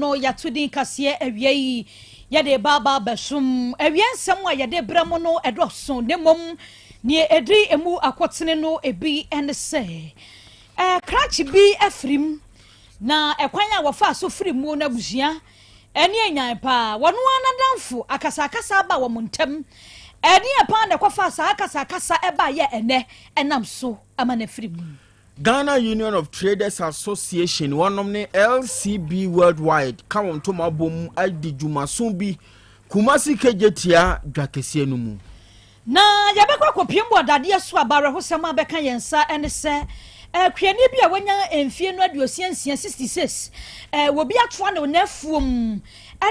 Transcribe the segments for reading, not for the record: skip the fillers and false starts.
ano yɛato din kaseɛ awia yi yɛde ba aba abɛsom. Awia nsɛm a yɛde brɛ mo no ɛdɔso, na mmom nea ɛdi emu akɔtene no ebi ne sɛ krakye bi afirim, na ɛkwan a wɔfaa so firi mu no abusua ɛne anyan paa. Wɔn ara n'adamfo akasakasa aba wɔn ntam. Ɛdeɛ paa na ɛkɔfa saa akasakasa ɛba yɛ ɛnɛ ɛnam so ama no afiri mu? Ghana Union of Traders Association wɔnom ne LCB Worldwide ka wɔn ntoma bom adi dwumaso bi Kumasi Kejetia dwa kɛseɛ no mu. Na yɛbɛkɔ akɔpiem wɔ dadeɛ so aba. Awerɛhosɛm a bɛka yɛn nsa ne sɛ kuani bi a wanya mfie no 66, 66, wɔbi atoa ne n'afuom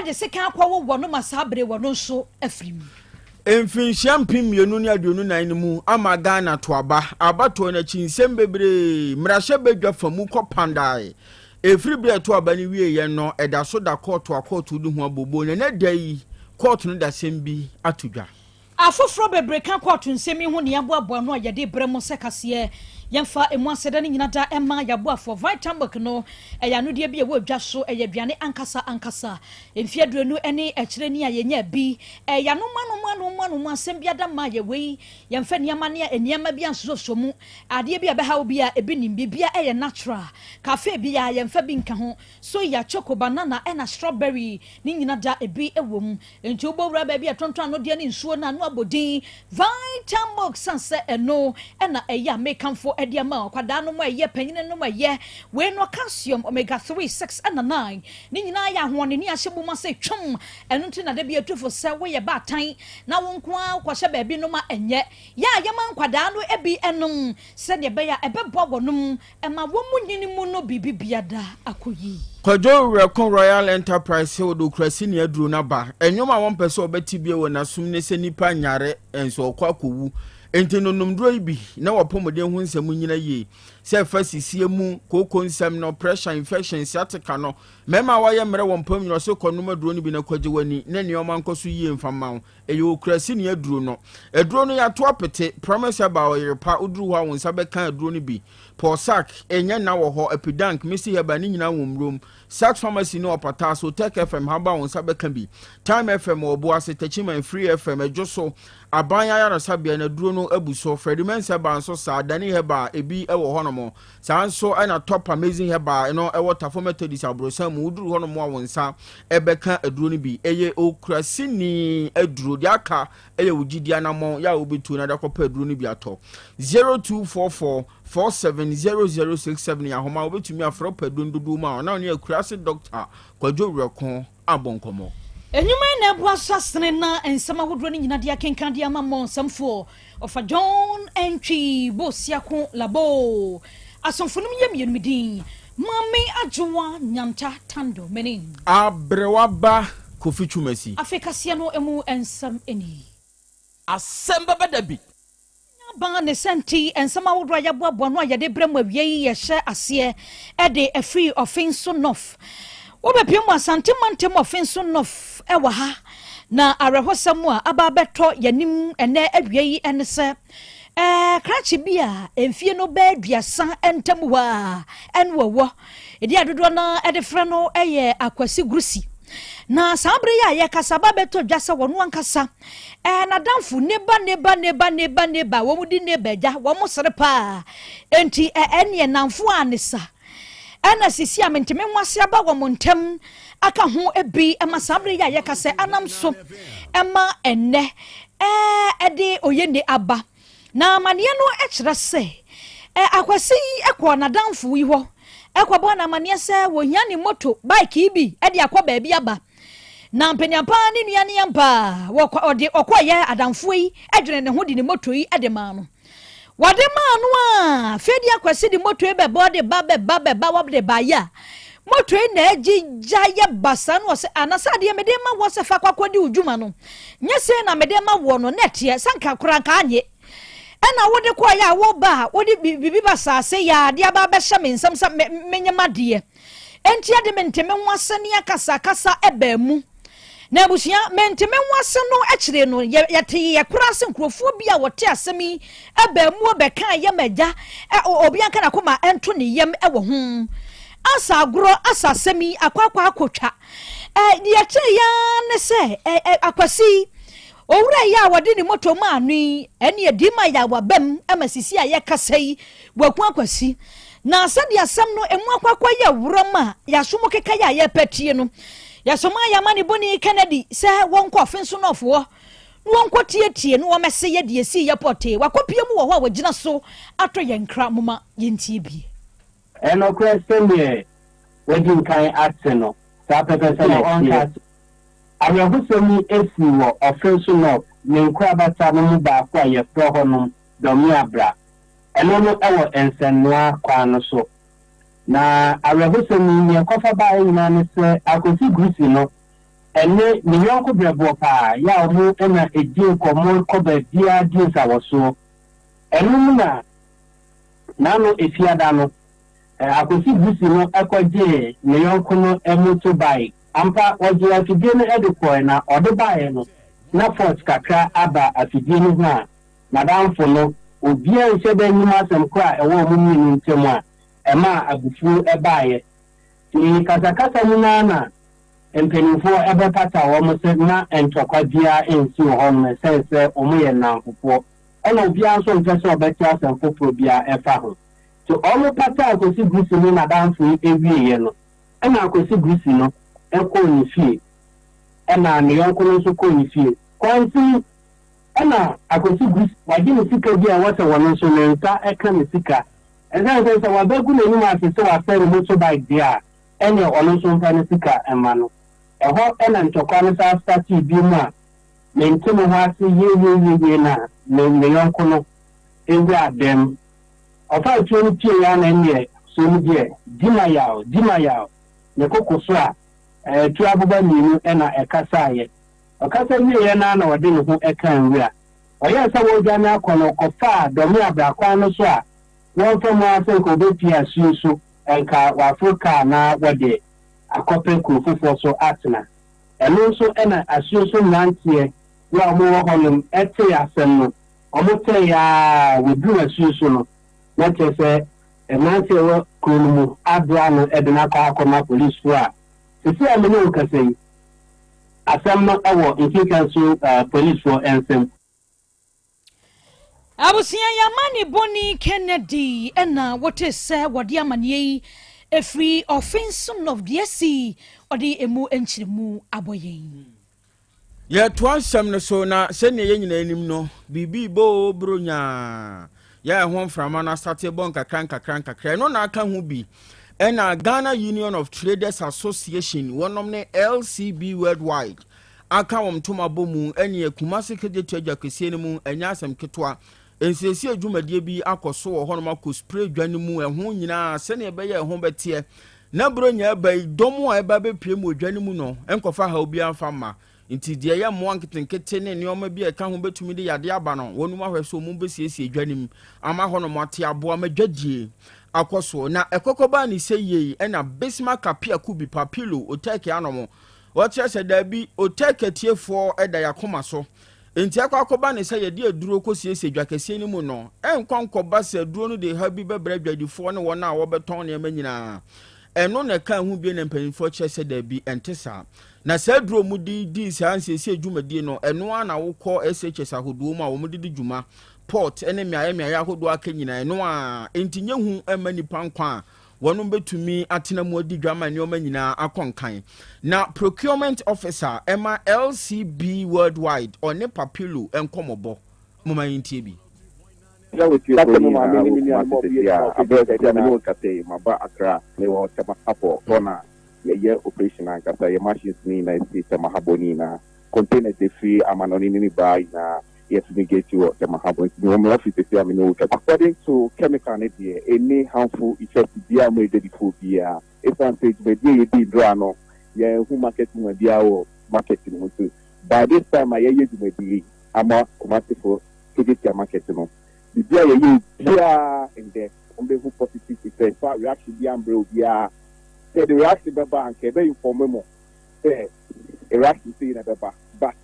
de sekan akɔwo wɔ no ma saa bere wɔ no nso afiri mu. Mfinhyia 2024 no mu ama Ghana to aba. Abatoɔ no akyi nsɛm bebree mmarahyɛ badwa fa mu kɔ pandae. Ɛfiri berɛ a ɛto aba no wieeɛ no, ɛda so da kɔɔto a kɔɔto di ho abobo, na ɛnɛ da yi kɔɔto no da asɛm bi ato dwa. Afoforɔ bebree ka kɔɔto nsɛm yi ho ne yɛaboaboa ano a yɛde brɛ mo sɛ kaseɛ. Yɛmfa emu aseda no nyina da mma yɛaboafoɔ. Vitamilk no, ɛyɛ anodeɛ bi a ɛwɔ dwa so, ɛyɛ aduane ankasa ankasa. Mfeɛ 20 ne akyire ni a yɛnyaa bi. Ɛyɛ anom anom anom anom asɛm bi ada mmaa yɛ wei. Yɛmfa nneɛma ne nneɛma bi ansosɔ mu. Adeɛ bi a ɛbɛha wo bi a ebi nim. Biribiara ɛyɛ natural. Cafe biara yɛmfa bi nka ho. Soya, choco, banana ɛna strawberry ne nyina da ebi wɔ mu. Enti wobɔ wura baabi a ɛtontɔn anodeɛ ne nsuo no a, na wabɔ din Vitamilk sane sɛ ɛno ɛna ɛyɛ a mekamfo de ama wo. Akwadaa nom a ɛyɛ, panyini nom a ɛyɛ. Wei no calcium, omega 3, 6 ɛna 9 ne nyinaa yɛ ahoɔden ne ahyɛ mu ma sɛ twam. Ɛno nti na da bi atufo sɛ woyɛ baatan na wo nko ara wokɔhyɛ baabi nom a, ɛnyɛ yɛ a yɛma nkwadaa no bi nom sɛdeɛ ɛbɛyɛ a ɛbɛboa wɔnom ɛma wɔn mu nyini mu no biribi biada akɔ yie. Kwadwo Werɛko Royal Enterprise sɛ wɔde okurase ne aduro no aba. Nnwom a wɔmpɛ sɛ wɔbɛte bio wɔ n'asom ne sɛ nnipa nyare nso ɔkɔ akɔwu. Enti no nom duro yi bi na w'apɔmuden ho nsɛm nnyina yie. Sɛ ɛfa sisie mu, kooko nsɛm no, pressure, infection, sciatica no, mmarima a wɔayɛ mmerɛ wɔ mpam nyina ɔse kɔ nom aduro no bi na kɔgye w'ani na nneɛma nkɔ so yie mfa mma wo. Ɛyɛ okurase ne aduro no. Aduro no yɛato apete, Promise Herbal, ɔyere pa, woduru hɔ a wo nsa bɛka aduro no bi. Paul Sack, ɛnyɛ nna wɔ hɔ, Epidank, Misty Herbal ne nyinaa wɔ Mmurom. Sax Pharmacy ne Ɔpata so, Tech FM, Haba wo nsa bɛka bi. Time FM wɔ Obuasi, Techiman, Free FM, Adwo so, Aban Ayaresabea no aduro no abu so. Freddie Mensah Herbal nso saa, Danny Herbal ebi wɔ hɔnom. Saa nso na Top Amazing Herbal no wɔ Tafo Methodist aborosan mu, woduru hɔnom a wo nsa bɛka aduro no bi. Ɛyɛ okuraseni aduro, deɛ aka yɛ wo gyidi anammɔn yɛ a wobɛtu na de akɔpɛ aduro no bi atɔ. 0244 470067 yɛ ahoma a wobɛtumi afrɛ wopɛ aduro no dodoɔ mu a, ɔna wo ne akurase dɔkta Kwadwo Werɛko abɔ nkɔmmɔ. Nnwuma yi na ɛboa so asene na nsɛm ahodoɔ no nyina de akenkan de ama mmɔ nsɛmfoɔ. Ɔfa John Antwi Bosiako Labo. Asomfo nom yɛ mmienu, me din Maame Adwoa Nyanta Tando Menin. Aberewa ba Kofi Twumasi. Afei kaseɛ no mu nsɛm ni. Asɛm bɛba da bi. Aba ne sɛ nti, nsɛm ahodoɔ a yɛaboaboa ano a yɛde brɛ mo awia yi yɛhyɛ aseɛ de afiri Ɔfenso North. Wobɛpue mu Asante mantam Ɔfenso North wɔ ha, na awerɛhosɛm a aba abɛtɔ yɛanim ɛnɛ awia yi ne sɛ krakye bi a mfie no bɛyɛ 30 ntam hɔ a ɛne wɔwɔ ɛdi a dodoɔ no ara de frɛ no yɛ Akwasi Grusi. Na saa bere yi a yɛkasa aba abɛtɔ dwa sɛ wɔn ankasa Ɛɛ n'adamfo neba neba neba neba neba wɔn di neba agya wɔn sere paa enti ɛ ɛneɛ namfo a ne sa ɛna sisi a menteme ho ase aba wɔn ntɛm aka ho bi ɛma saa bere yi a yɛka sɛ anam so ɛma ɛnɛ ɛɛ ɛde oyene aba. Na amaneɛ no kyerɛ sɛ ɛ Akwasi yi kɔɔ n'adamfo yi hɔ kɔbɔɔ no amaneɛ sɛ wɔhia ne moto bike yi bi de akɔ baabi aba. Na mpanyinpa ne nua ne ampa wɔkɔ ɔde ɔkɔyɛ adamfoɔ yi dwene ne ho de ne moto yi de maa no. Wɔde maa no a, afei de Akwasi de moto yi bɛbɔ de ba bɛba bɛba wɔde baeɛ a, moto yi na agyigya yɛ basaa no ɔsɛ anasɛ adeɛ mede ma wɔ sɛ fa kɔ akɔdi wo dwuma no nyɛ sei na mede ma woɔ no na ɛteɛ sɛ nka koraa nka anye ɛna wode kɔɔyɛ a woba a wode biribi basaa sɛ yɛ adeɛ aba abɛhyɛ me nsam sɛ menye m'adeɛ. Enti ɛde mente-me-ho-ase ne akasakasa baa mu. Na abusua mente-me-ho-ase no akyire no, yɛtee yɛ koraa sɛ nkurɔfoɔ bi a wɔte asɛm yi baa mu bɛkaa yɛ ma agya, obi anka n'akoma nto ne yam wɔ ho. Asa agorɔ asa asɛm yi akɔ akɔ akɔtwa. Ɛ, deɛ ɛkyerɛ yɛ ara ne sɛ, ɛ, ɛ, Akwasi yi, owura yi a wɔde ne moto maa no yi, ɛne adi ma yɛ wabam ama sisi a yɛkasa yi, waku Akwasi. Na sɛdeɛ asɛm no emu akɔ akɔyɛ worɔm a yɛaso mu keka yɛ a yɛpɛ tie no, yɛsomaa yɛn amanebɔni Kennedy sɛ wɔnkɔ Ɔfenso North hɔ na wɔnkɔtietie na wɔmmɛse yɛ deɛ ɛsii yɛ pɔtee. Wakɔpue mu wɔ hɔ a wagyina so atɔ yɛn nkra. Momma yɛntie bie. Ɛyɛ nokorɛ sɛdeɛ woadi nkan ate no, saa pɛpɛpɛ na ɛteɛ. Awerɛhosɛm yi sii wɔ Ɔfenso North ne nkorabata no mu baako a yɛfrɛ hɔnom Dɔmeabra. Ɛno no wɔ nsɛnnoa kwan no so. Na awerɛhosɛm yi, nea ɛkɔfa baeɛ nyinaa ne sɛ Akosi Grusi no ne ne yɔnko brɛboɔ paa yɛ a wɔn na ɛdi nkɔmmɔ kɔ baabiara di nsawɔsoɔ. Ɛno mu na N'ano Efiada no, Akosi Busi no kɔgyee ne yɔnko no motorbike. Ampa, ɔgyee afidie no de kɔe na ɔde baeɛ no, na fault kakra aba afidie no ho a n'adamfo no, obiara nhyɛ da nnim asɛm korɔ a ɛwɔ wɔn mmienu ntam a ɛmaa abufuo baeɛ. Nti kasakasa mu no ara na mpanimfoɔ bɛpata wɔn sɛ mma ntɔkwa biara nsi wɔ hɔnom ɛsiane sɛ wɔyɛ nnamfofoɔ. Ɛna obiara nso mpɛ sɛ ɔbɛte asɛm foforɔ biara ɛfa ho. Nti wɔn pataa Kwesi Gusi ne n'adamfo yi wieeɛ no, ɛna Kwesi Gusi no kɔɔ ne fie, ɛna ne yɔnko no nso kɔɔ ne fie. Kwansin, ɛna Akwesi Gusi wagye ne sika bi a ɛwɔ sɛ wɔno nso ne nsa ka ne sika. Ɛsiane sɛ sɛ wabɛgu n'anim ase sɛ wasɛe ne motorbike deɛ a, ɛneɛ ɔno nso mfa ne sika mma no. Ɛhɔ na ntɔkwa no san startee bio mu a mente me ho ase yieyieyieie na me me yɔnko no wuraa dɛm. Ɔfaa tuo no pieeɛ ara na ɛnneɛ soo mu deɛ, di ma yaw, di ma yaw. Ne koko so a, ɛɛ tuo aboba mmienu na ɛkasaeɛ. Ɔkasa wieeɛ no ara na ɔde ne ho kaa nwura. Ɔyɛɛ sɛ wɔredwane akɔ no, ɔkɔfaa Dɔme Abra kwan no so a wɔmfa mu ara sɛ nka ɔbɛpue asuo so, nka waforo kaa na wɔde akɔpɛ kuro foforɔ so atena. Ɛno nso na asuo so mmeranteɛ yi a wɔwɔ hɔnom tee asɛm no, wɔtɛeɛ ara wɔduruu asuo so no, na kyerɛ sɛ mmeranteɛ a ɛwɔ kuro no mu aboa ano de no akɔ akɔma polisfoɔ a seesei a me ne wo kasa yi, asɛm no wɔ Nkinkanso polisfoɔ nsam. Abusua yi amanebɔni Kennedy na wote sɛ wɔde amaneɛ yi ɛfiri Ɔfenso North deɛ asi ɔde ɛmu nkyerɛmu abɔ yɛn. Yɛtoa nsɛm no so na sɛnea yɛn nyinaa nim no, biribi rebɔ oo Buronya yɛ a ɛho mframa no asate bɔ nkakra nkakra nkakra. Ɛno na aka ho bi ɛna Ghana Union of Traders Association wɔnom ne LCB Worldwide aka wɔn ntoma bɔ mu ɛneɛ Kumasi Kejetia dwa kɛseɛ no mu ɛnyɛ asɛm ketewa. Nsiesie dwumadie bi akɔ so wɔ hɔnom akɔ spray dwa no mu ɛho nyinaa sɛdeɛ ɛbɛyɛ ɛho bɛteɛ na Buronya ɛba yi dɔm a ɛba bɛpue mu wɔ dwa no mu no nkɔfa haw biara mfa mma. Nti deɛ ɛyɛ mmoa nketenkete ne nneɛma bi a ɛka ho bɛtumi de yadeɛ aba no wɔnom ahwɛ sɛ wɔn bɛsiesie dwa no mu ama hɔnom ate aboa ma dwadie akɔ soɔ. Na ɛkɔkɔ baa ne sɛ yei ɛna Bismarck Appiah Kubi Papilo Otɛke anom Wɔkyerɛ sɛ, Dabi, Otek atiefoɔ da yɛn akoma so. Enti akɔ akɔba ne sɛ yɛde aduro kɔsiesie dwa kɛseɛ no mu no, ɛrenkɔ nkɔba sɛ aduro no de haw bi bɛbrɛ adwadifoɔ ne wɔn a wɔbɛtɔn nneɛma nyinaa. Ɛno na ɛkaa ho bio na mpanimfoɔ kyerɛ sɛ dabi, ɛnte saa. Na saa aduro a wɔde dii saa nsiesie dwumadie no, ɛno ara na wokɔ SHS ahodoɔ mu a wɔde di dwuma, port ne mmeaeɛ mmeaeɛ ahodoɔ a aka nyinaa, ɛno ara. Enti nyɛ hu mma nnipa nkwa a wɔnom bɛtumi atena mu adi dwa ma nneɛma nyinaa akɔ nkan. Na Procurement Officer ɛma LCB Worldwide ɔne Papilo nkɔmmɔbɔ. Momma yɛntie bi. Sɛ wotie kuro yi nyinaa wɔ Kumasi sɛsi a, aberɛ sɛsi a me ne wo kasa yi, maba Accra, mewɔ Tema Harbour hɔ na yɛyɛ operation ankasa, yɛ machines no nyinaa ɛsi Tema Harbour no nyinaa, containers ɛfiri amanɔne no ne baa nyinaa yɛ fumigate wɔ Tema Harbour, nti mewɔ me office sɛsi a me ne wo kasa. According to chemical no deɛ, ɛnni harmful effect biara mma adwadifoɔ biara, ɛsiane sɛ dwumadie a yɛdii berɛ a no yɛanhu market woman biara wɔ market no mu nti, by this time a yɛyɛ dwumadie yi ama Kumasifo Kejetia market no, biribi a yɛyɛɛ biara ndɛ wɔn bɛhu positive effect, fa reaction biara mbrɛ obiara, sɛ yɛde reaction bɛba a anka yɛbɛ inform mo sɛ reaction sei na ɛbɛba, but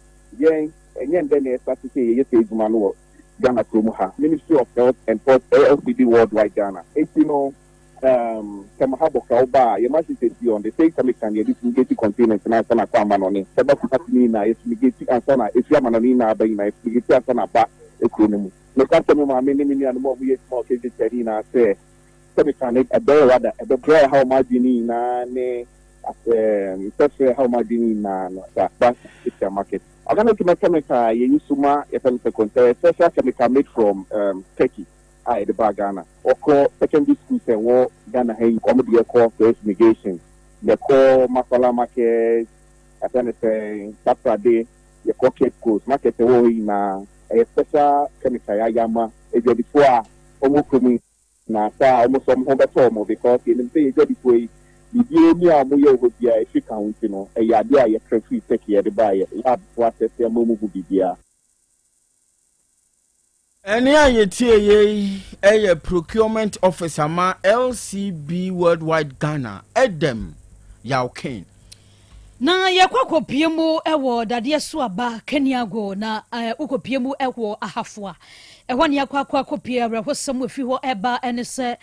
yɛn ɛnyɛ ndɛ na yɛstate sɛ yɛyɛ saa adwuma no wɔ Ghana kurom ha, Ministry of Health and Health LCB Worldwide Ghana, nti no. Tema Harbour koraa woba a, yɛn machines esi hɔ, the same chemical na yɛde fumigate containers no ansa na akɔ amanɔne. Sɛ ɛba Kumasi no nyinaa, yɛ fumigate ansa na ɛfiri amanɔne nyinaa aba nyinaa, yɛ fumigate ansa na aba kuro no mu. Meka kyerɛ me maame ne me nuanom a wɔyɛ adwuma wɔ KJT no nyinaa sɛ, chemical no ɛbɛyɛ rather ɛbɛbrɛ ɛhaw wɔn adwene no nyinaa ne nsɛsrɛ ɛhaw wɔn adwene no nyinaa no sa ba Kejetia market. Organic chemical a yɛ use ma yɛfrɛ no sɛ container, special chemical made from Turkey. a yɛde baa Ghana. Wɔkɔ secondary schools a ɛwɔ Ghana ha yi, wɔn de yɛkɔ kɔyɛ fumigation. Yɛkɔ Masala market, yɛfrɛ no sɛn, Takoradi, yɛkɔ Cape Coast, market a ɛwɔ hɔ nyinaa, ɛyɛ special chemical yɛayɛ ama adwadifoɔ a wɔwɔ kurom yi nyinaa saa a wɔn nso wɔn ho bɛtɔ wɔn because yɛnim sɛ yɛn adwadifoɔ yi, biribiara ni a wɔyɛ wɔ hɔ biara ɛfiri ka ho nti no, ɛyɛ adeɛ a yɛkra firi Turkey yɛde baeɛ, lab foɔ atɛste ama wɔn hu biribiara. Ɛnne a yɛtieeɛ yi yɛ Procurement Officer ma LCB Worldwide Ghana, Edem Yawkin. Na yɛkɔ akɔpie mu wɔ dadeɛ so aba Kaniago na wokɔpie mu wɔ Ahafo a ɛhɔ ne yɛakɔ akɔ akɔpie. Awerɛhosɛm ɛfiri hɔ ɛba ne sɛ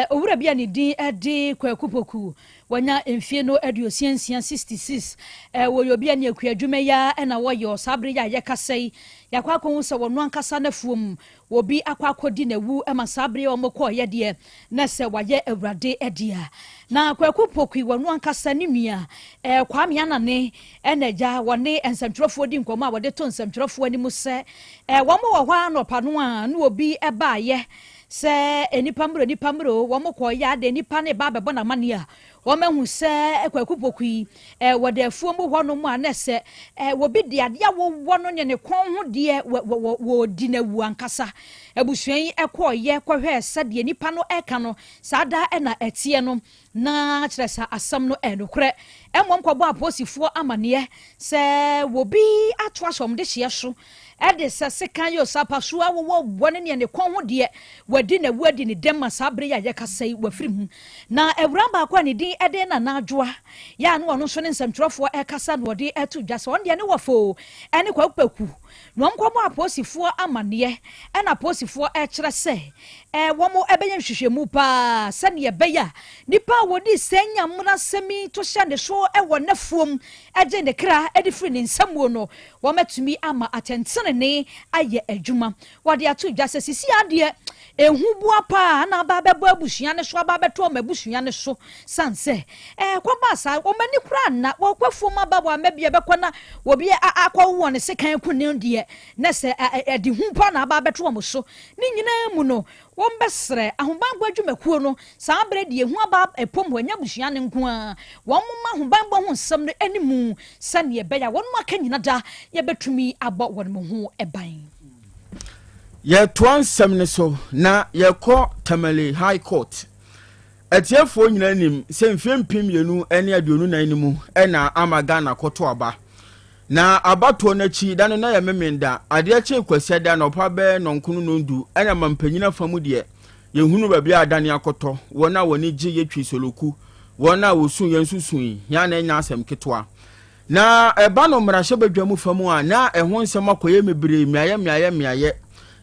owura bi a ne din de Kwaku Poku, wanya mfie no 66, 66, wɔyɛ obi a ne akua adwuma yi ara na wɔyɛ. Saa bere yi a yɛkasa yi, yɛakɔ akɔhu sɛ wɔno ankasa n'afuom obi akɔ akɔdi n'awu ma saa bere a wɔkɔɔyɛ deɛ na sɛ wayɛ Awurade dea. Na Kwaku Pokui wɔno ankasa ne nua Kwame Anane ɛna agya wɔne nsɛmtwerɛfoɔ di nkɔmmɔ a wɔde to nsɛmtwerɛfoɔ anim sɛ wɔn wɔ hɔ a nɔpa no a na obi baayɛ sɛ nnipa mmerɛ, nnipa mmerɛ o. Wɔn kɔɔyɛ ade nnipa ne ba abɛbɔ n'amanneɛ a wɔmahu sɛ Kwaku Pokui wɔde afuom hɔnom a na sɛ wɔbi de adeɛ awowɔ no ne ne kɔn ho deɛ wɔdi n'awu ankasa. Abusua yi kɔɔyɛ kɔhwɛɛ sɛdeɛ nipa no ɛka no saa da ɛna ɛteɛ no, na kyerɛ sɛ asɛm no ɛnokorɛ. Mmom kɔbɔ apolisifoɔ amanneɛ sɛ wɔbi ato ahyɛ wɔn de hyeɛ so ɛde sɛ sekan yɛ osapaso awowɔ wɔ ne neɛ ne kɔn ho deɛ wadi n'awu adi ne dɛm ma saa bere yi a yɛkasa yi wafiri mu. Na awura baako a ne din ɛde Nana Adwoa yɛ a no ɔno nso ne nsɛmtwerɛfoɔ ɛkasa na ɔde ɛto dwa sɛ ɔno deɛ ne wɔfo ɛne Kwaku Paku na wɔn kɔbɔ apolisifoɔ amanneɛ, ɛna apolisifoɔ ɛkyerɛ sɛ wɔn ɛbɛyɛ nhwehwɛmu paa sɛdeɛ ɛbɛyɛ a nipa a wɔdi sɛ nyamuna asɛm yi to hyɛ ne so ɛwɔ n'afuom ɛgye ne kra ɛde firi ne nsamuo no, wɔn atumi ama atɛntenene ayɛ adwuma. Wɔde ato dwa sɛ sisi adeɛ ehu boa paa na aba abɛbɔ abusua ne so, aba abɛtɔ ɔmo abusua ne so, san sɛ kɔba saa wɔn ani kora na wɔkɔ afuom aba wɔ ama bi ɛbɛkɔ na obi akɔ wɔ ne sekan ku ne deɛ na sɛ ɛde hu pa na aba abɛto wɔn so. Ne nyinaa mu no, wɔn bɛsrɛ ahobanbɔ adwumakuo no saa abere deɛ ehu aba ɛpɔm hɔ ɛnyɛ abusua ne nko ara, wɔn mma ahobanbɔ ho nsɛm no anim sɛnea ɛbɛyɛ a wɔn aka nyina da yɛbɛtumi abɔ wɔn ho ban. Yɛtoa nsɛm no so na yɛkɔ Tamale High Court. Atiefoɔ nyinaa nim sɛ mfeɛ 2024 no mu ɛna ama Ghana kɔto aba, na abatoɔ no akyi da no na yɛ Memenda adeɛ kye Kwasiada da na ɔpa bɛɛ 9 90 ɛna ma mpanyin afa mu deɛ yɛhunu baabi a adane akɔtɔ. Wɔn a wɔne gye yɛtwi soloku, wɔn a wɔsu yɛn nso sui yɛn na ɛnya asɛm ketewa. Na ɛba no mmarahyɛbadwa mu fa mu a, na ɛho nsɛm akɔyɛ bebree mmeaeɛ mmeaeɛ mmeaeɛ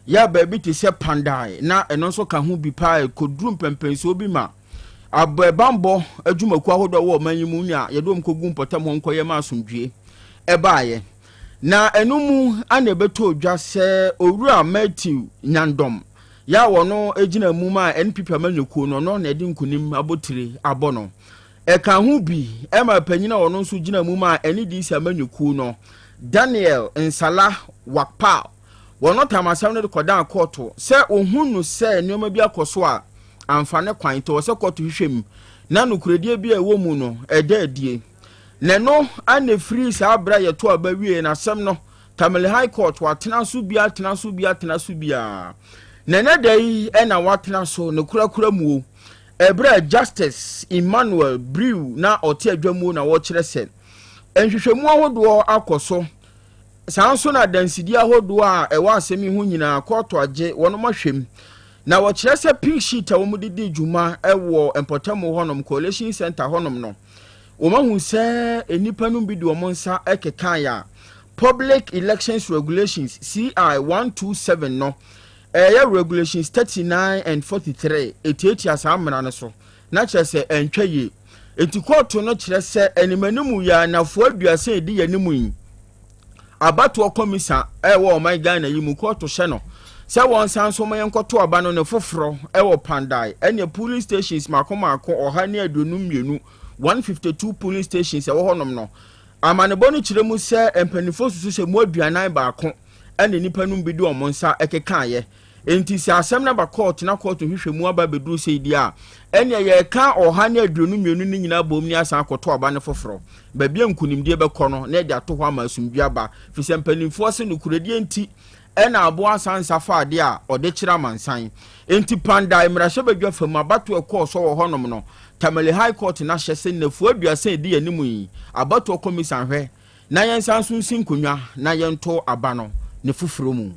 yɛ baabi te sɛ Pandae, na ɛno nso ka ho bi paa. Ɛkɔduru mpɛmpɛnsoɔ bi ma abɛbanbɔ adwumakuo ahodoɔ wɔ ɔman yi mu nea yɛde wɔn kɔgu mpɔtam hɔ nkɔyɛ ma asomdwie ɛbaeɛ. Na ɛno mu ana ɛbɛtɔ dwa sɛ Owura Matthew Nyandɔm yɛ a wɔno gyina mu ma NPP amanyɔkuo no, ɔno na ɛde nkonim abotire abɔ no. Ɛka ho bi ma panyin a ɔno nso gyina mu ma NDC amanyɔkuo no, Daniel Nsala Wakpal, wɔn tam asɛm no de kɔdan kɔɔto sɛ ohun no sɛ nneɛma bi akɔ so a amfa ne kwan, nti wɔ sɛ kɔɔto hwehwɛ mu na nokorɛdie bi a ɛwɔ mu no ɛda adie. Na ɛno ana firi saa berɛ a yɛto aba wie na asɛm no Tamale High Court watena so bi, atena so bi, atena so biara, na ɛnɛ da yi ɛna watena so ne korakora muo ɛberɛ a Justice Emmanuel Brew na ɔte adwamuo na wɔkyerɛ sɛ nhwehwɛmu ahodoɔ akɔ so, saa nso na adansidie ahodoɔ a ɛwɔ asɛm yi ho nyinaa kɔɔto agye wɔn ahwɛm, na wɔkyerɛ sɛ pink sheet a wɔn de di dwuma wɔ mpɔtamu hɔnom collation center hɔnom no, wɔn ahu sɛ nnipa no bi de wɔn nsa kekaeɛ a Public Elections Regulations CI 127 no. Ɛyɛ Regulations 39 and 43 ɛtiatia saa mmara no so, na kyerɛ sɛ ɛntwa yie. Enti kɔɔto no kyerɛ sɛ animanimu yi ara nnafua 30 a ɛdi yɛn anim yi, abatoɔ kɔmisa ɛwɔ ɔman Ghana yi mu kɔɔto hyɛ no sɛ wɔn nsan so ma yɛnkɔto aba no ne foforɔ ɛwɔ Kpandai ɛne polling stations mako mako 152, 152 polling stations ɛwɔ hɔnom no. Amanebɔ no kyerɛ mu sɛ mpanimfoɔ susu sɛ mu 41 ɛna nnipa no bi de wɔn nsa kekaeɛ. Enti sɛ asɛm no aba kɔɔto na kɔɔto nhwehwɛmu aba abɛduru sei deɛ a, ɛnneɛ yɛreka 122 no nyinaa bom ne asan akɔto aba no foforɔ. Baabi a nkonimdie bɛkɔ no, na yɛde ato hɔ ama asomdwoeɛ aba, firi sɛ mpanimfoɔ se nokorɛdie nti na aboa asan nsa fa adeɛ a ɔde kyerɛ amansan. Enti Kpandai mmarahyɛbadwa fam abatoɔ a ɛkɔɔ so wɔ hɔnom no, Tamale High Court no ahyɛ sɛ nnafua 30 a ɛdi anim yi, abatoɔ kɔmisa nhwɛ Na yɛnsan nso nsi nkonnwa na yɛnto aba no ne foforɔ mu.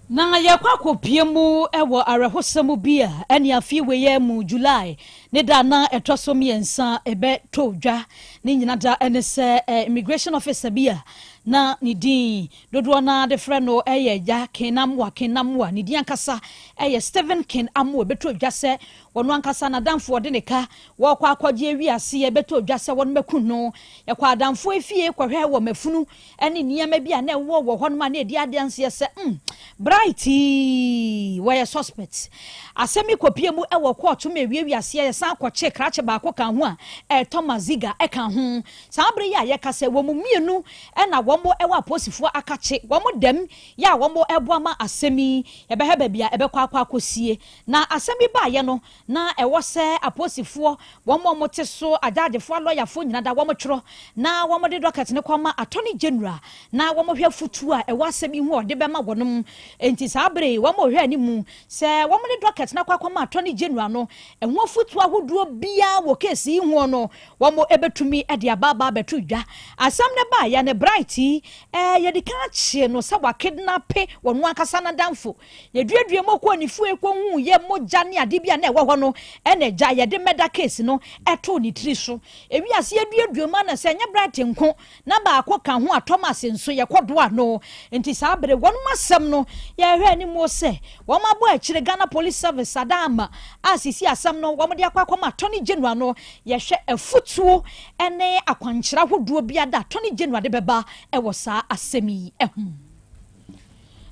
Na yɛkɔ akɔpue mu wɔ awerɛhosɛm bi a ɛne afe wei ara mu July ne da a na ɛtɔ so mmiɛnsa ɛbɛtɔ dwa. Ne nyina da ne sɛ immigration officer bi a na ne din dodoɔ no ara de frɛ no yɛ Agya Ken Amoah, Ken Amoah, ne din ankasa yɛ Stephen Ken Amoah, ɛbɛtɔ dwa sɛ wɔno ankasa n'adamfo ɔde ne ka Wɔkɔ akɔgye awi ase ɛbɛtɔ dwa sɛ wɔn bɛku no. Yɛkɔ adamfoɔ efie kɔhwɛ wɔ mafunu ne nneɛma bi a na ɛwɔ wɔ hɔnom a na ɛdi adanseɛ sɛ mm Bright yi wɔyɛ suspect. Asɛm yi kɔpie mu wɔ kɔɔto ma ɛwie wiaseɛ yɛsan kɔkye krakye baako ka ho a ɛyɛ Thomas Ziga ka ho. Saa berɛ yi a yɛkasa yi wɔn mmienu na wɔn wɔ apolisifoɔ akakye wɔn dɛm yɛ a wɔn reboa ma asɛm yi yɛbɛhwɛ baabi a ɛbɛkɔ akɔ akɔsie. Na asɛm yi baeɛ no Na ɛwɔ sɛ apolisifoɔ, wɔn a wɔte so, agyaagyefoɔ, alɔyafoɔ nyina da wɔtwerɛ na wɔde dɔkɛt no kɔma Attorney General na wɔhwɛ afotuo a ɛwɔ asɛm yi ho a ɔde bɛma wɔnom. Enti saa bere yi wɔrehwɛ anim sɛ wɔde dɔkɛt no akɔ akɔma Attorney General no, ɛho afotuo ahodoɔ biara wɔ case yi ho no wɔbɛtumi de aba aba abɛto dwa. Asɛm no baeɛ no, Bright yi, eh, yɛde kan akyee no sɛ wakidnape wɔn ankasa n'adamfo. Yɛduaduaa mu kɔɔ ne fie kɔhuu yɛ mogya ne ade bi a na ɛwɔ hɔ no na agya yɛde murder case no too ne tiri so. Ewiase yɛduadua mu a na sɛ ɛnyɛ Bright nko na baako ka ho a Thomas nso yɛkɔdoa no. Nti saa bere wɔnom asɛm no yɛhwɛ anim sɛ wɔn abɔ akyire Ghana Police Service ada ama a sisi asɛm no wɔn de akɔ akɔma Attorney General no yɛhwɛ afutuo ne akwankyerɛ ahodoɔ bi ada Attorney General de bɛba wɔ saa asɛm yi ho.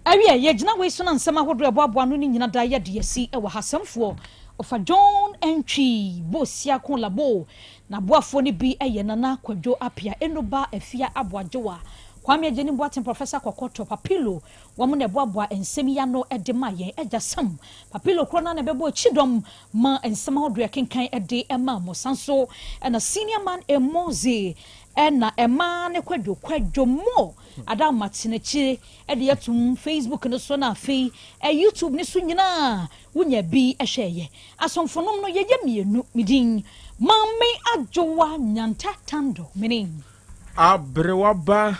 Awiei, yɛgyina wei so na nsɛm ahodoɔ a ɛboaboa ano no nyina da yɛde asi wɔ ha. Sɛmfoɔ, Ɔfa John Antwi Bosiako Labo, n'aboafoɔ no bi yɛ Nana Kwadwo Appiah, Enoba Afia Aboagyewa, Kwame Agyenim Boateng, Professor Kɔkɔtɔ, Papilo, wɔn na ɛboaboa nsɛm yi ano de ma yɛn. Agya Sam, Papilo korɔ no ara na ɛbɛbɔ akyidɔm ma nsɛm ahodoɔ a yɛkenkan de ma mo. San so na Senior Man Emozi na ɛma ne Kwadwo, Kwadwo Mo, Adamma tena akyire de atum Facebook no so na afei YouTube no so nyinaa wonya bi hwɛeɛ. Asomfonom no yɛyɛ mmienu, me din Maame Adwoa Nyanta Tando, mene. Aberewa ba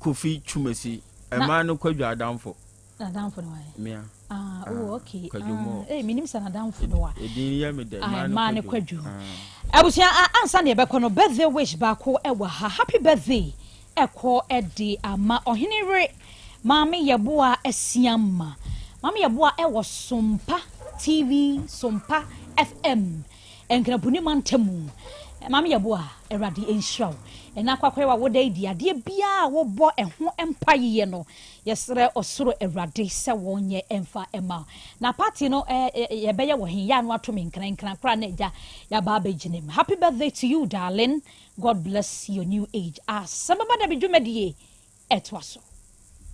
Kofi Twumasi, ɛmaa no Kwadwo Adamfo. N'adamfo no ayɛ. Mea. Ah, oh, okay. Kwadwo mo. Ah, eh, minim sɛ n'adamfo no a. Edin yɛ me dɛ. Ah, maa ne Kwadwo. Ah. Abusua, ansa na yɛbɛkɔ no, birthday wish baako ɛwɔ ha. Happy birthday ɛkɔ ɛde ama ɔhene yere Maame Yɛboa Asiamma. Maame Yɛboa ɛwɔ Sompa TV, Sompa FM, Nkrapuni mantamu. Maame Yɛboa, Awurade nhyira wo. Ɛna akwakoya wa woda yi di adeɛ biara a wobɔ ɛho mpaeɛ no, Yɛsrɛ ɔsoro Awurade sɛ wɔnyɛ mfa mma wo. Na party no eh yɛbɛyɛ wɔ he? Yɛ a na wato me nkran nkran koraa na agya yɛaba abɛgyina mu. Happy birthday to you darling, God bless your new age. Asɛm bɛba da bi dwumadie ɛtoa so.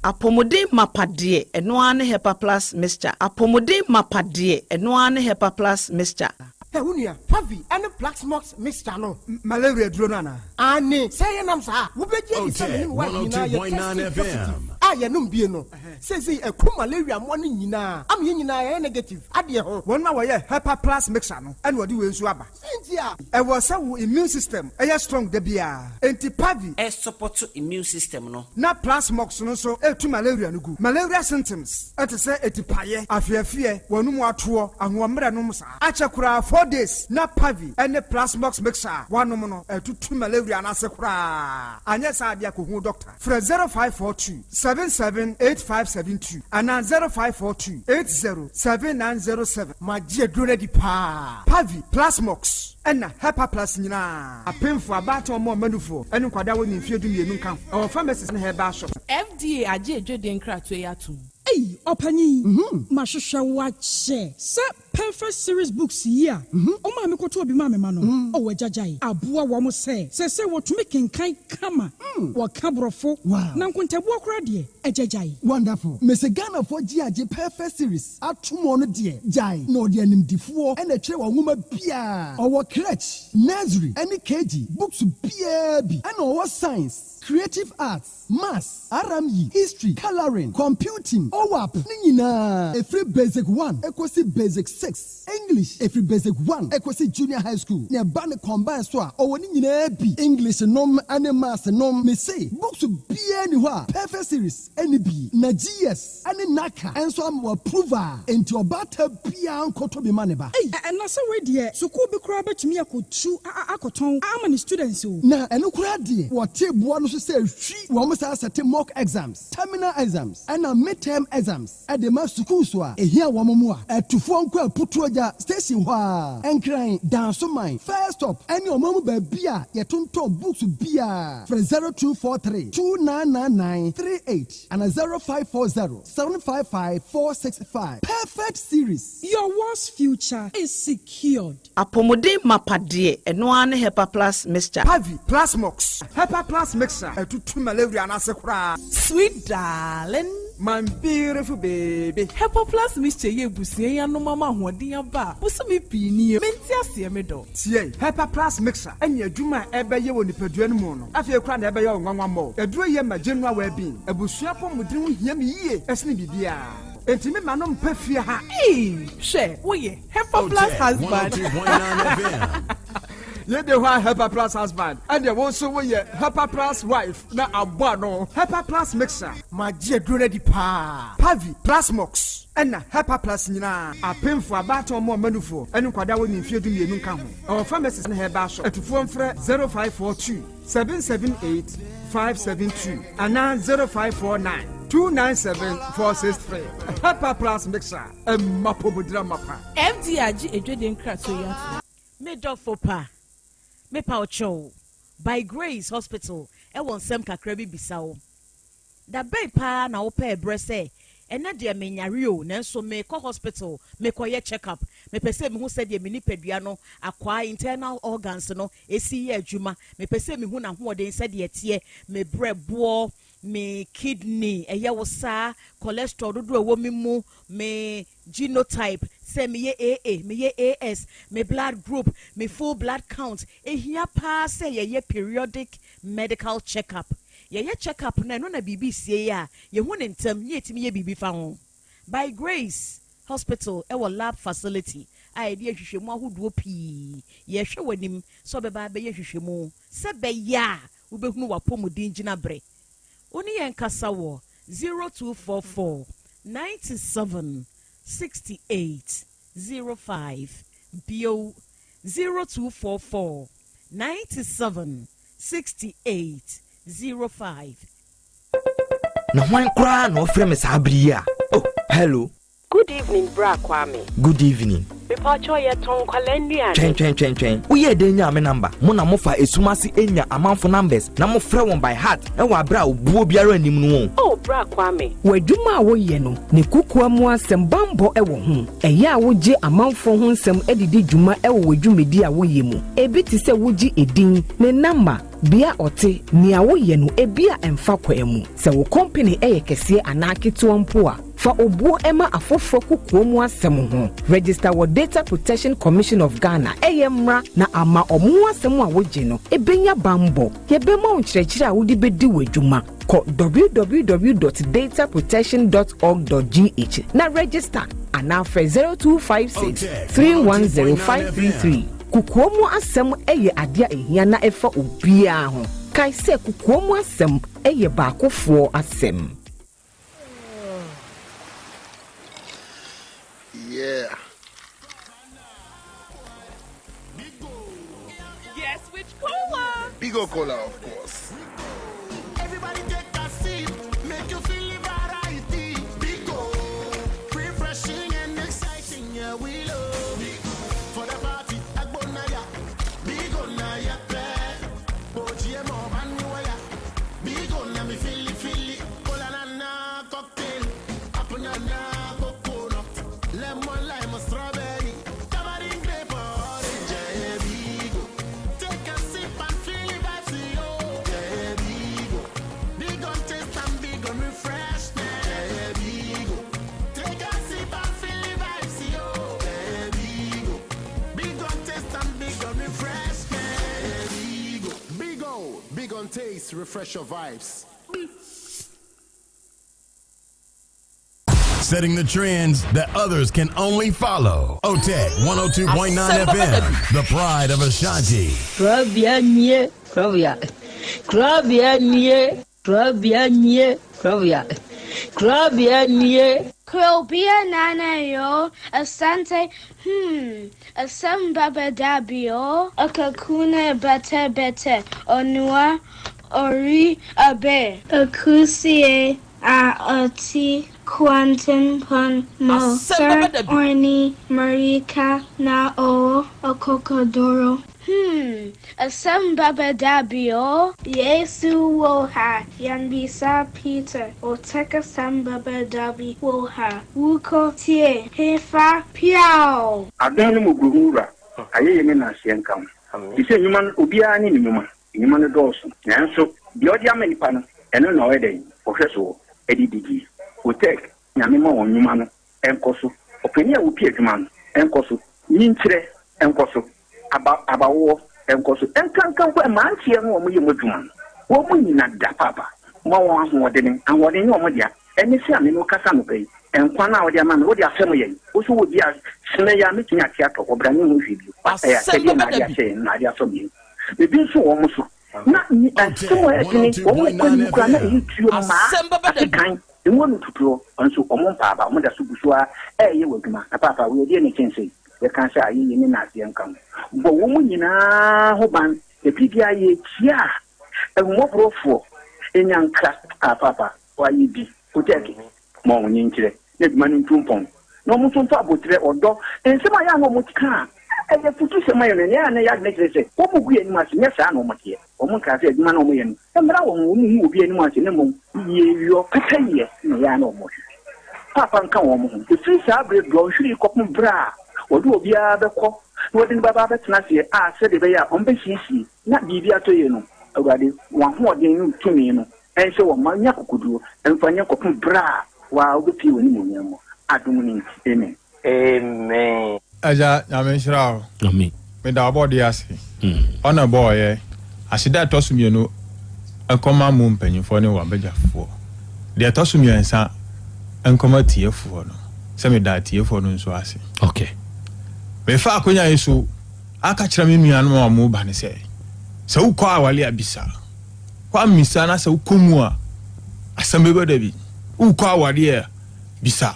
Apɔmuden mapa deɛ, ɛno ara ne Hepa Plus Mixture. Apɔmuden mapa deɛ, ɛno ara ne Hepa Plus Mixture. Hɛ wo nua, Pavi ne Plaxmox mixture no, malaria duro no anaa? Aane, sɛ yɛ nam saa a, wobɛgye adi sɛ me ne me wife nyinaa yɛ testee positive a yɛnom bie no. Seesei ɛku malaria mmoa no nyinaa ama yɛn nyinaa yɛayɛ negative adeɛ ho. Wɔn a wɔyɛ Hepa Plus mixture no na wɔde wei nso aba. Sɛ nti a. Ɛwɔ sɛ wo immune system yɛ strong da biara, enti Pavi. Ɛsupɔto immune system no. Na Plasmox no nso tu malaria no gu. Malaria symptoms te sɛ atipaeɛ, afeafeɛ, w'anum atoɔ, ahoɔmmerɛ nom saa. Akyɛ koraa 4 days na Pavi ne Plasmox mixture a woanom no atutu malaria no ase koraa. Anyɛ saa deɛ a kɔhu doctor. Frɛ 0542 7. 77 8572 anaa 0542 80 7907. Magye aduro no adi paa. Pavi, Plasmox, ɛna Hepaplus nyinaa. Apemfo, abaatan, ɔmo a ɔma nufoɔ, ɛne nkwadaa a wɔnni mfeɛ dumienu nka ho. Ɛwɔ pharmacies ne herbal shops. FDA agye adwadie nkratoɔ yi atom. Ei ɔpanyin, mahwehwɛ wo akyɛ. Sɛ Perfect Series Books yi a ɔmaa mekɔtɔɔ bi maa me mma no, oh agya gyae, aboa wɔn sɛ seesei wɔtumi kenkan kama, wɔka Borɔfo, na nkontabuo koraa deɛ, agya gyae. Wonderful. Mese Ghanafoɔ gye agye Perfect Series atom ɔno deɛ gyae na ɔde animdifoɔ na ɛtwerɛ wɔn nwoma biara. Ɔwɔ crèche, nursery ɛne KG books biara bi ɛna ɔwɔ science, creative arts, Maths, RME, History, Colouring, Computing, OWAP ne nyinaa ɛfiri Basic one kɔsi Basic 6, English ɛfiri Basic 1 kɔsi Junior High School, na ɛba no combine so a ɔwɔ ne nyinaa bi, English nom ne Maths nom, mese books biara nni hɔ a Perfect Series nni bi, na GS ne NaCCA nso ama wɔ approve a enti ɔbaatan biara nkɔtɔ bi ma ne ba. Ei, na sɛ wei deɛ sukuu bi koraa bɛtumi akɔtu akɔtɔn ama ne students o. Na ɛno koraa deɛ wɔte boɔ no so sɛ hwi, wɔn saa sɛte mock exams, terminal exams ɛna mid-term exams de ma sukuus a ɛhia wɔn mmoa. Atufoɔ nkɔ Aputuogya station hɔ ara, Nkran, Dansoman, First Stop ɛne ɔman mu baabi a yɛtontɔn books biara. Frɛ 0243 2999 38 ana 0540 755 465. Perfect Series. Your world's future is secured. Apɔmuden mapa deɛ, ɛno ara ne Hepaplus mixture. Pavi, Plasmox, Hepaplus mixture ɛtutu malaria no ase koraa. Sweet darling. My beautiful baby. Hepaplus mixture yi abusua yi anom ama ahoɔden aba a bosome pii nie. Mente aseɛ me dɔ. Tie, Hepaplus mixture ɛne adwuma a ɛbɛyɛ wɔ nipadua no mu no afei koraa na ɛbɛyɛ wo nwanwa mmɔɔ. Aduro yi ma general well-being. Abusua apɔmuden ho hia me yie ɛsene biribiara. Enti me ma no mpa fie ha. Eii hwɛ woyɛ Hepa plus husband. Yei de hɔ a Hepa plus husband ɛneɛ wo nso wo yɛ Hepa plus wife na abɔ ano. Hepa plus mixer. Magye aduro no adi paa. Pavi, Plasmox ɛna Hepa plus nyinaa. Apemfoɔ, abaatan, ɔmo a ɔma nufoɔ ɛne nkwadaa a wɔnni mfeɛ 12 nka ho. Ɛwɔ pharmacies ne herbal shop. Atufoɔ mfrɛ 0542. 778 572 anaa 0549 297 463. Hepa Plus Mixer, ɛma pomudira mapa. FDA agye adwadie nkratoɔ yi atom. Me dɔfo pa, mepa wo kyɛw, By Grace Hospital wɔ nsɛm kakra bi bisa wo. Da bɛn paa na wopɛɛ berɛ sɛ, Ɛnnɛ deɛ menyare o, nanso merekɔ hospital mekɔyɛ check up. Mepɛ sɛ mehu sɛdeɛ me nipadua no akwaa, internal organs, no si yɛ adwuma. Mepɛ sɛ mehu n'ahoɔden sɛdeɛ ɛteɛ, me berɛboɔ, me kidney, ɛyɛ wo saa, cholesterol dodoɔ a ɛwɔ me mu, me genotype, sɛ meyɛ AA, meyɛ AS, me blood group, me full blood count. Ɛhia paa sɛ yɛyɛ periodic medical check up. Yɛyɛ check up no a, ɛno na biribi sie a, yɛhu no ntɛm na yɛtumi yɛ biribi fa ho. By Grace Hospital wɔ lab facility a yɛde yɛ nhwehwɛmu ahodoɔ pii. Yɛrehwɛ w'anim sɛ wobɛba abɛyɛ nhwehwɛmu sɛ ɛbɛyɛ a wobɛhunu w'apɔmuden gyinaberɛ. Wo ne yɛn nkasa wɔ 0244 97 68 05, bio 0244 97 68 05. Na hwan koraa na ɔfrɛ me saa bere yi a? Oh, hello. Good evening bra Kwame. Good evening. Mepakyɛw yɛtɔn nkwadaa nnuane. Twɛn twɛn twɛn twɛn. Woyɛɛ dɛn nyaa me number? Mo na mofa esum ase nya amanfo numbers na mofrɛ wɔn by heart wɔ abere a obuo biara nnim no o. Oh bra Kwame. W'adwuma a woyɛ no, ne kokoa mu asɛm bammɔ wɔ ho. Ɛyɛ a wogye amanfoɔ ho nsɛm de di dwuma wɔ w'adwumadi a woyɛ mu. Ebi te sɛ wogye edin, ne namba, bea ɔte, nea woyɛ no, ebia ɛmfa kwan mu. Sɛ wo kɔmpene yɛ kɛseɛ anaa ketewa mpo a, fa obuo ma afoforɔ kokoa mu asɛm ho. Register wɔ Data Protection Commission of Ghana, ɛyɛ mmra na ama wɔn ho asɛm a wogye no bɛnya bammɔ. Yɛbɛma wo nkyerɛkyerɛ a wode bɛdi w'adwuma. Kɔ www dot dataprotection dot org dot gh na register anaa frɛ 0256 310 533. Kokoa mu asɛm yɛ adeɛ a ɛhia na ɛfa obiara ho. Kae sɛ kokoa mu asɛm yɛ baakofoɔ asɛm. Yeah. Guess which cola? Bigo Cola, of course. Everybody take a sip, make you feel. on taste, refresh your vibes. Setting the trends that others can only follow. OTEC 102.9 FM, the pride of Ashanti. Krabea nie, krabea. Krabea nie, krabea nie, krabea. Krabea nie. Krobea nana yo, asante, hmm, asem baba dabio, akakuna bete bete, onua, ori abe, akusie a ɔte kwantempɔn mu Asɛm bɛba sɛ da bi. ɔne mmirika na ɔwɔ akokoduru. Hmm, asɛm bɛba da bi o. Yesu wɔ ha, yɛmmisa Peter, Otec asɛm bɛba da bi wɔ ha. Wokɔ tie, hefa, piaw! Adom ne mmɔborɔhunu Wura, ayɛyie ne nnaaseɛ nka wo. Te sɛ nnwuma no, obiara ne ne nnwuma. Nnwuma no dɔɔso, nanso deɛ ɔde ama nnipa no, ɛno na ɔyɛ dɛn? Ɔhwɛ soɔ de didie. Otec, Nyame ma wɔn nnwuma no nkɔ so. Ɔpanin a ɔpie adwuma no nkɔ so. Nyinkyerɛ nkɔ so. Aba, abawoɔ nkɔ so. Ɛnkanka mpo mmeranteɛ no a wɔyɛ mu adwuma no, wɔn nyina da paapa. Ma wɔn ahoɔdene. Ahoɔden nyɛ wɔn dea. Ɛne sɛ a me ne wo kasa anɔpa yi, nkwa no a wode ama me, wode afɛm yɛn. Wo nso wɔ bi a, sene yi a mɛtumi ate atɔ hɔ, bra menhu hwee bio. Ɛyɛ Asɛm akyɛdeɛ na bɛba ade da bi. ahyɛ yɛn, na ade afɛm yɛn. Ebi nso wɔ wɔn so. Na nyi asɛm a ɛyɛ dene, wɔn kɔ anim koraa na ɛyɛ tuo mmaa Asɛm bɛba da bi. asekan, emu ano tutuo, nso wɔn mpa aba, wɔn da so gu so ara reyɛ wɔn adwuma. Na paapa, wei ɛdeɛn na ɛkyɛn sei? Yɛka sɛ ayɛyie ne nnaseɛ nka ho. Bɔ wɔn nyinaa ho ban, na biribiara yɛrekyia a, ahummɔborɔfoɔ nya nkra. Ah, paapa, wɔayɛ bi. Kotɛɛke, ma wɔn nkyerɛ na adwuma no ntu mpɔn, na wɔn nso mfa aboterɛ, ɔdɔ, nsɛm a ɛyɛ a na wɔka a ɛyɛ afutusɛm ayɛ no, nea ɛyɛ a na ɛyɛ adwene kyerɛ sɛ wɔgu yɛn anim ase, nyɛ saa na wɔteɛ. Wɔnkaa sɛ adwuma no a wɔyɛ no mmra wɔn ho, wɔnhu obi anim ase, na mmom yieyɔ, pɛpɛyɛ na ɛyɛ a na wɔhwehwɛ. Paapa nka wɔn ho. Ɛfiri saa berɛ dɔnhwere yi kɔpem berɛ a wɔde obiara bɛkɔ na wɔde no bɛba abɛtena aseɛ a sɛdeɛ ɛbɛyɛ a wɔbɛsiesie na biribi atɔ yie no, Awurade, wɔn ahoɔden ne wo tumi no Ɛnhyɛ wɔn mma nnya akokoduro mfa nyɛ kɔpem berɛ a wo ara wobɛpue w'animuonyam mu. Adom no nti, amen. Amen. Agya Nyame nhyira wo. Amen. Meda ɔbɔdeɛ ase. Ɔna ɛbɔɔ yɛ. Aseda a ɛtɔ so mienu nkɔma mo mpanyinfoɔ ne w'abadwafoɔ. Deɛ ɛtɔ so miɛnsa nkɔma atiefoɔ no. Sɛ meda atiefoɔ no nso ase. Okay. Mefa akonya yi so aka kyerɛ me nuanom a wɔn ba no sɛ, sɛ wokɔ awale a bisa. Woammisa na sɛ wokɔ mu a, asɛm bɛba da bi. Wokɔ awareɛ a, bisa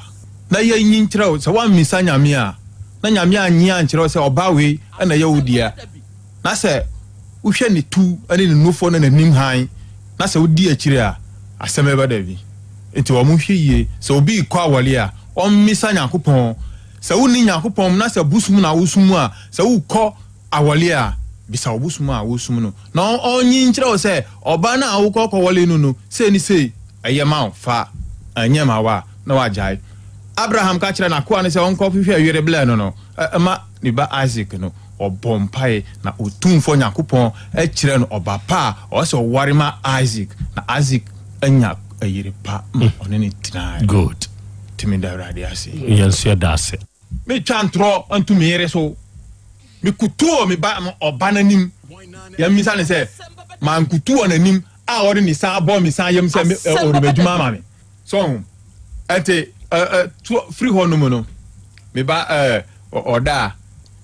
na yɛnyi nkyerɛ wo. Sɛ woammisa Nyame a, na Nyame annye ankyerɛ wo sɛ ɔbaa wei na ɛyɛ wo dea, na sɛ wohwɛ ne tu ne ne nufoɔ ne n'anim hann, na sɛ wodi akyire a, asɛm bɛba da bi. Nti wɔn hwɛ yie, sɛ obi rekɔ awareɛ a, ɔmmisa Nyankopɔn. Sɛ wonni Nyankopɔn mu na sɛ bosom na wosom a, sɛ wokɔ awɔle a, bisa wo bosom a wosom no na ɔnyi nkyerɛ wo sɛ ɔbaa no a wokɔ kɔwɔle no no sei ne sei, ɛyɛ ma wo, fa, ɛnyɛ ma wo a, na wagyae. Abraham ka kyerɛɛ n'akoa no sɛ ɔnkɔhwehwɛ yere blɛ no no ma ne ba Isak no, ɔbɔɔ mpae na Otumfoɔ Nyankopɔn kyerɛɛ no ɔba pa a ɔwɔ sɛ ɔware ma Isak, na Isak anya yere pa ma ɔne no tenae. Good. Nti meda Awurade ase. Yɛn nso yɛda ase. Metwa ntorɔ nto me yere so. Mekutu wɔ me ba ɔba no anim. Yɛmmisa no sɛ, mankutu wɔ n'anim a ɔde ne nsa abɔ me nsa yam sɛ ɔrema adwuma ama me. So ho. Ɛnti firi hɔ nom no, me ba ɔda a,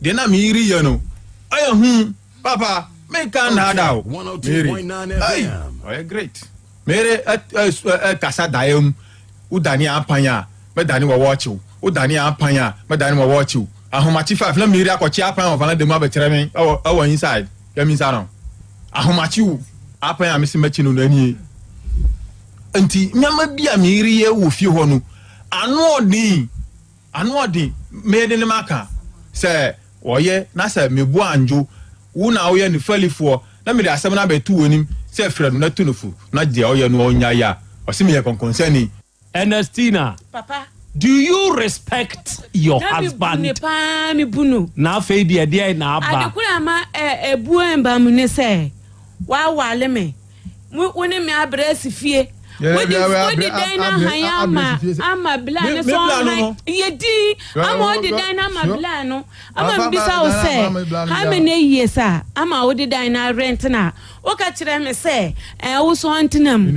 deɛ na me yere yɛ no, ɔyɛ hu. Papa, menka nnaadaa o. Me yere, ei, ɔyɛ great. Me yere kasa daeɛ mu, wodane apan a, mɛdane wɔ wɔɔkyew. Wodane apan a, mɛdane wɔ wɔɔkyew. Ahomakye five na Mary akɔkye apan wɔ valanda mu abɛkyerɛ me ɛwɔ ɛwɔ inside. Yɛ me nsa no. Ahomakye o, apan a mese mɛkye no no ɛnie. Nti nneɛma bi a Mary yɛ wɔ fie hɔ no, ano ɔden, ano ɔden. Mede ne maka sɛ ɔyɛ na sɛ mebo andwo, wo na woyɛ ne falifoɔ na mede asɛm no abɛto w'anim sɛ frɛ no na tu no fo na deɛ ɔyɛ no ɔnyae a, ɔse meyɛ kɔnkɔnsani. Ernestina, Papa. do you respect your Na me bu husband? no paa, me bu no. Na afei deɛ ɛdeɛn na aba? Ade koro a ama ɛ, ebuo mba mu ne sɛ, w'aware me, mo, wo ne me abrɛ asi fie. Wode wode dan no ahan ama ama bla no so ɔhan yɛ din ama wode dan no ama bla no ama mbisa wo sɛ how many years a ama wode dan no arent na woka kyerɛ me sɛ ɛɛ wo so ɔntena mu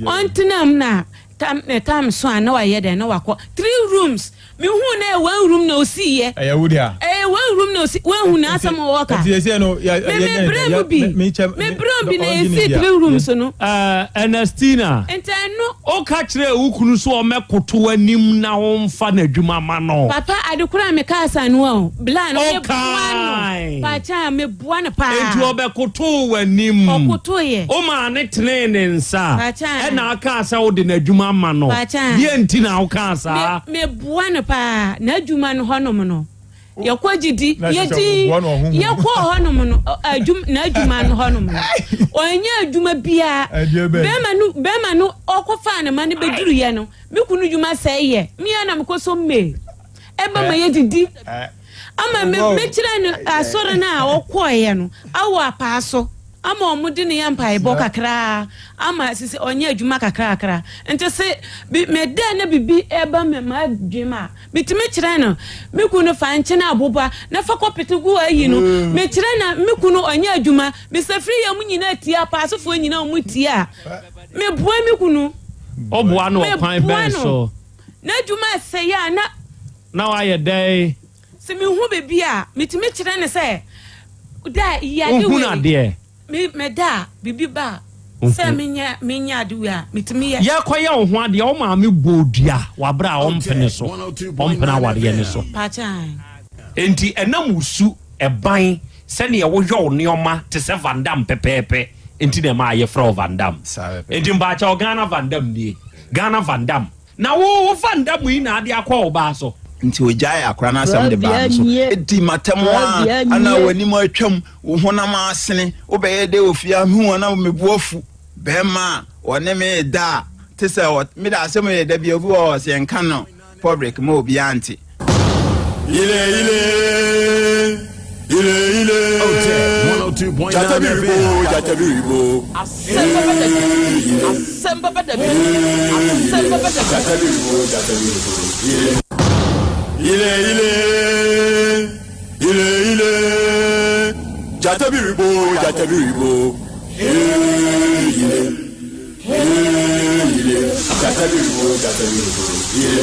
ɔntena mu na tam tam so a na wayɛ dɛn na wakɔ three rooms Mehuu no ɛyɛ one room na osii yɛ. Ɛyɛ wo dea. Ɛyɛ one room na osi wahu na asɛm a wɔka. Nti ɛsɛ no yɛ yɛ me brɛ mu bi me brɛ mu bi na esi three rooms no. Ɛɛ Ernestina. Nti ɛno. Woka kyerɛɛ wo kunu sɛ ɔmmɛkoto w'anim na womfa n'adwuma ma no. Papa ade koro a mekaa saa no o bla no meboa no pakyɛ a meboa no paa. Enti ɔbɛkotoo w'anim. Ɔkotoeɛ. Womaa no tenee ne nsa. Pakyɛ a. Ɛna akaa sɛ wode n'adwuma ma no. Pakyɛ a. Deɛ nti na wokaa saa? Me meboa no paa. N'adwuma no hɔnom no, yɛkɔ gyidi, yɛdi, yɛkɔɔ hɔnom no, adwum, n'adwuma no hɔnom no, ɔnyɛ adwuma biara. Bɛrima no, bɛrima no ɔkɔfaa ne ma no bɛduruyɛ no, me kunu dwuma sɛe yɛ. Me ara na mekɔ so mmee. Ɛba ma yɛdidi. Ama me, mekyerɛ no asɔre no a ɔkɔeɛ no, awɔ apaa so. Ama ɔmo de no yɛ mpaebɔ kakraa ama sisi ɔnyɛ adwuma kakrakra nti se bi me dɛ na bibi ɛba me m'adwene mu a me tumi kyerɛ no me kunu fa nkyene aboba na fa kɔ pete gu ayi no me kyerɛ na me kunu ɔnyɛ adwuma me sɛ firi yɛ ɔmo nyinaa tie apaasofoɔ nyinaa ɔmo tie a me boa me kunu Ɔboa no me ɔkwan boa bɛn no so? n'adwuma ɛsɛe a na. Na wayɛ dɛn? Sɛ mehu biribi a, metumi kyerɛ no sɛ, da yi ade Wohunu wei, adeɛ. me meda a, biribi ba a, sɛ menyɛ menyɛ ade wei a, metumi yɛ. Yɛrekɔyɛ wo ho adeɛ, wo maame bɔɔ dua wɔ aberɛ a ɔmpene so, ɔmpene awareɛ no so. Mpakyɛ ae. Enti ɛnam wo su, ɛban, sɛdeɛ woyɔ wo nneɛma te sɛ Van Damme pɛpɛɛpɛ nti na ɛmaa yɛfrɛ wo Van Damme. Enti mpakyɛw Ghana Van Damme nie. Ghana Van Damme. Na wo wo fa nda mu yi na ade akɔ wo baa so. Nti ogyaee akora no asɛm de baa no so. Di m'atɛm a, ana w'anim atwam, wo honam asene, wobɛyɛ dɛ wɔ fie a, mehu a na me bo afu. Bɛrima a ɔne me reda a, te sɛ ɔ, me de asɛm yɛ da bi a obi wɔ hɔ a ɔse nka no public ma obiara nte. Ile ile ile ile. Otec 102.9 Jata biribo, FM. jata biribo. Asɛm bɛba da bi. Asɛm bɛba da bi. Asɛm bɛba da bi. Jata biribo, jata biribo. Ile ile ile ile. Jata biribo, jata biribo. Ile ile. Jata biribo, jata biribo. Ile.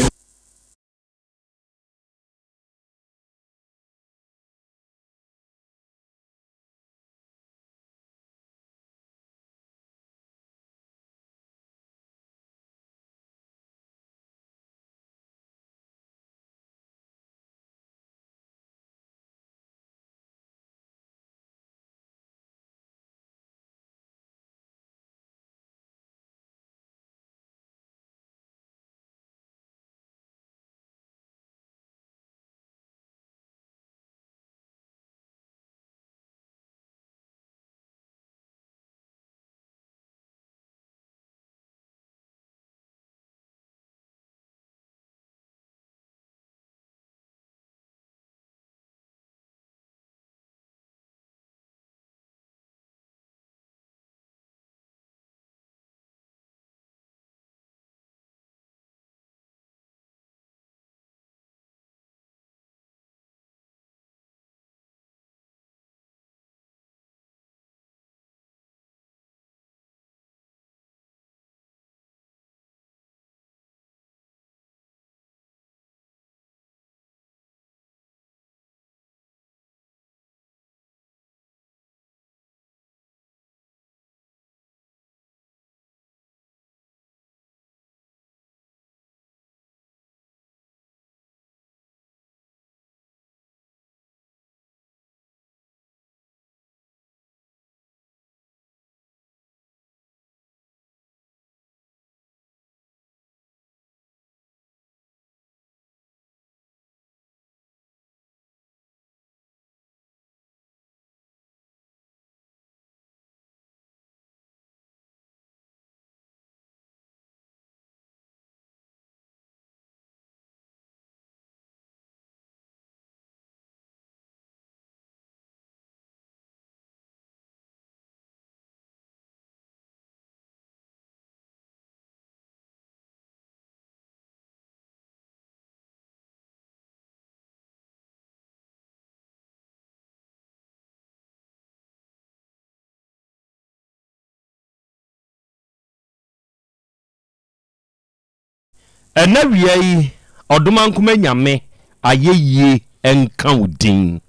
Ɛnnɛ awia yi, Ɔdomankoma Nyame ayɛyie nka wo din.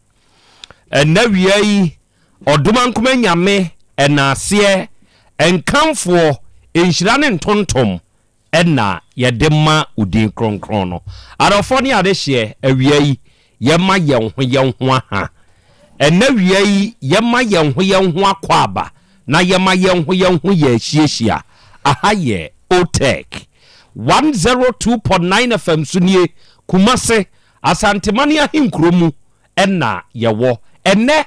Ɛnnɛ awia yi, Ɔdomankoma Nyame ɛnaaseɛ, nkamfoɔ, nhyira ne ntontom na yɛde ma wo din kronkron no. Adɔfoɔ ne adehyeɛ, awia yi, yɛma yɛn ho yɛn ho aha. Ɛnnɛ awia yi, yɛma yɛn ho yɛn ho akwaaba na yɛma yɛn ho yɛn ho yɛ ahyiahyia. Aha yɛ OTEC 102.9 FM so nie, Kumase, Asantemane ahenkuro mu na yɛwɔ. Ɛnnɛ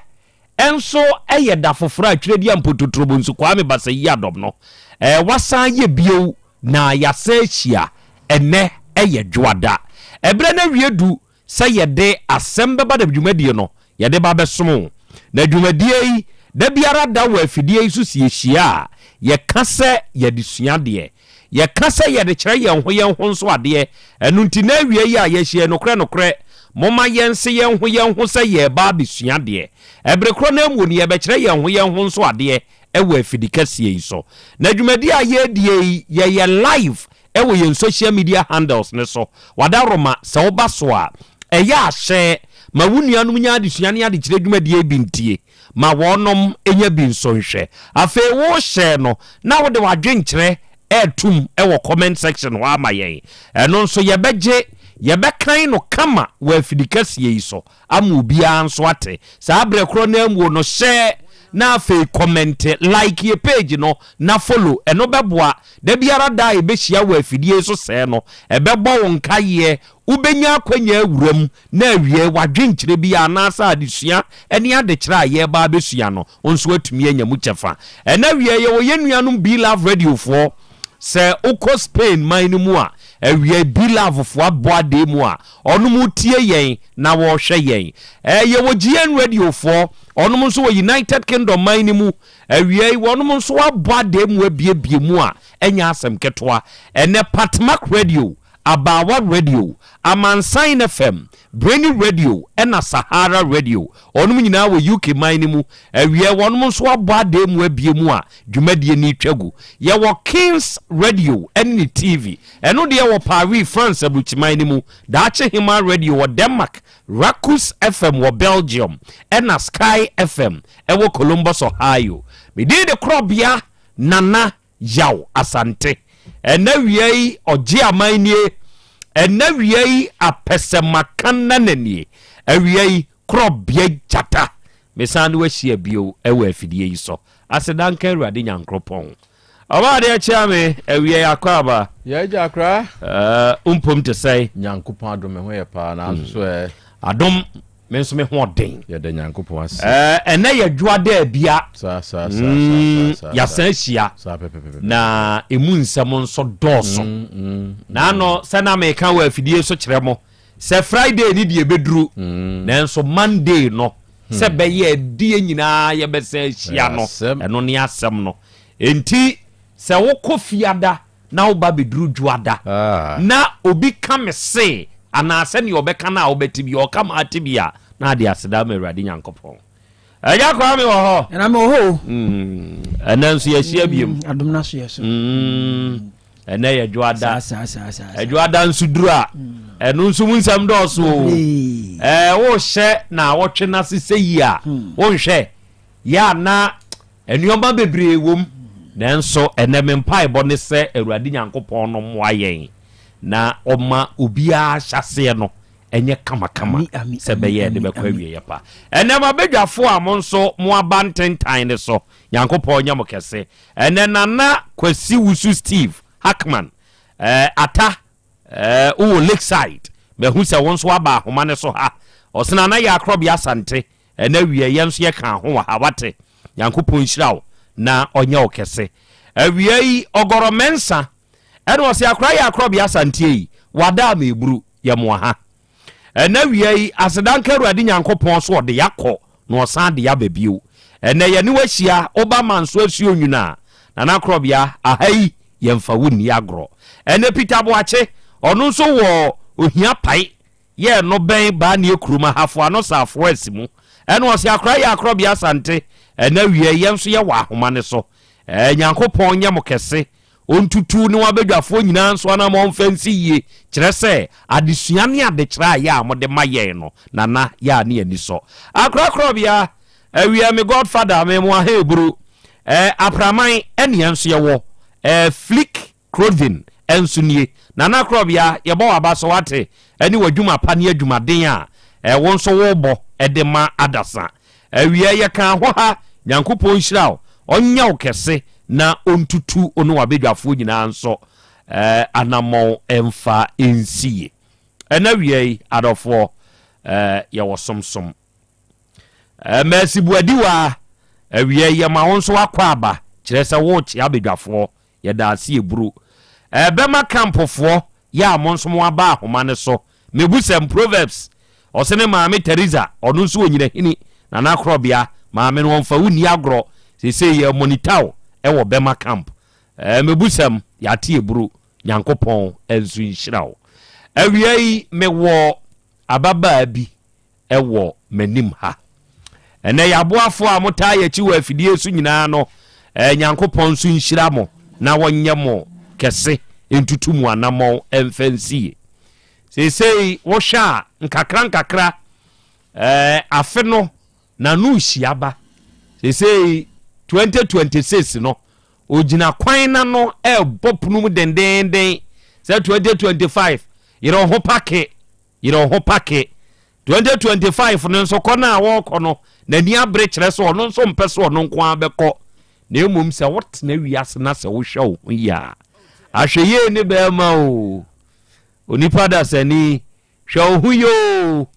nso yɛ da foforɔ a Twerɛdua Mpototorobonsu Kwame Basayi Adom no wasan ayɛ bio na yɛasan ahyia. Ɛnnɛ yɛ Dwoada. Ɛberɛ no awie du sɛ yɛde asɛm bɛba na dwumadie no yɛde ba bɛsom wo. Na dwumadie yi da biara da wɔ afidie yi so sɛ yɛhyia a, yɛka sɛ yɛde sua adeɛ. Yɛka sɛ yɛde kyerɛ yɛn ho yɛn ho nso adeɛ. Ɛno nti na awia yi a yɛahyia yi, nokorɛ nokorɛ, momma yɛnse yɛn ho yɛn ho sɛ yɛreba abɛsua adeɛ. Ɛbere korɔ no ara mu no, yɛbɛkyerɛ yɛn ho yɛn ho nso adeɛ wɔ afidi kɛseɛ yi so. Na dwumadie a yɛredie yi, yɛyɛ live wɔ yɛn social media handles no so. Wadaworoma, sɛ woba so a, ɛyɛ a hyɛ ma wo nuanom nya adesua ne adekyerɛ dwumadie yi bi ntie. Ma wɔnom nya bi nso nhwɛ. Afei wo share no na wode w'adwenkyerɛ retom wɔ comment section hɔ ama yɛn. Ɛno nso yɛbɛgye, yɛbɛkan no kama wɔ afidikɛseɛ yi so ama obiara nso ate. Saa berɛ korɔ no ara muo no share na afei kɔmɛnte, like yɛ page no na follow. Ɛno bɛboa. Da biara da a yɛbɛhyia wɔ afidie yi so sɛɛ no, ɛbɛbɔ wo nkaeɛ, wobɛnya akwanya awura mu na awiei w'adwenkyerɛ bi anaasɛ adesua ne adekyerɛ a yɛreba abɛsua no, wo nso atumi anya mu kyɛfa. Ɛnnɛ awiei yɛwɔ yɛn nuanom Be-Love Radiofoɔ. Sɛ wokɔ Spain man no mu a, awiei Be-Lovefoɔ abɔ adee mu a, wɔnom tie yɛn na wɔrehwɛ yɛn. Ɛɛ, yɛwɔ GN Radiofoɔ, wɔnom nso wɔ United Kingdom man no mu. Awiei wɔnom nso abɔ adee mu abiebie mu a ɛnyɛ asɛm ketewa. Ɛnnɛ Patmak Radio Abaawa Radio, Amansan FM, Brainy Radio ɛna Sahara Radio. Wɔnom nyinaa wɔ UK man no mu. Awiɛ wɔnom nso abɔ adee mu abie mu a dwumadie no retwa gu. Yɛwɔ Kings Radio ɛne ne TV. Ɛno deɛ wɔ Paris, France aburukyiman no mu. Daakye Hemaa Radio wɔ Denmark, Rakus FM wɔ Belgium ɛna Sky FM ɛwɔ Columbus, Ohio. Me din de Korɔbea Nana Yaw Asante. Ɛnɛ wia yi ɔgye aman nie. Ɛnɛ wia yi apɛsɛmakanana nie. Awia yi korɔbea gyata. Mesan ne wahyia bio ɛwɔ afidie yi so. Aseda nka Awurade Nyankoropɔn. Ɔba adeɛ kyea me awia yi akɔ aba. Yɛ agya akora. Ɛɛ mpom te sɛn. Nyankopɔn adom me ho yɛ paa na nso so ɛ. Adom Me nso me ho ɔden. Yɛda Nyankopɔn ase. Ɛɛ ɛnɛ yɛ dwoa dɛ abia. Saa saa saa saa saa. Yɛasan ahyia. Saa pɛpɛpɛpɛ. Na emu nsɛm nso dɔɔso. Mm, mm, Na ano sɛ na meka wɔ afidie so kyerɛ mo sɛ Friday ni deɛ ɛbɛduru. Nanso Monday no sɛ bɛyɛ ɛdeɛ nyinaa yɛbɛsan ahyia no ɛno ne asɛm no. Enti sɛ wokɔ fiada na woba bɛduru Dwoada na obi ka me se anaa sɛdeɛ ɔbɛka no a wobɛte bi, ɔka ma ate bi a, na ade aseda ama Awurade Nyankopɔn. Agya Kwame wɔ hɔ? Ɛna me wɔ hɔ o. Ɛnɛ nso yɛahyia biom. Adom no aso yɛ so. Ɛnɛ yɛ Dwoada. Dwoada nso duru a, ɛno nso mu nsɛm dɔɔso o. Ɛɛ wohyɛ na awɔtwe no ase sɛ yi a, wonhwɛ yɛ a na Nneɛma bebree wom, nanso ɛnnɛ me mpaebɔ ne sɛ Awurade Nyankopɔn no mmoa yɛn na ɔma obiara ahyɛaseɛ no nyɛ kamakama sɛ ɛbɛyɛ yɛde bɛkɔ awieɛ pa. Ɛnnɛ m'abadwafoɔ a mo nso mo aba ntentan no so, Nyankopɔn nyɛ mo kɛse. Ɛnnɛ Nana Kwasi Wusu Steve Hackman, eh, Ata, eh, wowɔ Lakeside, mahu sɛ wo nso aba ahoma no so ha. Ɔsena na yɛ Akorɔbea Asante, Ɛnɛ awia yɛn nso yɛka ho wɔ ha wate. Nyankopɔn nhyira wo na ɔnyɛ wo kɛse. Awia yi Ɔgɔrɔ Mɛnsa ɛna ɔse akora yɛ akorɔbea Asanteɛ yi wada a meburu yɛ mo aha. Ɛnɛ awia yi aseda nka Awurade Nyankopɔn so ɔde yakɔ na ɔsan de yaba bio. Ɛnɛ yɛne wo ahyia woba Manso asuo nwunu a Nana Akorɔbea aha yi yɛmfa wo nni agorɔ. Ɛnɛ Peter Boakye ɔno nso wɔ ohia pae Yɛ no bɛn baa neɛ kurom ahafo ano safoa asi mu ɛna ɔse akora yɛ akorɔbea asante ɛna wiɛ yɛ nso yɛ wɔ ahoma no so ɛɛ nyankopɔn nyɛ mo kɛse. Ɔntutu ne w'abadwafoɔ nyinaa nso anammɔn mfa nsi yie, kyerɛ sɛ, adesua ne adekyerɛ a yɛ a mode ma yɛn no, Nana, yɛ a ne ani sɔ. Akorakorabea, Awia, me godfather, me mo aheeburu, eh, Apraman, ɛne yɛn nso yɛwɔ, eh, Flick Clothing nso nie. Nana Korɔbea, yɛbɔ w'aba so wate, ɛne w'adwuma pa ne adwumaden a, eh, wo nso wobɔ de ma adasa. Awia yɛkaa ho ha, Nyankopɔn nhyira wo, ɔnyɛ wo kɛse na ɔntutu wo ne w'abadwafoɔ nyinaa nso eh, anammɔn mfa nsi yie. Ɛna awia yi, adɔfoɔ, eh, yɛwɔ somsom. Eh, Mercy Boadiwaa, awia yi yɛma wo nso wakɔ aba, kyerɛ sɛ worekyea abadwafoɔ, Yɛda ase eburo. Ɛbɛma campfoɔ yɛ a mo nso mo aba ahoma no so. Mebusɛm, Proverbs, ɔse ne maame Theresa, ɔno nso onyinahini, Nana Korɔbea, maame no ɔmfa wo nni agorɔ, seesei yɛ monitor wo wɔ bɛma camp. Ɛɛ mebusɛm, yɛate eburo, Nyankopɔn nso nhyira wo. Awia yi mewɔ ababaa bi wɔ m'anim ha. Ɛnɛ yɛaboafoɔ a motaa yɛakyi wɔ afidie so nyinaa no, eh, Nyankopɔn nso nhyira mo na wɔnyɛ mo kɛse ntutu mo anammɔn mfa nsie. Seesei wohwɛ a nkakra nkakra eh, afe no n'ano rehyia ba. Seesei 2026 no ogyina kwan n'ano ɛrebɔ pono mu dendeenden sɛ 2025 yerɛ wo ho pake Yere wo ho pake. 2025 no nso kɔ no a wɔrekɔ no, n'ani abere kyerɛ sɛ ɔno nso mpɛ sɛ ɔno nko ara bɛkɔ. Na mmom sɛ wotena wiase na sɛ wohwɛ wo ho yie a, ahwɛ yie ne bɛrima o. Onipa dasani, hwɛ wo ho yie o.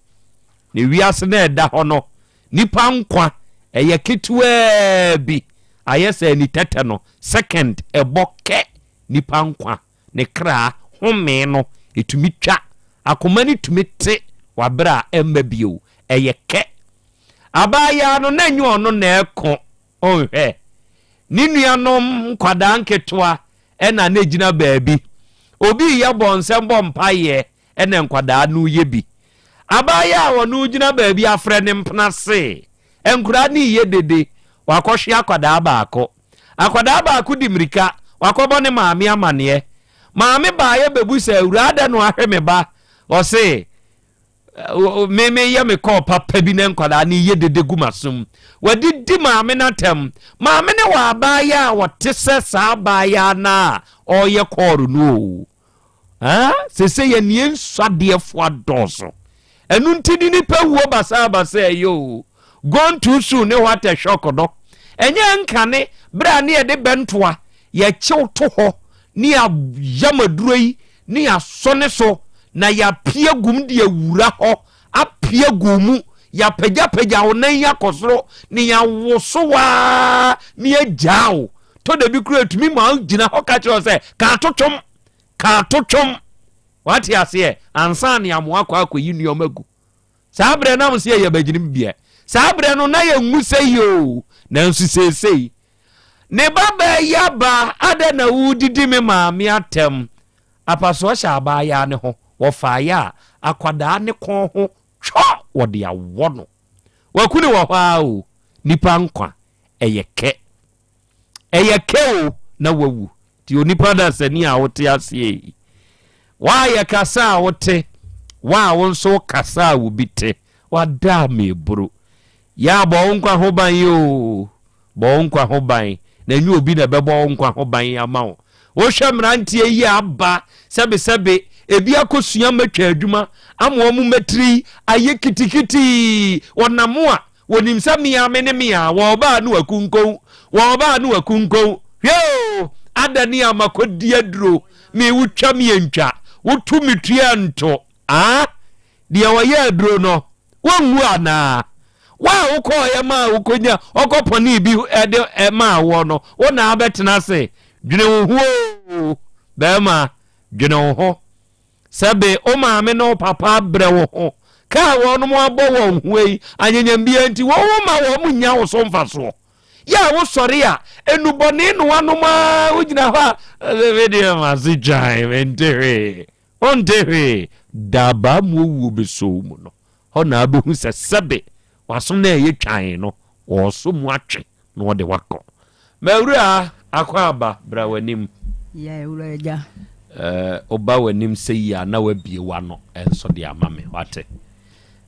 Na wiase no a ɛda hɔ no, nipa nkwa ɛyɛ ketewaa bi, ayɛ sɛ ani tɛtɛ no, second ɛbɔ kɛ nipa nkwa. Ne kra home no, ɛtumi twa. Akoma no tumi te wɔ berɛ a ɛmma bio. Ɛyɛ kɛ. Abaayaa no, na ɛnyɛ ɔno na ɛko. Ɔnhwɛ. Ne nuanom nkwadaa nketewa na na ɛgyina baabi. Obi reyɛ bɔnsɛm bɔ mpaeɛ na nkwadaa no reyɛ bi. Abaayaa a ɔno gyina baabi afrɛ ne mpena se, Nkwadaa no reyɛ dede. Wakɔhwe akwadaa baako. Akwadaa baako di mmirika, wakɔbɔ ne maame amaneɛ. Maame baeɛ bɛbu sɛ, Awuraa dɛn na wahwe me ba? Ɔse, Me meyɛ me kɔɔ papa bi na nkwadaa no yɛ dede gu m'asom. Wadidi maame no atɛm. Maame no wɔ abaayewa a ɔte sɛ saa abaayewa no a ɔreyɛ kɔɔro no o. Ah, sese yɛ nie nsuadeɛfo adɔɔso. Ɛno nti ne nipa wuo basabasa ɛyɛ o. Gone too soon ne what a shock no. Ɛnyɛ nkane berɛ a ne yɛde bɛntoa yɛkyew to hɔ ne yɛayam aduro yi ne yɛasɔ ne so na yɛapia gum de awura hɔ apia gu mu yɛapagyapagya wo nan yi akɔ soro ne yɛawoso waa ne yɛagyaa wo tɔ da bi kura etumi ma gyina hɔ ka kyerɛ wo sɛ ka ato twom ka ato twom wate aseɛ ansa ne amoa akɔ akɔyi nneɛma gu saa berɛ nam sɛ yɛyɛ bagyinim biɛ saa berɛ no na yɛnwu sɛ yi o nanso seesei ne ba baa yi aba adɛn na wodidi me maame atɛm apasoɔ hyɛ abaayaa ne ho wɔfaeɛ a akwadaa ne kɔn ho twɔ wɔde awɔ no waku ne wɔ hɔ a o nipa nkwa ɛyɛ kɛ Ɛyɛ kɛ o na wawu. Nti onipa dasani a wote aseɛ yi, wa a yɛkasa a wote, wa a wo nso wokasa a obi te, wada a meburu. Yɛ a bɔ wo nkwa ho ban o, bɔ wo nkwa ho ban, na ɛnyɛ obi na ɛbɛbɔ wo nkwa ho ban ama wo. Wohwɛ mmeranteɛ yi a aba sɛbesɛbe, ebi akɔsua mmatwa adwuma ama wɔn mmatiri ayɛ kitikiti, wɔnam a Wɔnim sɛ me ara me ne me ara, wɔn ɔbaa ne wakunkow, wɔn ɔbaa ne wakunkow. Hwɛ o, adane a makɔdi aduro, me wotwa me antwa, woto me tua nto. Ah, deɛ ɔyɛ aduro no, wɔnwu anaa? Wo a wokɔɔyɛ maa wokɔnya ɔkɔpɔnee bi de maa woɔ no, wo na abɛtena ase. Dwene wo ho o, bɛrima, dwene wo ho. Sɛbe wo maame ne wo papa abrɛ wo ho ka a wɔnom abɔ wɔn ho yi, anyanyambia nti wɔn ho ma wɔn nnya wo so mfasoɔ. Yɛ a wosɔre a, nnubɔne na woanom ara, wogyina hɔ a, me deɛ m'ase twan, mente hwee, wonte hwee. Daabaa mu owuo bɛsɔ wo mu no, hɔ na wobɛhu sɛ sɛbe w'aso no a ɛyɛ twan no, wɔresɔ mu atwe na wɔde wo akɔ. M'awuraa, akwaaba, bra w'anim. Yɛ wura agya. Eh, woba w'anim sɛ yi a na wabie w'ano nso de ama me wate.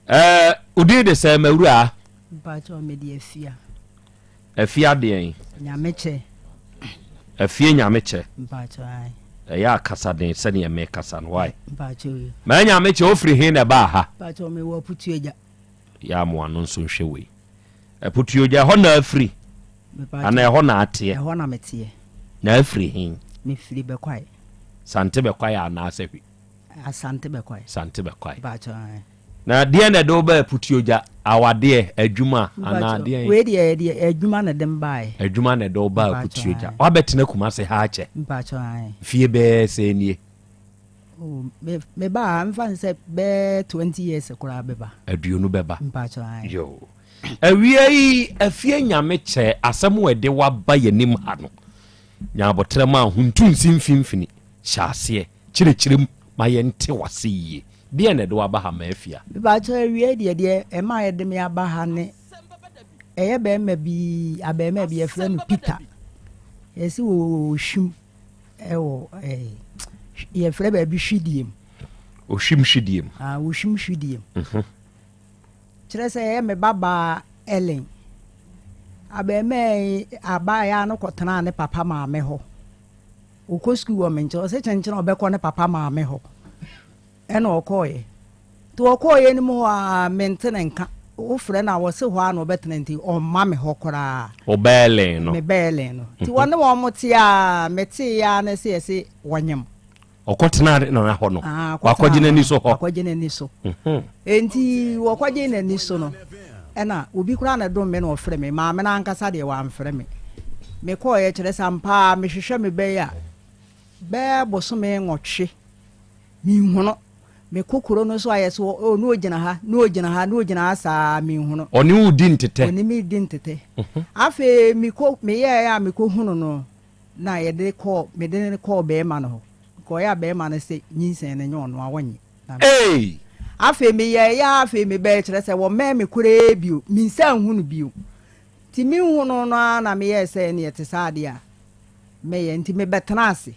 Eh, wodin de sɛ mawura? Mpakyɛw mede Afia. Afia deɛn? Nyamekyɛ. Afie Nyamekyɛ. Mpakyɛw ae. Ɛyɛ akasa den sɛdeɛ mekasa no why? Mpakyɛw yi. Maa Nyamekyɛ wofiri he na ɛbaa ha? Mpakyɛw mewɔ Aputuagya. Yɛ amoa no nso nhwɛ wei. Aputuogya ɛhɔ na afiri? Anaa ɛhɔ na ateɛ? Ɛhɔ na meteɛ. Na afiri he? Mefiri Bɛkwae. Sante Bɛkwae anaasɛ hwi? Asante Bɛkwae. Sante Bɛkwae. Mpakyɛw ae. Na deɛn na ɛde wo baa Aputuogya? Awadeɛ, adwuma anaa deɛn? Wei deɛ ɛdeɛ adwuma na ɛde me baeɛ. Adwuma na ɛde wo baa Aputuogya. Woabɛtena Kumase ha akyɛ? Mpakyɛw ae. Mfie bɛyɛ sɛn nie? Oh, me me ba a mfa n sɛ bɛɛ 20 years koraa bɛba. Aduonu bɛba. Mpakyɛ ae. Yo. Awia yi afie nyame kyɛ asɛm a ɛde waba yɛnim ha no. Nya abotrɛ ma ahuntu nsi mfimfini. Hyɛ aseɛ kyerɛkyerɛ mu ma yɛnte wase yie. Deɛ na ɛde waba ha ma afia? Mepakyɛ awia deɛ deɛ ɛma yɛde me aba ha ne ɛyɛ bɛrima bi abɛrima bi yɛfrɛ no Peter. Yɛsi wɔ hwim. Ɛwɔ ɛɛ yɛfrɛ baabi hwidiem. Ohwim hwidiem. Ah, ohwim hwidiem. Mhm. Kyerɛ sɛ ɛyɛ me babaa Ellen. Abɛɛmaa yi abaayaa no kɔtenaa ne papa maame hɔ. Ɔkɔ sukuu wɔ me nkyɛn, ɔsɛ kyenkyen ɔbɛkɔ ne papa maame hɔ. Ɛna ɔkɔeɛ. Nti ɔkɔeɛ no mu hɔ ara mente ne nka. Wofrɛ no a ɔse hɔ ara na ɔbɛtena nti ɔmma me hɔ koraa. Wo bɛɛlen no? Me bɛɛlen no. Nti wɔne wɔn te a meteeɛ ara ne sɛ yɛse wɔnyem. Ɔkɔtenaa ne nana hɔ no? Ah, Wakɔgye n'ani so hɔ? Wakɔgye n'ani so. Nti wɔkɔgye n'ani so no, ɛna obi koraa na ɛdom me na ɔfrɛ me. Maame no ankasa deɛ wamfrɛ me. Mekɔeɛ kyerɛ sɛ ampa ara mehwehwɛ me bɛyɛ a bɛyɛ bosome nwɔtwe Menhu no. Mekɔ kuro no so a, yɛ so oh, na ɔgyina ha, na ɔgyina ha, na ɔgyina ha saa, menhu no. Ɔne wo di ntetɛ? Ɔne me di ntetɛ. Afei mekɔ, meyɛɛ a mekɔhunu no, na yɛde kɔɔ, mede no kɔɔ bɛrima no hɔ. Mekɔeɛ a bɛrima no se nyinsɛn no nyɛ ɔno a, ɔnnye. Na me. Ei! Afei meyɛeɛ a afei mebɛɛ, kyerɛ sɛ wɔmmɛn me koraa bio, mensan nhu no bio. Nti menhu no no ara na meyɛɛ sɛ ɛneɛ ɛte saa deɛ a, mɛyɛ. Nti mebɛtenaa ase.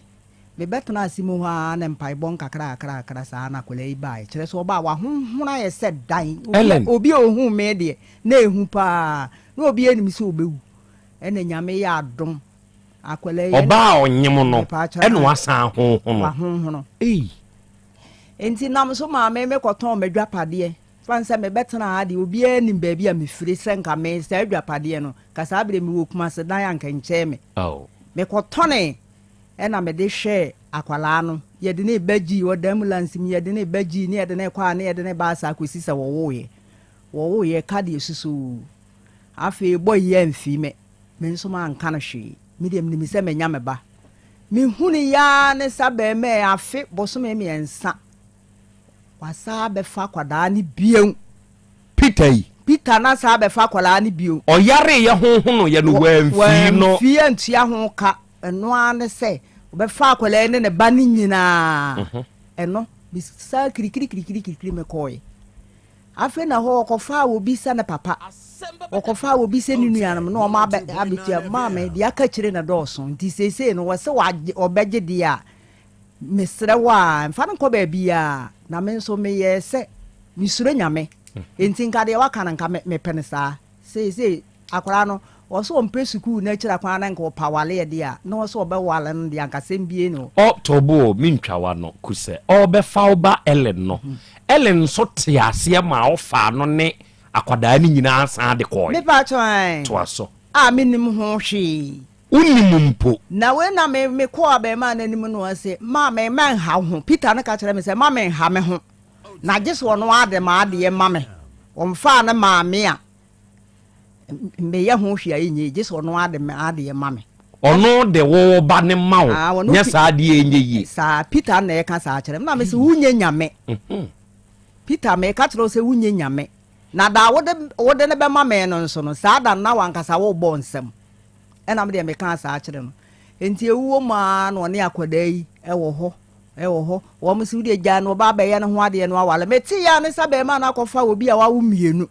Mebɛtenaa ase mu hɔ ara na mpaebɔ nkakrakrakra saa na akwadaa yi baeɛ. Kyerɛ sɛ ɔbaa wahonhono ayɛ sɛ dan. Obi a, Ellen. obi a ɔhuu me deɛ, na ɛhu pa ara. Na obiara nim sɛ ɔbɛwu. Ɛna Nyame yɛ adom, akwadaa yi, ɛna. Ɔbaa a ɔnyem no, Mepaakyɛw, ɛna wasan ahonhono. Wahonhono. Ei! Nti nam so maa me mekɔtɔn m'adwapadeɛ. Fa no sɛ mebɛtenaa ha deɛ, obiara nim baabi a mefiri, sɛ nka me saa adwapadeɛ no, nka saa berɛ mewɔ Kumase dan a nka ɛnkyɛɛ me. Oh. Mekɔtɔnee. Ɛna mede hwɛɛ akwadaa no, yɛde no reba gyii, ɔda ambulance mu, yɛde no reba gyii, ne yɛde no rekɔ a, ne yɛde no reba asa kɔsi sɛ wɔwoeɛ. Wɔwoeɛ, ka deɛ susoo. Afei boy yi amfii me, me nso manka no hwee. Me deɛ menim sɛ manya me ba. Mehunuiɛ ara ne sa bɛɛma yi afe bosome mmiɛnsa, wasan abɛfa akwadaa no bio. Peter yi. Peter no asan abɛfa akwadaa no bio. Ɔyareeɛ honhonoeɛ no, wamfii no. Wamfii antua ho ka. Ɛno ara ne sɛ ɔbɛfa akwadaa yi ne ne ba no nyinaa. Mhm. Ɛno, mesaa kirikirikirikirikiri mekɔɔe. Afei na hɔ wɔkɔfaa obi sɛ ne papa, wɔkɔfaa obi sɛ ne nuanom na wɔn abɛ abɛtua maa me deɛ aka akyire na dɔɔso nti seesei no wɔsɛ wɔagye ɔbɛgye deɛ a mesrɛ wo a mfa no nkɔ baabiara na me nso meyɛɛ sɛ mesuro Nyame nti nka deɛ waka no nka mepɛ no saa seesei Akwadaa no, ɔse ɔmpɛ sukuu no akyiri akwan na nka ɔpɛ awaleɛ deɛ a, na ɔse ɔbɛwale no deɛ anka asɛm biara nni hɔ. Ɔ Tobo o, mentwa w'ano, kusɛ ɔrebɛfa wo ba Ellen no, Ellen nso tee aseɛ maa ɔfaa no ne akwadaa no nyinaa san de kɔɔe. Me paatwɔ ae. Toa so. A mennim ho hwee. Wonnim mpo. Na wei na me mekɔɔ abarimaa no anim na ɔse, Maame, mɛnha wo ho. Peter no ka kyerɛɛ me sɛ, mma menha me ho, na gye sɛ ɔno ara de m'adeɛ ma me. Ɔmfaa no maa me a, meyɛ ho hwee a ɛnyɛ yie gye sɛ ɔno ara de m'adeɛ ma me. Ɔno de wo ba no ma wo, Ah, ɔno nyɛ Pe- saa adeɛ ɛnyɛ yie. Saa Peter na ɛka saa kyerɛ me na mese wonyɛ nyame. Peter meka kyerɛ wo sɛ wonyɛ nyame na da a wode wode no bɛma me no nso no saa da no na wankasa wobɔ nsam. Ɛna me deɛ mekaa saa kyerɛ no. Enti ɛwuo mu ara na ɔne akwadaa yi ɛwɔ hɔ ɛwɔ hɔ. Wɔn se wodeɛ gyaa no ɔba abɛyɛ ne ho adeɛ no awale. Mete yɛ a ne sa bɛrima no akɔfa obi a wawo mmienu.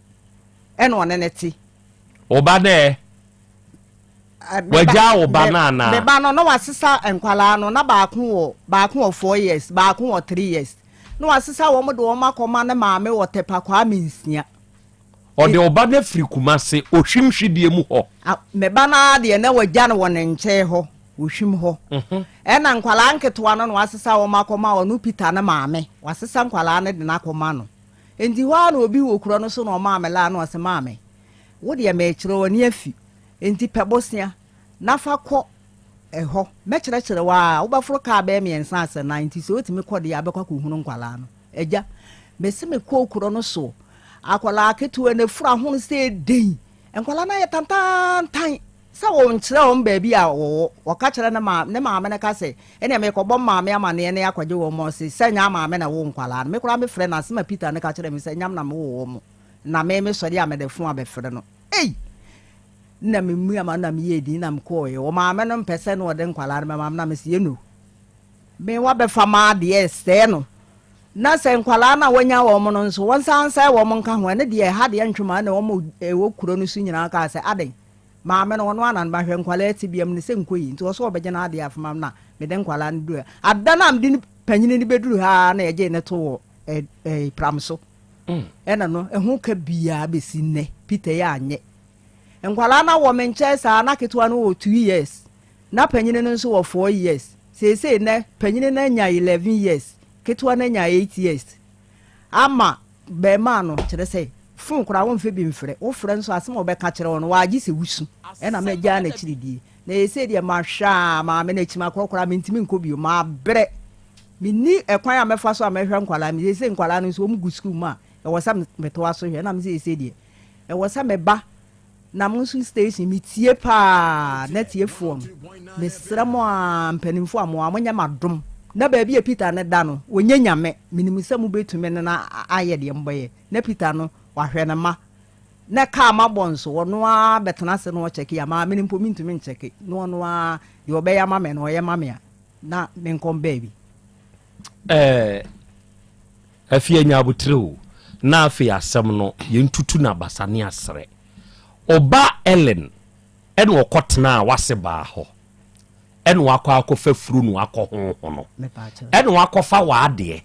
Ɛna ɔne no te. Wo ba dɛ? Wagyaa wo ba no anaa? Me ba no, na wasesa nkwadaa no, na baako wɔ baako wɔ four years, baako wɔ three years. Na wasesa wɔn de wɔn akɔma ne maame wɔ Tepa Kwame Nsia. Ɔde wo ba no afiri Kumase, Ohwim hwidie mu hɔ. Me ba no ara deɛ na wagya no wɔ ne nkyɛn hɔ, Ohwim hɔ. Ɛna nkwadaa nketewa no na wasesa wɔn akɔma ɔno Peter ne maame. Wasesa nkwadaa no de no akɔma no. Enti hɔ ara na obi wɔ kuro no so na ɔmaa me laa na ɔse, Maame, wo deɛ merekyerɛ wo, w'ani afi. Enti pɛ bosea na fa kɔ hɔ. Mɛkyerɛkyerɛ wo ara. Wobɛforo kaa bɛyɛ mmiɛnsa asɛ nan, nti sɛ wotumi kɔ deɛ a, wobɛkɔ akɔhunu nkwadaa no. Agya, mese mekɔɔ kuro no so. Akwadaa ketewa no afuru ahono sɛ den. Nkwadaa no ayɛ tantaantan sɛ wɔnkyerɛ wɔn baabi a wɔwɔ. Wɔka kyerɛ ne maame, ne maame no ka sɛ, ɛnneɛ merekɔbɔ maame amaneɛ na yɛakɔgye wɔn. Ɔse, sɛ nyɛ maame na ɛwoo nkwadaa no. Me koraa mefrɛ no, asɛm a Peter no ka kyerɛɛ me sɛ, nyam na mewoo wɔn, na me mesɔre a mede fon abɛfrɛ no. Ei! Nna memua m'ano na meyɛɛ dinn na mekɔɔeɛ. Wɔ maame no mpɛ sɛ na ɔde nkwadaa no bɛma me na mese yɛno. Me wabɛfa m'adeɛ resɛe no. Na sɛ nkwadaa no a wanya wɔn no nso wɔnsan nsɛe wɔn nka ho ɛno deɛ ɛha deɛ ntwe ma ɛna wɔn ɛwɔ kuro no so nyinaa kaa sɛ adɛn maame no ɔno ana no mahwɛ nkwadaa tebea mu no sɛ nkɔ yi nti ɔsɛ ɔbɛgye n'adeɛ afema no na mede nkwadaa no duru ada no a mede panyini no bɛduru ha na yɛgyee ne to wɔ ɛ pram so. Ɛna no ɛho ka biaa bɛsi nnɛ Peter yi anyɛ. Nkwadaa no wɔ me nkyɛn saa na ketewa no wɔ 2 years na panyini no nso wɔ 4 years. Seesei nnɛ panyini no anya 11 years, ketewa no anya 8 years. Ama bɛɛmaa no kyerɛ sɛ phone koraa womfɛ bi mfrɛ, wofrɛ nso asɛm a ɔbɛka kyerɛ wo no waagye sɛ wusu. Ɛna magyaa n'akyiri die. Na seesei deɛ mahwɛ a maame no akyi makorɔ koraa mentumi nkɔ bio mabrɛ. Menni ɛkwan a mɛfa so a mɛhwɛ nkwadaa no. Seesei nkwadaa no nso wɔn gu sukuu mu a ɛwɔ sɛ metoa so hwɛ. Ɛna me seesei deɛ ɛwɔ sɛ meba na mo nso station metie paa na tiefoɔ no mesrɛ mo a mpanimfoɔ a mo a monyɛ m'adom na baabi a Peter ne da no wɔnyɛ nyame menim sɛ mobɛtumi ne no ayɛ deɛ mobɛyɛ na Peter no wahwɛ ne ma na kaa mabɔ nso ɔno ara bɛtena ase na ɔkyɛke a maame no mpo mentumi nkyɛke na ɔno ara deɛ ɔbɛyɛ ama me no ɔyɛ ma me a na menkɔm baabi. Ɛɛ afei anya abotire o na afei asɛm no yɛntutu no abasa ne asrɛ ɔba Ellen ɛna ɔkɔtenaa wase baa hɔ ɛna wakɔ akɔfa furu no akɔ ho ho no ɛna wakɔfa w'adeɛ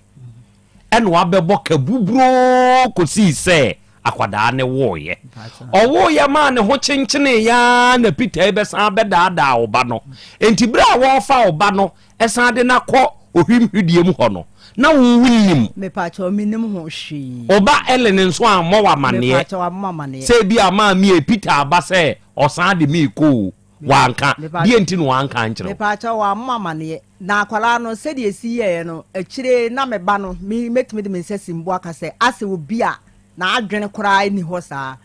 ɛna wabɛbɔ ka buburoo kɔsii sɛ akwadaa ne woeɛ. Ɔwoeɛ maa ne ho kyenkyenee aa na Peter bɛsan bɛdaadaa ɔba no. Enti berɛ a wɔrefa ɔba no san de no akɔ ohwim hwedeɛ mu hɔ no, na wo wonnim. Mepakyɛw, mennim ho hwee. Ɔba Ellen nso ammɔ wo amanneɛ Mepakyɛw, wammɔ me amanneɛ. sɛ ebia maame Peter aba sɛ ɔsan de me rekɔ o. Wanka. Deɛ nti na wanka ankyerɛ wo? Mepakyɛw, wammɔ me amanneɛ. Na akwadaa no, sɛdeɛ ɛsi yɛeɛ no, akyire na me ba no, me, mɛtumi de me nsa si mbo aka sɛ, asɛ obi a n'adwene koraa nni hɔ saa.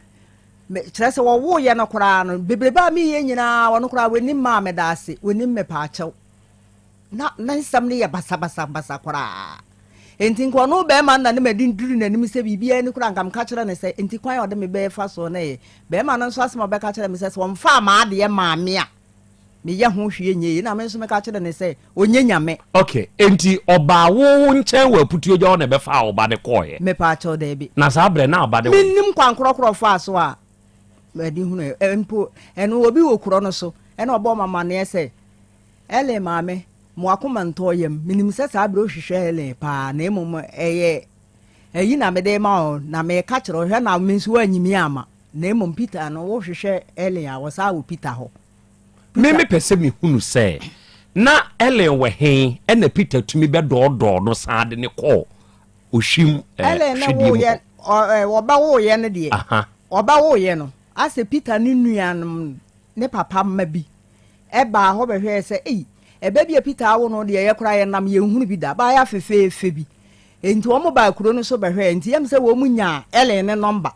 Me, kyerɛ sɛ wɔwoeɛ no koraa no, bebrebe a meyɛ nyinaa, ɔno koraa wɔnim maa meda ase, wɔnim mepaakyɛw. Na ne nsɛm no yɛ basabasabasa koraa. Enti nka ɔno bɛrima no na ne madi duru n'anim sɛ biribiara ni koraa nka meka kyerɛ no sɛ, enti kwan a ɔde me bɛfa soɔ no yɛ. Bɛrima no nso asɛm a ɔbɛka kyerɛ me sɛ, sɛ ɔmfaa m'adeɛ maa me a, meyɛ ho hwee nyɛ yie. Na me nso meka kyerɛ no sɛ, ɔnyɛ Nyame. Ok, enti ɔbaa wo wo nkyɛn wɔ Aputuogya hɔ na ɛbɛfaa wo ba no kɔeɛ? Mepaakyɛw, daabi. Na saa berɛ na ɔba no wɔ he? Mennim kwan korɔkorɔ ɔfaa so a mede hunuiɛ. Mpo ɛno obi wɔ kuro no so na ɔbɔɔ me amanneɛ sɛ, Ellen maame, mo akoma ntɔɔ yam. Menim sɛ saa berɛ wohwehwɛ Ellen paa, na mmom ɛyɛ ayi na mede rema wo, na mereka kyerɛ wo, hwɛ na me nso woanyi me amma. Na mmom Peter no, wohwehwɛ Ellen a, wɔsan wɔ Peter hɔ. Me mepɛ sɛ mehunu sɛ na Ellen wɔ he ɛna Peter tumi bɛdɔɔdɔɔ no san de no kɔɔ ohwim Ellen ne hwedeɛ mu woyɛ hɔ. wɔbɛwoeɛ no deɛ, wɔbɛwoeɛ no, asɛ Peter ne nuanom ne papa mma bi baa hɔ bɛhwɛɛ sɛ, Ei, ɛbɛ bi a Peter awo no deɛ, yɛ koraa yɛnam yɛnhunu bi da, abaayewa fefeefe bi. Enti wɔbaa kuro no so bɛhwɛɛ, enti ɛm sɛ wɔn nyaa Ellen ne nɔmba.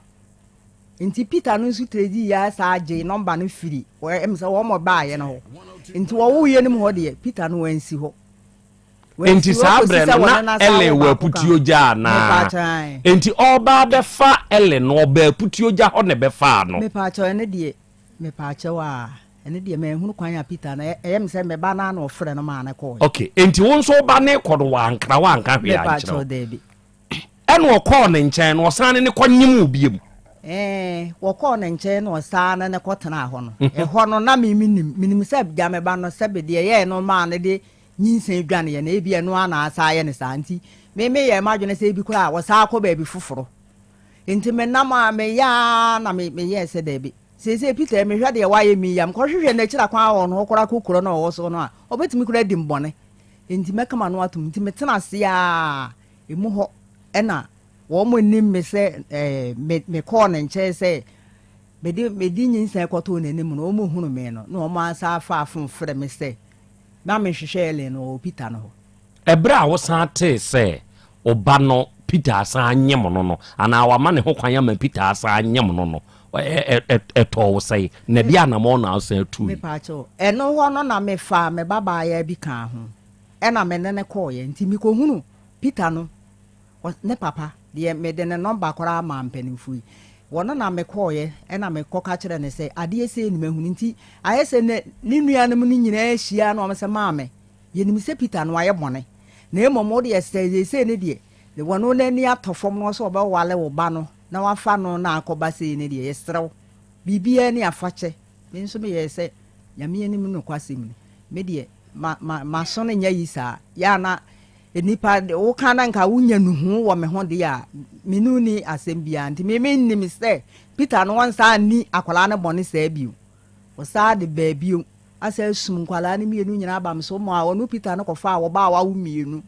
Enti Peter no nso tredii ara saa gyee nɔmba no firi ɛm sɛ wɔn baeɛ no hɔ. Enti wɔwoeɛ no mu hɔ deɛ, Peter no wansi hɔ. Enti saa berɛ no na Ellen wɔ aputuogya anaa? Enti ɔreba abɛfa Ellen no, ɔbaa aputuogya hɔ na ɛbɛfaa no. Mepaakyɛw, ɛno deɛ, mepaakyɛw a, ɛno deɛ manhunu kwan a Peter no, ɛyɛ me sɛ me ba no ara na ɔfrɛ no maa no kɔɔɛ. Ok, enti wo nso wo ba no rekɔ no, wankra wo anka hwee ankyerɛ wo? Mepaakyɛw, daabi. Ɛna ɔkɔɔ ne nkyɛn no, ɔsan ne no kɔnyem wo biom? Ɛɛ, wɔkɔɔ ne nkyɛn na ɔsaa ne no kɔtenaa hɔ no, ɛhɔ no na me mennim. Menim sɛ gya me ba no sɛbe deɛ ɛyɛɛ no maa no de nyinsɛn dwaneeɛ no, ebia ɛno ara na asan ayɛ no saa. Nti me meyɛɛ m'adwene sɛ ebi koraa a wɔsan akɔ baabi foforɔ. Nti menam a meyɛ ara na me meyɛɛ sɛ daabi. Seesei Peter yi, mehwɛ deɛ wayɛ me yi a, mekɔhwehwɛ n'akyiri akwan wɔ hɔ koraa kɔ kuro no a ɔwɔ so no a, ɔbɛtumi koraa adi me bɔne. Nti mɛka m'ano atom. Nti metena ase ara, emu hɔ na Wɔn nnim me sɛ ɛɛ me mekɔɔ ne nkyɛn sɛ mede mede nyinsɛn kɔtoo n'anim no, wɔn hunu me no, na wɔn asan afa afon frɛ me sɛ na mehwehwɛ Ellen no wɔ Peter no hɔ. Ɛberɛ a wosan tee sɛ wo ba no Peter asan anyem no no, anaa wama ne ho kwan ama Peter asan anyem no no, ɛtɔɔ wo sɛn, na ɛdeɛn anammɔn na wosan tuui? Mepaakyɛw, ɛno hɔ no na mefaa me babaayaa bi kaa ho, ɛna me ne no kɔeɛ, nti mekɔhunu Peter no Ɔ, ne papa, deɛ mede ne nɔmba koraa maa mpanimfoɔ yi. Wɔno na mekɔeɛ ɛna mekɔka kyerɛɛ no sɛ adeɛ sei na mahunu nti ayɛ sɛ ne, ne nuanom no nyinaa hyia na wɔn sɛ maame, yɛnim sɛ Peter no wayɛ bɔne na mmom wo deɛ sɛ seesei no deɛ wɔno n'ani atɔ fam na ɔsɛ ɔbɛwale wo ba no na wafa no na akɔba sei no deɛ yɛsrɛ wo biribiara ni afakyɛ. Me nso meyɛɛ sɛ Nyame anim nokwasɛm ni, me deɛ ma, ma, maso no nyɛ yi saa, yɛ a na Nnipa de, woka na nka wonya nuhu wɔ me ho deɛ a, me ne wo nni asɛm biara. Nti me mennim sɛ Peter no ɔnsan nni akwadaa no bɔne saa bio. Ɔsan de baa bio, asan asum nkwadaa no mmienu nyinaa aba me so ma ɔno Peter no kɔfaa ɔbaa a wawo mmienu.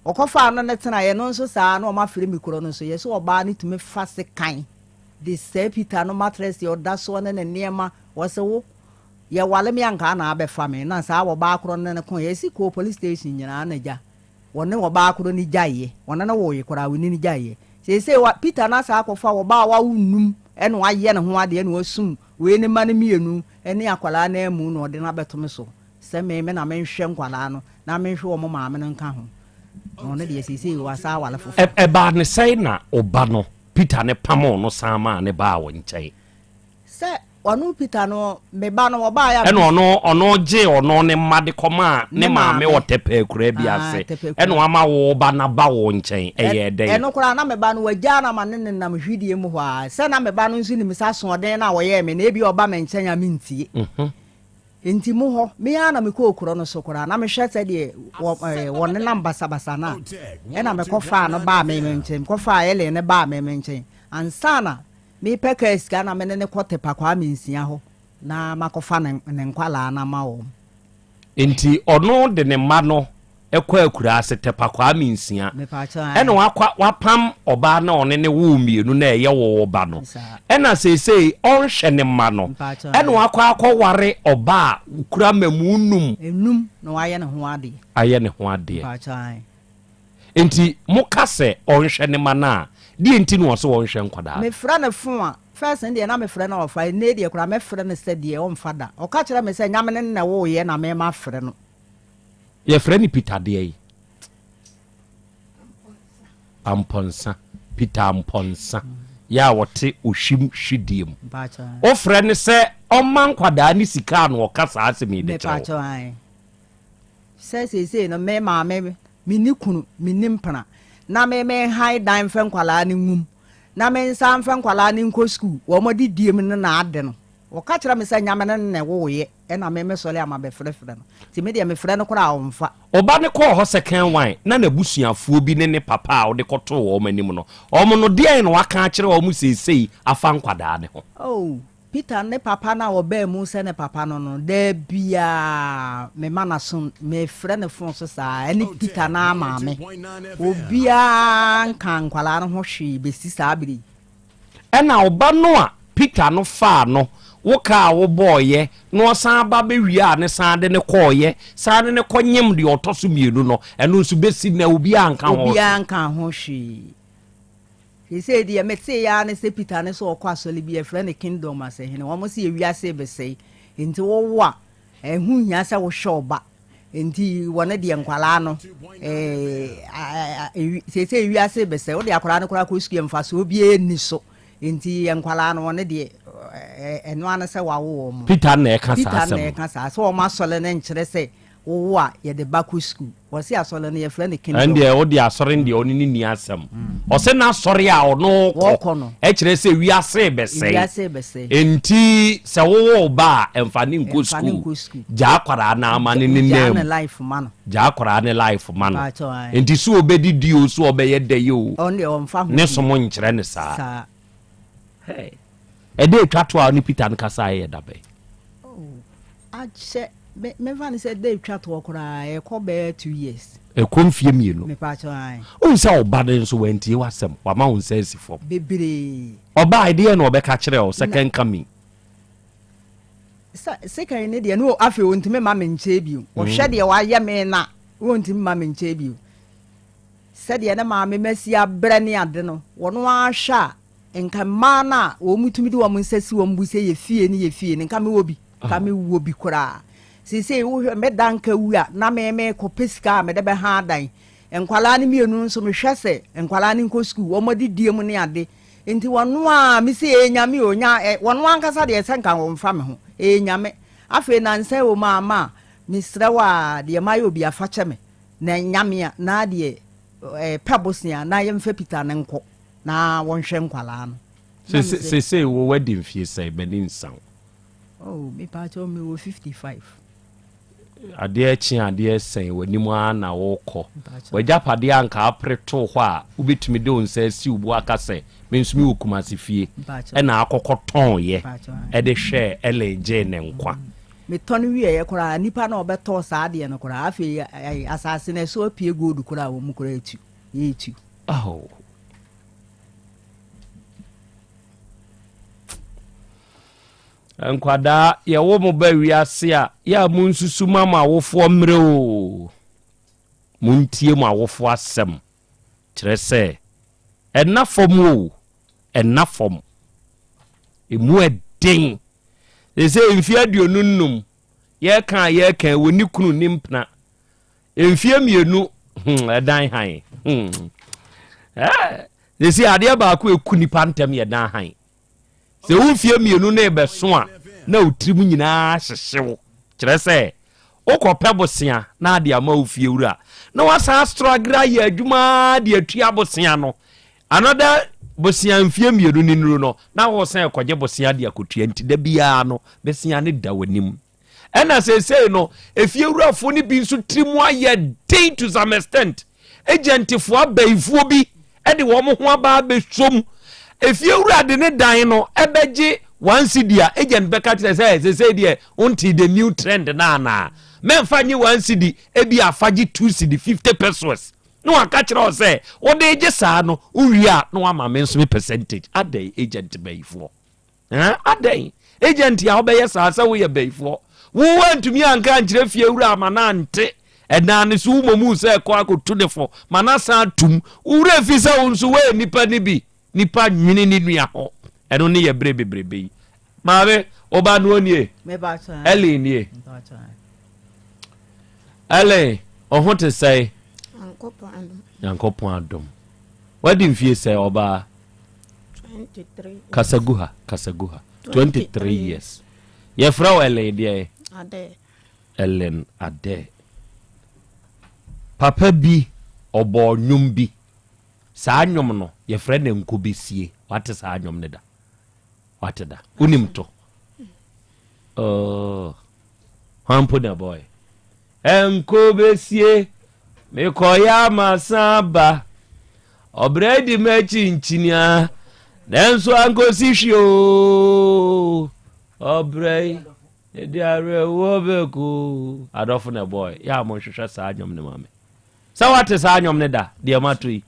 Ɔkɔfaa no no tenaeɛ, ɛno nso saa na wɔafrɛ me kuro no so. Yɛse ɔbaa no tumi fa sekan de sɛe Peter no matress deɛ ɔda soɔ ne ne nneɛma. Wɔse wo Yɛware me a nka na abɛfa me na saa ɔbaa korɔ no ne no koeɛ ɛsi kɔɔ police station nyinaa na gya wɔne ɔbaa korɔ no gyaeɛ wɔne no woe koraa wɔne no gyaeɛ seesei wa Peter no asan akɔfa ɔbaa a wawo num ɛna wayɛ ne ho adeɛ na wasum wei ne mma no mmienu ɛne akwadaa no amu na ɔde no abɛto me so sɛ me me na menhwɛ nkwadaa no na menhwɛ wɔn maame no nka ho na ɔno deɛ seesei wasan aware foforɔ. Ɛbaa ne sɛn na ɔba no Peter no pamoo no san maa no baa wo nkyɛn? Sɛ ɔno Peter no, me ba no, ɔbaeɛ a. Ɛna ɔno, ɔno gyee ɔno ne mma de kɔmaa ne maame wɔ Tɛpɛ akuraa bi ase. Ɛna wama wo ba no aba wo nkyɛn. Ɛyɛɛ dɛn? Ɛno koraa, na me ba no, wagyaa no ama ne nenam hwidie mu hɔ ara. Sɛ na me ba no nso nim sɛ asoɔden no a ɔyɛɛ me no, ebia ɔba me nkyɛn a mentie. Enti mo hɔ, me ara na mekɔɔ kuro no so koraa, na mehwɛ sɛdeɛ wɔ, ɛɛ, wɔnenam basabasa no a, ɛna mekɔfaa no baa me me nkyɛn, mekɔfaa Ellen no baa me me nkyɛn, ansa na Mepɛ kaa sika na me ne no kɔ Tepa Kwame Nsia hɔ na makɔfa ne ne nkwadaa no ama wɔn. Nti ɔno de ne mma no kɔ akuraase Tepa Kwame Nsia ɛna wakɔ wapam ɔbaa na ɔne ne woo mmienu na ɛyɛ wo wo ba no ɛna seesei ɔnhwɛ ne mma no ɛna wakɔ akɔware ɔbaa a okura mmamu num. Enum na wayɛ ne ho adeɛ. Ayɛ ne ho adeɛ. Enti moka sɛ ɔnhwɛ ne mma no a, deɛn nti na ɔse ɔnhwɛ nkwadaa no? Mefrɛ no fon a, first no deɛ na mefrɛ no a ɔfa, ɛnnɛ yi deɛ koraa mɛfrɛ no sɛ deɛ ɔmfa da. Ɔka kyerɛ me sɛ nyame ne no na ɛwooeɛ na me mafrɛ no. Yɛfrɛ no Peter deɛn? Ampɔnsa. Peter Ampɔnsa, yɛ a ɔte Ohwim Hwidie mu. Wofrɛ no sɛ ɔmma nkwadaa no sika a na ɔka saa asɛm yi de kyerɛ wo? Sɛ seesei no me maame, menni kunu, menni mpena, na me menhan dan mfa nkwadaa no nwum, na mensan mfa nkwadaa no nkɔ sukuu, wɔn adidie mu no na ade no. Wɔka kyerɛ me sɛ nyame no na ɛwoeɛ, ɛna me mesɔre a mabɛfrɛfrɛ no. Nti me deɛ mefrɛ no koraa a ɔmfa. Ɔba no kɔɔ hɔ second one, na n'abusuafoɔ bi ne ne papa a ɔde kɔtoo wɔn anim no, wɔn no deɛn na waka akyerɛ wɔn seesei afa nkwadaa no ho? Oh, Peter ne papa no a ɔbaa mu sɛ ne papa no no, da biara mema n'aso, mefrɛ no fon so saa, ɛne Peter no ara maame. Obiara nkaa nkwadaa no ho hwee bɛsi saa bere yi. Ɛna ɔba no a Peter no faa no, wo ka a wobɔeɛ, na ɔsan ba bɛwiaa no san de no kɔeɛ, san de no kɔnyem deɛ ɔtɔ so mmienu no, ɛno nso bɛsi nnɛ obiara nka ho hwee. Obiara nkaa ho hwee. Seesei deɛ meteeɛ ara ne sɛ Peter ne sɛ ɔkɔ asɔre bi yɛfrɛ no Kingdom Asahene. Wɔn se ewiase rebɛsɛe nti wowo a ɛho nhia sɛ wohwɛ wo ba. Nti wɔn deɛ nkwadaa no ɛɛ seesei ewiase rebɛsɛe wode akwadaa no koraa kɔ sukuu mfasoɔ biara nni so. Nti nkwadaa no wɔn deɛ ɛno ara ne sɛ wawo wɔn. Peter na ɛka saa Peter asɛm na no. ɛka saa sɛ wɔn asɔre no nkyerɛ sɛ. Wowo a yɛde ba kɔ sukuu. Wɔse asɔre no yɛfrɛ no kingdom. Ɛndeɛ wode asɔre no deɛ ɔne no nni asɛm. Ɔse n'asɔre a ɔno kɔ no ɛkyerɛ sɛ wiase rebɛsɛe. Wiase rebɛsɛe. Enti sɛ wowo wo ba a ɛmfa no nkɔ sukuu. Gyaa akwadaa no ara ma no ne Gyaa nan ne mu. life ma no. Gyaa akwadaa ne life ma no. Mpakyɛw ae. Enti sɛ ɔbɛdidi o sɛ ɔbɛyɛ dɛ o. Ɔno deɛ ɔmfa ho Ne bio. som nkyerɛ no saa. Saa. Hey. Ɛda etwa to a ɔne Peter no kasaeɛ yɛ da bɛn? Oh, akyɛ me memfa no sɛ da etwa toɔ koraa ɛkɔ bɛyɛ 2 years. Ɛkɔ mfie 2. Mepakyɛw ae. Wohu sɛ ɔba no nso wantie w'asɛm, wama wo nsa asi fam. Bebree. Ɔbaa ɛdeɛn na ɔbɛka kyerɛɛ wo, second coming? Sɛ sekan ne deɛ no afei ɔntumi ma me nkyɛn bio. Ɔhwɛ deɛ wayɛ me na ɔntumi ma me nkyɛn bio. Sɛdeɛ ne maame masi abrɛ ne ade no, wɔn ara hwɛ a, nka mmaa no a wɔtumi de wɔn nsa si wɔn bo sɛ yɛ fie ne yɛ fie no, nka mewɔ bi, nka mewɔ bi koraa. Seesei wohwɛ me da nka wu a, na me mekɔpɛ sika a mede bɛha adan. Nkwadaa no mmienu nso mehwɛ sɛ nkwadaa no nkɔ sukuu, wɔn adidie mu ne ade. Nti wɔn a mese ɛyɛ Nyame o, nya ɛ, wɔn ankasa deɛ sɛ nka wɔmfa me ho, ɛyɛ Nyame. Afei nansa yi o maama a, mesrɛ wo a, deɛ mayɛ obi afa kyɛ me. Na Nyame a, na deɛ eh, pɛ bosea na yɛmfa Peter no nkɔ na wɔnhwɛ nkwadaa no. Na mese, Seesei wo wadi mfie sɛn? M'ani nsa wo. Oh, mepaakyɛw mewɔ 55. Adeɛ kye adeɛ sɛn w'anim ara na wokɔ. W'agyapadeɛ a anka apere too hɔ a wobɛtumi de wo nsa asi wo bo aka sɛ me nso mewɔ Kumasi fie ɛna akɔkɔ tɔnyɛ ɛde hwɛɛ Ellen gyee ne nkwa. Metɔn wieɛ koraa nipa na ɔbɛtɔɔ saa adeɛ no koraa afei asase no ɛso apue gold koraa wɔn mu koraa etu yɛtu. Oh. Nkwadaa, yɛwo mo ba wiase a, yɛ a monsusu ma mo awofoɔ mmerɛ o. Montie mo awofoɔ asɛm. Kyerɛ sɛ, ɛnna fam o, ɛnna fam. Ɛmu ɛden. Seesei mfeɛ 25, yɛreka a yɛreka yi, wɔnni kunu nni mpena. Mfeɛ 2, hmm, ɛdan hann. Hmm. Eh, seesei adeɛ baako a ɛku nipa ntɛm yɛ dan hann. Sɛ wo mfeɛ 2 no rebɛso a, na wo tirim nyinaa hyehye wo. Kyerɛ sɛ, wokɔpɛ bosea na ade ama wo fiewura, na wasan astragre ayɛ adwuma de atua bosea no. Another bosea mfeɛ 2 no nnuru no, na wosan rekɔgye bosea de akɔtua. Nti da biara no, bosea no da w'anim. Ɛna seesei no, efiewurafoɔ no bi nso tiri mu ayɛ den to some extent. Agyantefoɔ abayifoɔ bi de wɔn ho aba abɛsom. Efiewura de ne dan no ɛbɛgye 1 cedi a, agent bɛka kyerɛ sɛ seesei deɛ wonte the new trend no anaa? Mɛmfa nye 1 cedi, ebi afa gye 2 cedi 50 pesewas. Na waka kyerɛ wo sɛ wode gye saa no, wowie a na wama me nso me percentage. Adɛn agent bayifoɔ? Ɛn, adɛn? Agent a wobɛyɛ saa sɛ woyɛ bayifoɔ. Wo antumi anka ankyerɛ fiewura ama no ante ɛdan no so, wo mmom sɛ ɛkɔ akɔtu ne fo ma no asan atum. Wo werɛ fi sɛ wo nso woyɛ nipa no bi. Nipa nwene ne nua ho. Ɛno ne yɛ berɛ bebrebe yi. Maame, wo ba no nie? Ellen nie. Ellen, wo ho te sɛn? Nyankopɔn adom. Wadi mfie sɛn ɔbaa? Kasa gu ha, kasa gu ha. 23 years. Yɛfrɛ wo Ellen deɛ? Ade. Ellen Ade. Papa bi ɔbɔɔ nnwom bi. Saa nnwom no yɛfrɛ no Nkobesie. Wate saa nnwom no da? Wate da? Wonim to? Oh. Hwan mpo na ɛbɔɔɛ? Ɛnkobesie, mekɔyɛ amasan aba. Ɔbrɛ di m'akyi nkyinia, nanso ankosi hwee oo. Ɔbrɛ yi, ɛde awerɛhoɔ bɛko. Adɔfo na ɛbɔɔɛ. Yɛ a monhwehwɛ saa nnwom no ma me. Sɛ woate saa nnwom no da, deɛ mato yi?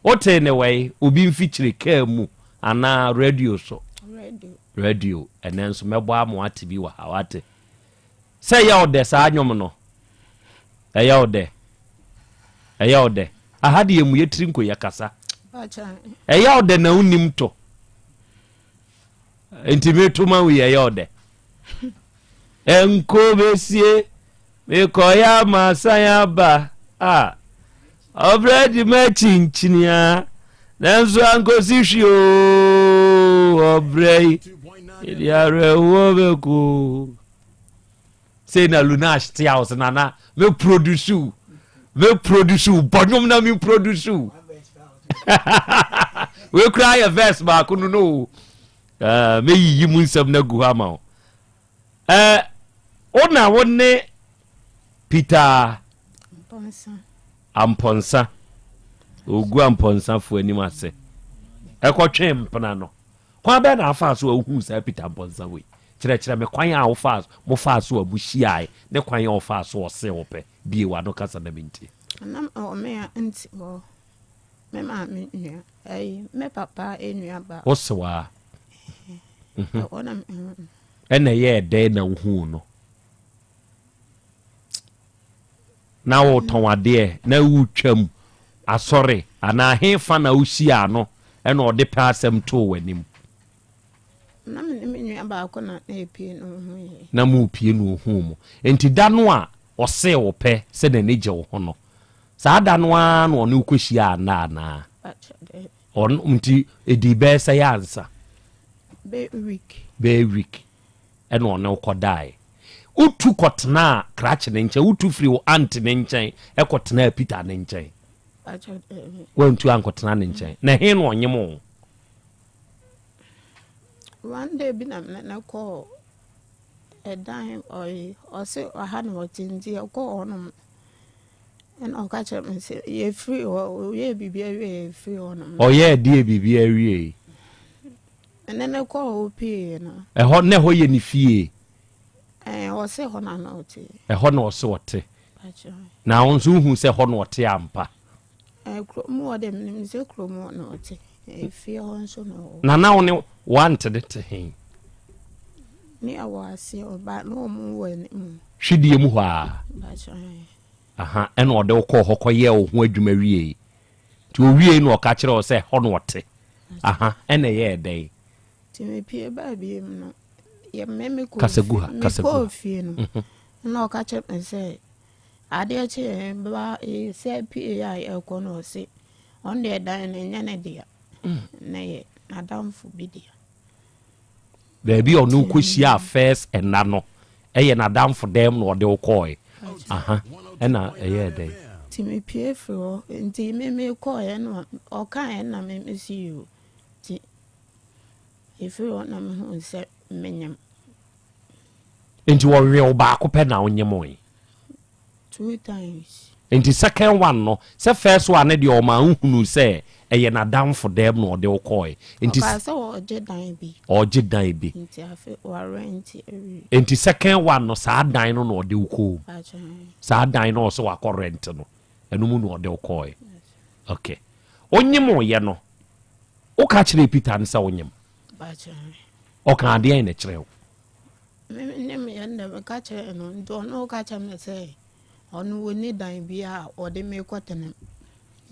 Wotee ne wɛi, obi mfikyire kaa mu anaa radio so? Radio. Ɛnɛ nso mɛbɔ ama woate bi wɔ ha, wate? Sɛ ɛyɛ wo dɛ saa nnwom no? Ɛyɛ wo dɛ? Ɛyɛ wo dɛ? Aha deɛ mu yɛ tiri nko yɛ kasa. Ɛyɛ wo dɛ na wonim to. Nti meto ma wo yi ɛyɛ wo dɛ. Ɛnko besie mekɔyɛ ama asan aba a ɔbrɛ di m'akyinkyini a nanso ankosi hwee oo ɔbrɛ yi ɛde awerɛhoɔ bɛko. Sei na Lunash te a ɔsɛ nana me produce wo me produce wo bɔ nwom na me produce wo wei koraa yɛ verse baako no no o uh, meyiyi mu nsɛm no agu hɔ ama wo uh, wo na wo ne Peter Ampɔnsa ɔgu Ampɔnsafoɔ anim ase ɛkɔtwe mpena no Kwan bɛn na afaa so a wohuu saa Peter mpɔnsa wei? Kyerɛkyerɛ me kwan a wofaa mofaa so a muhyiae ne kwan a ɔfaa so ɔsee wo pɛ. Bue w'ano kasa na mintie. Na mewɔ me aunty hɔ, me maame nua, ɛyi, me papa nua ba. Wo sewaa? Ɛhɔ na mehuu no. Ɛna ɛyɛɛ dɛn na wohuu no? Na woretɔn adeɛ, na woretwam asɔre, anaa hefa na wohyiaa no na ɔde pɛ asɛm too w'anim? Na me ne me nua baako na na yɛpie na ɔhuu yɛn. Na morepie na ɔhuu mo. Enti da no a ɔsee wo pɛ sɛ n'ani gye wo ho no, saa da no ara na ɔne wo kɔhyiaa nna anaa? Pakyɛ, daabi. Ɔno, nti ɛdii bɛyɛ sɛn ansa? Bɛyɛ week. Bɛyɛ week. Ɛna ɔne wo kɔdaeɛ. Wotu kɔtenaa krakye no nkyɛn, wotu firii wo aunt no nkyɛn kɔtenaa Peter no nkyɛn. Woantu ankɔtena ne nkyɛn. Na ɛhe na ɔnyem wo? One day bi na me ne kɔɔ ɛdan ɔyi ɔse ɔha na ɔte nti yɛkɔɔ hɔnom ɛna ɔka kyerɛ me sɛ yɛfiri hɔ ɔyɛɛ biribi awie yɛfiri hɔnom. Ɔyɛɛ deɛ biribi awie? Me ne no kɔɔ hɔ pieeɛ no. Ɛhɔ na ɛhɔ yɛ ne fie. Ɛɛ ɔse hɔ na na ɔte. Ɛhɔ na ɔse ɔte. Na wo nso wohu sɛ ɛhɔ na ɔte ampa? Ɛɛ kurom hɔ deɛ menim sɛ kurom hɔ na ɔte. Efie hɔ nso na ɔwɔ. Na na wo ne w'ante ne te he? Ne ɛwɔ aseɛ ɔba na wɔn wɔ anim. Hwidie mu hɔ a? Aha, ɛna ɔde wo kɔɔ hɔ kɔyɛɛ wo ho adwuma wiei. Nti owiei na ɔka kyerɛɛ wo sɛ ɛhɔ na ɔte. Aha, ɛna ɛyɛɛ dɛn? Nti mepie baa biem no, yɛ me me kɔɔ Kasa gu ha, kasa gu ha. mekɔɔ fie no, ɛna ɔka kyerɛ me sɛ adeɛ kye yɛn ba sɛ pie a yɛkɔ no ɔse ɔno deɛ dan no ɛnyɛ ne dea, na yɛ n'adamfo bi dea. Baabi a ɔne wo kɔhyiaa first ɛna no ɛyɛ n'adamfo dɛm na ɔde wo kɔɔe aha ɛna ɛyɛɛ dɛn? Nti mepue firi hɔ nti me mekɔɔeɛ no ɔkaeɛ na me mesi yoo nti ɛfiri hɔ na mehuu sɛ menyem. Nti wɔwee wo baako pɛ na wonyemoe? Two times. Nti second one no, sɛ first one no deɛ ɔmaa wo hunuu sɛ ɛyɛ n'adamfo dɛm na ɔde wo kɔɔe. Nti. Ɔkaa sɛ ɔregye dan bi. Ɔregye dan bi. Nti afe wa rent awie. Nti second one no saa dan no na ɔde wo kɔɔ mu. Pakyɛ. Saa dan no a ɔsɛ wakɔ rent no, ɛno mu na ɔde wo kɔɔe. Okay. Wonyemoeɛ no, woka kyerɛɛ Peter no sɛ wonyem? Pakyɛ. Ɔkaa deɛn na ɛkyerɛɛ wo? Me ne me yɛ ndɛ meka kyerɛɛ no nti ɔno ka kyerɛ me sɛ ɔno ɔnni dan bi a ɔde me kɔtena mu.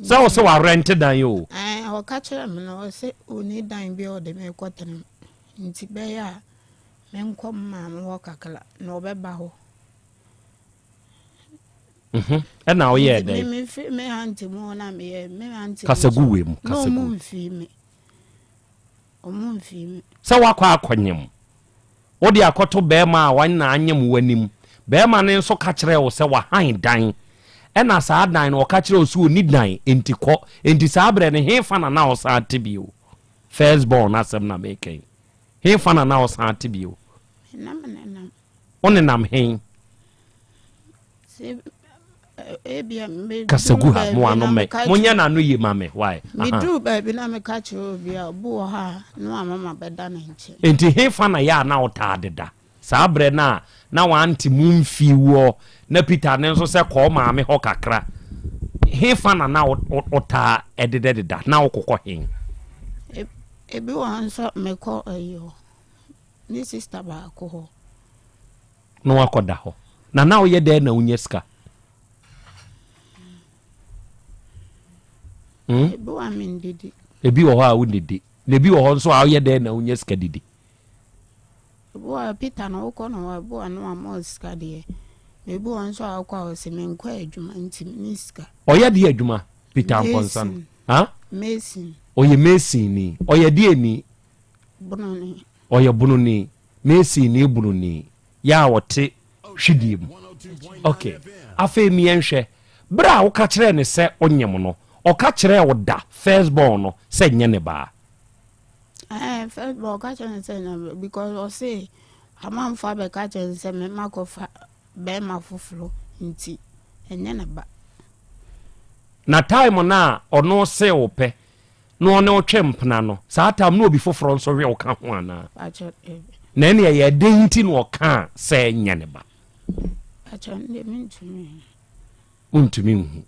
Sɛ ɔsɛ warɛnte dan o. Ɛɛ ɔka kyerɛ me no ɔsɛ ɔnni dan bi a ɔde me kɔtena mu nti bɛyɛ a menkɔ me maame hɔ kakra na ɔbɛba hɔ. Mhm. Ɛna ɔyɛɛ dɛn? Me me fi me aunty mu hɔ na meyɛ me aunty. Kasa gu wei mu kasa gu. Na ɔmo mfii me. Ɔmo mfii me. Sɛ wakɔ akɔnyem. Wode akɔto barima a wana anyem wo anim. Barima no nso ka kyerɛɛ wo sɛ wahan dan. Ɛna saa dan no ɔka kyerɛɛ wo sɛ ɔnni dan, enti kɔ. Enti saa berɛ no hefa na na ɔsan te bio? First born asɛm na meka yi. Hefa na na ɔsan te bio? Na menenam. Wonenam hen? Kasa gu ha, mo ano mɛ. Monyɛ n'ano yie ma me, why? Meduru baabi na meka kyerɛ obi a, obi wɔ hɔ a, na wama mabɛda ne nkyɛn. Enti hefa na yɛ a na wotaa deda? Saa berɛ no a na w'ante mu mfii woɔ na Peter no nso sɛ kɔ wo maame hɔ kakra, hefa na na wotaa dedɛdeda? Na wokokɔ he? Ebi wɔ hɔ nso mekɔ ayi hɔ, ne sista baako hɔ. Na wakɔda hɔ. Na na woyɛ dɛn na wonya sika? Hmm? Ebi wɔ a mendidi. Ebi wɔ hɔ a wonnidi. Na ebi wɔ hɔ nso a woyɛ dɛn na wonya sika didi? Ebi wɔ a Peter na wokɔ no hɔ ebi wɔ a na wama wo sika deɛ. Na ebi wɔ nso a wokɔ a ɔse menkɔ adwuma nti menni sika. Ɔyɛ deɛ adwuma Peter Amponsah no? Ha? Mason. Ɔyɛ mason ni. Ɔyɛ deɛ ni? Bononi. Ɔyɛ bononi. Mason ni bononi. Yɛ a ɔte Hwidie mu. Ok, afei miɛnhwɛ, berɛ a woka kyerɛɛ no sɛ wonyem no, ɔka kyerɛɛ wo da first born no sɛ nyɛ ne baa? Ɛɛ, first born ɔka kyerɛ no sɛ nyɛ because ɔse amanfoɔ abɛka kyerɛ no sɛ me makɔfa bɛrima foforɔ nti ɛnyɛ ne ba. Na time no a ɔno see wo pɛ na ɔne wo twe mpena no, saa time no obi foforɔ nso we wo ka ho anaa? Pakyɛ dabi. Na ɛne ɛyɛ dɛn nti na ɔkaa sɛ nyɛ ne ba? Pakyɛ ndeɛ mentumi nhu. Wontumi nhu.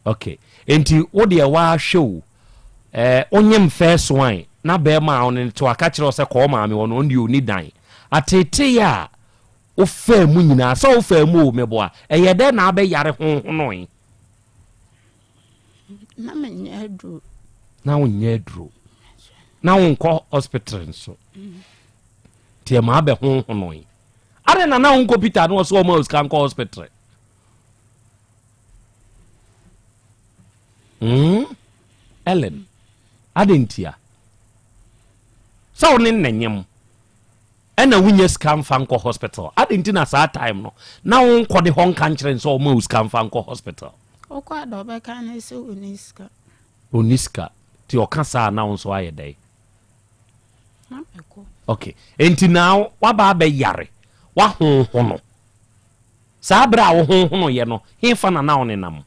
Ok, enti wo deɛ woahwɛ o, eh, wonyem first one na bɛrima a ɔne no te aka kyerɛ wo sɛ kɔ wo maame hɔ no, ɔno deɛ ɔnni dan. Ateetee a wofaa mu nyinaa, sɛ wofaa mu o, meboa, ɛyɛ dɛn na abɛyare honhonoe? Na menyɛ aduro. Na wonyɛ aduro. Na wonkɔ hospital nso. Nti ɛma abɛhonhonoe. Adɛn na na wonkɔ Peter na ɔsɛ ɔma osika nkɔ hospital? Mm? Ellen, adɛn ntia? Sɛ wo ne nnanyam. Ɛna wonya sika mfa nkɔ hospital adɛn nti na saa time no na wonkɔ de hɔ nka nkyerɛ no sɛ ɔma wo sika mfa nkɔ hospital. Wokɔ a deɛ ɔbɛka ne sɛ ɔnni sika. Ɔnni sika nti ɔka saa na wo nso ayɛ dɛn? Na mekɔ. Ok nti now waba abɛyare wahonhono saa berɛ a wohonhonoyɛ no hefa na na wonenam?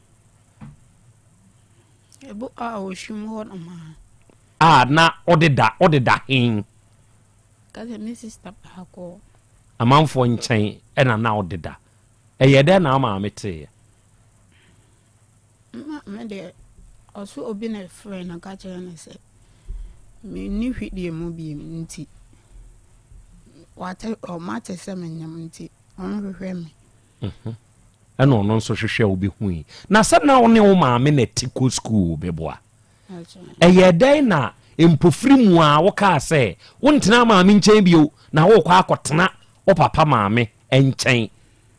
Ɛbo a ɔhwim hɔ nom a. A na wodeda wodeda hen? Ka sɛ me sista baako. Amanfoɔ nkyɛn na na wodeda. Ɛyɛɛ dɛn na wo maame teeɛ? Me maame deɛ, ɔso obi na ɛfrɛɛ no ka kyerɛɛ no sɛ menni hwidie mu bio nti wate ɔmate sɛ menyam nti ɔnhwehwɛ me. Mhm. Ɛna ɔno nso hwehwɛ wo bɛhui. Na sɛ na wo ne wo maame na ɛte kɔ sukuu bɛboa? Ɛyɛɛ dɛn na mpofiri mu ara wokaa sɛ wontena maame nkyɛn bio na worekɔ akɔtena wo papa maame nkyɛn?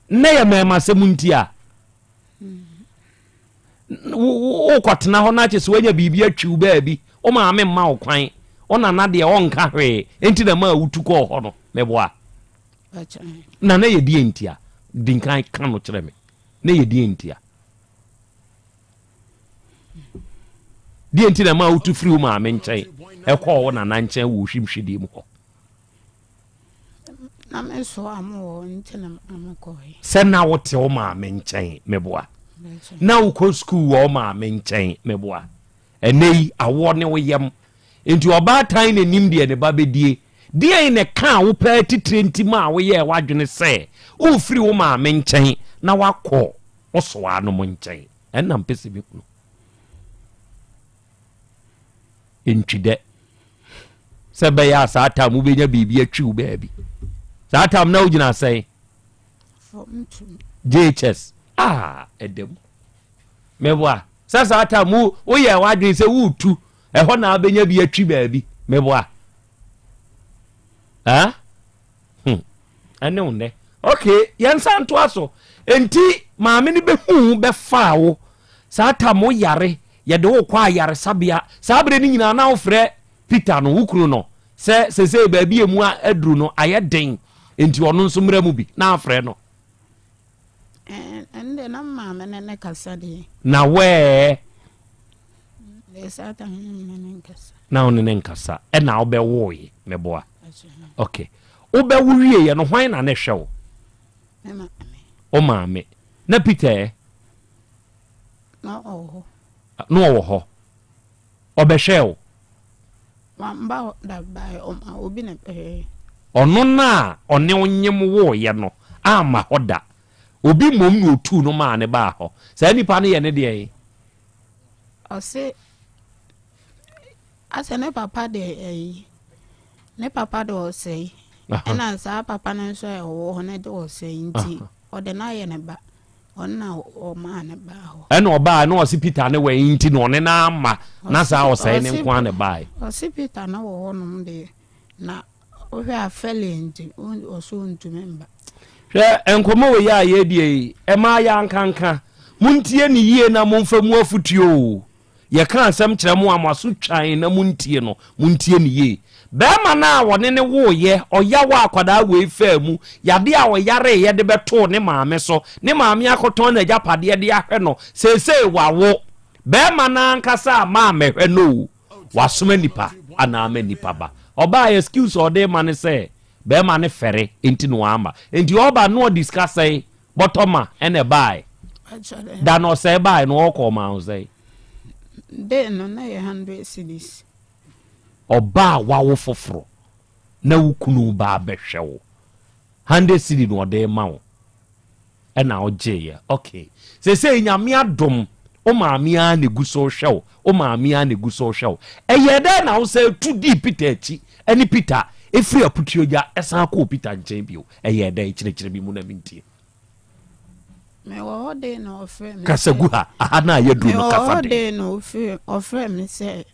Nnɛ yɛ mmarimasɛm nti a wokɔtena hɔ na kyɛ sɛ woanya biribi atwiw baabi, wo maame mma wo kwan, wo nana deɛ ɔnka hwee, enti na maa wotu kɔɔ hɔ no, meboa? Na na yɛ deɛ ntia? Di nkan ka no kyerɛ me. Na yɛ deɛ ntia? Deɛ nti na ɛma wotu firi wo maame nkyɛn ɛkɔɔ wo nana nkyɛn wɔ ohwim hwedie mu hɔ? Na me so amo wɔ nti na me kɔɛ. Sɛ na wote wo maame nkyɛn meboa. Na wokɔ sukuu wɔ wo maame nkyɛn meboa. Ɛnɛ yi awoɔ ne wo yam. Nti ɔbaatan na nim deɛ ne ba bɛdie. Deɛn na ɛkaa wo paa titire nti maa woyɛɛ w'adwene sɛ worefiri wo maame nkyɛn na woakɔ wo soa nom nkyɛn? Ɛnna mpɛ sɛ mehunu. Ntwi dɛ. Sɛ ɛbɛyɛ a saa tam wobɛnya biribi atwi wo baabi. Saa tam na wogyina sɛn? JHS. Ah, ɛda mu. Meboa. Sɛ saa tam wo woyɛ w'adwene sɛ woretu ɛhɔ na abɛnya bi atwi baabi. Meboa. Ah? Hmm. Ɛne wo nnɛ. Ok, yɛnsan ntoa so. Enti maame no bɛhuu wo bɛfaa wo. Saa tam wo yare, yɛde wo kɔ ayaresabea. Saa berɛ no nyinaa na wofrɛ Peter no, wo kunu no, sɛ sesei baabi a emu aduru no ayɛ den, enti ɔno nso mmra mu bi. Na afrɛ no. Ɛnde na maame ne ne kasa deɛ. Na wɛɛ. Deɛ saa tam no ne ne nkasa. Na wo ne ne nkasa. Ɛna wobɛwoe, meboa. Ok. Wobɛwo wieɛ no, hwan na ne hwɛ wo? Me maame. Wo maame. Na Peter ɛ? Na ɔwɔ hɔ. Na ɔwɔ hɔ. Ɔbɛhwɛɛ wo? Wamba hɔ da bae, ɔma obi na ɛbɛhwɛɛ. Ɔno no a ɔne wo nyem woeɛ no amma hɔ da. Obi mmom na ɔtuu no maa no baa hɔ. Saa nipa no yɛ ne deɛn? Ɔse asɛ ne papa de ɛyi ne papa de ɔsɛe ɛna saa papa no nso a ɛwɔ hɔ no de ɔsɛe nti ɔde no ayɛ ne ba ɔno na ɔmaa ne baa hɔ. Ɛna ɔbaa na ɔse Peter ne wɔ nti na ɔne no ama na saa ɔsɛe ne nko ara na ɛbaeɛ. Ɔse Peter no wɔ hɔnom deɛ na Wohwɛ a fɛle nti ɔso ntumi mba. Hwɛ nkɔmmɔ wei a yɛredie yi, ɛmaa yɛ ankanka. Montie no yie na momfa mu afotuo o. Yɛka asɛm kyerɛ mo a mo aso twan na montie no, montie no yie. Barima no a wɔne no woeɛ, ɔyaw a akwadaa wei faa mu, yadeɛ a ɔyareeɛ de bɛtoo ne maame so, ne maame akɔtɔn n'agyapadeɛ de ahwɛ no, seesei wawo. Barima no ankasa amma ammɛhwɛ no o, wasoma nnipa anaa ama nnipa ba. Ɔbaeɛ, excuse a ɔde rema ne sɛ, barima no fɛre nti na wamma. Nti ɔreba no na ɔde sika sɛn, bɔtɔ ma ɛna ɛbaeɛ. Da no ɔsɛe baeɛ no ɔrekɔ ɔmaa wo sɛn? Day no na ɛyɛ 100 cedis. Ɔbaa a wawo foforo na wo kunu ba abɛhwɛ wo, hundred cedi na ɔde rema wo ɛna wogyeeɛ. Okay, seesei Nyame adom wo maame ara na egu so rehwɛ wo, wo maame ara na egu so rehwɛ wo. Ɛyɛɛ dɛn na wosan tu dii Peter akyi ɛne Peter efiri Aputuogya ɛsan kɔɔ Peter nkyɛn bio? Ɛyɛɛ dɛn? Kyerɛkyerɛ me mu na mentie. Mewɔ hɔ de na ɔfrɛ me Kasa sɛ gu ha, aha no a yɛaduru no mewɔ kasa hɔ den. de na ɔfrɛ me sɛ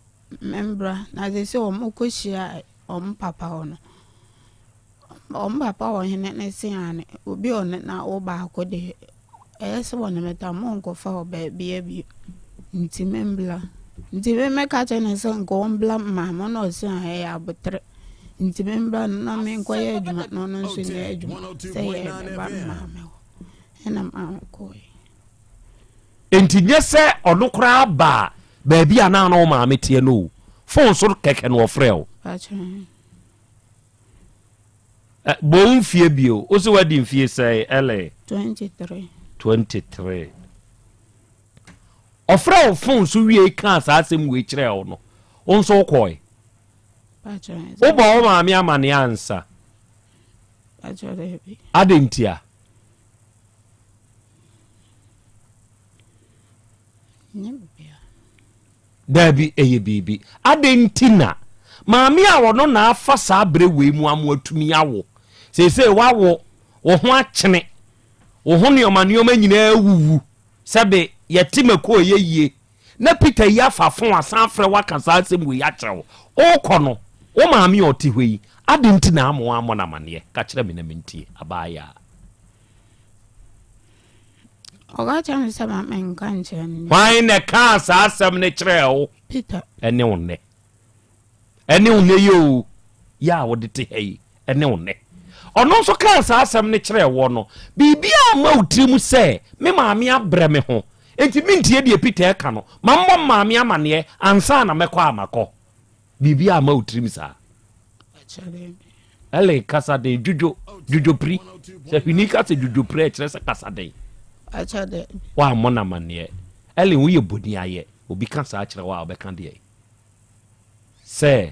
Membra, na seesei wɔkɔhyiaa wɔn papa hɔ no, wɔn papa ɔhene no se aane, obi a ɔne no awo baako deɛ, ɛyɛ sɛ wɔne me tam, monkɔfa ɔbaa biara bio, nti membra. Nti me meka kyerɛ no sɛ nka ɔmbra mma mo na ɔse aane, ɛyɛ aboterɛ. Nti membra no na menkɔyɛ adwuma na ɔno nso nyɛ adwuma sɛ yɛbɛba maame hɔ. Ɛna maame kɔɔe. Enti nyɛ sɛ ɔno koraa baa baabi a na na wo maame teɛ no o, fon so kɛkɛ na ɔfrɛɛ wo. Bɔ wo mfie bio. Wo se woadi mfie sɛn, Ellen? 23. 23. Ɔfrɛɛ wo fon so wiei kaa saa asɛm wei kyerɛɛ wo no, wo nso wokɔe? Wobɔɔ wo maame amanneɛ ansa? Adɛn ntia? Daabi, ɛyɛ biribi. Adɛn nti na maame a ɔno na afa saa berɛ wei mu ama atumi awo? Seesei wawo, wo ho akyene, wo ho nneɛma nneɛma nyinaa awuwu, sɛbe yɛte mako a ɛyɛ yie, na Peter yi afa fon asan afrɛ wo aka saa asɛm wei akyerɛ wo. Wokɔ no, wo maame a ɔte hɔ yi, adɛn nti na ama wammɔ no amanneɛ? Ka kyerɛ me na mentie, abaayaa. Ɔka kyerɛ me sɛ ma menka nkyerɛ no. Hwan na ɛkaa saa asɛm no kyerɛɛ wo? Peter. Ɛne wo nnɛ. Ɛne wo nnɛ yi o, yɛ a wode te ha yi, ɛne wo nnɛ. Ɔno nso kaa saa asɛm no kyerɛɛ woɔ no, biribiara amma wo tirim sɛ me maame abrɛ me ho, enti mentie deɛ Peter reka no, ma mmɔ me maame amaneɛ ansa na mɛkɔ a makɔ. Biribiara amma wo tirim saa. Ellen kasa den dwudwo dwudwo piri. Sɛ hwini ka sɛ dwudwo piri a ɛkyerɛ sɛ kasa den. Woammɔ no amanneɛ. Ellen woyɛ boniayɛ. Obi ka saa kyerɛ wo a wobɛka deɛn? Sɛ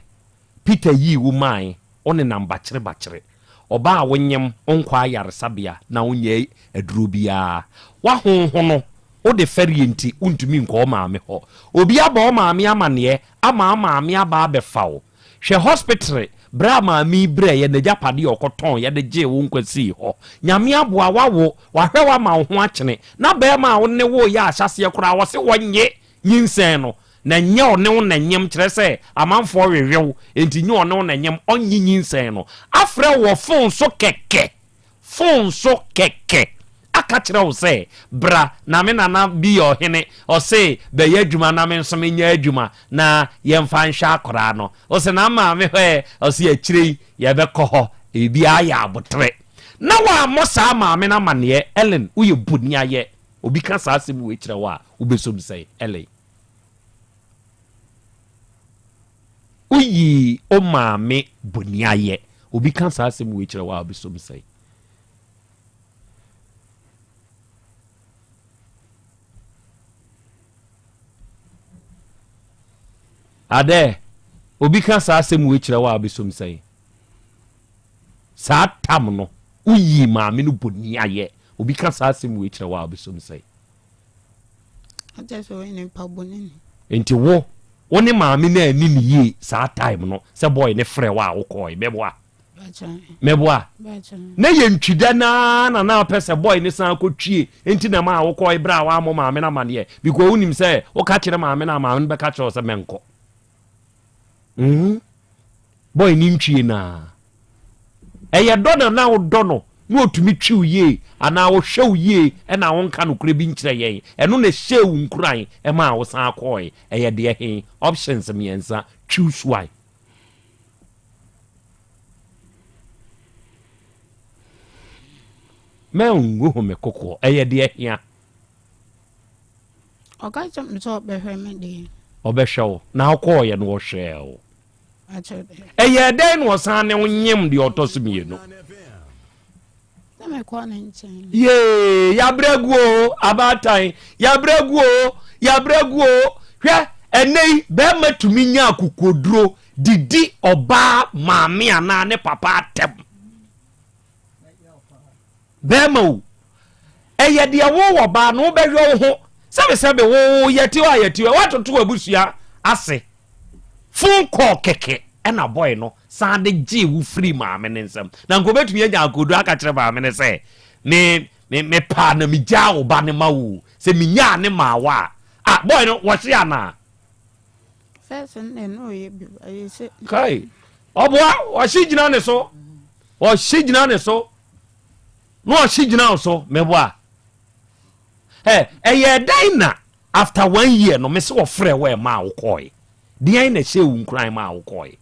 Peter yii wo mae, wonenam bakyere bakyere. Ɔbaa a wonyem, wonkɔ ayaresabea na wonyɛ aduro biara. Woahonhono, wode fɛreɛ nti wontumi nkɔ wo maame hɔ. Obi abɔ wo maame amaneɛ ama wo maame aba abɛfa wo. Hwɛ hospitre berɛ a maame yi brɛeɛ, n'agyapadeɛ a ɔkɔtɔn de gyee wo nkwa sii hɔ. Nyame aboa, wawo, wahwɛ wo ama wo ho akyene. Na barima a wo ne woeɛ ahyɛaseɛ koraa ɔse ɔnnye nyinsɛn no, na nyɛ ɔne wo na nyem, kyerɛ sɛ amanfoɔ wewe wo, enti nyɛ ɔne wo na nyem, ɔnnye nyinsɛn no. Afrɛ wo wɔ phone so kɛkɛ. Fon so kɛkɛ aka kyerɛ wo sɛ bra na me nana bi yɛ ɔhene, ɔse bɛyɛ adwuma na me nso menyɛ adwuma na yɛmfa nhwɛ akwadaa no. Wose na maame hɔ ɛ? Ɔse akyire yi yɛbɛkɔ hɔ, biribiara yɛ aboterɛ. Na wammɔ saa maame no amaneɛ. Ellen, woyɛ boniayɛ. Obi ka saa asɛm wei kyerɛ wo a, wobɛsom sɛn? Ellen. Woyii wo maame boniayɛ. Obi ka saa asɛm wei kyerɛ wo a, wobɛsɔ mu sɛn? Adɛ, obi ka saa asɛm wei kyerɛ wo a, wobɛsɔ mu sɛn? Saa tam no, woyii maame no boniayɛ. Obi ka saa asɛm wei kyerɛ wo a, wobɛsɔ mu sɛn? Ɔkyerɛ sɛ ɔyɛ nipa bɔne ni. Nti wo, wo ne maame no anni no yie saa time no sɛ boy no frɛ wo a wokɔɔe, mɛboa? Mɛboa? Na yɛ ntwida no ara na na apɛ sɛ boy no san kɔtwie nti na maa wokɔɔe berɛ a woammɔ maame no amaneɛ because wonim sɛ woka kyerɛ maame no a maame no bɛka kyerɛ wo sɛ mɛnkɔ. Mm. Boy no ntwie no ara. Ɛyɛ dɔ na na wodɔ no na ɔtumi twi wo yie anaa ɔhwɛ wo yie na wonka nokorɛ bi nkyerɛ yɛn. Ɛno na ɛhyɛɛ wo nkuran maa wosan kɔɔe. Ɛyɛ deɛ he? Options mmiɛnsa, choose one. Mɛngu ho me kokoɔ. Ɛyɛ deɛ hia. Ɔka kyerɛ me sɛ ɔbɛhwɛ me deɛ. Ɔbɛhwɛ wo. Na wokɔɔyɛ no ɔhwɛɛ wo. Ɛyɛɛ dɛn na ɔsan ne wo nyem deɛ ɔtɔ so mmienu? Yee, yɛabrɛ gu o, abaatan, yɛabrɛ gu o, yɛabrɛ gu o. Hwɛ, ɛnɛ yi, bɛrima tumi nya akokoduro didi ɔbaa maame anaa ne papa atɛm. Bɛrima o, ɛyɛ deɛ wo wɔ baa no wobɛhwɛ wo ho sɛbesɛbe wo yɛte hɔ a yɛte hɔ woatoto abusua ase. Phone call kɛkɛ ɛna boy no san de gyee wo firii maame no nsam. Na nka obetumi anya akokoduru aka kyerɛ maame no sɛ, me me me paa na megyaa wo ba no ma wo o. Sɛ menyaa ne maa wo a, ah boy no wɔhye anaa? First no deɛ na ɔyɛ bi ɛyɛ sɛ. Kai, ɔboa ɔhye gyina ne so, ɔhye gyina ne so, na ɔhye gyina wo so, meboa. Ɛ ɛyɛ dɛn na After one year no mese wɔfrɛɛ wo ɛmaa wo kɔɔe. Deɛn na ɛhyɛɛ wo nkuran maa wo kɔɔe?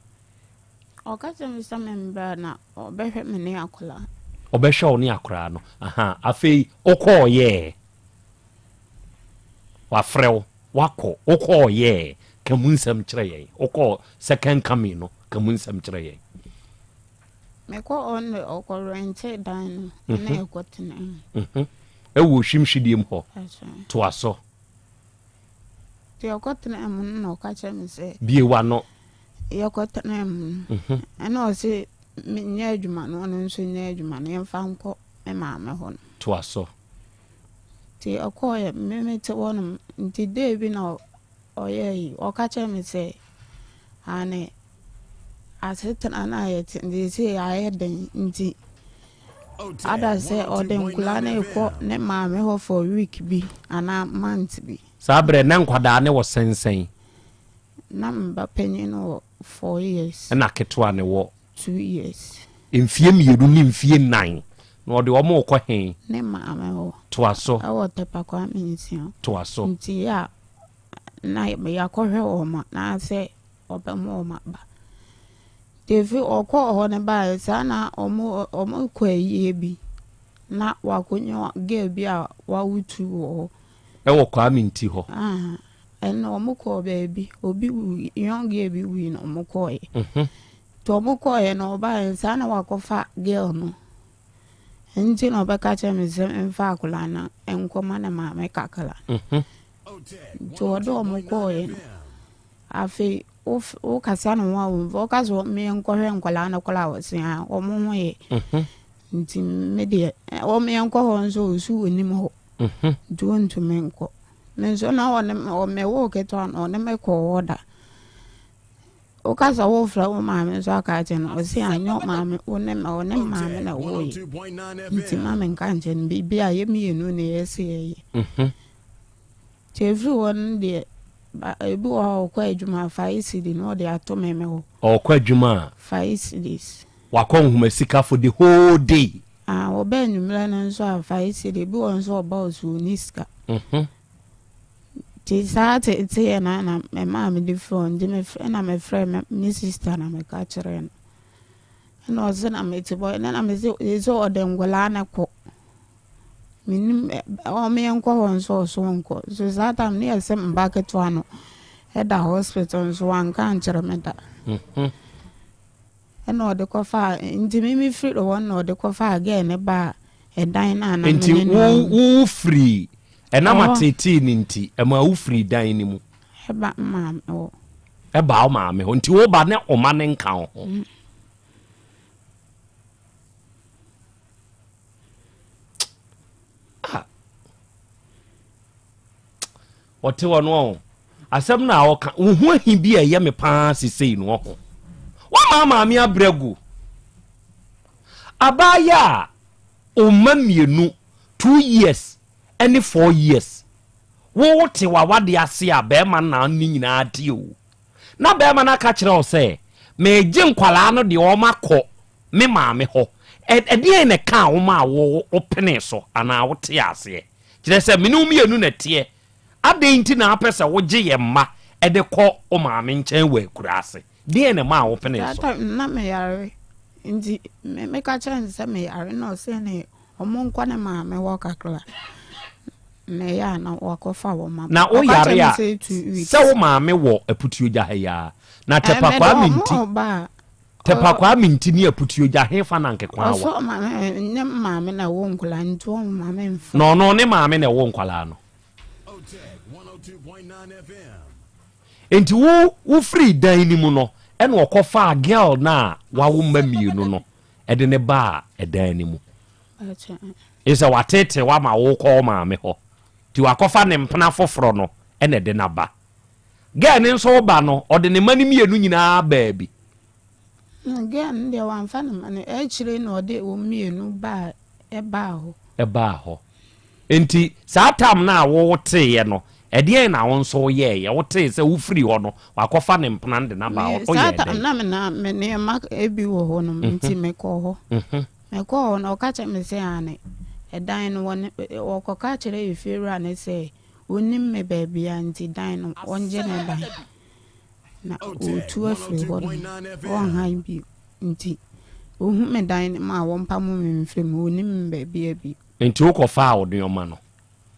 Ɔka kyerɛɛ me sɛ membra na ɔbɛhwɛ me ne akwadaa. Ɔbɛhwɛ wo ne akwadaa no. Aha, afei wokɔɔyɛɛ. Wafrɛ wo, wakɔ, wokɔɔyɛɛ. Ka mu nsɛm kyerɛ yɛn. Wokɔɔ second coming no, ka mu nsɛm kyerɛ yɛn. Mekɔ hɔ no ɔkɔ rɛnte dan no na ɛkɔ tena mu. Ɛwɔ ohwim hwidiem hɔ. Toa so. Nti ɔkɔ tena mu no na ɔka kyerɛ me sɛ. Bie w'ano. Yɛkɔ tena mu no. Ɛna ɔse menyɛ adwuma no ɔno nso nyɛ adwuma no yɛmfa nkɔ me maame hɔ no. Toa so. Nti ɔkɔɔyɛ me mete hɔ nom nti day bi na ɔyɛɛ yi ɔka kyerɛ me sɛ aane asetena no a yɛte no seesei ayɛ den nti ada sɛ ɔde nkwadaa no rekɔ ne maame hɔ for week bi anaa month bi. Saa berɛ na nkwadaa no wɔ sɛn sɛn? Na me ba panyin no wɔ 4 years. Ɛna ketewa no wɔ? 2 years. Mfie mmienu ne mfie nnan na ɔde wɔn rekɔ he? Ne maame hɔ. Toa so. Ɛwɔ Tepa Kwame Nsia. Toa so. Nti yɛ a na yɛakɔhwɛ wɔn a na sɛ ɔbɛma wɔn aba. Nti efi ɔkɔɔ hɔ no baeɛ saa na wɔn wɔn kɔ ayie bi na wakɔnya girl bi a wawo tu wɔ hɔ. Ɛwɔ Kwame Nti hɔ. Aha ɛna wɔn kɔɔ baabi obi wui young girl bi wui na wɔn kɔɔɛ. Mhm. Nti wɔn kɔɔɛ na ɔbaeɛ saa na wakɔfa girl no. Nti na ɔbɛka kyerɛ me sɛ mfa akwadaa no nkɔma ne maame kakra. Mhm. Nti ɔde wɔn kɔɔɛ no. Afei wokasa ne ho a wɔmfa woka sɛ menkɔhwɛ nkwadaa no koraa a wɔse a wɔn ho yɛ mhm. nti me deɛ wɔn yɛnkɔ hɔ nso ɔsu wɔnim hɔ mhm. nti wɔntumi nkɔ me nso na ɔne mewoo ketewa no ɔne me kɔɔ hɔ da woka sɛ wofrɛ wo maame nso aka akyɛ no ɔse anyɛ maame wo ne me ɔne maame na woyɛ nti ma menka nkyɛ no biribi a yɛ mmienu ne yɛse yɛyɛ mhm. Nti ɛfiri hɔ no deɛ, ba, ebi wɔ hɔ a ɔkɔ adwuma a, five cedi na ɔde ato me me hɔ. Ɔkɔ adwuma a. Five cedis. Wakɔ nhoma sika for the whole day. Ah, ɔba anwummerɛ no nso a, five cedi. Ebi wɔ hɔ nso a ɔba ɔso ɔnni sika. Nti saa teeteeɛ no ara na ɛmaa mede firi hɔ. Nti mefrɛ, ɛna mefrɛɛ me, me sister na meka kyerɛɛ no. Ɛna ɔse na mete hɔ, ɛna mese, seesei ɔde nkwadaa no kɔ. Menim ɛ menkɔ hɔ nso ɔso nkɔ. Nso saa time no yɛ sɛ me ba ketewa no ɛda hospital nso wanka ankyerɛ me da. Mhm. Ɛna ɔde kɔfaa nti me me firi hɔ na ɔde kɔfaa girl ne baa ɛdan no a na Nti me ne wo no wo firi ɛnam Ɔhɔ. ateetee no nti ɛmaa wo firi dan no mu. Ɛba me maame hɔ. Ɛbaa wo maame hɔ nti wo ba ne wo ma ne nka wo ho. Mm. Ah. Ɔte hɔ no ɔho. Asɛm no a ɔka, wo ho ahi bi a ɛyɛ me paa sesei no ɔho. Woama maame abrɛ gu. Abaayɛ a ɔma mmienu, 2 years ɛne 4 years. Wo wote w'awade ase a bɛrima na ne nyinaa te o. Na bɛrima no aka kyerɛ wo sɛ, megye nkwalaa no deɛ ɔma kɔ me maame hɔ. Ɛdeɛn na ɛkaa wo maa wo wopenee so anaa wotee aseɛ? Kyerɛ sɛ me ne wo mmienu na ɛteɛ. Adɛn nti na apɛ sɛ wogye yɛn mma de kɔ wo maame nkyɛn wɔ akuraase? Deɛn na ɛmaa wopenee That so? time na meyare nti me meka kyerɛ no sɛ meyare na ɔse ne Ɔmo nkɔ ne maame hɔ kakra na ɛyɛ a na wakɔfa wɔn aba. Na wo Ɔka yare kyerɛ me a sɛ 2 weeks. sɛ wo maame wɔ aputuogya ha yi ara na Ɛɛ, Tɛpa mede Kwame ɔmo nti ɔba a, Tɛpa ɔ- Kwame nti ne aputuogya hefa na nkekwaa ɔsɛ wɔ? ɔma me ne maame na ɛwɔ nkwadaa nti ɔmma me mfa. Na ɔno ne maame na ɛwɔ nkwadaa no. Nti wo wofiri dan no mu no ɛna ɔkɔfaa girl no a wawo mma mmienu no ɛde no baa ɛdan no mu. Sɛ wateetee wo ama wokɔ wo maame hɔ nti wakɔfa ne mpena foforɔ no ɛna ɛde no aba. Girl no nso ba no ɔde ne mma no mmienu nyinaa baa bi. Girl no deɛ wamfa ne mma no akyire na ɔde wɔn mmienu baa ɛbaa hɔ. Ɛbaa hɔ. Enti saa tam no a woteeɛ no, ɛdeɛn na wo nso woyɛeɛ? Wotee sɛ wofirii hɔ no, wakɔfa ne mpena no de no aba hɔ, Me, woyɛɛ saa tam dɛn? na me na me nneɛma bi wɔ hɔ nom nti mekɔɔ hɔ. Mekɔɔ hɔ no, ɔka kyerɛɛ me sɛ aane, ɛdan no wɔne, wɔkɔka kyerɛɛ efiewura no sɛ ɔnnim me baabiara nti dan no ɔngye ne dan. Na ɔretu afiri hɔ nom, ɔnhan bio nti ɔhu me dan no mu a wɔmpamo me mfiri mu, ɔnnim me baabiara bio. Nti wokɔfaa wo nneɛma no?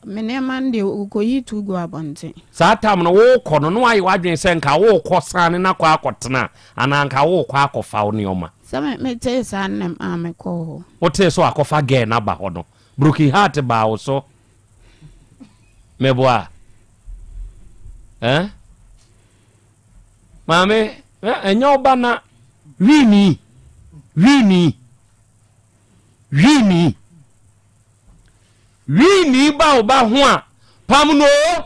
Me nneɛma no deɛ, wɔkɔyi tu guu abɔnten. Saa tam no, worekɔ no, na woayɛ w'adwene sɛ nka worekɔ sane no akɔ akɔtena anaa nka worekɔ akɔfa wo nneɛma? Sɛ me, metee saa no na ɛmaa mekɔɔ hɔ. Wotee sɛ wakɔfa girl no aba hɔ no, broken heart baa wo so? Meboa? Eh? Maame, ɛnyɛ wo ba na wini, wini. Wini. Wini ba wo ba ho a, pam no o.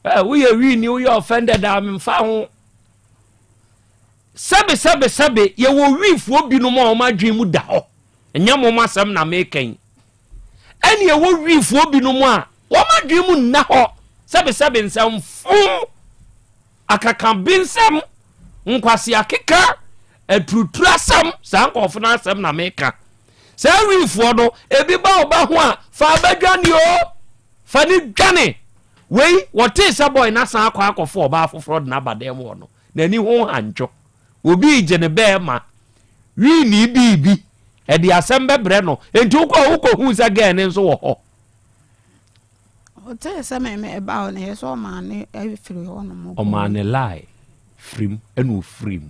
Eh, woyɛ wini, woyɛ offended a, memfa ho. Sɛbe, sɛbe, sɛbe, yɛwɔ wifoɔ binom a wɔn adwene mu da hɔ. Ɛnyɛ mo asɛm na meka yi. Ɛne ɛwɔ wifoɔ binom a wɔn adwene mu nna hɔ. Sɛbe, sɛbe, nsɛmfo. Akakabensɛm, nkwaseakeka, aturuturasɛm, saa nkurɔfo no asɛm na meka. Saa wifoɔ no, ebi ba wo ba ho a, fa aba dwane o, fa ne dwane. Wei, wɔtee sɛ bɔe no asan akɔ akɔfo ɔbaa foforɔ de no aba dan mu hɔ no, n'ani ho hantwo. Obi regye ne bɛɛma, wii biribi, ɛde asɛm bɛbrɛ no. Enti wokɔ a wokɔhuu sɛ gɛɛ no nso wɔ hɔ. Ɔtee sɛ me me ba hɔ no yɛ sɛ ɔmaa ne firi hɔ nom. Ɔmaa ne lie firim ɛna ɔfiri mu.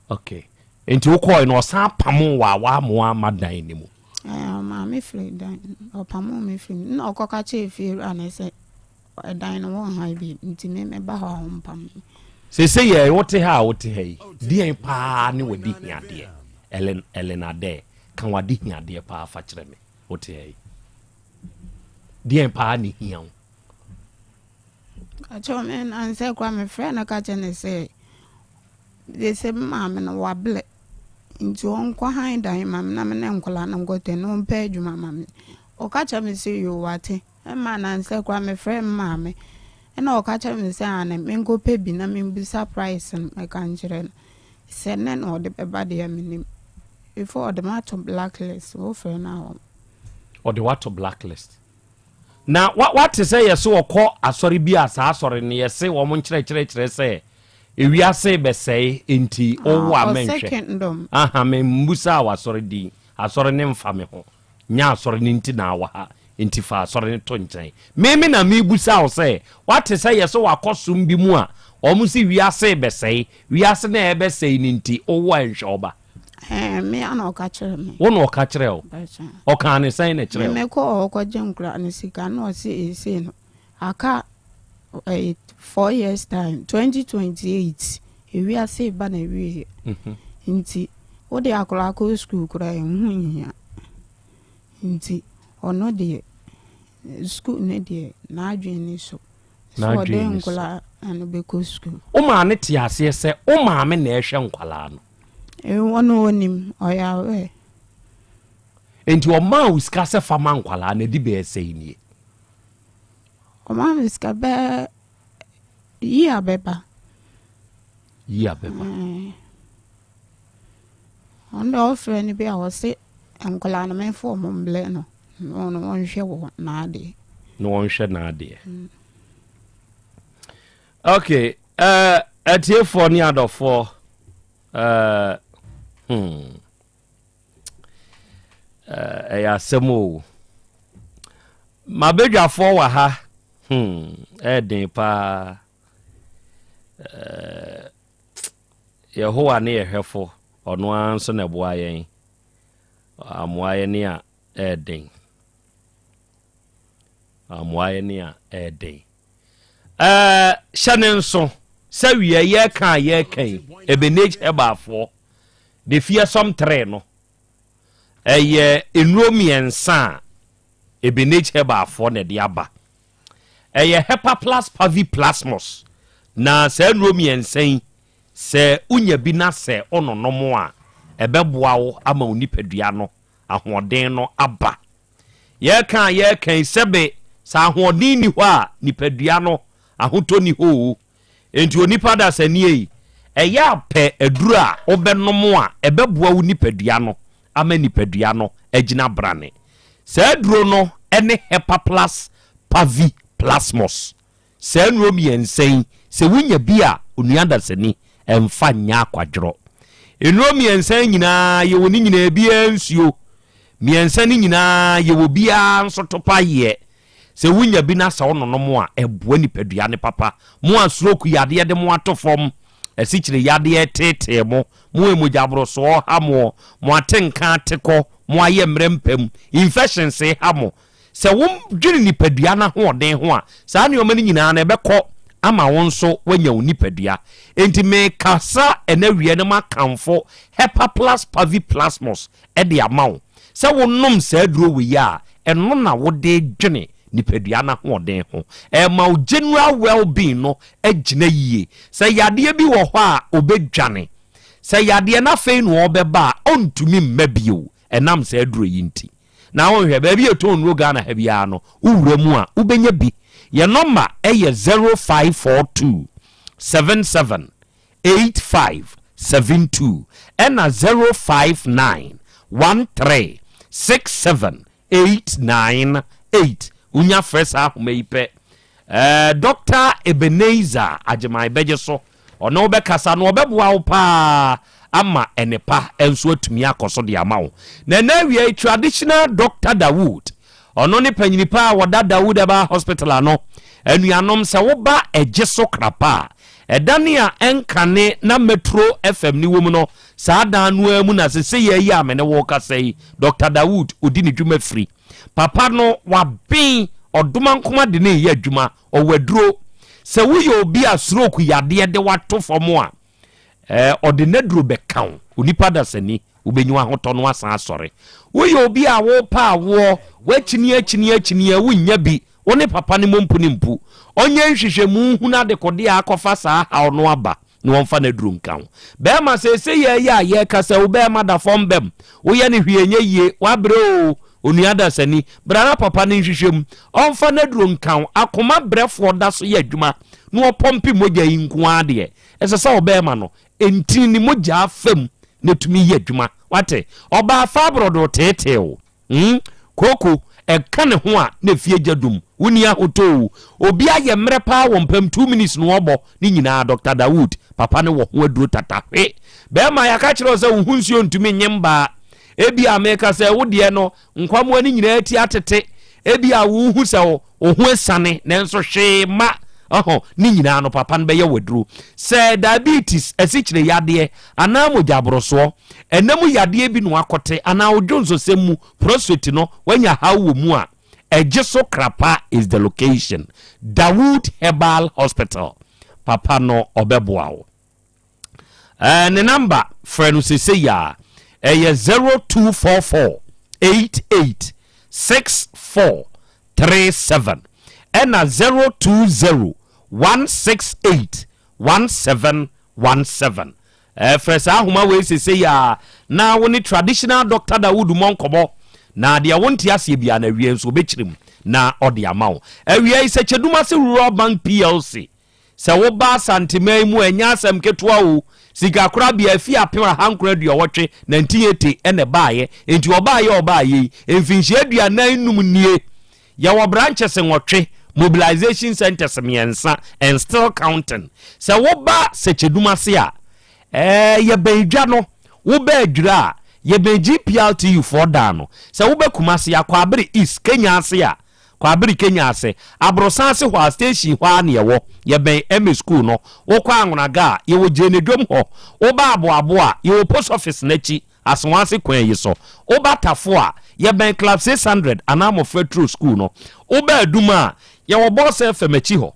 Okay. Nti wokɔɛ no ɔsan pamo wɔ a w'amoa ama dan no mu. Ɛɛ ɔmaa me firi dan ɔpamo me firi mu na ɔkɔka kyerɛ fie wura no sɛ ɛdan no wɔn ha bi nti me me ba hɔ a ɔmpam me. Sese yɛ wote ha a wote ha yi deɛn paa ne w'adi hiadeɛ Ellen Ellen Adair ka w'ade hiadeɛ paa fa kyerɛ me wote ha yi. Deɛn paa na ɛhia wo? Akyɛw me nansɛ koraa mefrɛ no ka kyerɛ no sɛ de sɛ me maame no wablɛ nti ɔnkɔ han dan ma me na me ne nkwadaa no nkɔtɛ na ɔmpɛ adwuma ma me. Ɔka kyerɛ me sɛ yoo wate. Ɛma nansɛ koraa mefrɛ me maame ɛna ɔka kyerɛ me sɛ ane menkɔpɛ bi na membisa price no mɛka nkyerɛ no. Sɛ nnɛ na ɔde bɛba deɛ menim. Before ɔde mato blacklist wofrɛ no a Ɔde wo ato blacklist. Na wa wate sɛ yɛse wɔkɔ asɔre bi a saa asɔre no yɛse wɔn nkyerɛkyerɛ kyerɛ sɛ ewiase rebɛsɛe enti wowo a Ah, ɔsɛ mɛnhwɛ. kingdom. Aha me mmusaa w'asɔre din. Asɔre no mfa me ho. Nyɛ asɔre no nti na awɔ ha. Enti fa asɔre no to nkyɛn. Me me na mebusa wo sɛ wate sɛ yɛse wakɔ som bi mu a wɔn se wiase rebɛsɛe. Wiase no a ɛrebɛsɛe no nti wowo a ɛnhwɛ wo ba. Ɛɛ, me ara na ɔka kyerɛɛ me. Wo na ɔka kyerɛɛ wo? Ɔkaa ne sɛn na ɛkyerɛɛ wo? Me mekɔɔ hɔ kɔgye nkwadaa no sika na ɔse eesei no aka ɛyi 4 years time 2028 ewiase reba n'awieɛ nti wode akwadaa kɔ sukuu koraa ɛho nhia nti ɔno deɛ sukuu no deɛ n'adwene ni so. Sɛ ɔde nkwadaa no bɛkɔ sukuu. Wo maame te aseɛ sɛ wo maame na ɛhwɛ nkwadaa no? Ɔno ɔnim, ɔyɛ aware. Nti ɔmaa wo sika sɛ fa ma nkwadaa no, ɛdi bɛyɛ sɛn nie? Ɔmaa me sika bɛyɛ year bɛba. Year bɛba. Ɔno deɛ ɔfrɛ no bi a ɔse nkwadaa no memfa wɔn mbrɛ no na ɔno ɔnhwɛ wɔn n'adeɛ. Na ɔnhwɛ n'adeɛ. Okay, uh, atiefoɔ ne adɔfoɔ uh, hmm. Ɛyɛ asɛm o. M'abadwafoɔ wɔ ha. Hmm, ɛyɛ den paa. Yehowa ne yɛ hwɛfo, ɔno ara nso na ɛboa yɛn. Amoa yɛn a ɛyɛ den. Amoa yɛn a ɛyɛ den. Ɛɛ hyɛ ne nso sɛ wia yɛka a yɛka yi, Ebenezer Herbaafoɔ, the fearsome three no, Ɛyɛ nnuro mmiɛnsa a Ebenage Herbalfoɔ na ɛde aba. Ɛyɛ Hepaplus Paviplasmus. Na saa nnuro mmiɛnsa yi, sɛ wonya bi na sɛ wononom a, ɛbɛboa wo ama wo nipadua no ahoɔden no aba. Yɛreka a yɛreka yi, sɛbe sɛ ahoɔden nni hɔ a, nipadua no ahotɔ nni hɔ o. Enti onipa dasani ei, ɛyɛ a pɛ aduru a wobɛnom a ɛbɛboa wo nipadua no ama nipadua no agyina brane. Saa aduro no ne Hepaplus Pavi Plasmos. Saa nnuro mmiɛnsa yi, sɛ wonya bi a, onua dasani, ɛmfa nyɛ akwadworɔ. Nnuro mmiɛnsa yi nyinaa, yɛwɔ ne nyinaa biara nsuo. Mmiɛnsa no nyinaa, yɛwɔ biara nso topaeɛ. Sɛ wonya bi na sɛ wononom a, ɛboa nipadua no papa. Mo a stroke yadeɛ de mo ato fam, asikyire yadeɛ reteetee mo, mo a mogyaborosoɔ ha mo, mo atenka ate kɔ, mo ayɛ mmerɛ mpam, infections ha mo. Sɛ wodwene nipadua no ahoɔden ho a, saa nneɛma no nyinaa no ɛbɛkɔ ama wo nso woanya wo nipadua. Enti mekasa ɛnɛ awia no makamfo Hepaplus Paviplasmus de ama wo. Sɛ wonom saa aduro wei a, ɛno na wode dwene nipadua no ahoɔden ho. Ɛma wo general well-being no agyina yie. Sɛ yadeɛ bi wɔ hɔ a, ɔbɛdwane. Sɛ yadeɛ no afei na ɔrebɛba a, ɔntumi mma bio ɛnam saa aduro yi nti. Na wonhwɛ, baabi a yɛtɔn nnuro Ghana ha biara no, wowura mu a, wobɛnya bi. Yɛn nɔma yɛ 0542 77 8572 ɛna 059 13 67 898 wonya frɛ saa ahoma yi pɛ ɛɛ Dr. Ebenezer Agyeman bɛgye so ɔne wo bɛkasa na ɔbɛboa wo paa ama ɛnepa nso atumi akɔ so de ama wo na ɛnɛ awia yi traditional Dr. Dawood ɔno ne panyini pa a wɔda Dawood Herbal Hospital ano anuanom sɛ woba ɛgye so krapa a Ɛdan a ɛnkane na Metro FM no wom no, saa dan no ara mu na seesei yi a me ne wo rekasa yi, Dɔkta Dawood, ɔdi ne dwuma firi. Papa no, waben, ɔdomankoma de no reyɛ adwuma, ɔwɔ aduro. Sɛ woyɛ obi a stroke yadeɛ de wo ato fam a, eh, ɔde n'aduro bɛka wo. Onipa dasani, wobɛnya w'ahotɔ no asan asɔre. Woyɛ obi a worepɛ awoɔ, woakyini akyini akyini a wonnya bi, Wo ne papa no mmɔ mpu ne mpu. Ɔnyɛ nhwehwɛmu nhunu adekodeɛ a akɔfa saa haw no aba na wɔmfa n'aduro nka ho. Bɛɛma, seesei yɛ yi a yɛrekasa yi, wo bɛɛma da fam bɛm. Woyɛ no hwee ɛnyɛ yie. Wabrɛ oo, onua dasani. Bra na papa no nhwehwɛ mu. Ɔmfa n'aduro nka ho. Akoma brɛfoɔ da so yɛ adwuma na ɔpɔmpe mogya yi nko ara deɛ, ɛsɛ sɛ ɔbɛɛma no ntini ne mogyaa fa mu na ɛtumi yɛ adwuma. Wate? Ɔbaa fabrodo teetee wo. Hmm, kooko, ɛka ne ho a na efie gya dum. Wonni ahotɔ oo. Obi ayɛ mmerɛ paa wɔ mpam, 2 minutes na ɔbɔ ne nyinaa. Doctor Dawood, papa no wɔ ho aduro tata. Hwe! Bɛɛma, yɛaka kyerɛ wo sɛ wo ho nsuo ntumi nye mbaa. Ebia meka sɛ wo deɛ no, nkwammoa no nyinaa ti atete. Ebia wohu sɛ wo ho asiane, nanso hwee mma. Ɔhɔ, ne nyinaa no papa no bɛyɛ wo aduro. Sɛ diabetes, asikyire yadeɛ, anaa mogyaborosoɔ, Ɛna mu yadeɛ bi na wakɔte anaa wo dwonsosɛm mu prostate no wanya haw wɔ mu a, ɛgye so Krapa is the location. Dawood Herbal Hospital. Papa no ɔbɛboa wo. Ɛɛ ne number frɛ no sesei a ɛyɛ 0244 88 64 37 ɛna 020 168 1717. Frɛ saa ahoma wei sesei ara na wo ne Traditional Doctor Dawood mmɔ nkɔmmɔ, na deɛ wonte aseɛ biara no awiei nso ɔbɛkyerɛ mu na ɔde ama wo. Awia yi, sɛ Kyedumase Rural Bank PLC, sɛ woba Asanteman mu a, ɛnyɛ asɛm ketewa o, sikakorabea afi 1988 na ɛbaeɛ, enti ɔbaeɛ a ɔbaeɛ yi, mfinhyia 45 nie. Yɛwɔ branches nwɔtwe, mobilization centers mmiɛnsa and still counting. Sɛ woba Sɛkyɛdum ase a, ɛɛ yɛbɛn dwa no, woba Adwira a, Yɛbɛn GPRTU foɔ dan no. Sɛ woba Kumasi a, Kwaabere East, Kenya ase a, Kwaabere Kenya ase, Aborosan ase hɔ a, station hɔ ara na yɛwɔ. Yɛbɛn MA School no. Wokɔ Anwonaga a, yɛwɔ Gyenedwom hɔ. Woba Aboabo a, yɛwɔ Post Office no akyi, Asawase kwan yi so. Woba Tafo a, yɛbɛn Club 600 anaa Mmɔfra Turo School no. Woba Adum a, yɛwɔ Boss FM akyi hɔ.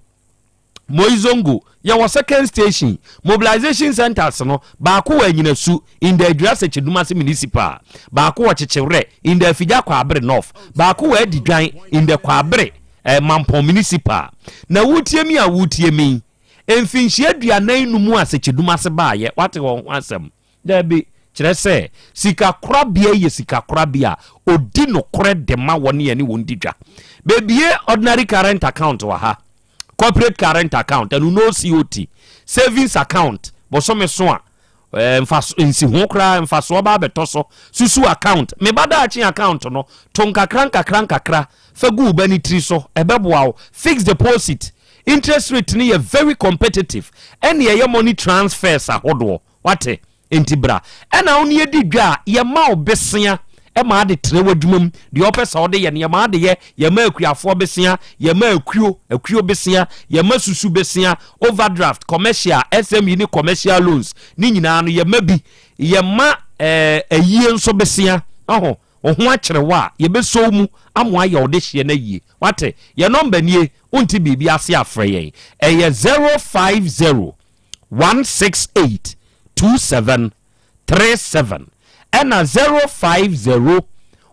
Moizongo, yɛwɔ second station, mobilization centers no, baako wɔ Anyinasu in the Adwira Sekyedumase Municipal, baako wɔ Kyekyewerɛ in the Afigya Kwaabere North, baako wɔ Adidwan in the Kwaabere eh, Mampong Municipal. Na wotie mi a wotie mi, mfinhyia aduanan num a Sekyedumase baayɛ, wate wɔn ho asɛm? Dabi, kyerɛ sɛ, sikakorabea yi yɛ sikakorabea a ɔdi nokorɛ de ma wɔn a ɛne wɔn di dwa. Bɛbie ordinary current account wɔ ha, corporate current account, ɛno no COT, savings account, bosome so a, eh, mfaso, nsiho koraa mfasoɔ ba abɛtɔ so, susu account, me ba daakye account no, to nkakra nkakra nkakra fa gu wo ba ne tiri so, ɛbɛboa wo, fixed deposit, interest rate no yɛ very competitive, ɛne ɛyɛ money transfers ahodoɔ. Wate? Enti bra. Ɛna wo ne yɛdi dwa a, yɛma wo besea ma ade trɛ w'adwuma mu. Deɛ wopɛ sɛ wode yɛ no, yɛma ade yɛ. Yɛma akuafoɔ besea, yɛma akuo, akuo besea, yɛma susu besea, overdraft, commercial, SME ne commercial loans, ne nyinaa no yɛma bi. Yɛma ɛɛ ayie nso besea. Ɔho, wo ho akyere wo a, yɛbɛsɔ wo mu ama woayɛ wo dehyeɛ no ayie. Wate? Yɛn nɔmba nie, wonte biribi ase a frɛ yɛn. Ɛyɛ 050 168 27 37 ɛna 050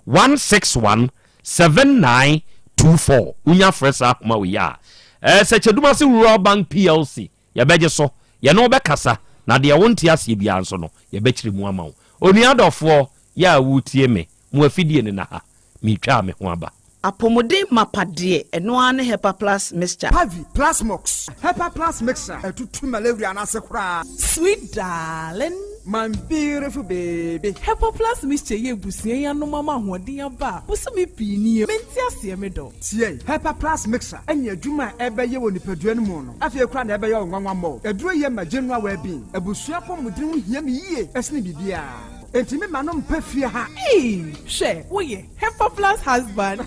161 79 24 wonya frɛ saa ahoma wei a ɛɛ Sɛkyɛdumase Rural Bank PLC yɛbɛgye so yɛne wo bɛkasa na deɛ wonte aseɛ biara nso no yɛbɛkyerɛ mu ama wo onua dɔfoɔ yɛ a wotie me mo afidie no na ha Meretwaa me ho aba. Apɔmuden mapa deɛ, ɛno ara ne Hepa Plus Mixture. Pavi, Plasmox, Hepa Plus Mixture ɛtutu malaria no ase koraa. Sweet darling. My beautiful baby. Hepa Plus Mixture yi abusua yi anom ama ahoɔden aba a bosome pii nie mente aseɛ me dɔ. Tie, Hepa Plus Mixture ɛne adwuma a ɛbɛyɛ wɔ nipadua no mu no afei koraa na ɛbɛyɛ wo nwanwa mmɔɔ. Aduro yi ɛma general well being. Abusua apɔmuden ho hia me yie ɛsene biribiara. Enti me ma no mpɛ fie ha. Eii hwɛ woyɛ Hepa plus husband.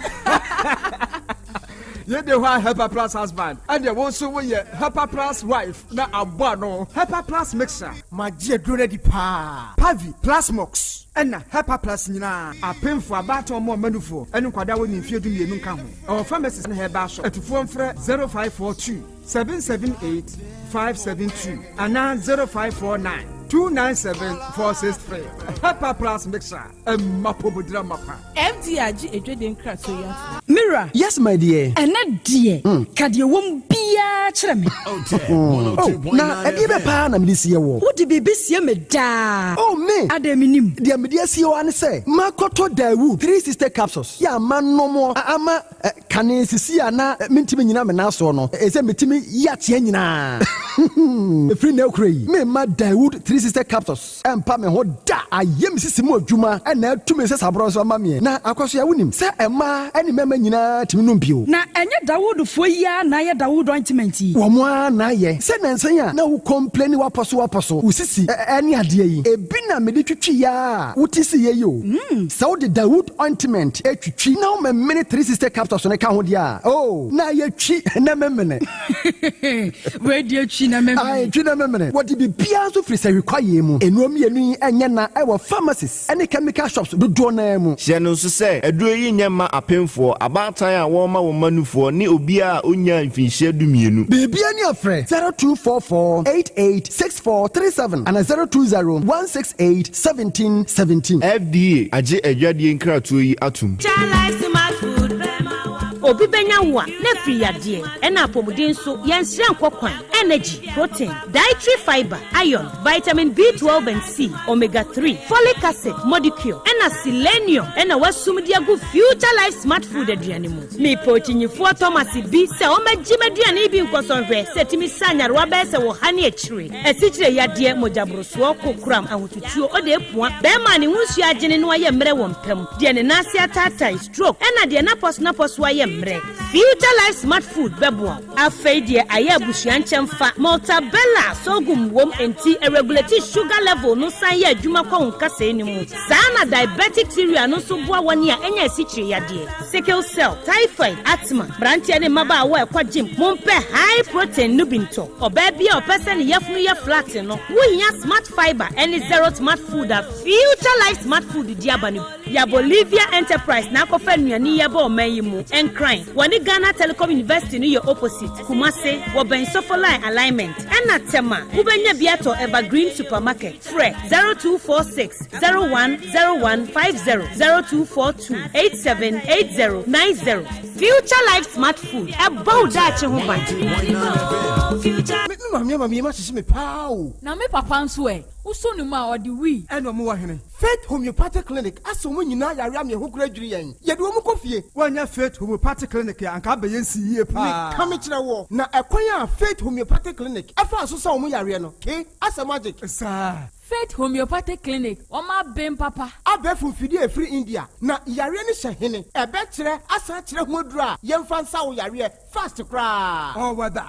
Yɛ de hɔ a Hepa plus husband ɛneɛ wo nso wo yɛ Hepa plus wife na abɔ ano. Hepa plus mixer. Magye aduro no adi paa. Pavi, Plasmox ɛna Hepa plus nyinaa apemfoɔ, abaatan ɔmo ɔma nufoɔ ɛne nkwadaa a wɔnni mfeɛ 12 nka ho. Ɛwɔ pharmacies ne herbal shop. Atufoɔ mfrɛ 0542 778 572 anaa 0549 297 463. Hepa Plus Mixer, ɛma pomodira mapa. FDA agye adwadie nkratoɔ yi atom. Me wura. Yes my dear. Ɛnɛ deɛ, ka deɛ ɛwɔ mu biara kyerɛ me. Oh, na ɛdeɛ bɛ paa na mede sie woɔ? Wode biribi sie me daa. Oh, me! Adɛn mennim? Deɛ mede asie wo ara ne sɛ, makɔtɔ Daewoo 360 capsules yɛ a manom ama Kane sisi a na mentumi nnyina me nan soɔ no, ɛsɛ metumi yi ateɛ nyinaa. Ɛfiri nnɛ rekora yi, meremma Daewoo 360 Capsules mpa me ho da. Ayɛ me sisi mu adwuma na atu me nsasaborɔ nso ama meɛ. Na Akwasoa, wonim sɛ mmaa ne mmarima nyinaa tumi nom bio. Na ɛnyɛ Dawoodfoɔ yi ara na ayɛ Dawood ointment yi? Wɔn ara na ayɛ. Sɛ nnansa yi a na wo complaini wapɔ so wapɔ so, wo sisi ne adeɛ yi, ebi na mede twitwiiɛ ara a wote siiɛ yi o. Sɛ wode Dawood ointment twitwi na womemene 360 capsules no ka ho deɛ a, oh, na ayɛ twi na memene. Wei deɛ twi na memene. Ae, twi na memene. Wɔde biribiara nso firi sahwi kwaeɛ mu. Nnuro mmienu yi nyɛ na wɔ pharmacies ne chemical shops dodoɔ no ara mu. Hyɛ no nso sɛ, aduro yi nyɛ mma apemfoɔ, abaatan a wɔrema wɔn mma nufoɔ, ne obiara a ɔnnyaa mfinhyia dumienu. Biribiara ni a frɛ 0244 88 6437 anaa 020 168 1717. FDA agye adwadie nkratoɔ yi atom. Obi bɛnya wo a, na afiri yadeɛ, ɛna apɔmuden nso, yɛnsrɛ nkɔ kwan, energy, protein, dietary fibre, iron, vitamin B12 and C, omega 3, folic acid, modicure, ɛna selenium ɛna wasum de agu Future Life Smart Food aduane mu. Mepɛ okyinyifoɔ Thomas bi sɛ ɔmmɛgye m'aduane yi bi nkɔsɔ nhwɛ sɛ ɛtumi sa nyarewa bɛyɛ sɛ ɔha ne akyire, asikyire yadeɛ, mogyaborosoɔ, kokoram, ahotutuo, ɔde apua, bɛrima a ne ho nsuo agyene na wayɛ mmerɛ wɔ mpa mu, deɛ ne nan ase ataatae, stroke, ɛna deɛ n'apɔso n'apɔso ayɛ mmerɛ. mmerɛ. Future Life Smart Food bɛboa wo. Afei deɛ ayɛ abusua nkyɛmfa. Maltabella sorghum wom enti ɛregulate sugar level no san yɛ adwuma kɔ wo nkasɛɛ no mu. Saa na diabetic cereal no nso boa wɔn a anya asikyire yadeɛ, sickle cell, typhoid, asthma. Mmeranteɛ ne mmabaawa a ɛkɔ gym, mompɛ high protein no bi ntɔ. Ɔbaa bi a ɔpɛ sɛ ne yafunu yɛ flat no, wohia Smart Fibre ne Zero Smart Food a Future Life Smart Food de aba no bi. Ya Bolivia Enterprise na akɔfa nnuane yi aba ɔman yi mu. Nkran, wɔne Ghana Telecom University no yɛ opposite. Kumase, wɔbɛn Sofoline Alignment. Ɛna Tema, wobɛnya bi atɔ Evergreen Supermarket. Frɛ 0246 010150, 0242 8780 90. Future Life Smart Food, ɛbɔ wo daakye ho ban. Me maame ama me yam ahyehye me paa o. Na me papa nso ɛ? Wosɔ ne mu a, ɔde wii. Ɛna ɔmo wɔ hene? Faith Homeopathic Clinic asa wɔn nyinaa yare ama yɛn ho kora adwiri yɛn. Yɛde wɔn kɔ fie. Woannya Faith Homeopathic Clinic a, anka abɛyɛ nsi yie paa. Meka mekyerɛ woɔ, na ɛkwan a Faith Homeopathic Clinic faa so sa wɔn yareɛ no, ke, asɛ magic. Saa. Faith Homeopathic Clinic, wɔn aben papa. Abɛɛfo mfidie a ɛfiri India, na yareɛ no hyɛ hene. Ɛbɛkyerɛ asan akyerɛ ho aduro a yɛmfa nsa wo yareɛ fast koraa. All weather.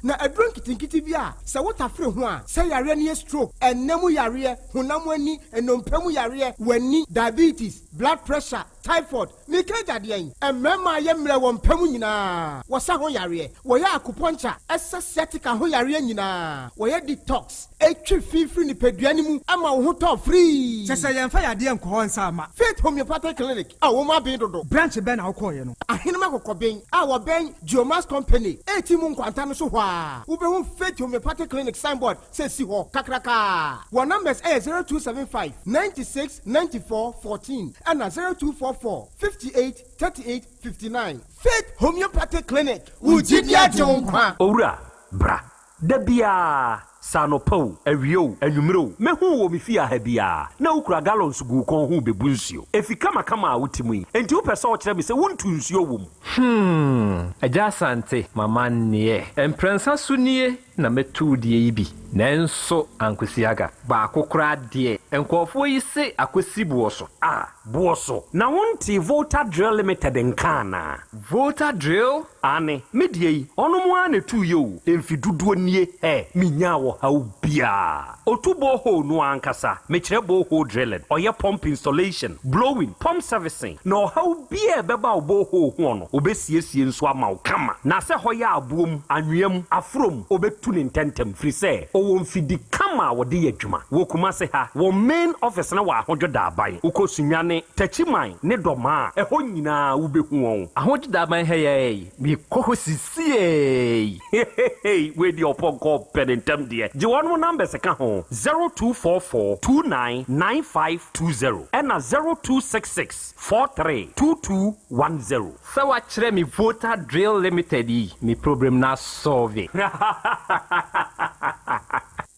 Na aduro nketenkete bi a sɛ wotafere ho a, sɛ yareɛ no yɛ stroke, ɛnna mu yareɛ, honam ani, nnompe mu yareɛ, w'ani, diabetes, blood pressure, typhoid, meka agya deɛn? Mmarima a yɛ mmerɛ wɔ mpa mu nyinaa, wɔsa ho yareɛ, wɔyɛ acupuncture, ɛsa sciatica ho yareɛ nyinaa, wɔyɛ detox, ɛtwe fi firi nipadua no mu ma wo ho tɔ firii. Kyerɛ sɛ yɛmfa yadeɛ nkɔ hɔ nsa mma. Faith Homeopathic Clinic a wɔn aben dodo. Branch bɛn na wokɔeɛ no? Ahenem Akokɔben a wɔbɛn Geomax Company a mu nkwanta no so hɔ ara, wobɛhu Faith Homeopathic Clinic signboard sɛ si hɔ kakrakaa. Wɔn numbers yɛ 0275 96 94 14 ɛna 0244 58 38 59. Faith Homeopathic Clinic, wo gyidi agye wo nkwa. Owura, bra. Da biara, sɛ anɔpa o, awia o, anwummere o, mɛhu wo wɔ me fie ha biara, na wokura gallons gu wo kɔn ho rebebu nsuo. Efi kamakama a wote mu yi, enti wopɛ sɛ wokyerɛ me sɛ wontu nsuo wɔ mu? Hmm, Agya Asante, m'amanneɛ. Mprɛnsa so nie na mɛtu wo deɛ yi bi, nanso ankosi aga. Baako koraa deɛ, nkurɔfoɔ yi se akɔsi boɔ so. Ah, boɔ so. Na wontee Volta Drill Limited nka anaa? Volta Drill? Aane, me deɛ yi, ɔnom ara na ɛtuiɛ o, mfe dodoɔ nie, hɛ, menyaa ɔhaw biara. Ɔtu borehole no ara ankasa, mekyerɛ borehole drilling, ɔyɛ pump installation, blowing, pump servicing, na ɔhaw biara a ɛbɛba wo borehole hoɔ no, ɔbɛsiesie nso ama wo kama. Na sɛ hɔ yɛ aboɔ mu, anwea mu, aforɔ mu, ɔbɛtu no ntɛntɛm, firi sɛ ɔwɔ mfidi kama a wɔde yɛ adwuma. Wɔ Kumase ha, wɔn main office no wɔ Ahodwo Daaban. Wokɔ Sunyani, Techiman ne Dɔmaa a, ɛhɔ nyinaa wobɛhu wɔn. Ahodwo Daaban ha yi ara yi, mekɔ hɔ sisiei. Heheheey wei deɛ ɔpɔnkɔ ɔpɛ ne ntɛm deɛ gye wɔnom numbers ka ho 0244 29 9520 ɛna 0266 43 2210. Sɛ wakyerɛ me Volta Drill Limited yi me problem no asɔlve.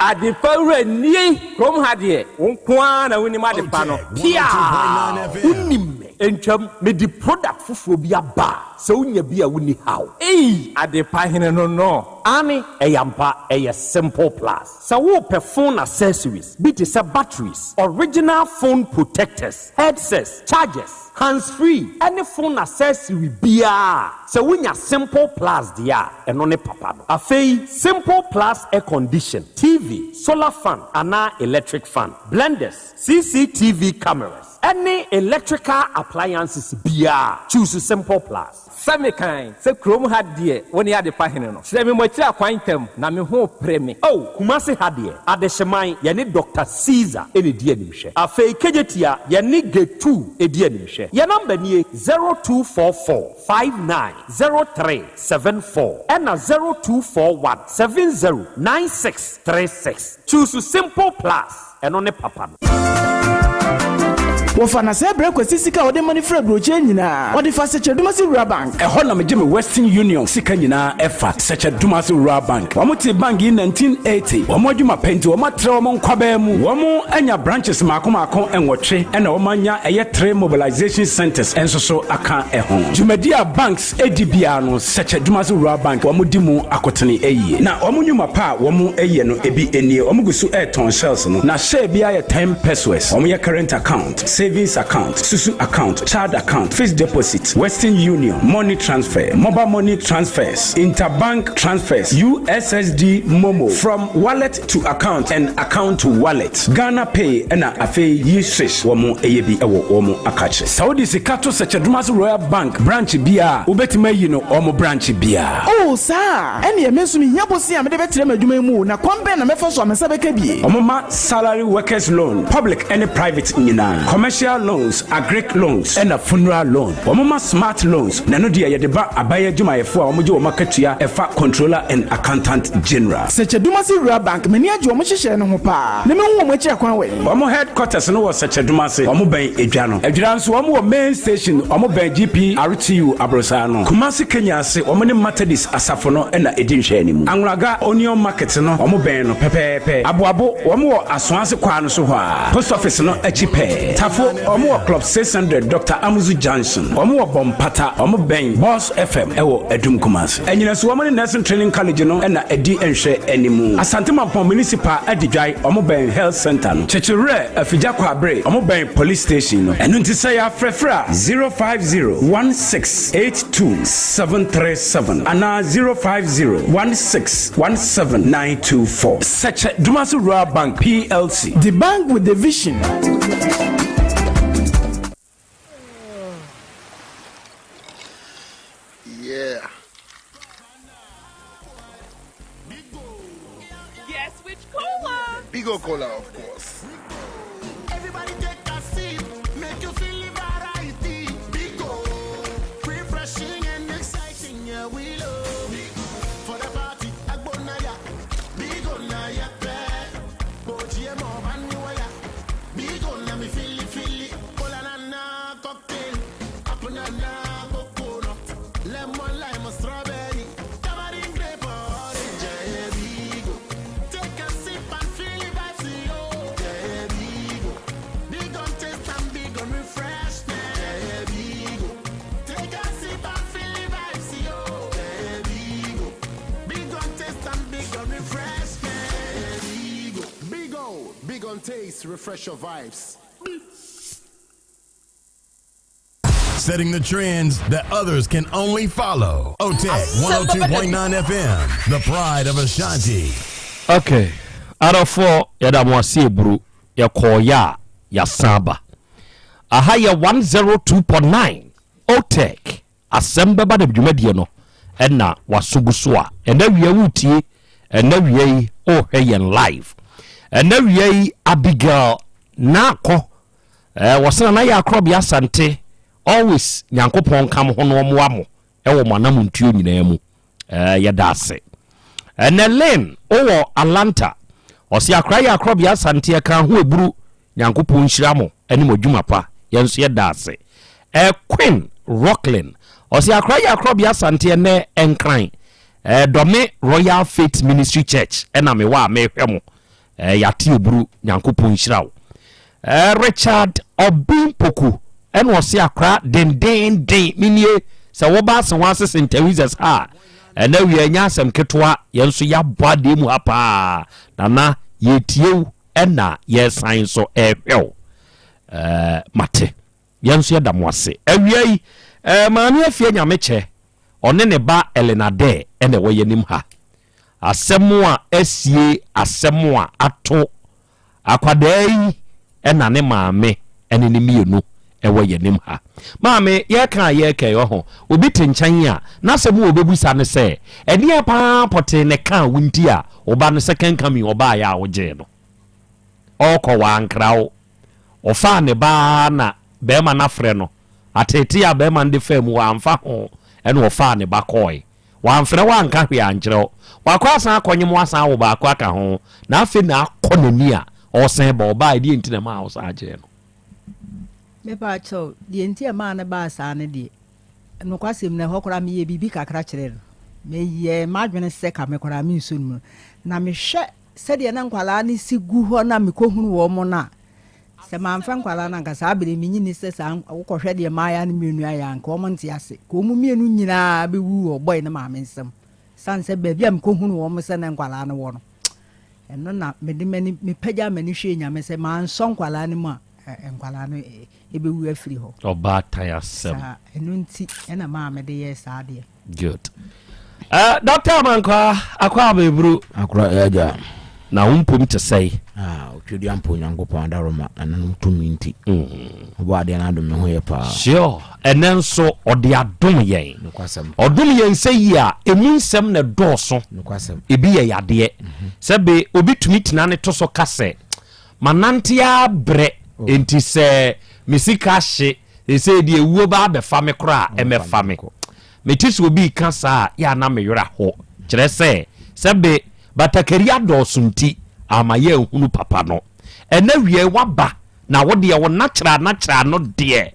Adepa wura nie kurom ha deɛ wo nko ara na wonim adepa no. Piaa! Wonim me. Ntwam, mede product foforɔ bi aba a, sɛ wonya bi a wonni haw. Ei! Adepa hene no no. Aane, ɛyɛ ampa, ɛyɛ Simple Plus. Sɛ worepɛ phone accessories bi te sɛ batteries, original phone protectors, headsets, chargers, hands free ɛne phone accessory biara a, sɛ wonya Simple Plus deɛ a, ɛno ne papa no. Afei, Simple Plus air condition, TV, solar fan anaa electric fan, blenders, CCTV cameras, ɛne electrical appliances biara, choose Simple Plus. Sɛ mekan sɛ kurom ha deɛ wo ne adepa hene no. Kyerɛ me mo akyiri akwan ntɛm na me ho repere me. Oh, Kumasi ha deɛ, Adehyeman, yɛne Doctor Caesar na ɛdi animhwɛ. Afei Kejetia, yɛne Gate 2 di animhwɛ. Yɛn number nie, 0244 59 03 74 ɛna 0241 70 96 36. Choose Simple Plus, ɛno ne papa no. Wɔfa na sɛ brɛ Kwasi sika a ɔde ma no firi aburokyire nyinaa, ɔde fa Sɛkyɛdumase Rural Bank. Ɛhɔ na megye me Western Union sika nyinaa ɛfa Sɛkyɛdumase Rural Bank. Wɔn tee bank yi 1980. Wɔn adwuma pɛ nti wɔn atrɛ wɔn nkwabaa mu. Wɔn anya branches mmaako mmaako nwɔtwe ɛna wɔn anya ɛyɛ three mobilization centers nso so aka ɛho. Dwumadi a banks di biara no Sɛkyɛdumase Rural Bank wɔn di mu akotene yie. Na wɔn nnwuma pa a wɔn yɛ no ebi nie, wɔn gu so retɔn shells no na share biara yɛ 10 pesewas. Wɔn yɛ current account, savings. savings account, susu account, child account, fixed deposit, Western Union, money transfer, mobile money transfers, interbank transfers, USSD MoMo, from wallet to account and account to wallet, Ghana Pay ɛna afei yi swish wɔn ɛyɛ bi ɛwɔ wɔn akakyere. Sɛ wode sika to Sɛkyɛdomase Royal Bank branch biara a, wobɛtumi ayi no wɔn branch biara. Oh, saa a? Ɛnneɛ me nso mehia bosea a mede bɛtrɛ m'adwuma yi mu o, na kwan bɛn na mɛfa so a me nsa bɛka bi? Wɔma salary workers loan, public ne private nyinaa, commercial loans, agric loans, ɛna funeral loan. Wɔma smart loans, na ɛno deɛ yɛde ba aban adwumayɛfoɔ a wɔgye wɔn akatua ɛfa Controller and Accountant General. Sɛkyɛdumase Rural Bank, m'ani agye wɔn nhyehyɛɛ no ho paa, na mɛhu wɔn akyiri akwan wɛn? Wɔn headquarters no wɔ Sɛkyɛdumase, wɔn bɛn Edwa no. Adwira nso wɔn wɔ main station, wɔn bɛn GPRTU aborosaa no. Kumasi Kenya ase, wɔn ne Methodist asafo no na ɛdi nhwɛanimu. Anwulaga Onion Market no, wɔn bɛn no pɛpɛɛpɛ. Aboabo, wɔn wɔ Asoase kwaa no so hɔ ara, Post Office no akyi pɛɛ. Tafo, wɔn wɔ Club 600 Doctor Amuzu Junction. Wɔn wɔ Bɔmpata, wɔn bɛn Boss FM wɔ Adum Kumasi. Anyinaso, wɔn ne Nursing Training College no na ɛdi nhwɛanimu. Asante Mampong Municipal Adidwae, wɔn bɛn Health Centre no. Kyekyewerɛ, Afigya Kwaabere, wɔn bɛn Police Station no. Ɛno nti sɛ yɛafrɛfrɛ a, 050 1682 737 anaa 050 16 17 924. Sɛkyɛ Dumasi Rural Bank PLC. The bank with the vision. Yeah. Guess which cola? Bigo Cola, of course. Everybody take a sip, make you feel the variety. Bigo, refreshing and exciting, yeah we love. Bigo for the party, agbonaya. Bigo na ya pe, boji mo baniwaya. Bigo na mi feel feel cola na na cocktail, apple na na coconut, lemon lime strawberry, tamarind grape orange, yeah Bigo. Take a sip and feel the vibes, yo. Yeah, Bigo. Big on taste and big on refreshment. Yeah, Bigo. Take a sip and feel the vibes, yo. Yeah, Bigo. Big on taste and big on refreshment. Yeah, Bigo. Big O, big on taste, refresh your vibes. Setting the trends that others can only follow. OTEC 102.9 FM, the pride of Ashanti. Okay, adɔfoɔ yɛda mo ase eburu yɛkɔɔyɛ a yɛasan aba. Aha yɛ 102.9 OTEC asɛm bɛba da dwumadie no ɛna waso gu so a ɛnɛ wia wotie ɛnɛ wia yi wohwɛ yɛn live ɛnɛ wia yi Abigail Naakɔ Eh, wɔsena na yɛ akorɔbea Asante always Nyankopɔn nka mo ho na ɔmoa mo ɛwɔ mo anamontuo nyinaa mu. Eh, yɛda ase. Ɛnɛ Lynn wowɔ Atlanta. Ɔse akora yɛ akorɔbea Asante ɛka ho eburu Nyankopɔn nhyira mo ɛne mo adwuma pa. Yɛn nso yɛda ase. Eh, Queen Rocklin. Ɔse akora yɛ akorɔbea Asante ɛnɛ Nkran. Eh, Dɔme Royal Faith Ministry Church ɛna mewɔ a mehwɛ mo. Eh, yɛate oburu, Nyankopɔn nhyira wo. Eh, Richard Obin Poku, ɛna ɔse akora dendenden, menie, sɛ woba ase ho ase St. Teresa's ha a, ɛna wia ɛnyɛ asɛm ketewa, yɛn nso yɛabɔ adeɛ mu ha paa, nana yɛtie wo, ɛna yɛsan nso ɛhwɛ wo. Eh, mate. Yɛn nso yɛda mo ase. Awia yi, eh, Maame Afie Nyamekyɛ, ɔne ne ba Elena Dɛ ɛna ɛwɔ yɛn anim ha. Asɛm a asie, asɛm a ato akwadaa yi na ne maame ne ne mmienu wɔ yɛn anim ha. Maame, yɛreka a yɛreka yi, ɔho, obi te nkyɛn a, n'asɛm a ɔbɛbusa ne sɛ, ɛdeɛn pa ara pɔtee na ɛkaa wo nti a wo ba no second coming ɔbaeɛ a wogyee no? Ɔrekɔ, wankra wo. Ɔfaa ne ba ara na barima no afrɛ no. Ateetee a barima no de faa mu, wamfa ho, ɛna ɔfaa ne ba kɔɔe. Wamfrɛ wo anka hwee ankyerɛ wo. Wakɔ asan akɔnyem wo asan awo baako aka ho, na afei na akɔ n'ani a ɔresan ba. Ɔbaa ɛdeɛn nti na ɛmaa wo san gyee no? Mepa kyɛw, deɛ nti a ɛmaa no baa saa no deɛ, nokwasɛm no ɛhɔ koraa meyɛɛ biribi kakra kyerɛɛ no. Meyɛɛ m'adwene sɛ ka me koraa mensɔ no mu. Na mehwɛ sɛdeɛ na nkwadaa no si gu hɔ na mekɔhunu wɔn no a, Sɛ mamfa nkwadaa no anka saa bere yi minnye nni sɛ saa wokɔhwɛ deɛ mmayewa no mmienu ayɛ a anka wɔn nte ase. Ka wɔn mmienu nyinaa bɛwu wɔ bɔe no maame nsam. Sane sɛ baabi a mekɔhunu wɔn sɛ na nkwadaa no wɔ no, ɛno na mede m'ani mepagya m'ani hwɛɛ Nyame sɛ mansɔ nkwadaa no mu a nkwadaa no ɛbɛwu afiri hɔ. Ɔbaatan asɛm. Saa ɛno nti ɛna maa mede yɛɛ saa adeɛ. Good. Uh, Dr. Amankwa, akɔ abɛburu. Akora ɛagya. Na wo mpom te sɛe. Ah, otwedeɛ mpo Onyankopɔn adaroma nananom tumi nti. Ɔbɔ adeɛ no adom me ho yɛ paa. Sure, ɛnɛ nso ɔde adom yɛn. Nokwasɛm. Ɔdom yɛn sɛ yi a, emu nsɛm na ɛdɔɔso. Nokwasɛm. Ebi yɛ yadeɛ. Sɛ be obi tumi tena ne to so ka sɛ, manante ara brɛ, Oh. enti sɛ me sika hye, seesei deɛ ewuo ba abɛfa me koraa a, ɛmɛfa me. Mete sɛ obi reka saa a, yɛ a na me werɛ aho. Kyerɛ sɛ, sɛbe batakari adɔɔso nti, amma yɛanhunu papa no. Ɛnnɛ awia yi woaba, na wo deɛ wo natural natural no deɛ,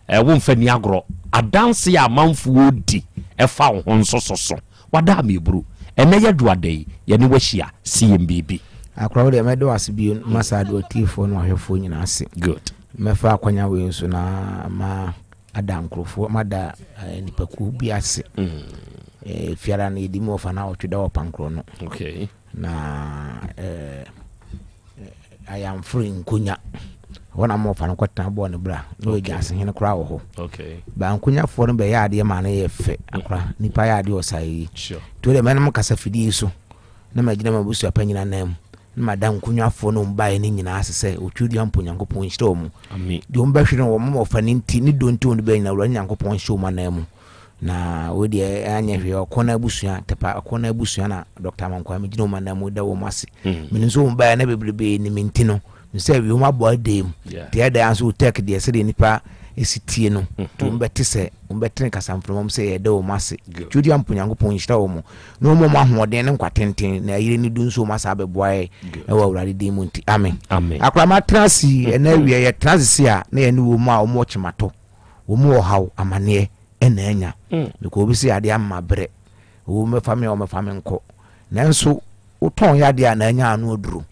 eh, womfa nni agorɔ. Adanse a amanfoɔ di fa wo ho nso soso. Wada ameeburu. Ɛnnɛ yɛ Dwoada yi, yɛne wo ahyia. Si yɛn biribi. Akora wo deɛ mɛda wo ase bio na masa de atiefoɔ ne wahwɛfoɔ nyinaa ase. Good. Mɛfa akwanya wei nso na ma ada nkurɔfoɔ mada eh, nipakuo bi ase. Mm. Eh, fiara no yɛdi mu ɔfa na ɔtwe da wɔ pankorɔ no. Okay. Na eh, Ayamforo Nkonya. Hɔ na ma ɔfa no kɔtena bɔɔ ne bra. Na ɔyɛ gyaasehene koraa wɔ hɔ. Okay. Ba Nkonyafoɔ no bɛyɛ adeɛ maa no yɛ fɛ akora. Nipa yɛ adeɛ ɔsa yi. Sure. Nti wode mɛnom kasa fidie yi so na magyina m'abusua panyin anan mu na mada Nkonyafoɔ no baeɛ no nyinaa ase sɛ Otwodua mpo Nyankopɔn nhyira wɔn. Amen. Deɛ wɔn bɛhwere no wɔn ɔfa ne nti ne dɔ nti wɔn de bɛyɛ nyinaa Awurade Nyankopɔn nhyɛ wɔn anan mu. Na wei deɛ anyɛ hwee ɔko no abusua tepa ɔko no abusua na Dr. Amankwaa megyina wɔn anan mu da wɔn ase. Mm. Menim sɛ wɔn baeɛ na bebrebe nim nti no mesɛ awie wɔn abɔ adan mu. Deɛ ɛda nso tech deɛ sɛdeɛ nipa esi tie no mm-hmm. nti wɔn bɛte sɛ wɔn bɛtene kasamframa mu sɛ yɛda wɔn ase. Twodi ampo Nyankopɔn nhyira wɔn na wɔn wɔn ahoɔden ne nkwa tenten na ayire ne du nso wɔn asa abɛboa yɛ ɛwɔ Awurade din mu nti amen. Akora ma tena ase ɛna awie yɛ tena ase si a na yɛne wɔn a wɔn wɔ kyematɔ. Wɔn mu ɔhaw, amaneɛ na anya. Mekɔ obi sɛ yadeɛ ama mabrɛ. Wɔn bɛfa me a wɔmɛfa me nkɔ. Nanso wotɔn yadeɛ a na anya ano aduro.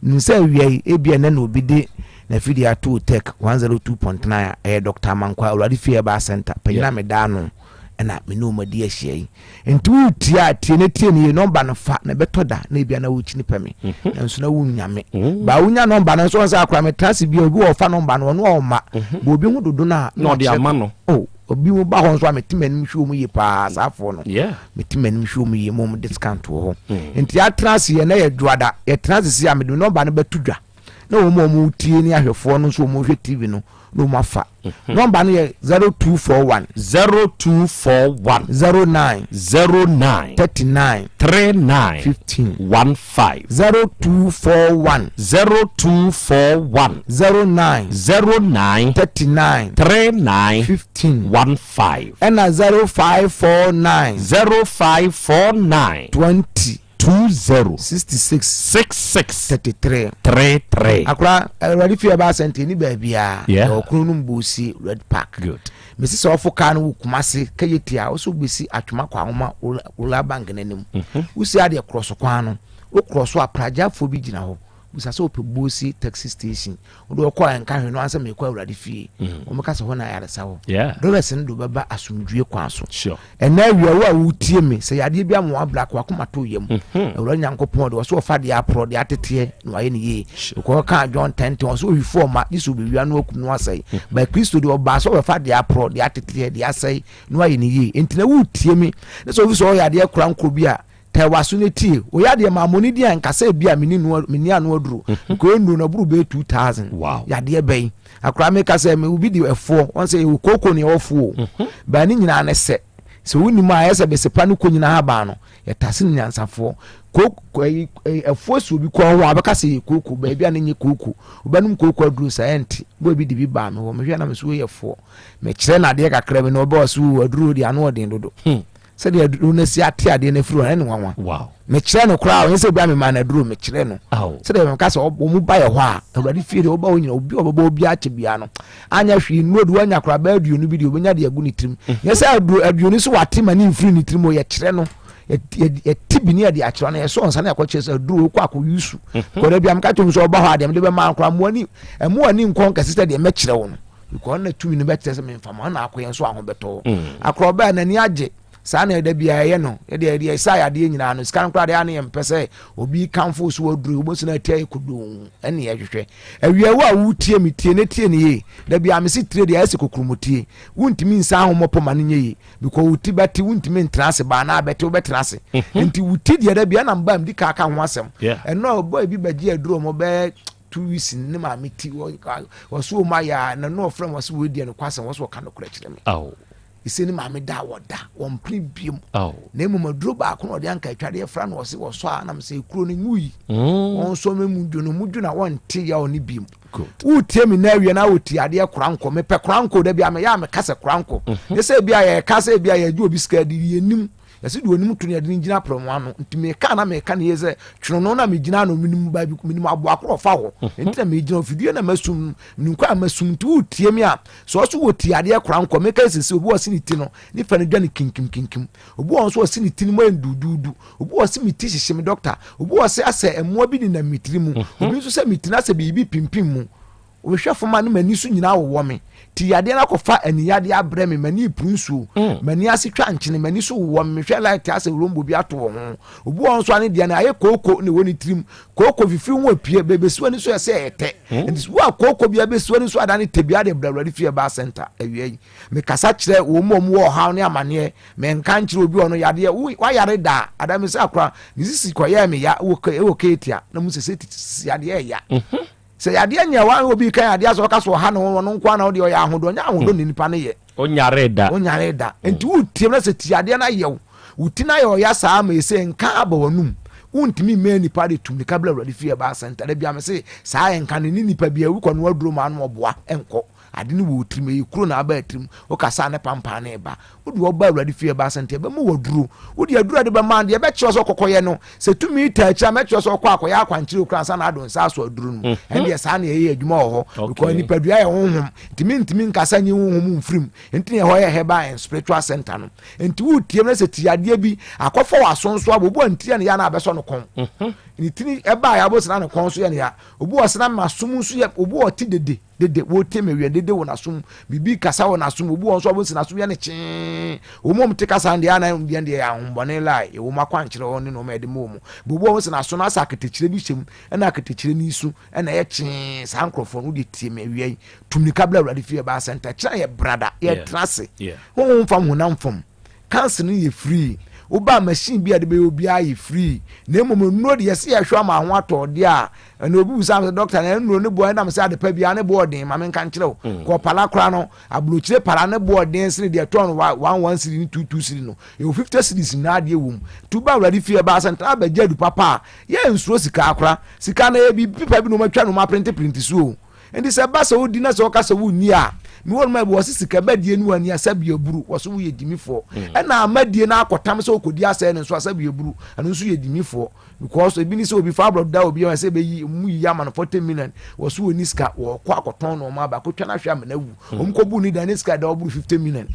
Nim sɛ awia yi ebia ɛnɛ na obi de n'afidie ato Tech 102.9 a ɛyɛ Dr. Amankwa Awurade Fie Herbal Center panyin a meda ano ɛna me ne wɔn adi ahyia yi. Nti woretie a tie na tie no yie nɔmba no fa na ɛbɛtɔ da na ebia na wokyini pɛ me mhm. nanso na wonya me mhm. ba wonya nɔmba no nso wɔn sɛ akora metra ase bia obi wɔ ɔfa nɔmba no ɔno a ɔma mhm. ba obi ho dodo no a na ɔde ama no oh obi ho ba hɔ nso a mete m'anim hwɛ wɔn yie paa saa afoɔ no mete m'anim hwɛ wɔn yie mo discount wɔ hɔ mm. nti atena ase yɛ na yɛ dwoada yɛtena ase si a mede nɔmba no bɛto dwa na wɔn a wɔtie ne ahwɛfoɔ no nso wɔn hwɛ tv no na wɔn afa mhm. nɔmba no yɛ 0241 0241 09 09 39 39 15 15 0241 0241 09 09 39 39 15 15 ɛna 0549 0549 20 20 66 66 33 33. Akora awurade fie ɛba asɛnte ni baabiara. Yeah. Ɛwɔ kunu no mboosi red park. Good. Mesi sɛ ɔfo kaa no wɔ Kumase kɛyɛ tia ɔsɛ wobɛsi atwoma kɔ ahoma royal bank n'anim. Mhm. Wosi adeɛ korɔ so kwan no wokorɔ so a pragyafoɔ bi gyina hɔ bisa sɛ wopɛ Bosi taxi station wode ɔkɔ a ɛnka hwee no ansɛ mekɔ awurade fie mm. wɔn ka sɛ hɔ na ayaresa wɔ Yeah. drivers no de wobɛba asomdwie kwan so Sure. ɛnɛ awia wo a wotie me sɛ yadeɛ bi ama wabla kɔ akoma to yam Mhm. awurade nyankopɔn de ɔsɛ ɔfa deɛ aporɔ deɛ ateteɛ na wayɛ ne yie because ɔka John 10:10 ɔsɛ owifoɔ ɔma gye sɛ obɛwia no akum no asɛe Mhm. but Kristo deɛ ɔbaa sɛ ɔbɛfa deɛ aporɔ deɛ ateteɛ deɛ asɛe na wayɛ ne yie enti na wotie me ne sɛ ofi sɛ ɔyɛ adeɛ kora nkorɔ bi a Tɛ w'aso na tie. Oyɛ adeɛ maa mo ne di a nkasa ebi a meni no meni ano aduro. Nka nnuro no aburu bɛyɛ 2000. Wow. Yadeɛ bɛyi. Akora meka sɛ me obi di ɛfoɔ. Wɔn sɛ yɛwɔ kooko ne yɛwɔ foɔ o. Baa ne nyinaa ne sɛ sɛ wonim a ɛyɛ sɛ besepa ne ko nyinaa haban no yɛtase no nyansafoɔ. Kooko ɛyi ɛfoɔ si obi kɔn ho a bɛka sɛ yɛ kooko baabi a ne nyɛ kooko. Wobɛnom kooko aduro saa ɛnte. Bɔ ebi de bi baa me hɔ mehwɛ na me so yɛ foɔ. Mekyerɛ no adeɛ kakra bi na ɔbɛ ɔse o aduro deɛ ano ɔden dodo. Sɛdeɛ aduro no asi ate adeɛ no afiri hɔ no, ɛne nwanwa. Wow. Mekyerɛ no koraa, ɔnyɛ sɛ obi a memaa no aduro, mekyerɛ no. Sɛdeɛ meka sɛ wɔn ba yɛ hɔ a, Awurade fie deɛ wɔba hɔ nyina, obi a ɔbɛbɔ obi akyɛ biara no, anyɛ hwee nnuro de wanya koraa bɛyɛ aduonu bi deɛ obɛnya de agu ne tirim. Mhm. Nyɛ sɛ aduro aduonu so wate ma ne mfiri ne tirim o, yɛkyerɛ no. Yɛte bi ne yɛde akyerɛ no, yɛsɔ nsa ne yɛkɔkyerɛ sɛ aduro wokɔ akɔ yusu. Mhm. Kɔda bi a meka kyerɛ mu sɛ ɔba hɔ a deɛ mede bɛma no koraa, mmoa ni, ɛmo ani nkɔ nkɛse sɛ deɛ mɛkyerɛ wo no. Because na tumi no bɛkyerɛ sɛ memfa ma na akɔyɛ nso ahobɛtɔ. Mm. Akorɔ ɔbɛɛ n'ani agye. Saa na ɛda biara yɛyɛ no. Yɛde yɛde yɛsa yadeɛ nyinaa no, sika no koraa deɛ a na yɛmpɛ sɛ obi kamfo so aduro, wobɛhu sɛ na atia yɛ kodoo, ɛne yɛhwehwɛ. Awia wo a wotie me, tie na tie no yie. Da biara mese tire deɛ ayɛ sɛ kokuromotie. Wontumi nsa ahommɔpɔ ma no nyɛ yie because wo ti bɛte, wontumi ntena ase, baa na abɛte, wobɛtena ase. Nti wo ti deɛ da biara na mba medi ka ka ho asɛm. Ɛno a ɔbɔ ebi bɛgye aduro ɔmo bɛyɛ 2 weeks ne maame ti wɔso wɔn ayɛ a na no ɔfrɛ wɔn sɛ wɔadi ɛno kwasɛm wɔso wɔka nokorɛ kyerɛ me. Ese ne maame da a wɔda wɔmpene biom na mmom aduro baako na ɔde anka atwadeɛ fra na ɔse wɔsɔ a nam sɛ ekuro no nwui. Wɔn nso mu dwo no mu dwo na wɔnte yaw ne biom. Wotie me na awie na wotie adeɛ korankɔ mepɛ korankɔ da bi a meyɛ a meka sɛ korankɔ ne sɛ ebi a yɛka sɛ ebi a yɛgye obi sika di yɛnim yɛsɛ deɛ onim to no yɛde no gyina prɛmo ano nti meka na meka ne yɛ sɛ twono na megyina no menim baabi menim aboa korɔ ɔfa hɔ nti na megyina ofidie na masum menim kɔ a masum nti wotie me a sɛ ɔso wɔ ti adeɛ korankɔ meka sɛ obi wɔ se ne ti no ne fa no dwa ne kinkim kinkim obi wɔ nso ɔse ne ti no mu ayɛ duduudu obi wɔ se me ti hyehye me dɔkta obi wɔ se asɛ mmoa bi nenam me tiri mu obi nso sɛ me ti no asɛ biribi pimpim mu mehwɛ fam a ne m'ani so nyinaa wowɔ me ti yadeɛ no akɔfa aniyadeɛ abrɛ me m'ani puru nsuo m'ani ase twa nkyene m'ani so wowɔ me mehwɛ light asɛ rombo bi ato wɔ ho obi wɔ nso ane deɛ no ayɛ kooko na ɛwɔ ne tirim kooko fifiri ho apue bɛbɛsi w'ani so ɛsɛ ɛyɛ tɛ nti wo a kooko bi abɛsi w'ani so adane tɛ bi ade brɛ Awurade fie ba center awia yi mekasa kyerɛ wɔn mu a wɔwɔ ɔhaw ne amaneɛ menka nkyerɛ obi ɔno yadeɛ wayare da adam sɛ akora ne sisi kɔyɛɛ me ya wɔ keetia na mu sɛ sɛ sisi yadeɛ ɛya sɛ yadeɛ nyɛ wa obi kan yadeɛ sɛ ɔka so ɔha ne ho ɔno nko ana ɔdeɛ ɔyɛ ahodɔ nyɛ ahodɔ ne nipa no yɛ onyare da onyare da nti wotie na sɛ ti yadeɛ no ayɛ wo wo ti no ayɛ ɔya saa ma ɛsɛ nka aba w'anum wontumi mmɛn nipa de tum nika bla Awurade fie ɛba asɛnta da bia me se saa nka ne ne nipa bia wokɔ no aduro ma ano ɔboa nkɔ ade no wɔ tirim ɛyɛ kuro na aba tirim wokasa ne pampan ne ba wode ɔba Awurade fie ɛba asɛnta ɛbɛma waduro wode aduro de bɛma deɛ ɛbɛkyerɛ sɛ ɔkɔkɔyɛ no sɛ tumi ta akyira mɛkyerɛ sɛ ɔkɔ akɔyɛ akwankyerɛ okura ansa na ado nsa aso aduro no ɛndeɛ saa na ɛyɛ adwuma wɔ hɔ because nipadua yɛ honhom ntumi ntumi nkasa nyi honhom mfirim nti na ɛhɔ yɛ herbal and spiritual center no nti wotie no sɛ ti adeɛ bi akɔfɔ wɔ aso nso abo obi wɔ nti yɛ ne ya na abɛsɔ no kɔn ne tiri ɛbaa yɛ abɔ ne kɔn so yɛ ne ya obi wɔ sena ma som nso yɛ obi wɔ ti dede dede wotie me wia dede wɔ n'asom biribi kasa wɔ n'asom obi wɔ nso abo sena som yɛ ne kyee wɔn mu te kasa deɛ anan deɛ deɛ yɛ ahombɔne lai ɛwɔ mu akwankyerɛ wɔn ne nneɛma yɛde mu wɔn obi wɔ sena so n'asa aketekyerɛ bi hyɛ mu ɛna aketekyerɛ ne su ɛna ɛyɛ kyee saa nkorɔfoɔ no deɛ tie me wia yi tumnika bla Awurade fie ɛbaa center kyerɛ yɛ brada yɛ tena ase honhom fam honam fam cancer no yɛ free woba machine bi a de bɛyɛ obiara yɛ free na mmom nnuro deɛ yɛsɛ yɛhwɛ ama ho atɔ deɛ a ɛna obi bisa sɛ doctor na nnuro ne boɔ ɛnam sɛ adepa biara ne boɔ ɔden maame nka nkyerɛ wo kɔ pala koraa no aburokyire pala ne boɔ ɔden sene deɛ tɔn 1 1 cedi ne 2 2 cedi no ɛwɔ 50 cedis nyinaa adeɛ wɔ mu tu ba Awurade fie ɛbaa sɛ ntena abɛgye adu papa a yɛ nsuro sika akora sika no yɛ bi pipa bi na wɔn atwa no wɔn aprente prente so o nti sɛ ba sɛ wodi na sɛ wɔka sɛ wonni a mewɔ no ma bi wɔse sika bɛdie no wani asɛbi aburu wɔ so woyɛ gyimifoɔ ɛna amadie no akɔtam sɛ wokɔdi asɛe no nso asɛbi aburu ɛno nso yɛ gyimifoɔ because ebi ni sɛ obi fa aborɔ da obi a sɛ ɛbɛyi mu yi ama no 40 million wɔ so wɔni sika wɔkɔ akɔtɔn no ɔmo aba akɔtwa no ahwɛ ama no awu ɔmo kɔbu ne dan ne sika da ɔboro 50 million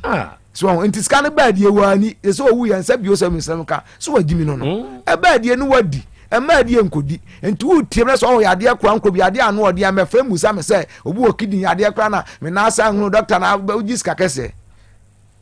so nti sika no bɛɛ deɛ wɔ ani sɛ owu yɛn nsa bio sɛ mesrɛ ka so wagyimi no no ɛbɛɛ deɛ no wadi ɛmɛ adeɛ nkɔdi nti wotie na sɛ ɔwɔ yadeɛ kora nkɔ bi adeɛ ano ɔdeɛ mɛfrɛ musa me sɛ obi wɔ kidney yadeɛ kora na me nan asa nhunu doctor na wogye sika kɛseɛ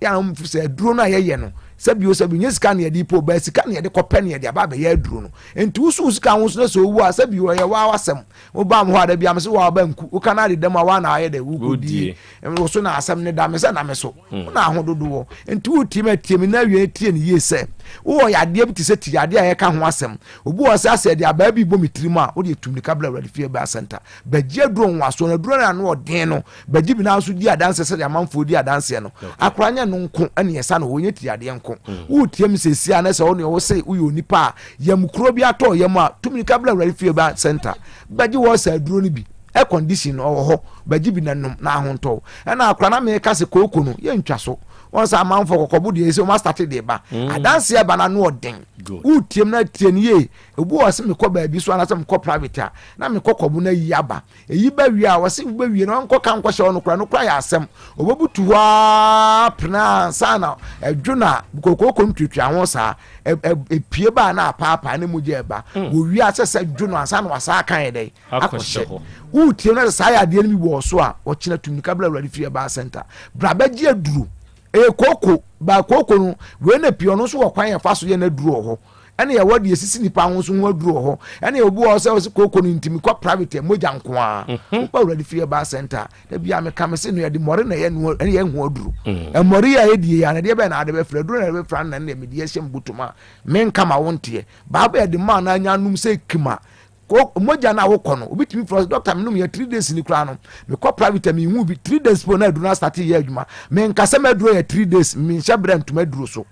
yà sɛ aduro no a yɛyɛ no sɛbi o sɛbi nye sika na yɛde po bɛɛ sika na yɛde kɔpɛ na yɛde aba abɛyɛ aduro no nti wosu sika ho so na sɛ owu a sɛbi ɔyɛ waa wasɛm woba mo hɔ a dabi ame sɛ waa ɔba nku woka na ade dɛm a waa na ayɛ dɛ wokɔdie wo so na asɛm ne da me sɛ na me so wo na aho dodoɔ nti wotie ma tie me na awie tie ne yie sɛ wowɔ yadeɛ bi te sɛ ti yadeɛ a yɛka ho asɛm obi wɔ sɛ asɛ de abaa bi bɔ me tirim a wode tum nika bla Awurade fie baa center bɛgye aduro nwasoɔ no aduro no ano ɔden no bɛgye bi nanso di adanseɛ sɛdeɛ amanfoɔ di adanseɛ no akora nyɛ no nko ɛne ɛsa no wɔnyɛ ti yadeɛ nko wotie m sɛsi a na sɛ wo ne wo se woyɛ onipa a yam kuro bi atɔ yam a tum nika bla Awurade fie baa center bɛgye wɔ sɛ aduro no bi air condition no ɔwɔ hɔ bɛgye bi na nom na ahontɔw ɛna akora na meka sɛ kooko no yɛntwa so wɔn sɛ amanfoɔ kɔkɔbo deɛ sɛ wɔn asate de ba adanseɛ ba na ano ɔden wotie mu na tie no yie obi wɔ sɛ mekɔ baabi so anaasɛ mekɔ private a na mekɔ kɔbo no ayi aba eyi ba wie a wɔsi bɛ wie na ɔnkɔ ka nkɔhyɛ ɔno kora no kora yɛ asɛm ɔbɛbutu hɔ aa pena ansa na ɛdwo na kokooko ntuatua ho saa epie ba na apaapaa ne mogya ɛba wɔwie asɛ sɛ dwo no ansa na wasa aka yɛ dɛ akɔhyɛ wotie no sɛ saa yɛ adeɛ no bi wɔ so a ɔkyena tumika bla Awurade fie ɛbaa center bra bɛgye aduro. Ɛyɛ kooko, ba kooko no, wei na pii ɔno nso wɔ kwan yɛfa so yɛ n'aduro wɔ hɔ. Ɛna yɛwɔ deɛ esisi nipa ho nso ho aduro wɔ hɔ. Ɛna obi wɔ hɔ sɛ ɔsi kooko no nti mekɔ private a mogya nko ara. Mhm. Wokɔ awurade fie ba center da bi a meka me se no yɛde mmɔre na ɛyɛ no ɛne yɛn ho aduro. Mm. Mmɔre yi a yɛdie yi a na deɛ bɛn na ade bɛfra aduro na yɛde bɛfra na ɛne mede ahyɛ mbotom a menka ma wo nteɛ. Baabo yɛde maa na anya anom sɛ kima mogya no a wokɔ no obi tumi frɛ sɛ dɔkta menom yɛ three days ni koraa no mekɔ private a mehu bi three days po na aduro no asate yɛ adwuma menka sɛ m'aduro yɛ three days menhyɛ berɛ ntom aduro so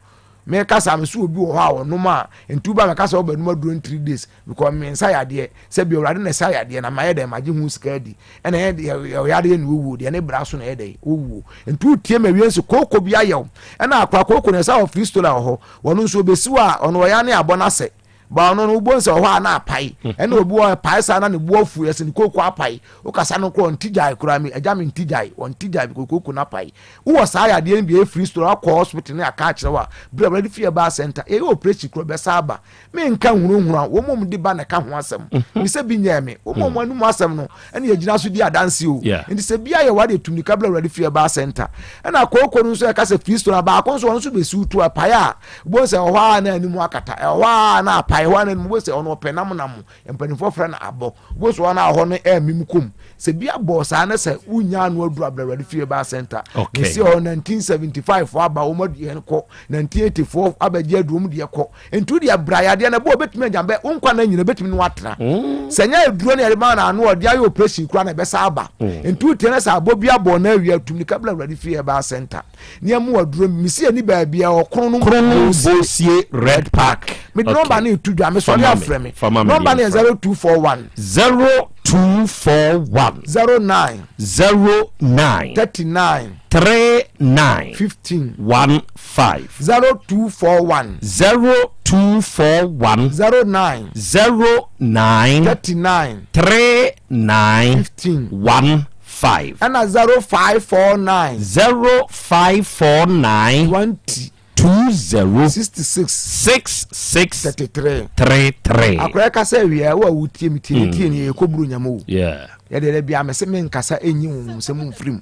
meka saa me so obi wɔ hɔ a ɔnom a nti woba mɛka sɛ wobɛnom aduro in three days because mensa yadeɛ sɛ bi awurade na ɛsa yadeɛ na mayɛ dɛn magye ho sika adi ɛna ɛyɛ ɔyadeɛ na ɔwuo deɛ ne bra so na ɛyɛ dɛn ɔwuo nti wotie ma wie nso kooko bi ayɛw ɛna akora kooko na ɛsa wɔ fristola wɔ hɔ wɔno nso ɔbɛsiw a ɔno ɔya ne abɔ no asɛ Ba ɔno no wobɛhu sɛ ɔhɔ a na apae ɛna obi wɔ ɛpae saa na ne bo afu ɛsɛ ne kooko apae wokasa no korɔ ɔnti gyae koraa mi agya me nti gyae ɔnti gyae because kooko no apae wowɔ saa yadeɛ no bi ɛfiri store akɔ hospital ne aka akyerɛ wo a berɛ awurade fie ɛbaa center yɛyɛ operation korɔ bɛsa aba menka hunuhunu a wɔn mu de ba na ɛka ho asɛm mhm. mesɛ bi nyɛɛ me wɔn mu anum asɛm no ɛna yɛgyina so di adanse o nti sɛ bi ayɛ wade tumika berɛ awurade fie ɛbaa center ɛna kooko no nso ɛka sɛ firi store baako nso ɔno nso bɛsiw to ɛpae a Wobɛhu sɛ ɛwɔ hɔ a na anim akata, ɛwɔ hɔ a na apae, ɛwɔ hɔ a na anim wobɛhu sɛ ɔno ɔpɛ nam nam, mpanimfoɔ frɛ no abɔ. Wobɛhu sɛ ɔno a ɔhɔ no ɛmem kom. Sɛ bi abɔ saa na sɛ wonya ano aduru abrɛ Awurade fie baa center. Okay. Mesi hɔ 1975 fo aba wɔn aduane kɔ, 1980 fo abɛgye aduru wɔn deɛ kɔ. Nti wodeɛ bra yadeɛ no ɛbɔ obɛtumi agya bɛ wo nkwa na nyina obɛtumi no atena. Mm. Sɛ nyɛ aduro no yɛde ma na ano ɔde ayɛ operation koraa na ɛbɛsa aba. Mm. Nti wotie na sɛ abɔ bi abɔ na awie atum ne kabla Awurade fie baa center. Nea mu aduro mesi ani baabi a ɔkono no Krono Bosie Red Park. Mede nɔmba no etu dwa mesɔre afrɛ me. Nɔmba no yɛ 0241. 0241. 09. 09. 39. 39. 15. 15. 0241. 0241. 09. 09. 39. 39. 15. 15. 5. Ɛna 0549. 0549. 20. 20. 66. 66. 33. 33. Akora ɛka sɛ awia wo a wotie me tie ne tie ne yɛkɔ buru nyama o. Yeah. Yɛde ɛdɛ bia mese me nkasa enyi wo nsɛm mfiri mu.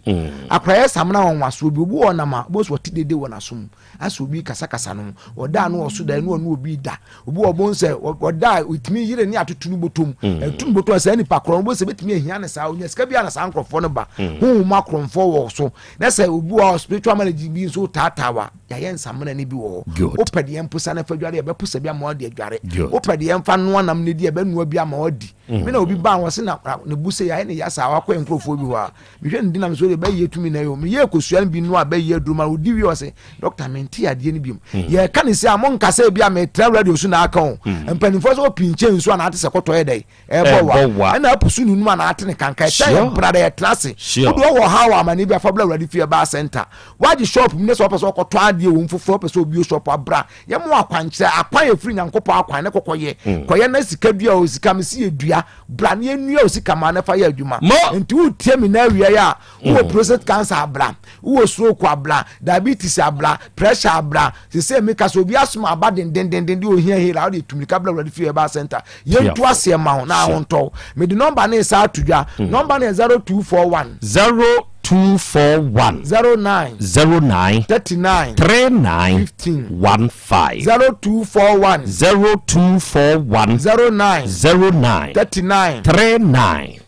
Akora yɛ samina wɔn wasoɔ bi obi wɔ nam a bosu ɔte dede wɔ n'aso mu. Asɛ obi kasakasa no ɔda no ɔso da ɛne ɔne obi da obi wɔ bon sɛ ɔda a ɔtumi yere ne atoto no bɔtɔm mm. ɛto no bɔtɔm saa nipa korɔ no bɔ sɛ bɛtumi ahia ne saa ɔnya sika bi a na saa nkorɔfoɔ no ba mm. honhom akorɔmfoɔ wɔ so na sɛ obi wɔ spiritual marriage bi nso taataa wa yɛayɛ nsamena no bi wɔ hɔ wopɛ deɛ mposa no fa dware yɛbɛposa bi ama wadi adware wopɛ deɛ mfa noa nam no di yɛbɛnoa bi ama wadi mm. me na obi baa wɔ se na ne bu sɛ yɛayɛ ne yɛ saa wakɔ nkurɔfoɔ bi hɔ a Mehwɛ ne dinam so deɛ bɛyɛ tumi na yɛ o. Meyɛ kosua no bi no a bɛyɛ aduro ma odi wie ɔse dɔkta mente adeɛ no biom. Hmm. Yɛka ne sɛ a mo nka sɛ bi a metra radio so na aka o. Hmm. Mpanimfoɔ sɛ ɔpii nkyɛn nsuo a na ate sɛ kɔtɔ yɛ dɛ ɛbɔ wa ɛna apu so nunum a na ate ne kanka ɛkyɛ yɛ mpena dɛ yɛtena ase. Wode ɔwɔ ha wɔ amane bi afa bla awurade fie ɛbaa center. Wagye shop mu ne sɛ ɔpɛ sɛ ɔkɔtɔ adeɛ wɔ mu foforɔ ɔpɛ sɛ obio shop abra yɛmo akwankyerɛ akwan ɛfiri Nyankopɔn akwan ne kɔkɔyɛ hmm. kɔyɛ na sika dua o sika mesi yɛ dua Bra na yɛnnua wo sika ma no fa yɛ adwuma. Nti wotie me na awia yi a, wowɔ mm. prostate cancer abra, wowɔ stroke abra, diabetes abra, pressure abra. Sese mi ka sɛ obi asoma aba dendendenden de ohia hela wode tumirika bra Awurade fie herbal center. Yɛntu aseɛ ma wo na ahontɔ. Mede nɔmba ne nsa ato dwa. Mm. Nɔmba no yɛ 0241. 0241 09 09 39 39 15 15. 0241 0241 09 09 39 39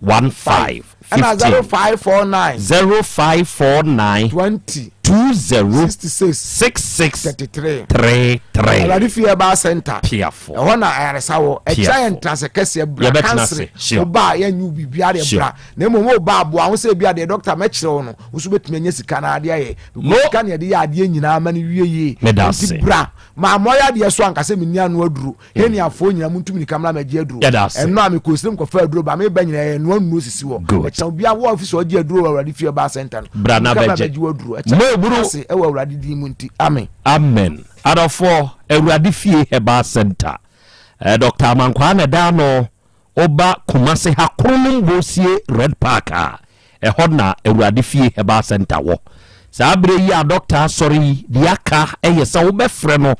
15 ɛna 0549 0549 20 20 66 66 33 33. Awurade fie herbal center Piafo. ɛhɔ na ayaresa wɔ ɛkyerɛ yɛn ntenase kɛseɛ bra Yɛbɛtena kansere ase. Sure. woba a yɛnyɛ wo biribiara deɛ Sure. bra na mmom woba aboa ho sɛ ebi adeɛ dɔkta mɛkyerɛ wo no wo nso bɛtumi anya sika na adeɛ ayɛ Mo. Sika na yɛde yɛ adeɛ nyinaa ma no wie yie. Meda ase. Nti bra ma mɔyɛ adeɛ so anka sɛ menni ano aduro. Mm. Heniafoɔ nyinaa montu mirika mmra mɛgye aduro. Yɛda ase. Ɛno a mekɔ sirim kɔfa aduro ba meba nyinaa yɛ noa nnuro sisi hɔ. Good. Ɛkyɛn obiara wɔ ɔfisi ɔgye aduro wɔ Awurade fie ba center no. Bra na Mirika bɛgye. bɛgye wɔ aduro. Ɛkyɛn Mo eburu. ase ɛwɔ Awurade din mu nti. Amen. Amen. Adɔfoɔ, Awurade fie Herbal Center. Eh, Dr. Amankwaa na ɛda ano. Woba Kumasi ha Kronom Bosie Red Park a, ɛhɔ na Awurade Fie Herbal Centre wɔ. Saa berɛ yi a dɔkta asɔre yi, deɛ aka yɛ sɛ wobɛfrɛ no.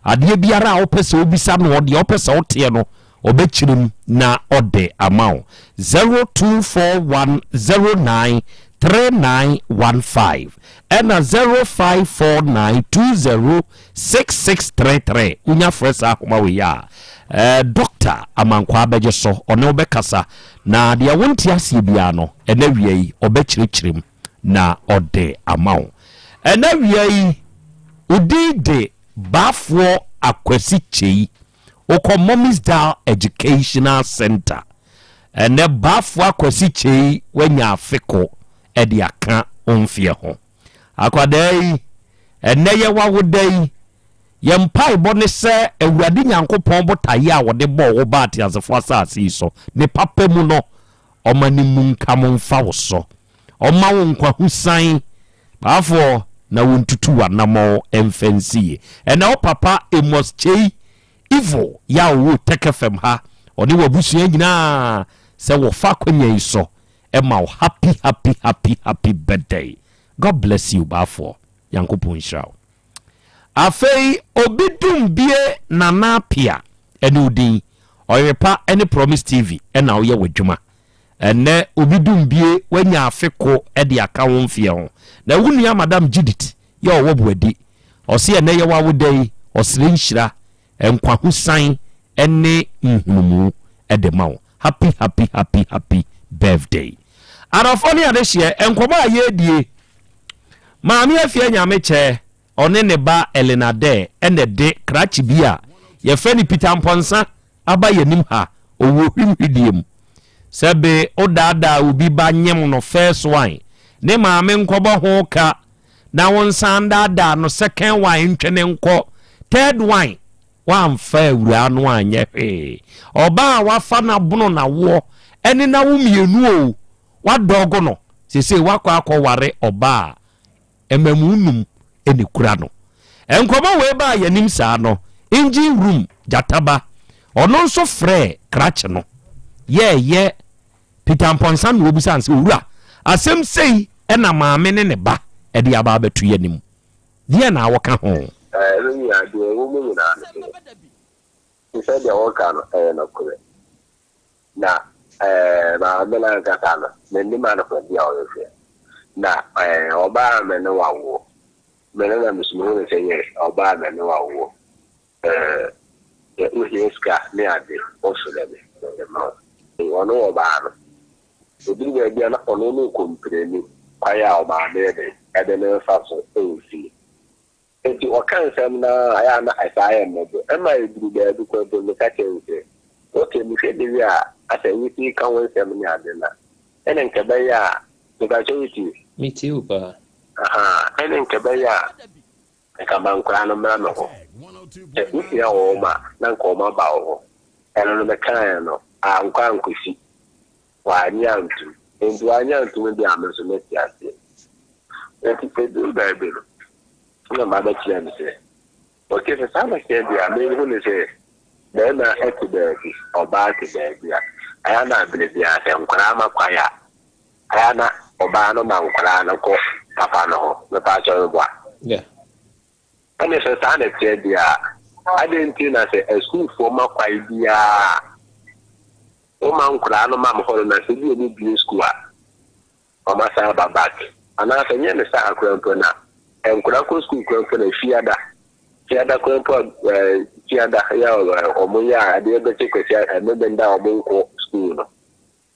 Adeɛ biara a wopɛ sɛ wobisa noɔ, deɛ wopɛ sɛ woteɛ no, ɔbɛkyerɛ mu na ɔde ama wo. 0241 09 3915 ɛna 0549 20 6633. Wonya frɛ saa ahoma wei a, eh, Dɔkta Amankwaa bɛgye so, ɔne wo bɛkasa, na deɛ wonte aseɛ biara no, ɛnɛ awia yi ɔbɛkyerɛkyerɛ mu na ɔde ama wo. Ɛnɛ awia yi, wo din de Baafoɔ Akwasi Kyei, wokɔ Mommy's Dial Educational Center. Ɛnɛ Baafoɔ Akwasi Kyei wanya afeko de aka wo mfeɛ ho. Akwadaa yi, ɛnnɛ yɛ w'awoda yi, yɛn mpaebɔ ne sɛ Awurade Nyankopɔn botaeɛ a ɔde bɔɔ wo baa ateasefoɔ asase yi so, ne papa mu no, ɔma ne mmunkam mfa wo so. Ɔmma wo nkwahosan, Baafoɔ, na wontutu w'anammɔn mfa nsi yie. Ɛnnɛ wo papa Amos Kyei Evil yɛ a ɔwɔ Tech FM ha, ɔne w'abusua nyinaa sɛ wɔfa akwanya yi so ma wo happy happy happy happy birthday God bless you baafoɔ Nyankopɔn nhyira wo. Afei obi dum bie Nana Apia ɛne wo din Ɔyerepa ɛne Promise TV ɛna woyɛ w'adwuma ɛnɛ obi dum bie wanya afe ko ɛde aka wo mfeɛ ho na wo nua Madam Judith yɛ ɔwɔ Boadi ɔse ɛnɛ yɛ w'awoda yi ɔsrɛ nhyira nkwahosan ne nhunumu de ma wo. Happy happy happy happy birthday. Adɔfoɔ ne adehyeɛ, nkɔmmɔ a yɛredie, Maame Afia Nyamekyɛ, ɔne ne ba Elena Dare na ɛde krakye bi a yɛfrɛ no Peter Mpɔnsa aba yɛn anim ha, ɔwɔ hwimhwidie mu. Sɛ be wodaadaa obi ba nyem no first one, ne maame nkɔbɔ ho ka na wo nsan ndaadaa no second one ntwe no nkɔ third one woamfa awuraa no anyɛ hwee ɔbaa a wafa no abono nawoɔ ɛne nawo mmienu o wadɔgo no sesei wakɔ akɔ ware ɔbaa a mmamu num ɛna kura no nkɔmɔ wei baa yɛnim saa no engine room gyataba ɔno nso frɛɛ krakye no yɛɛyɛ Peter Amponsah na ɔbisaa no sɛ, Owura, asɛm sei na maame ne ne ba de aba abɛto yɛn anim. Deɛn na woka ho? Me nua, deɛ ɛwɔ mu nyinaa ne sɛ, te sɛ deɛ woka no, ɛyɛ nokorɛ. Na maame no ankasa no, mennim adekodeɛ a ɔhwehwɛ. Na ɔbaa a me ne wo awoɔ, me no na mesu mehu no sɛ, yes, ɔbaa a me ne wo awoɔ. Sɛ wohia sika ne ade, wofrɛ me, mede ma wo. Ɔno ɔbaa no, ɛduru baabi a na ɔno ne ɔkɔmpreni kwan a ɔmaa no yɛ dɛn, ɛde ne nsa so wɔ fie. Enti ɔka nsɛm no ara a, ɛyɛ a na ɛtaa yɛ mmɔbɔ. Ɛma ɛduru baabi koraa mpo no, meka kyerɛ no sɛ, Ok, mehwɛ the way a asɛ wosi ka wo nsɛm ne ade no a, ɛne nka ɛbɛyɛ a, mepakyɛ wotie? Metie wo paa. Ahaa, ɛne nka ɛbɛyɛ a, Nka ma nkwadaa no mmra me hɔ. Sɛ wohia wɔn a, na nka wɔaba wo hɔ. Ɛno no mekaeɛ no, ankɔ ankɔsi. Wannye antom. Enti wannye antom deɛ a, me nso mɛte aseɛ. Enti ɛduruu baabi no, ɛna mma bɛkyerɛɛ me sɛ, ok, sɛ saa na ɛteɛ deɛ a, menhu no sɛ barima te baabi, ɔbaa te baabi a, ɛyɛ a na berɛ biara sɛ nkwadaa ma kwan a, Ɛyɛ a na ɔbaa no ma nkwadaa no kɔ papa no hɔ. Mepaakyɛw meboa? Yeah. Ɛne sɛ saa na ɛteɛ deɛ a, adɛn nti na sɛ asukuufoɔ ma kwae biara a, woma nkwadaa no ma me hɔ no na sɛ bi ɔmo bue sukuu a, wɔasan aba back? Anaa sɛ nyɛ ne saa koraa mpo na nkwadaa kɔ sukuu koraa mpo na fiada, fiada koraa mpo a, ɛɛ fiada yɛ a wɔn yɛ a adeɛ bɛkye kwasi a ɛmebenda a wɔn nkɔ sukuu no.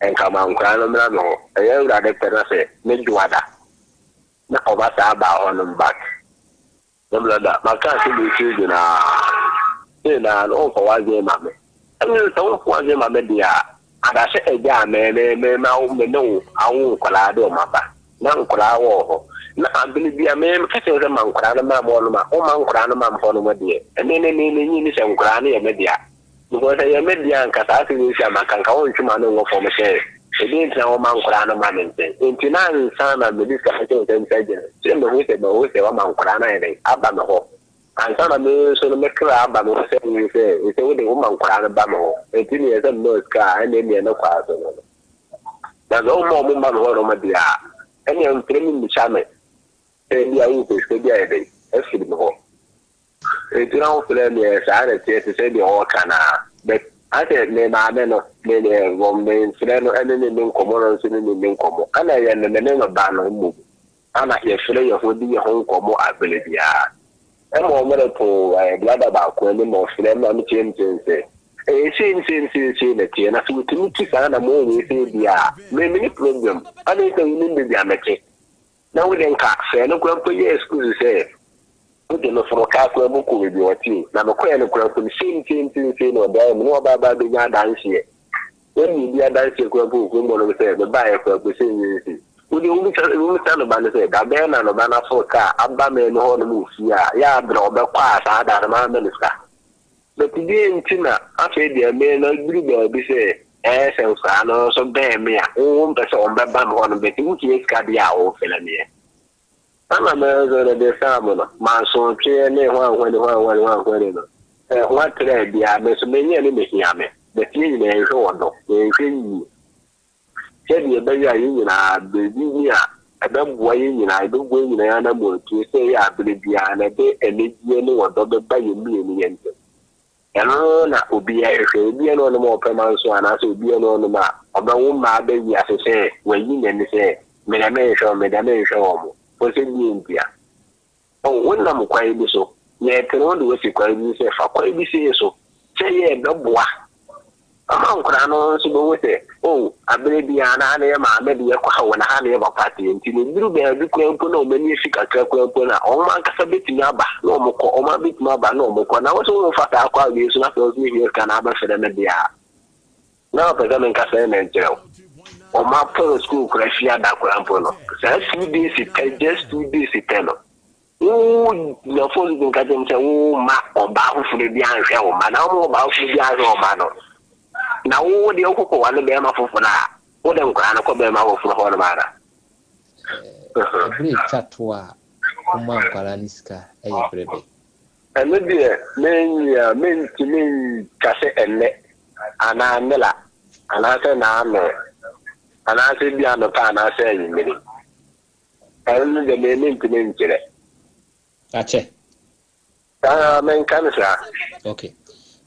Nka ma nkwadaa no mmra me hɔ. Ɛyɛ Awurade pɛ na sɛ me dwoada na ɔba saa baa hɔ nom but me brother maka asɛm yi tiri nyinaa sei naa no womfa w'adwene ma me ɛne sɛ womfa w'adwene ma me deɛ a ada sɛ agya a me me me ma wo me ne wo awo nkwadaa de wɔn aba na nkwadaa wɔ hɔ na abene bi a me me ka kyerɛ sɛ ma nkwadaa no ma me hɔ nom a woma nkwadaa no ma me hɔ nom deɛ ɛne ne ne ne nyi ne sɛ nkwadaa no yɛ me dea. Because ɛyɛ me dea anka saa asɛm yi si a maka nka wɔntwe m'ano nwɔ fam sɛ ɛdeɛn nti na wɔma nkwadaa no ma me nkyɛn. Enti na ansa na mede sika no hyɛ wo nsam sɛ gye no, sɛ mahu sɛ mahu sɛ woama nkwadaa no ayɛ dɛn aba me hɔ. Ansa na me nso no me kra aba me hɔ sɛ wohu sɛ sɛ wode woma nkwadaa no ba me hɔ. Enti neɛ sɛ mema wo sika a ɛnneɛ neɛ ne kwaa so no no. Na sɛ womma wɔn mma me hɔ nom deɛ a, ɛnneɛ mfrɛ me mmisa me sɛ ebia worepɛ sika bi ayɛ dɛn afiri me hɔ. Enti na wofrɛ me ɛ, saa na ɛteɛ te sɛ deɛ ɔreka no ara. But asɛ me maame no. Me deɛ wɔn mefrɛ no ɛne ne ne nkɔmmɔ no nso ne ne ne nkɔmmɔ. Ɛna ɛyɛ no me ne no ba no mmom. Ɛna yɛfrɛ yɛn ho di yɛn ho nkɔmmɔ abere biara. Ɛma wɔn de too ɛɛ brada baako anim ma ɔfrɛ ma me kyerɛ me kyerɛ sɛ ɛyɛ sei ne sei ne sei ne sei na ɛteɛ na sɛ wɔtumi tu saa na mo wei sei deɛ a me me ne problem. Adɛn sɛ wonim baabi a mete na wode nka sɛ ɛno koraa mpo yɛ excuse sɛ wode me foro kaa koraa mu kɔ baabi a ɔte o na mekɔɛ no koraa mpo no sei ne sei ne sei ne sei na ɔdaeɛ mu ne ɔbaa baa bɛnya adanseɛ wɔnni bi adanseɛ koraa mpo wɔ kurom hɔ nom sɛ mebaeɛ koraa mpo sei ne sei wode wobisa wobisa no ba no sɛ da bɛn na no ba no aforo kaa aba me no hɔ nom wɔ fie a yɛ a berɛ ɔbɛkɔ a saa da no maama no sika But deɛn nti na afei deɛ me no aduru baabi sɛ ɛyɛ sɛ nkoraa no nso bɛn me a wo wompɛ sɛ wɔn bɛba me hɔ no but wohia sika deɛ a wofrɛ meɛ. Ɛna me nso no de saa mu no mansotweɛ ne hwanhwani hwanhwani hwanhwani no ɛho atrɛ biara me nso menyɛ ne mehia me but yɛn nyinaa yɛnhwɛ ɔdɔ yɛnhwɛ yie. Sɛdeɛ ɛbɛyɛ a yɛn nyinaa bɛdi ni a ɛbɛboa yɛn nyinaa, yɛbɛbɔ yɛn nyinaa anammɔntuo sɛ ɛyɛ a berɛ biara no ɛde anigyeɛ ne ɔdɔ bɛba yɛn mmienu yɛn ntam. Ɛno na obiara hwehwɛ. Obiara nni hɔnom a ɔpɛ manso anaasɛ obiara nni hɔnom a ɔbɛwo mma aba wiase sɛ wayi n'ani sɛ, me deɛ menhwɛ wɔn, me deɛ menhwɛ wɔn. Wo sɛ deɛ ntia? Oh, wonam kwan bi so. Yɛrepene wo de wo asi kwan bi so sɛ fa kwan bi sei so, sɛ ɛyɛ ɛbɛboa ama nkwadaa no nso bɛhu sɛ, oh, abere biara na ha na yɛ maame de yɛkɔ ha o, na ha na yɛ papa teɛ. Nti no, ɛduru baabi koraa mpo na wɔn ani afi kakra koraa mpo no a, wɔn ankasa bɛtumi aba na wɔkɔ, wɔn ara bɛtumi aba na wɔkɔ. Na wo nso womfa saa kwan wei so na sɛ wo nso wohia sika na abɛfrɛ me deɛ a, Na ɔpɛ sɛ menka sɛn na nkyerɛ wo. Wɔn apɔn school koraa fi ada koraa mpo no, saa 2 days pɛ, just 2 days pɛ no, wo gyina phone so nka kyerɛ me sɛ wo mma ɔbaa foforɔ bi anhwɛ wo mma, na wo ɔbaa foforɔ bi anhwɛ wo mma no, na wo deɛ wokɔkɔ wale bɛrima foforɔ a, wode nkwadaa no kɔ bɛrima foforɔ hɔ nom ara. Ɛberɛ ɛtwa to a womaa nkwadaa no sika yɛ berɛ bɛn? Ɛno deɛ menwia, mentumi nka sɛ ɛnnɛ anaa nnela anaasɛ naano anaasɛ ebia anɔpa anaasɛ anwummere. Ɛno no deɛ me mentumi nkyerɛ. Akyɛ. Saa menka no saa. Ok.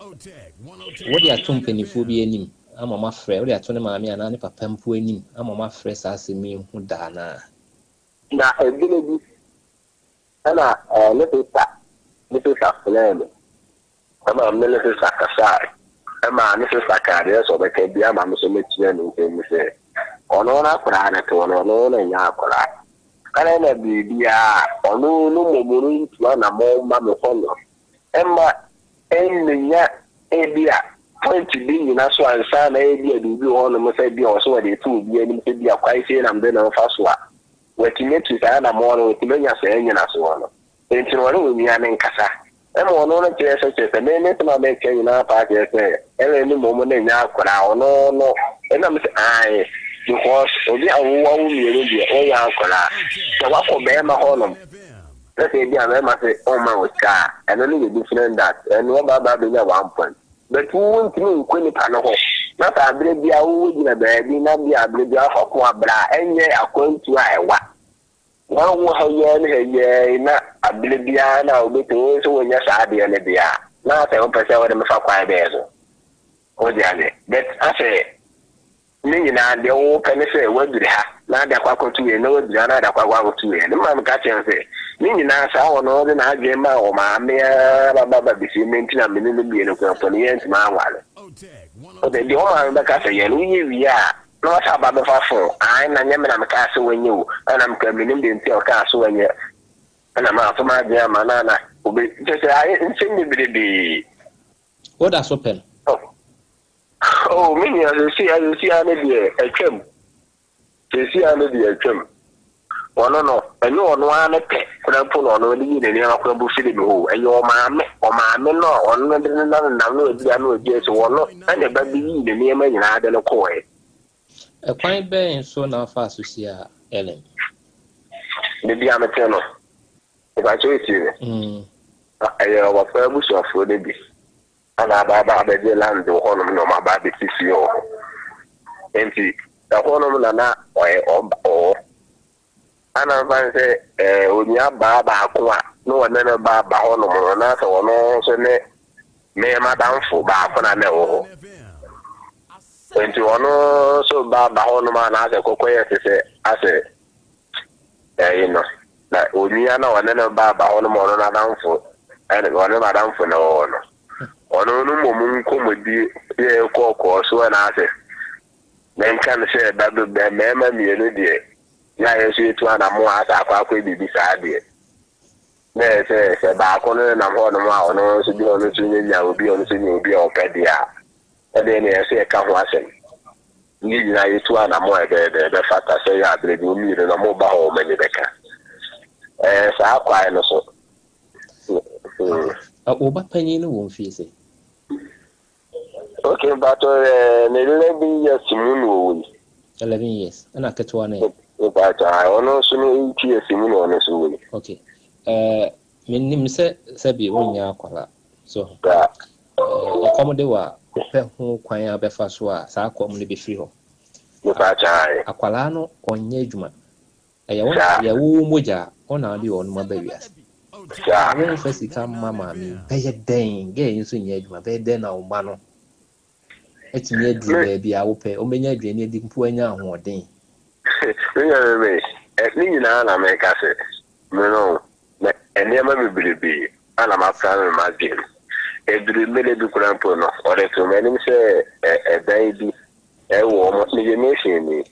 Wode ato mpanimfoɔ bi anim ama wɔafrɛ, wode ato ne maame anaa ne papa mpo anim ama wɔafrɛ saa asɛm yi ho da anaa? Na ɛberɛ bi, Ɛna ne sista ne sista frɛɛ me ma me ne sista kasae ɛma ne sista kaa deɛ sɛ ɔbɛka biara ma me nso mekyerɛɛ ne nsɛm mu sɛ ɔno n'akwadaa no te hɔ no ɔno na ɛnyɛ akwadaa ɛna na biribiara ɔno no mmom no ntu anammɔn mma me hɔ no ɛma ɛmmenya ebi a point bi nyina so ansa na ebi a biribi wɔ hɔnom sɛ bi a ɔsɛ wɔde to obi anim sɛ bi a kwan sei na mede ne ho fa so a Watumi atu saa anammɔn no, watumi anya saa nnyinasoɔ no. Enti no ɔne onua no nkasa. Ɛma ɔno no kyerɛ sɛ, kyerɛ sɛ, me me nsɛm a meka nyinaa paa kyerɛ sɛ, Ellen no mmom no nyɛ akwadaa, ɔno no, ɛna me sɛ, ae, because obi a wo wawo mmienu deɛ, wonyɛ akwadaa. Sɛ wakɔ bɛrima hɔnom, na sɛ ebi a bɛrima se ɔmma wo sika a, ɛno no yɛ different that, ɛno ɔba aba abɛnya one point. But wo ntumi nkɔ nipa no hɔ na sɛ aberɛ biara wo gyina baabi na bia aberɛ biara wafa ko abrɛ a ɛnyɛ akwantuo a ɛwa. Na wo ha yi ara ne ha yi ara yi na aberɛ biara na wobɛtumi wo nso wonyɛ saa adeɛ no deɛ a na asɛ wopɛ sɛ wode me fa kwan bɛɛ so. Wote aseɛ? But asɛ Ne nyinaa, deɛ wopɛ ne sɛ woaduru ha na ade akɔ akɔto wei, na woaduru ha na ade akɔ akɔto wei. Ne maame ka kyerɛɛ no sɛ, Ne nyinaa saa ɔno ɔde n'adwene maa wɔ maame ara ba ba ba bɛsi nnɛ nti na me ne no mmienu koraa mpo no yɛantumi anware. Ɔsɛ deɛ wo maame bɛka sɛ yɛ no woyɛ wie a na wasan aba abɛfa fon. Ae na nyɛ me na mekaa sɛ wanyɛ o, ɛna meka menim deɛ nti a ɔkaa sɛ wanyɛ. Ɛna mamfa m'adwene amma no a na obe kyerɛ sɛ ayɛ nsɛm bebrebee. Woda so pɛ no? Oh, me nua, seesei ara, seesei ara ne deɛ atwam. Seesei ara ne deɛ atwam. Ɔno no, ɛnyɛ ɔno ara ne pɛ koraa mpo na ɔno de yii ne nneɛma koraa mpo firii me hɔ o. Ɛyɛ ɔmaame, ɔmaame no a ɔno no de ne nan nenam na wadi ano adi akyi, ɔno na ɛba bɛyii ne nneɛma nyinaa de no kɔɔɛ. Ɛkwan bɛn so na wofaa so hyiaa Ellen? Baabi a mete no, mepakyɛ wotie me? Ɛyɛ ɔpapa abusuafoɔ no bi. Ana aba aba abɛgye land wɔ hɔnom na wɔn aba abɛsi fie wɔ hɔ. Nti ɛhɔnom na na ɔyɛ ɔba ɔwɔ. Ana mfa no sɛ ɛɛ onua baa baako a na ɔne no ba aba hɔnom no na sɛ ɔno nso ne me madamfo baako na na ɛwɔ hɔ. Nti ɔno nso ba ba hɔnom a na asɛ kɔkɔ yɛ te sɛ asɛ ɛyi no na onua na ɔne no ba ba hɔnom ɔno n'adamfo ɛne ɔne n'adamfo na ɔwɔ no ɔno no mmom nkɔmmɔdie yɛ kɔɔkɔɔ so ɛna asɛ menka no sɛ ba bɛ mmarima mmienu deɛ na yɛn nso yɛtu anamo a asɛ akɔ akɔ biribi saa deɛ na ɛyɛ sɛ sɛ baako no nenam hɔnom a ɔno nso bi ɔno nso nyanya obi ɔno nso nya obi a ɔpɛ deɛ a Ɛdeɛ na ɛsɛ yɛka ho asɛm. Ne yɛn nyinaa yɛtu anamɔ a ɛbɛyɛ dɛ ɛbɛfata sɛ yɛ a berɛ bi wɔn mmienu no wɔba hɔ wɔn ani bɛka. Ɛɛ saa kwan no so. Hmm. Wo ba panyin no wɔ mfie sɛ? Okay, mpakyɛ ɛɛ ne 11 years mu na ɔwɔ yi. 11 years. Ɛna ketewa no ɛ? Mpakyɛ ɔno nso no 8 years mu na ɔno nso wɔ yi. Okay. Ɛɛ menim sɛ sɛbi wonyɛ akwadaa. So ho. Ɛkɔm de wo a, wopɛ ho kwan a wobɛfa so a saa kɔm no bɛfiri hɔ. Akwadaa no ɔnyɛ adwuma. Ɛyɛ wo ɛyɛ wo wo mogya a, wo na wode ɔno aba wiase. Womfa sika mma maame yi, bɛyɛ dɛn? Girl yi nso nyɛ adwuma, bɛyɛ dɛn na wo mma no atumi aduru baabi a wopɛ, wɔbɛnya aduane adi mpo anya ahoɔden. Me nua me me, ne nyinaa na meka sɛ me no Na nneɛma bebrebe a na mapra no m'adwene mu. Ɛduru mmerɛ bi koraa mpo no, wɔde too m'anim sɛ ɛdan bi wɔ wɔn, meyɛ masonni.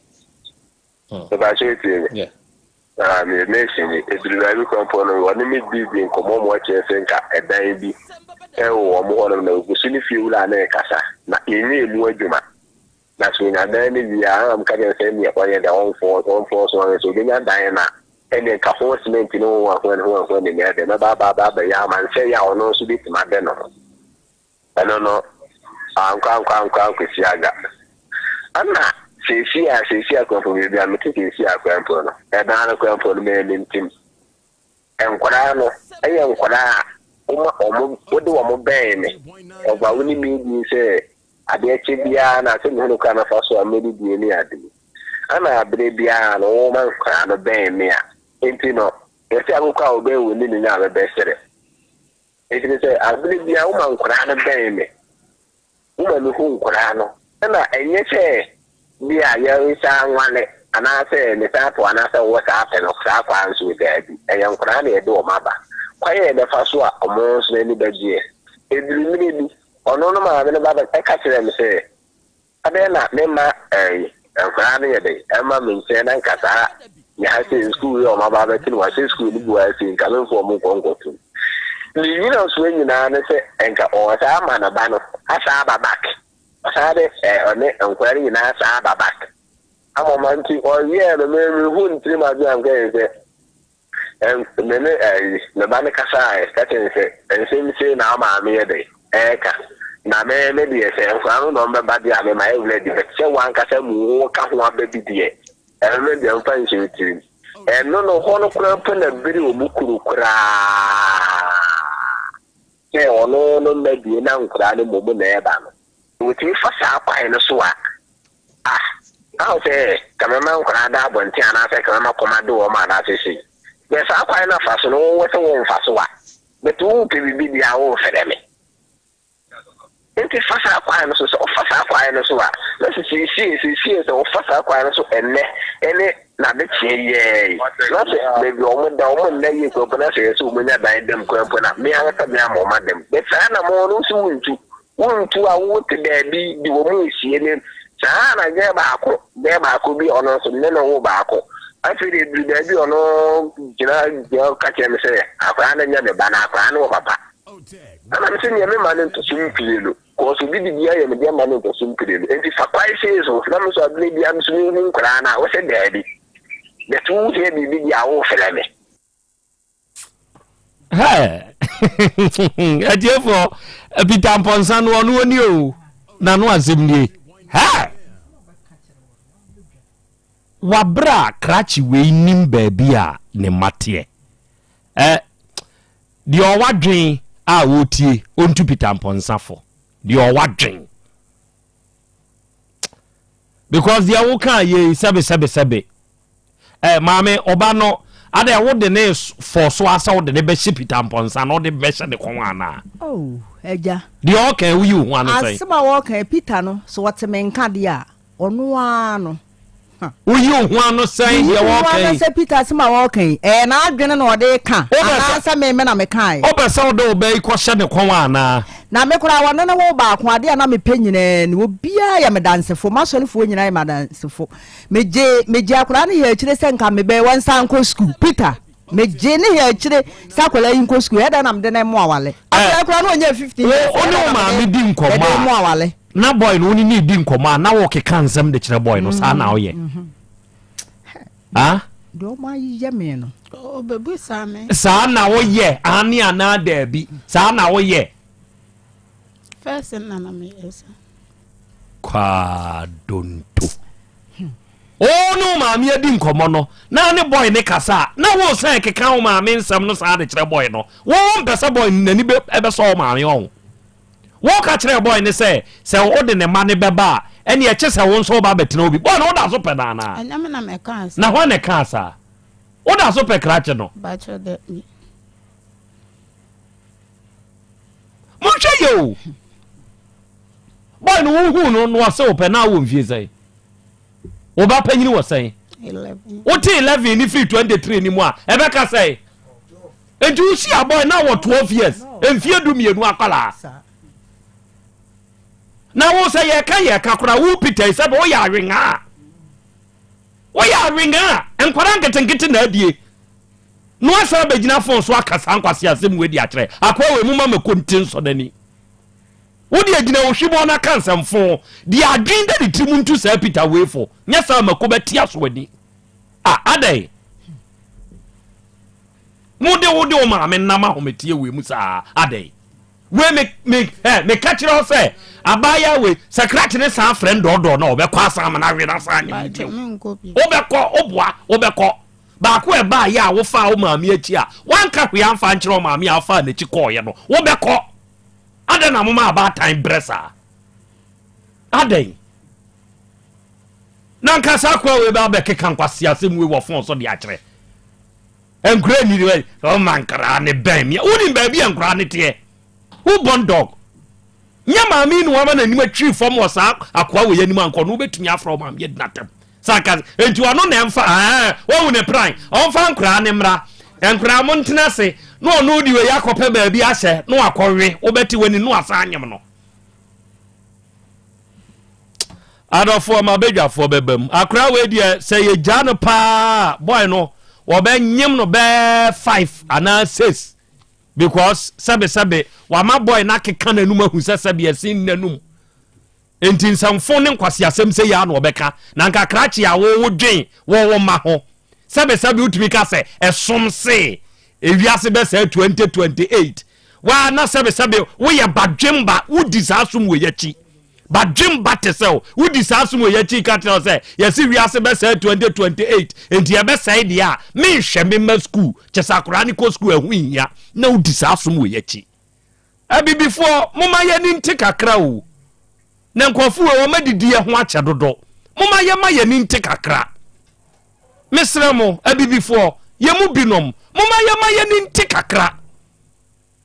Mepakyɛ tie me. Ah, meyɛ masonni. Ɛduru baabi koraa mpo no, wɔne me dii nkɔmmɔ ma wɔkyerɛ sɛ nka ɛdan bi wɔ wɔn hɔnom na wɔgu so ne fiewura no rekasa, na yɛnyɛ emu adwuma. Na sɛ onya dan no wie a, na meka kyerɛ no sɛ ɛnneɛ ɔnyɛ dɛ ɔmfɔɔ ɔmfɔɔ so ɔnyɛ sɛ obenya dan no a, ɛnneɛ nka ho cement ne ho ahoa ne ho ahoa ne nea ɛdɛ mɛba aba aba abɛyɛ ama no sɛ ɛyɛ a ɔno nso betumi adɛ ne ho. Ɛno no, ankɔ ankɔ ankɔ ankɔsi aga. Ɛna seesei a seesei a koraa mpo baabi a mete seesei a koraa mpo no, ɛdan no koraa mpo no m'ani ntim. Nkwadaa no yɛ nkwadaa a woma wɔn, wode wɔn bɛn me. Ɔba wo ne me di sɛ adeɛ kye biara na sɛ mehunu kwan mɛfa so a mɛdidie ne ade. Ɛna berɛ biara no woma nkwadaa no bɛn me a, nti no yɛsɛ akokɔ a ɔbɛn wo ne ne nya bɛbɛsrɛ. Nti no sɛ aberɛ biara woma nkwadaa no bɛn me. Woma mihu nkwadaa no na ɛnyɛ sɛ bi a yɛresan nwale anaasɛ mesan po anaasɛ wowɔ saa pɛ no saa kwan so daabi. Ɛyɛ nkwadaa na yɛde wɔn aba. Kwan a yɛbɛfa so a wɔn nso ani bɛgyeɛ. Ɛduru mmerɛ bi, ɔno no maame no ba bɛka kyerɛɛ me sɛ, Adɛn na memma ɛyi nkwadaa no yɛ dɛn ɛma me nkyɛn na nka saa yɛ sɛ sukuu yɛ wɔn aba abɛte no wɔahyɛ sukuu no bu ayɛ sɛ nka memfa wɔn nkɔ nkɔto ne nyinasoɔ nyinaa ne sɛ nka ɔsaa ama ne ba no asaa aba back ɔsaa de ɔne nkwadaa no nyinaa saa aba back ama ɔma nti ɔyɛɛ no mehu ntirim adwene a nka yɛ sɛ Me ne ɛyi, me ba no kasaeɛ ka kyerɛɛ no sɛ, nsɛm sei na wo maame yɛ dɛn ɛreka, na me me deɛ sɛ nkwadaa no na wɔbɛba deɛ a me mayɛ ready, but sɛ w'ankasa mu woka ho aba bi deɛ, ɛno no deɛ mfa nhyɛ wo tirim. Ɛno no hɔ no koraa mpo na bere wɔn kunu koraa sɛ ɔno no mma bie na nkwadaa no mmom na ɛreba no. Wɔtumi fa saa kwan no so a, Ah, ahu sɛ ka mɛma nkwadaa da abɔnten anaasɛ ka mɛma kɔm ade wɔn anaasɛ sei. Bɛ saa kwan no afa so no, wowɔ sɛ womfa so a, but wopɛ biribi deɛ a womfrɛ me. Nti fa saa kwan no so, sɛ wofa saa kwan no so a, na sɛ seesie, seesie sɛ wofa saa kwan no so ɛnnɛ ɛne n'adekyeɛ yɛɛ yi, na sɛ baabi a wɔn da, wɔn nna yie koraa mpo na sɛ yɛ sɛ wɔn nya dan dam koraa mpo na me ankasa me ama wɔn adam. But saa na mo no nso wontu. Wontu a wote baabi de wɔn resie ne saa ara na gɛɛ baako gɛɛ baako bi ɔno nso ne no wo baako afei de eduru baabi ɔno gyina gyina ka kyerɛ me sɛ akwadaa no nyɛ me ba na akwadaa no wɔ papa ɛna me sɛ nea me ma no ntoso mpie no kɔɔso bi de bi ayɛ me deɛ ma no ntoso mpie no nti fa kwae sei so na me nso abere bi a me nso mehu nkwadaa no a wɔsɛ daabi bɛto wo hia biribi deɛ a wofrɛ me. Atiefoɔ, Peter Mpɔnsa no ɔno ɔni o, n'ano asɛm nie. Hɛ! Wabrɛ a krakye wei nim baabi a ne mma teɛ. Ɛ deɛ ɔwɔ adwen a ɔretie ɔntu Peter Mpɔnsa fo. Deɛ ɔwɔ adwen. Because deɛ woka yei sɛbe sɛbe sɛbe. Eh, maame, ɔba no, adɛ wode ne fɔ so asɛ wode ne bɛhyɛ Peter Mpɔnsa na wode bɛhyɛ ne kɔn anaa? Oh. Agya. Deɛ ɔka yi woyi wo ho ano sɛn? Asɛm a wɔka yi Peter no sɛ ɔte me nka deɛ a ɔno ara no. Woyi wo ho ano sɛn Meyi deɛ me ho wɔka ano yi? sɛ Peter asɛm a wɔka yi ɛyɛ n'adwene na ɔde reka anaasɛ me me na mekaeɛ? Wopɛ sɛ wode wo ba yi kɔhyɛ ne kɔn anaa? Na me koraa wɔne no woo baako, adeɛ a na mepɛ nyinaa ni, obiara yɛ me dansefo, m'asɔrefoɔ nyinaa yɛ m'adansefo. Megyee megyee akwadaa no hɛɛ akyire sɛ nka mebɛyɛ wɔnsan nkɔ sukuu. Peter, megyee ne hɛɛ akyire sɛ akwadaa yi nkɔ sukuu, ɛyɛ dɛn na mede no remo awale? Akwadaa yi koraa na ɔnyɛɛ 15 years, Wo ɛyɛ ne dɛn wo na maame mede di nkɔmmɔ mede remo a, awale? na boy no wo ne no redi nkɔmmɔ a, na wokeka nsɛm de kyerɛ boy no, saa na woyɛ? Ah? Deɛ wɔn ayeyɛ me no. Ɔbɛbusa me. Saa na woyɛ, aane anaa daabi? Saa na woyɛ? First na na meyɛ saa. Kwadonto. Wo ne wo maame adi nkɔmmɔ no, na ne boy ne kasa a, na wo san keka wo maame nsɛm no saa de kyerɛ boy no. Wo mpɛ sɛ boy no n'ani bɛsɔ wo maame ɔho. Woka kyerɛɛ boy no sɛ sɛ wode ne mma no bɛba a, ɛnneɛ kye sɛ wo nso woba abɛtena hɔ bi. Boy no, woda so pɛ no anaa? Ɛnyɛ me na mekaa saa. Na hwan na ɛkaa saa? Woda so pɛ krakye no? Bakyɛ dabi. Monhwɛ yie o. Boy no wohuu no na ɔse wopɛ na wowɔ mfie sɛn? Wo ba panyini wɔ sɛn? Wote 11 ne firi 23 no mu a, ɛbɛka sɛn? Nti wohyia boy na wɔ 12 years, mfie du mmienu akwadaa. Na wo sɛ yɛka yɛka koraa wo Peter yi sɛ woyɛ awengaa. Woyɛ awengaa, nkwadaa nketenkete na adie. Na wasan abɛgyina fon so aka saa nkwaseasɛm wei de akyerɛ akoa wei moma mako nte nsɔ n'ani. Wo deɛ gyina ohwibɔ na ka nsɛmfo deɛ adwene da ne tirim ntu saa Peter wei fo nyɛ saa mako bɛte aso ani. Ah adɛn? Mo de wo de wo maame nam ahometeɛ wei mu saa adɛn? Wei me me ɛ meka kyerɛ wo sɛ abaayewa wei sɛ krakye ne san frɛ ndɔɔdɔɔ na ɔbɛkɔ asan ama no awe no asan anyem no bio. Wobɛkɔ woboa wobɛkɔ. Baako a ɛbaeɛ a wofaa wo maame akyi a woanka hwee amfa ankyerɛ wo maame a wofaa n'akyi kɔeɛ no wobɛkɔ. Adɛn na moma abaatan brɛ saa? Adɛn? Na nka saa akoa wei bɛ abɛkeka nkwaseasɛm wei wɔ fon so de akyerɛ. Nkura ni de ɔma nkraa ne bɛn mea. Wonim baabi a nkraa ne teɛ. Who born dog? Nyɛ maame yi na wama n'anim atwiri fam wɔ saa akoa wei anim ankɔ no wobɛtumi afrɛ wo maame adi n'atɛm. Saa ka enti ɔno na ɛmfa ɛɛ wahu ne pran ɔmfa nkoraa ne mmra nkoraa mo ntena ase na ɔno de wei akɔpɛ baabi ahyɛ na wakɔwe wobɛte w'ani na wasan anyem no. Adɔfoɔ ma badwafoɔ bɛba mu. Akora wei deɛ sɛ yɛgya no paa boy no wɔbɛnyem no bɛɛ 5 anaa 6 because sɛbesɛbe wama boy no akeka n'anum ahu sɛ sɛbe ɛsen n'anum nti nsɛmfo ne nkwaseasɛm sɛ yɛ na ɔbɛka na nka krakye a wo wodwen wɔ wo mma ho sɛbesɛbe wotumi ka sɛ ɛsom se ewiase bɛsɛe 2028 Waa na sɛbesɛbe woyɛ badwemba, wodi saa som wei akyi. Badwemba te sɛ wo, wodi saa som wei akyi ka kyerɛ wo sɛ yɛse wiase bɛsɛe 2028, enti ɛbɛsɛe deɛ a, menhwɛ me mma sukuu, kyɛ sɛ akwadaa no kɔ sukuu ɛho nhia, na wodi saa som wei akyi. Abibifoɔ, momma yɛn ani nte kakra o. Na nkurɔfo wei wɔn adidi yɛ ho akyɛ dodo. Momma yɛma yɛn ani nte kakra. Mesrɛ mo, abibifoɔ, yɛn mu binom, momma yɛma yɛn ani nte kakra.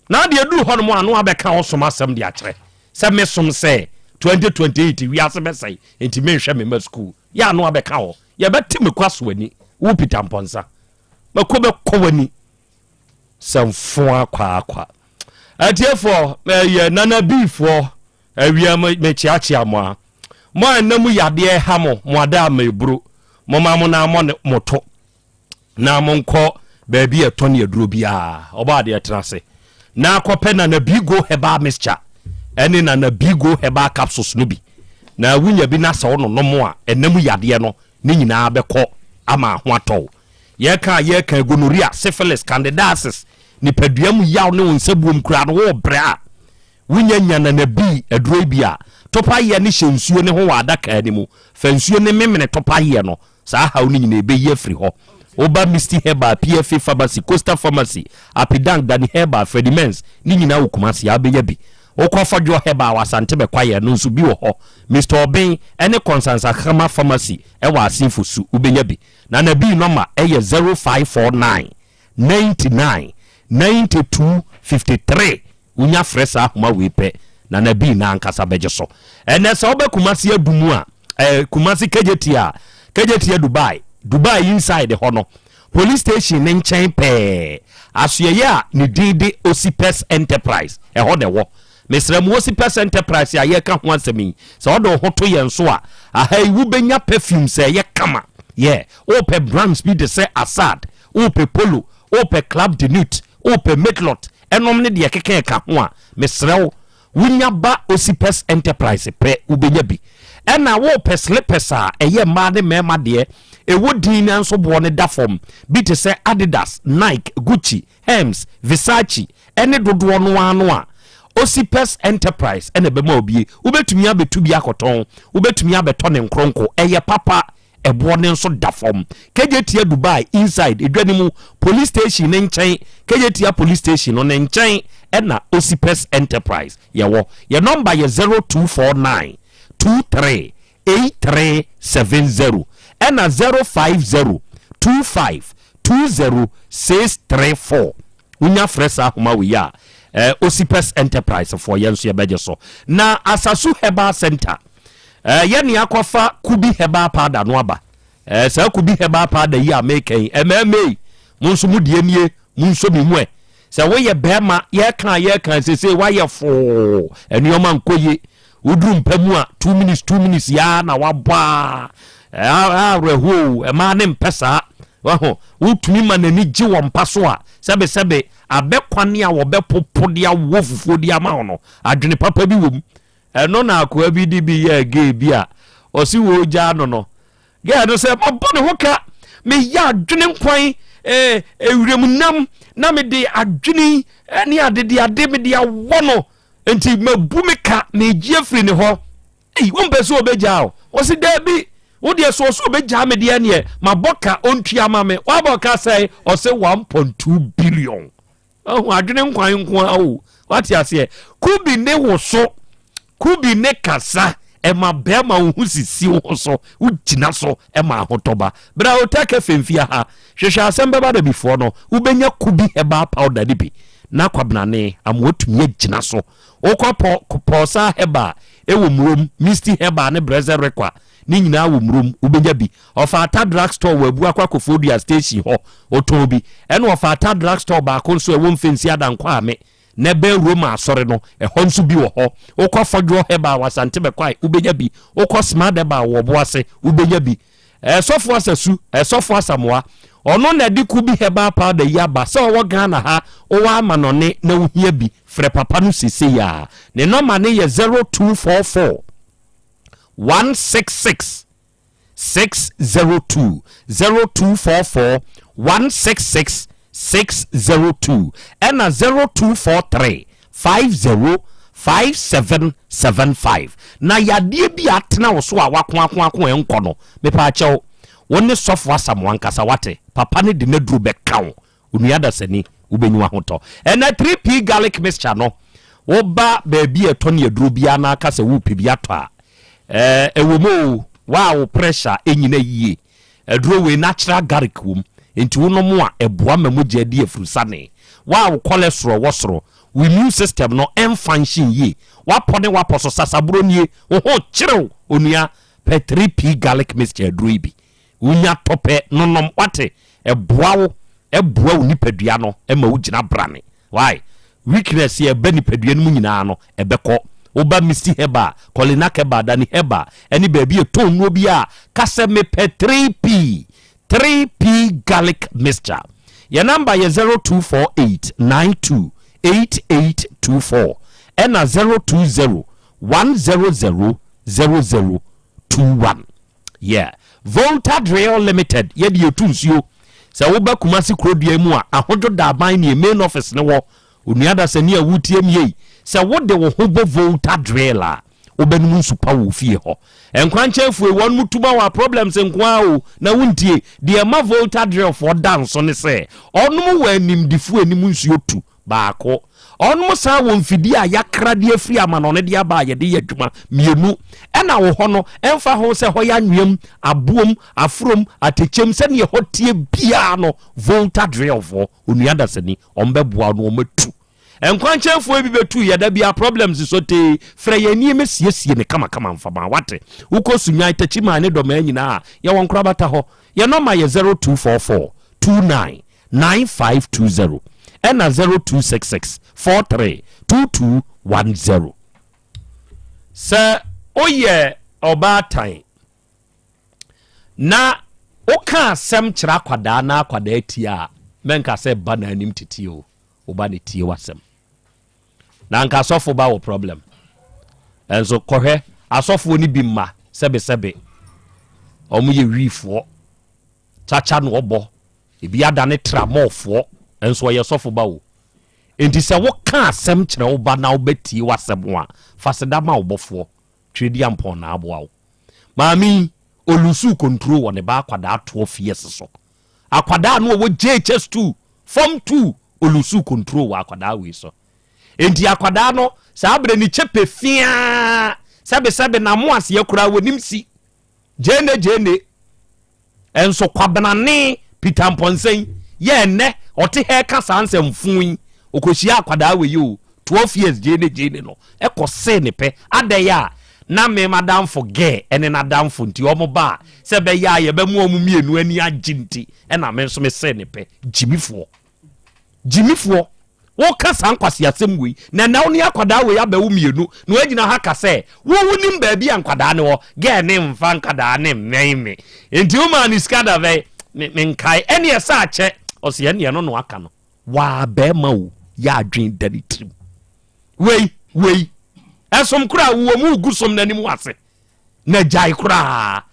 Na adeɛ duru hɔ nom a, na wabɛka ɔsom asɛm de akyerɛ sɛ mesom sɛ 2028 wiase bɛsɛe nti menhwɛ me mma sukuu. Yɛ a na wabɛka hɔ. Yɛbɛte me kwa so ani. Wo Peter Mpɔnsa, mako bɛkɔ w'ani sɛ mfoa kwaakwa. Atiefoɔ, ɛyɛ Nana Biifoɔ Awia mo mekyeakyea mo a mo a nna mu yadeɛ ha mo, mo ada ama eburo, momma mo nan mmɔ mo to na monkɔ baabi a ɛtɔn aduro biara. Ɔbɔ adeɛ tena ase na kɔpɛ Nana Bigo Herbal Mixture ɛne Nana Bigo Herbal Capsules no bi na wonya bi na sɛ wononom a ɛna mu yadeɛ no ne nyinaa bɛkɔ ama ho atɔ wo. Yɛka a yɛka gonorrhea, syphilis, candidiasis, nipadua mu yaw ne wo nsabuom koraa no wobrɛ a Wunya nya nanabii aduro yi bi a, topaeɛ no hyɛ nsuo no ho wɔ adaka no mu. Fa nsuo no memene topaeɛ no. Saa haw no nyinaa ɛbɛyi afiri hɔ. Woba Misty Herbal, PFA Pharmacy, Coastal Pharmacy, Apidang, Danny Herbal, Freddie Mens, ne nyinaa wɔ Kumasi a, wobɛnya bi. Wokɔ Fɔdwoɔ Herbal wɔ Asante Bɛkwaeɛ, ɛno nso bi wɔ hɔ. Mister Obeng ne Constance Akama Pharmacy wɔ Asin Fosu, wobɛnya bi. Nanabii nɔma yɛ 0549 99 92 53. Wonya frɛ saa ahoma wei pɛ, Nana Bii no ankasa bɛgye so. Ɛnnɛ sɛ wobɛ Kumasi adu mu a, eh, Kumasi Kejetia a, Kejetia Dubai, Dubai inside hɔ no, police station ne nkyɛn pɛɛ, asoɛeɛ a ne din de Osipes Enterprise, ɛhɔ na ɛwɔ. Mesrɛ mo, Osipes Enterprise a yɛreka ho asɛm yi, sɛ wode wo ho to yɛn so a, aha yi wobɛnya perfumes a ɛyɛ kama. Yeah, wopɛ brands bi de sɛ Assad, wopɛ Polo, wopɛ Club de Nuit, wopɛ Matelot, ɛnom ne deɛ ɛkeka ɛka ho a, mesrɛ wo, wonya ba Osipes Enterprise pɛ, wobɛnya bi. Ɛna wopɛ slippers a ɛyɛ mmaa ne mmarima deɛ, ɛwɔ din nanso boɔ no da fam, bi te sɛ Adidas, Nike, Gucci, Hermes, Versace, ɛne dodoɔ no ara no a, Osipes Enterprise ɛna ɛbɛma wo bie. Wobɛtumi abɛtu bi akɔtɔn, wobɛtumi abɛtɔ ne nkronko, ɛyɛ papa. Ɛboɔ no nso da fam. Kejetia Dubai inside edwa no mu police station no nkyɛn Kejetia police station no ne nkyɛn ɛna Osipes Enterprise yɛwɔ. Yɛ nɔmba yɛ 0249 23 8370 ɛna 050 25 20 634. Wonya frɛ saa ahoma wei a, eh, Osipes Enterprise foɔ yɛn nso yɛbɛgye so. Na Asasu Herbal Center Eh, yɛ nea akɔfa kubi herbal powder no aba. Eh, saa kubi herbal powder yi a meka yi, mmarima yi, mo nso mo deɛ nie, mo nso me mu ɛ. Sɛ woyɛ bɛrima, yɛka yɛka sese woayɛ foo, nneɛma nkɔ yie. Woduru mpa mu a, 2 minutes, 2 minutes yaa na wabɔ a, awerɛhoɔ o, mmaa ne mpɛ saa. Waho, wotumi ma n'ani gye wɔ mpa so a, sɛbesɛbe, abɛkwane a wɔbɛpopo de awɔ fufuo de ama wo no, adwene papa bi wɔ mu. Ɛno na akoa bi de bi yɛɛ gay bi a ɔse wɔregyaa no no. Girl no sɛ mabɔ ne ho ka, meyɛ adwene nkwan, eh, ewuram nam na mede adwene ne adedeade mede awɔ no, nti mabu me ka, megye afiri ne hɔ. Ei, wompɛ sɛ ɔbɛgyaa o? Ɔse daabi, wo deɛ sɛ ɔsɛ ɔbɛgyaa me deɛ neɛ mabɔ ka ɔntua ma me. Wabɔ ka sɛn? Ɔse 1.2 billion. Wahu adwene nkwan nko ara o. Wate aseɛ? Kubi ne wo so. Kubi ne kasa. Ɛma bɛrima wo ho sisi wo ho so. Wogyina so ɛma ahotɔ ba. Bra Hotel Cafe mfia ha. Hwehwɛ asɛm bɛba da bifoɔ no. Wobɛnya Kubi herbal powder no bi. Na kwabenane ama watumi agyina so. Wokɔ pɔ Pɔɔsaa herbal ɛwɔ Murom, Misty herbal ne Brɛsɛ Rekwa ne nyinaa wɔ Murom. Wobɛnya bi. Ɔfata drug store wɔ Abuakwa Koforidua station hɔ, ɔtɔn bi. Ɛna Ɔfata drug store baako nso a ɛwɔ Mfensi Adankwame na ɛbɛn Roma asɔre no, ɛhɔ nso bi wɔ hɔ. Wokɔ Fɔdwoɔ Herbal wɔ Asante Bɛkwae, wobɛnya bi. Wokɔ Smart Herbal wɔ Ɔboase, wobɛnya bi. Ɛɛ Sɔfo Asasu, ɛɛ Sɔfo Asamoah, ɔno na ɛde Kubi Herbal Powder yi aba. Sɛ ɔwɔ Ghana ha, wowɔ amanɔne na wohia bi, frɛ papa no seesei ara. Ne nɔma no yɛ 0244 166 602 0244 166 602 ɛna 0243 50 5775. Na yadeɛ bi a atena wo so a wakoakoako ɛnkɔ no, mepaakyɛw, wo ne sɔfo Asamoah nkasa wate, papa no de n'aduro bɛka wo. Onua dasani, wobɛnya w'ahotɔ. Ɛnɛ 3P garlic mixture no, woba baabi a ɛtɔ ne aduro biara na aka sɛ worepɛ bi atɔ a, ɛɛ, ɛwɔ mu o, wo a wo pressure ɛnyina yie, aduro wei natural garlic wɔ mu, nti wonom a ɛboa ma mogya di afurusane. Wo a wo cholesterol wɔ soro, wo immune system no ɛnfunction yie, woapɔ ne woapɔ so, sasaborɔ nie, wo ho kyere wo, onua, pɛ 3P garlic mixture aduro yi bi. Wonya tɔ pɛ no nom wate ɛboa wo ɛboa wo nipadua no ɛma wo gyina brane why weakness yɛ ɛba nipadua no mu nyinaa no ɛbɛkɔ woba misty herbal kɔlinak herbal dani herbal ɛne baabi ɛtɔn nnuro bi a kasɛ mepɛ 3p 3p garlic mixture yɛ namba yɛ 0248 92 8824 ɛna 020 100 0021 Yeah. Volta Drill Limited yɛ deɛ ɛtu nsuo. Sɛ woba Kumasi kurodua mu a, Ahodwo Daban nie main office no wɔ. Onua dasani a woretie me ei, sɛ wode wo ho bɔ Volta Drill a, wobɛnom nsu pa wɔ wo fie hɔ. Nkwankyɛn fue, wɔn mu tu ma wo a problems nko ara o, na wontie. Deɛ ɛma Volta Drill foɔ da nso ne sɛ, wɔnom wɔ animdefoɔ anim nsuo tu. Baako. Ɔnom san wɔ mfidie a yɛakra de afiri amanɔne de aba a yɛde yɛ adwuma. Mmienu. Ɛna wɔ hɔ no, ɛmfa ho sɛ hɔ yɛ anweam, aboom, aforom, atɛkyɛm, sɛdeɛ ɛhɔ teɛ biara no, Volta Drillfoɔ, Onua Dasani, wɔbɛboa wo na wɔatu. Nkwankyɛnfoɔ bi bɛtu yɛ da bia problems sotee frɛ yɛn nie mɛsiesie ne kamakama mfama wate wokɔ Sunyan Takyiman ne Dɔmaa nyinaa a yɛwɔ nkorabata hɔ yɛ nɔma yɛ 0244 29 9520 ɛna 0266 43 2210 Sɛ woyɛ ɔbaatan na woka asɛm kyerɛ akwadaa na akwadaa tie a mɛnka sɛ ba na anim tete o Wo ba no tie w'asɛm. Na anka asɔfo ba wɔ problem. Ɛnso kɔhwɛ asɔfoɔ no bi mma sɛbesɛbe. Wɔn yɛ wiifoɔ. Kyakya na ɔbɔ. Ebi adane tramɔɔfoɔ. Ɛnso ɔyɛ sɔfo ba o. Enti sɛ woka asɛm kyerɛ wo ba na wo ba tie w'asɛm a, fa seda ma wo bɔfoɔ. Twereduampɔn na aboa wo. Maame yi, ɔlusuu control wɔ ne ba akwadaa 12 years so. Akwadaa no ɔwɔ JHS 2, form 2, ɔlusuu control wɔ akwadaa wei so. Enti akwadaa no, saa berɛ ne kyɛpɛ fiaa, sɛbesɛbe n'amoaseɛ koraa wɔnim si. Gyeene gyeene. Nso Kwabenane Peter Mpɔnsɛn yɛ ɛnnɛ ɔte ha ɛka saa nsɛm fuu yi, ɔkɔhyia akwadaa wei o, 12 years gyeene gyeene no, ɛkɔ see ne pɛ. Adɛn a na me m'adamfo gɛɛ ɛne n'adamfo nti wɔn ba a, sɛ ɛbɛyɛ a yɛbɛma wɔn mmienu ani agye nti ɛna me nso me see ne pɛ. Gyimifoɔ. Gyimifoɔ. Woka saa nkwaseasɛm wei, na ɛnɛ wo ne akwadaa wei abɛwo mmienu, na woagyina ha ka sɛ wo wonim baabi a nkwadaa no wɔ, gɛɛ ne mfa nkwadaa ne mmɛn me. Nti womaa ne sika da bɛn? Me menkae. Ɛneɛ sɛ akyɛ. Ɔse ɛneɛ no na waka no. Waa bɛɛma o, yɛ adwen da ne tirim. Wei, wei. Ɛsom koraa wowɔ mu wogu som no anim ase. Na gyae koraa.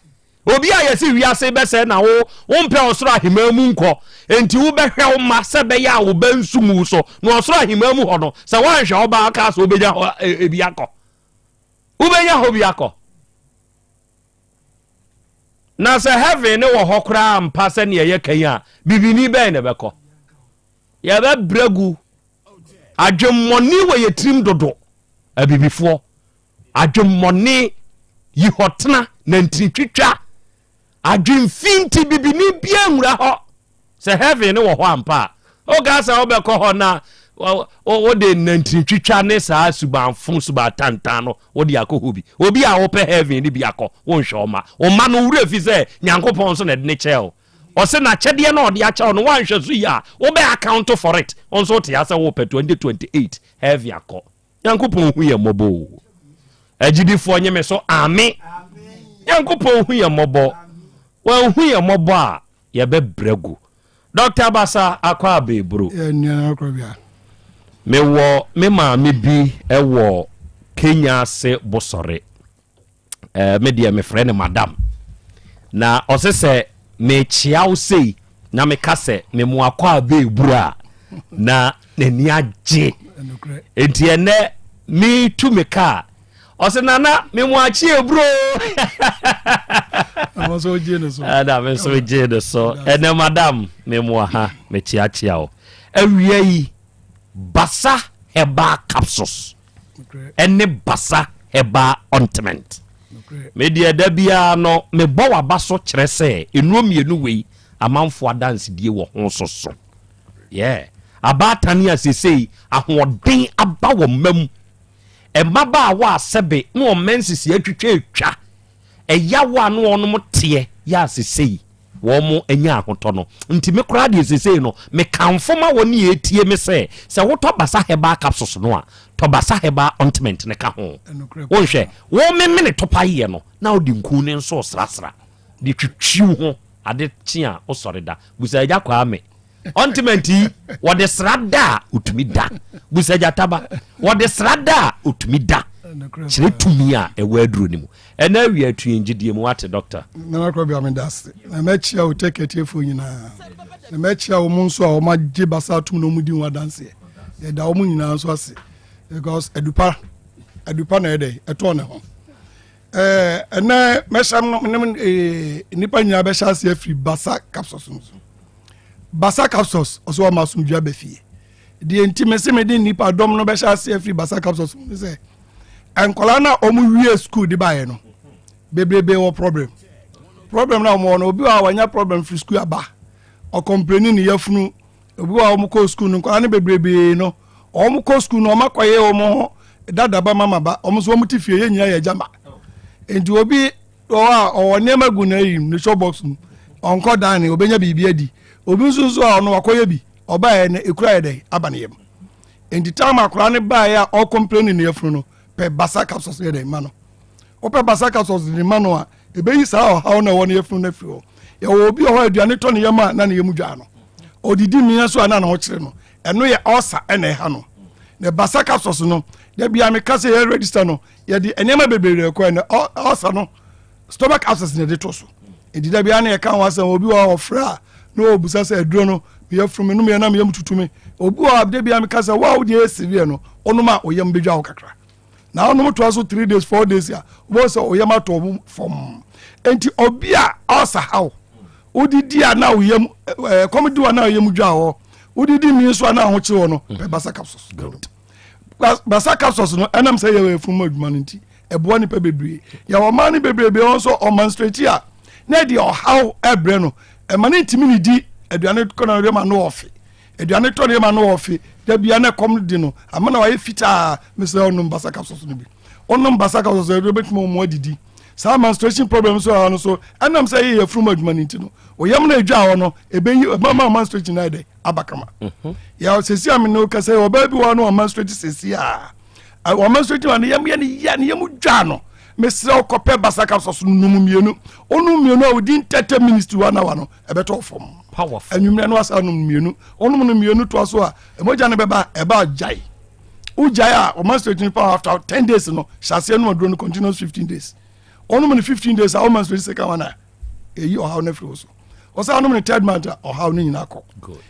Obi a yɛse wiase bɛsɛe na wo wompɛ ɔsoro aheman mu nkɔ, enti wobɛhwɛ wo mma sɛ ɛbɛyɛ a wo ba nsu ngu wo so, na ɔsoro aheman mu hɔ no, sɛ woanhwɛ wo ba a kaa sɛ wobɛnya hɔ bi akɔ. Wobɛnya hɔ bi akɔ. Na sɛ heaven ne wɔ hɔ koraa ampa sɛnea ɛyɛ kan a, bibini bɛn na ɛbɛkɔ? Yɛbɛbrɛ gu. Adwemmɔne wɔ yɛ tirim dodo, abibifoɔ. Adwemmɔne, yihɔtena, nantintwitwa, adwemfi nti bibini biara nwura hɔ. Sɛ heaven no wɔ hɔ ampa a, woka sɛ wobɛkɔ hɔ na wode nantintwitwa ne saa subanfo subantantan no wode akɔ hɔ bi. Obi a wopɛ heaven no bi akɔ, wonhwɛ wo mma. Wo mma no werɛ fi sɛ Nyankopɔn nso na ɛde ne kyɛɛ wo. Ɔse n'akyɛdeɛ no a ɔde akyɛ wo no woanhwɛ so yie a wobɛ account for it. Wo nso wote ha sɛ wopɛ 2028 heaven akɔ. Nyankopɔn hu yɛn mmɔbɔ o. Agyidifoɔ nye me so ame. Nyankopɔn hu yɛn mmɔbɔ. Wanhu yɛn mmɔbɔ a yɛbɛbrɛ gu. Dr. Basa akɔ abɛɛburo. Mewɔ me maame bi wɔ Kenya ase Bosɔre. Eh, me deɛ mefrɛ no madam. Na ɔse sɛ mekyea wo sei na meka sɛ memo akɔ a bɛɛburu a na n'ani agye. Enti ɛnɛ metu me kaa ɔse nana memo akye eburo. Ɛna me nso gyee no so. Ɛnɛ madam memo aha mekyeakyea wo. Awia yi Basa Herbal Capsules. ɛne basa herbal ointment. Me deɛ da biara no mebɔ w'aba so kyerɛ sɛ nnuro mmienu wei amanfoɔ adansedie wɔ ho soso. Yeah. Abaatan a sesei ahoɔden aba wɔn mma mu. Mmabaawa a sɛbe na wɔn menses atwitwa atwa. Ɛyaw a na wɔnom teɛ yɛ a sesei wɔn anya ahotɔ no. Nti me koraa deɛ sesei no, me kamfo ma wɔn a ɛtie me sɛ, sɛ wotɔ Basa Herbal Capsules no a, tɔ Basa Herbal Ointment no ka ho. Wonhwɛ, wo memene topaeɛ no, na wode nku no nso resrasra de twitwi wo ho, ade kye a wosɔre da. Busa Agya Kwame. Ointment yi, wɔde sra da a, otumi da. Busa Gyataba, wɔde sra da a, otumi da. Kyerɛ tumi a ɛwɔ aduro no mu. Ɛna awia atu yɛn gyidie mu, wate dɔkta? Nana Krɔbea meda ase. Na mɛkyia wo tɛk atiefoɔ nyinaa. Na mɛkyia wɔn nso a wɔn agye basa atum na wɔn di ho adanseɛ. Yɛda wɔn nyinaa nso ase because adupa adupa na ɛdɛ ɛtɔɔ ne ho. Ɛɛ ɛnɛ mɛhyɛ no ne ee nnipa nyinaa bɛhyɛ ase afiri basa capsules no so. Basa capsules ɔsɛ wɔn asomdua bɛ fie. Deɛ nti mese mede nnipa dɔm no bɛhyɛ ase afiri basa capsules mu ne sɛ nkwadaa no a wɔn wie school de baeɛ no bebrebe wɔ problem problem na wɔn wɔ no obi wɔ a wɔanya problem firi school aba ɔkɔmpleni ne yafunu obi wɔ a wɔn kɔ school no nkwadaa no bebrebe no. Wɔn kɔ sukuu no wɔn akɔyɛ wɔn ho dada ba mama ba, wɔn nso wɔn te fie, yɛn nyinaa yɛ agya ma. Nti obi wɔ hɔ a ɔwɔ nneɛma gu n'ayi ne shop box mu, ɔnkɔ dan ne obenya biribi adi. Obi nso nso a ɔno wakɔyɛ bi, ɔbaeɛ no ekura yɛ dɛn aba ne yam. Nti time akwadaa no baeɛ a ɔcomplain ne yafunu no, pɛ basa capsules yɛ dɛn ma no. Wopɛ basa capsules de ma no a, ebeyi saa ɔhaw no a ɛwɔ ne yafunu no afiri hɔ. Yɛwɔ obi wɔ hɔ a aduane tɔ ne yam a na ne yam dwaa no. Ɔdidi mmea nso a na ne ho kyere no. Ɛno yɛ ulcer ɛna ɛha no. Na basa capsules no, da bia meka sɛ yɛ register no, yɛde nneɛma bebree na ɛkɔ ɛna ulcer no, stomach ulcers na yɛde to so. Enti da bia na yɛka ho asɛm, obi wɔ hɔ a ɔfrɛ a na ɔbusa sɛ aduro no, meyɛ funu me nom yɛ na meyam tutu me. Obi wɔ hɔ a da bia meka sɛ wo a wodeɛ yɛ severe no, wonom a wo yam bɛdwa wo kakra. Na wonom toa so 3 days 4 days a, wobɛhu sɛ wo yam atɔ wo fam. Enti obi a ulcer ha wo, wodidi a na wo yam, ɛkɔm di wo a na wo yam dwa hɔ, wodidi mi nso a na ahokyere wɔ no, pɛ basa capsules. Basa capsules no, ɛnam sɛ yɛwɔ yafunu mu adwuma no nti, ɛboa nipa bebree. Yɛwɔ ɔman no bebrebe wɔn nso ɔmanstrate a, na ɛde ɔhaw ɛbrɛ no, ɛma no ntumi ne di aduane kɔ na ɛma no ɔfe. Aduane tɔ ne ɛma no ɔfe, da bia na ɛkɔm di no, ama na wayɛ fitaa, mesrɛ ɔnom basa capsules no bi. Ɔnom basa capsules no, ɛbɛtumi ɔmo adidi. Saa menstruation problem nso ɛha no so, ɛnam sɛ ɛyɛ yafunu mu adwuma no nti no, oyam no edwa hɔ no, ebeyi ɛbɛma menstruation ayɛ dɛ aba kama. Yɛ sisi a mene kasa yɛ ɔbaa bi wɔ no menstruate sisi a, wɔ menstruate ma ne yam yɛ ne ya ne yam dwa no. Mesrɛ ɔkɔpɛ basa capsules no nom mmienu. Ɔnom mmienu a within 30 minutes to 1 hour no ɛbɛtɔ fam. Powerful. Anwummerɛ no asa nom mmienu. Ɔnom no mmienu toa so a, mogya no bɛba ɛba gyae. Wogyae a ɔma menstruate no power after 10 days no, hyɛ aseɛ nom aduro no continuous 15 days. Ɔnom no 15 days a ɔma menstruate second one a, ɛyi ɔhaw no afiri wo so. Ɔsɛ anom no third month a ɔhaw no nyinaa kɔ.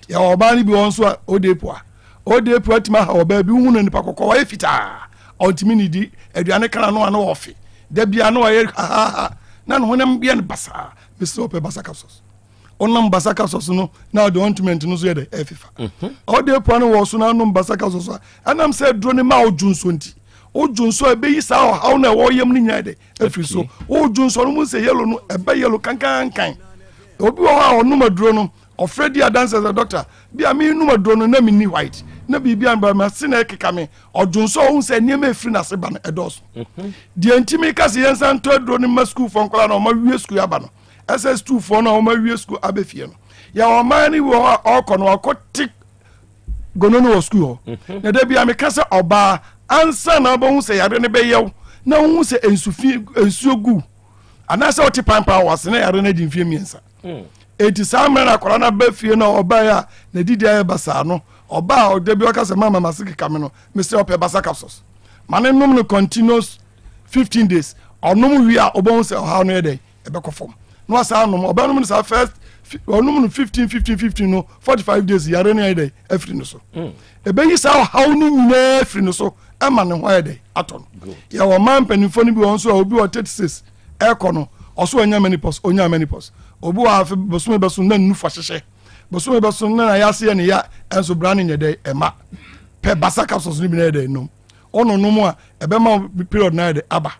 Yɛwɔ ɔbaa no bi wɔ nso a ɔde po a ɔde po atumi aha ɔbaa bi, wohu no nipa kɔkɔɔ wayɛ fitaa, ɔntumi ne di aduane kana no a na ɔfe da bia na ɔyɛ hahaha na ne honam yɛ no basaa. Mesrɛ ɔpɛ basa capsules. Ɔnam basa capsules no na ɔde ointment no nso yɛ dɛ ɛfefa. Ɔde po no wɔ so na anom basa capsules a ɛnam sɛ aduro no ma ɔdwo nso nti wodwo nso a ɛbɛyi saa ɔhaw no a ɛwɔ yam no nyinaa dɛ afiri so. Wodwo nso no mu sɛ yellow no ɛbɛ yellow kankankan. Obi wɔ hɔ a ɔnom aduro no ɔfrɛ di adanse sɛ doctor bi a menum aduro no na menni white na biribi a mba mase na ɛkeka me. Ɔdwo nso a ɔhu sɛ nneɛma ɛfiri n'ase ba no ɛdɔɔso. Deɛ nti meka sɛ yɛnsan ntɔ aduro no ma sukuufoɔ nkwadaa na ɔma wie sukuu aba no, SS2 foɔ no a wɔn awie sukuu abɛ fie no, yɛwɔ ɔman no bi wɔ hɔ a ɔkɔ no ɔkɔ te gono no wɔ sukuu hɔ. Na da bia meka sɛ ɔbaa ansa na wobɛhu sɛ yare no bɛyɛw na wohu sɛ nsu fi nsuo gu anaasɛ wote pampan wɔ ase na yare no adi mfeɛ mmiɛnsa. Enti saa mmerɛ no akwadaa no aba fie na ɔbaeɛ a n'adidi ayɛ basaa no, ɔbaa a ɔda bi ɔka sɛ mama mase keka me no, mesrɛ ɔpɛ basa capsules ma ne nom no continuous 15 days. Ɔnom wie a wobɛhu sɛ ɔhaw no yɛ dɛn ɛbɛkɔ fam na wasan anom. Ɔbɛnom no saa first ɔnom no 15 15 15 no 45 days yare no ayɛ dɛn afiri no so. Ɛbɛyi saa ɔhaw no nyinaa afiri no so ɛma ne ho ayɛ dɛn atɔ no. Yɛwɔ ɔman mpanimfoɔ no bi wɔn nso a obi wɔ 36 ɛkɔ no ɔso ɔnya menopause, ɔnya menopause. Obi wɔ afe bosome bɛso na nufu ahyehyɛ, bosome bɛso na n'ayase yɛ ne ya, ɛnso bra no nyɛ dɛn ɛma pɛ basa capsules no bi na yɛ dɛn nom. Ɔno nom a ɛbɛma period no ayɛ dɛn aba.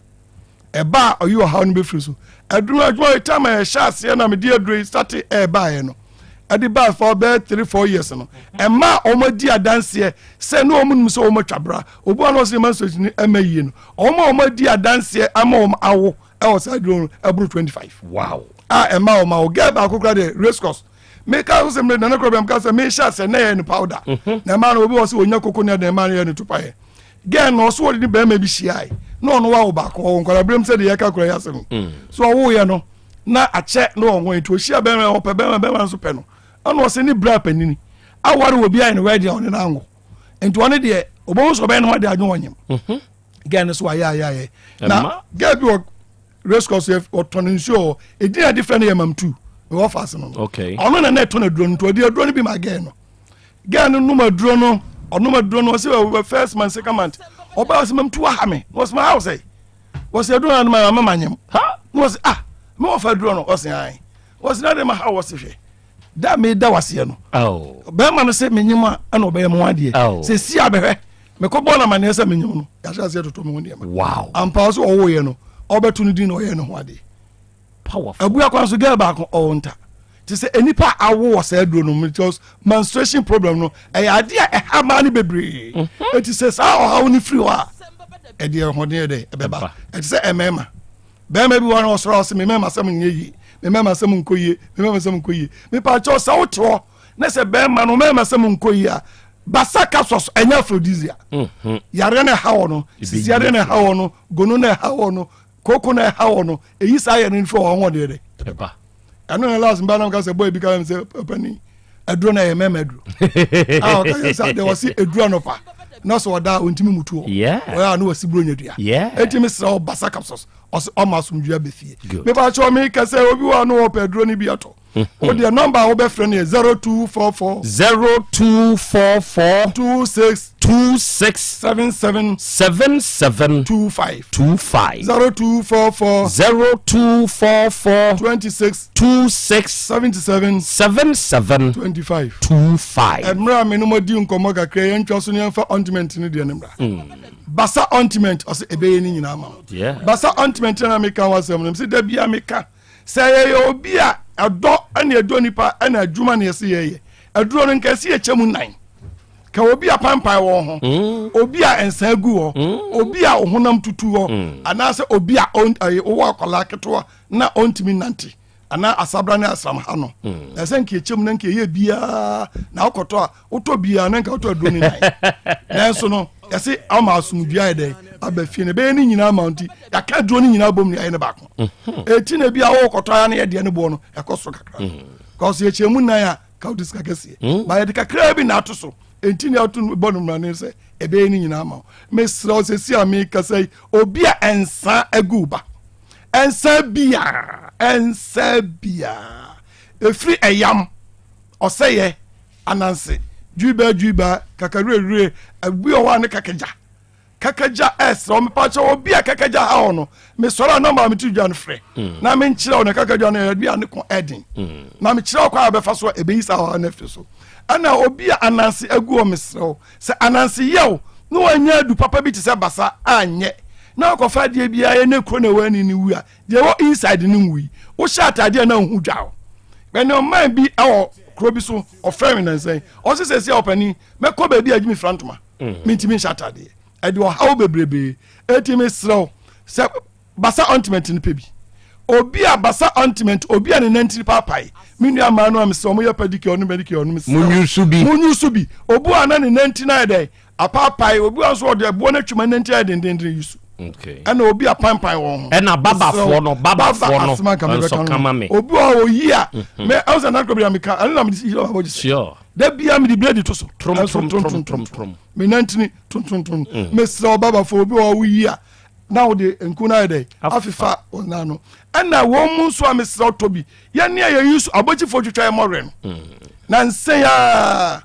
Ɛba a ɔyi ɔhaw no bɛfiri so. Aduro adwuma yi time a yɛhyɛ aseɛ na mede aduro yi starte ɛɛbaeɛ no, ɛde baa for bɛyɛ 3 4 years no, ɛma a wɔn adi adanseɛ sɛ ne wɔn nim sɛ wɔn atwa bra. Obi a na ɔsɛ menstruation no ɛma yie no, wɔn a wɔn adi adanseɛ ama wɔn awo ɛwɔ saa aduro no ɛboro 25. Wow. A ɛma wɔn awo. Girl baako koraa deɛ race course. Meka so sɛ mmerɛ nana koraa bi a meka sɛ mehyɛ aseɛ na yɛ no powder. Na ɛma no obi wɔ sɛ ɔnya koko ne ɛde ɛma no yɛ no tupa yɛ. Girl no ɔso wɔde ne bɛrima bi hyiae na ɔno wawo baako ɔwɔ nkwadaa berɛm sɛ deɛ yɛka kora yɛ asɛm so ɔwoeɛ no na akyɛ na ɔho nti ɔhyia bɛrima ɔpɛ bɛrima bɛrima nso pɛ no ɛna ɔsɛ ne bra panini aware wɔ bi ayɛ no wɛdi a ɔne no anwo nti ɔne deɛ ɔbɛhu sɛ ɔbɛyɛ ne ho adeɛ adwo ɔnyem. Girl no so ayɛ ayɛ ayɛ na girl bi wɔ race course yɛ ɔtɔn nsuo hɔ edin a yɛde frɛ no yɛ mamtu mewɔ faase no ɔno na na ɛtɔn aduro no nti ɔde aduro no bi ma girl no. Girl no nom aduro no, ɔnom aduro no, ɔsɛ wɔ first month, second month, ɔbaa ɔsɛ mamtu aha me, na ɔsɛ ma ha ɔsɛ, wɔsɛ aduro no ma ma ma nyem, ha, na ɔsɛ ah, me wɔfa aduro no, ɔsɛ ae, ɔsɛ na de ma ha ɔsɛ hwɛ, da me da waseɛ no, bɛrima no sɛ menyem a ɛna ɔbɛyɛ mo adeɛ, sɛ si abɛhwɛ, mekɔ bɔɔ no amaneɛ sɛ menyem no, yɛahyɛ aseɛ toto me ho nneɛma, ampa ɔsɛ ɔwoeɛ no, ɔbɛto no din na ɔyɛ ne ho adeɛ. Powerful. Abua kwan so girl baako ɔwɔ nta. Te sɛ nnipa a awo wɔ saa aduro no mu because menstruation problem no ɛyɛ adeɛ a ɛha mmaa no bebree. Mhm. Eti sɛ saa ɔhaw no firi hɔ a ɛde ɛhoɔden yɛ dɛ ɛbɛba. Ɛte sɛ mmarima. Bɛrima bi wɔ no ɔsɔrɔ ɔsɛ me mmarima sɛm nyɛ yie, me mmarima sɛm nkɔ yie, me mmarima sɛm nkɔ yie. Mepa kyɛw sɛ wote hɔ na sɛ bɛrima no mmarima sɛm nkɔ yie a basa capsules ɛnyɛ aphrodisiac. Mhm. Yareɛ no ɛha wɔ no, sisi yareɛ no ɛha wɔ no, gono no ɛha wɔ no, koko no ɛha wɔ no, eyi saa yɛ no nfi wɔ ɔho deɛ dɛ. Ɛno na last mba nam ka sɛ boy bi ka sɛ ɔpani aduro na ɛyɛ mɛma aduro. A ɔka yɛ sɛ deɛ wɔsi aduro anɔpa na sɛ ɔda a ɔntumi mutu hɔ. Ɔyɛ a na wɔsi buro nya dua. Eti mi srɛ ɔbasa capsules ɔsɛ ɔma asomdua bɛ fie. Mepa kyɛw mi kɛsɛ obi wɔ ano ɔpɛ aduro no bi atɔ. O deɛ nɔmba a wobɛfrɛ no yɛ 0244. 0244. 26. 26. 77. 77. 25. 25. 0244. 0244. 26. 26. 77. 77. 25. 25. Mmerɛ a me no madi nkɔmmɔ kakra yɛntwa so ne yɛmfa ointment no deɛ no mmra. Basa ointment ɔsɛ ɛbɛyɛ ne nyinaa ma wo. Basa ointment na meka ho asɛm no mesɛ da bia meka Sɛ yɛyɛ obi a ɛdɔ ne ɛdɔ nipa na adwuma na yɛsɛ yɛyɛ aduro no nka ɛsɛ yɛkyɛ mu nan ka obi a pampan wɔ ho mm. obi a nsa gu hɔ mm. obi a ɔhonam tutu hɔ mm. anaasɛ obi a ɔwɔ akwadaa ketewa na ɔntumi nante anaa asabra ne asram ha no ɛsɛ nka ɛkyɛ mu na nka ɛyɛ biara na wokɔtɔ a wotɔ biara na nka wotɔ aduro ne nan nanso no yɛse ama asomdua yɛ dɛn aba fie no ɛbɛyɛ ne nyinaa ma nti yɛaka aduro no nyinaa bom ne ayɛ no baako ɛti na bi a wokɔtɔ aya no yɛdeɛ no boɔ no ɛkɔ soro kakra kɔso yɛkyɛ mu nan a ka wode sika kɛseɛ mm. ba yɛde kakraa bi na ato so ɛnti ne ato bɔ no mmrane sɛ ɛbɛyɛ ne nyinaa ma wo mesrɛ wo sɛsi a mekasa yi obi a ɛnsa agu ba ɛnsa biaa ɛnsa biaa ɛfiri ɛyam ɔsɛyɛ ananse dwibaa dwibaa kakawurawure ebi wɔ hɔ a ne kakagya kakagya ɛsrɛ wo mepa kyɛ obi a kakagya ha hɔ no mesɔre a nɔmba a metiri dwa no frɛ mm. na menkyerɛ wo na kakagya no ɛbi a ne ko ɛden mm. na mekyerɛ wo kwan a bɛfa so a ɛbɛyi saa ɔhaw no afiri so ɛna obi a ananse agu hɔ mesrɛ wo sɛ ananse yɛ wo na wanya adu papa bi te sɛ basa anyɛ na wakɔfa adeɛ biara yɛ ne kuro na ɛwɔ ani ne wu a deɛ ɛwɔ inside no nwui wohyɛ ataadeɛ na wohu dwa o ɛne ɔman bi ɛwɔ kuro bi so ɔfrɛ me nansa yi ɔse sɛ sɛ ɔpani mɛkɔ baabi a gyimi fra ntoma mm. mentumi nhyɛ ataadeɛ ɛde ɔhaw bebrebe ɛti mesrɛ wo sɛ basa ointment no pɛ bi obi a basa ointment obi a ne nantiri paapae me nua maa no a mesrɛ ɔmo yɛ pedicure no manicure no mesrɛ munyusu bi munyusu bi obi a na ne nantiri no ayɛ dɛn Apaapae, obi wa nso ɔde ɛboɔ no atwam ananti ayɛ dendenden yi so. Ɛna obi apampan wɔn ho. Ɛna babafoɔ no babafoɔ no nso kama me. Obi wa oyi a mhm. mɛ ɛwɔ sɛ nanakɔ bi a meka ɛno na mede yi ɔbɔ gyesɛ. Sure. Da bia mede blade to so. Trom trom trom trom trom. Me nantini trom trom trom. Mm. Mesrɛ ɔbabafoɔ obi wa oyi a na wode nku no ayɛ dɛ afefa wɔn nan no. Ɛna wɔn mu nso a mesrɛ ɔtɔ bi yɛn ne a yɛyi so abɔkyifoɔ twitwa yɛn mɔwerɛ no. Mm. Na nsɛn aa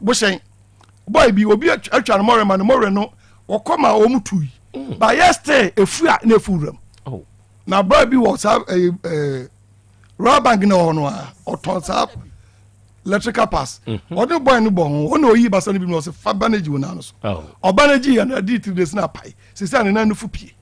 bohyɛn. boy bi obi atwa no mɔrɛ ma no mɔrɛ no wɔkɔ ma wɔn tu yi mm. ba yɛ still efu a na efu wuram oh. na boy bi wɔ saa ɛɛ eh, ɛɛ eh, royal bank na wɔ no a ɔtɔn saa electrical pass mhm. ɔde boy no bɔ ho ɔna oyi basa no bi na ɔsɛ fa bandage wɔ n'ano so oh. ɔbanage yɛ no adi three days na apae sisi a ne nan no fu pie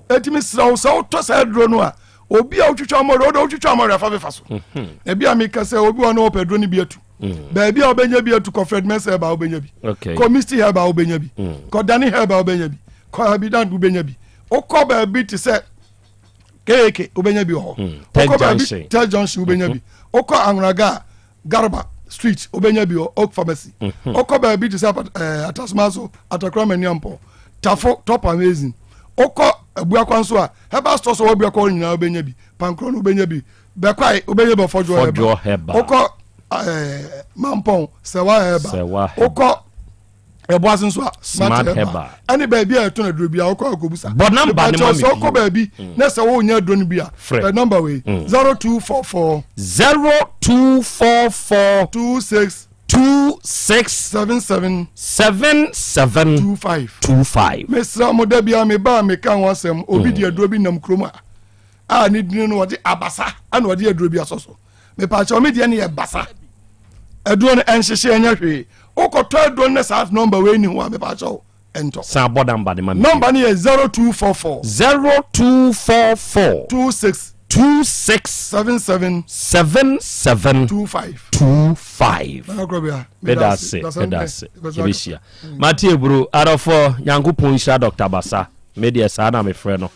etimi srɛ wo sɛ wotɔ saa aduro no a obi a wotwitwa mɔrɛ ɔde wotwitwa mɔrɛ afa fefa so mhm. ebi a meka sɛ obi wɔ no ɔpɛ aduro no bi atu Mm. baabi a wobɛnya bi atu kɔ fred mɛsɛ herba wobɛnya bi kɔ misty herba wobɛnya bi mm. kɔ dani herba wobɛnya bi kɔ abidan wobɛnya bi wokɔ baabi te sɛ keeke wobɛnya bi wɔ hɔ mm. wokɔ baabi tech junction wobɛnya bi mm-hmm. wokɔ anwonaga garba street wobɛnya bi wɔ oak pharmacy mm-hmm. wokɔ baabi te sɛ eh, atasoma so atakora maniampɔ tafo top amazing wokɔ abuakwa nso a herbal stores wɔ abuakwa nyinaa wobɛnya bi pankorɔ no wobɛnya bi bɛkwae wobɛyɛ bɛ fɔdwoɔ hɛba wokɔ eh, mampɔn sɛwa hɛba wokɔ ɛboase nso a smart hɛba ɛne baabi a ɛtɔn aduro bi a wokɔ akɔbusa bɔ namba ne ma mi sɛ wokɔ baabi mm. na sɛ wonya aduro no bi a frɛ namba wei 0244 0244 26 26 77 77 25 25 mesrɛ mo da bia meba a meka ho asɛm obi de aduro bi nam kurom a a ne dini no wɔde abasa ɛna wɔde aduro bi asɔ so mepaakyɛw me deɛ no yɛ basa aduro no ɛnhyehye ɛnyɛ hwee wokɔtɔ aduro no ne saa nɔmba wei ni ho a mepaakyɛw ɛntɔ san bɔ nɔmba no ma me nɔmba no yɛ 0244 0244 26. 26 77 77 25 25. Meda ase, meda ase. Yɛbɛhyia. Mate Eburu, adɔfoɔ, Nyankopɔn nhyira Dr. Basa. Me deɛ saa na mefrɛ no.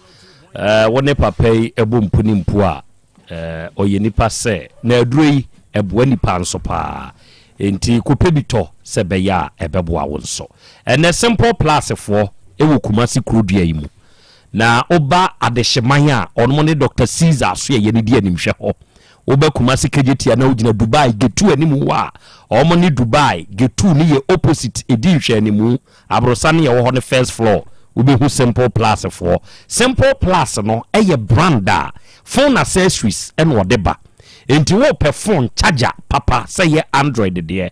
Eh, wo ne papa yi ɛbɔ mpu ne mpu a, eh, ɔyɛ nipa sɛ, na aduro yi ɛboa nipa nso paa. Enti kɔpɛ bi tɔ sɛ ɛbɛyɛ a ɛbɛboa wo nso. Ɛnɛ Simple Plus foɔ ɛwɔ Kumasi kurodua yi mu. Na woba Adehyeman a, ɔnom ne Doctor Caesar Asoɛeɛ no di animhwɛ hɔ. Woba Kumasi Kejetia na wogyina Dubai Getu anim hɔ a, ɔmo ne Dubai Getu no yɛ opposite, ɛdi nhwɛanimu. Aborosan no yɛwɔ hɔ no first floor, wobɛhu Simple Plus foɔ. Simple Plus no yɛ brand a phone accessories na ɔde ba. Enti wopɛ phone charger papa sɛ ɛyɛ Android deɛ,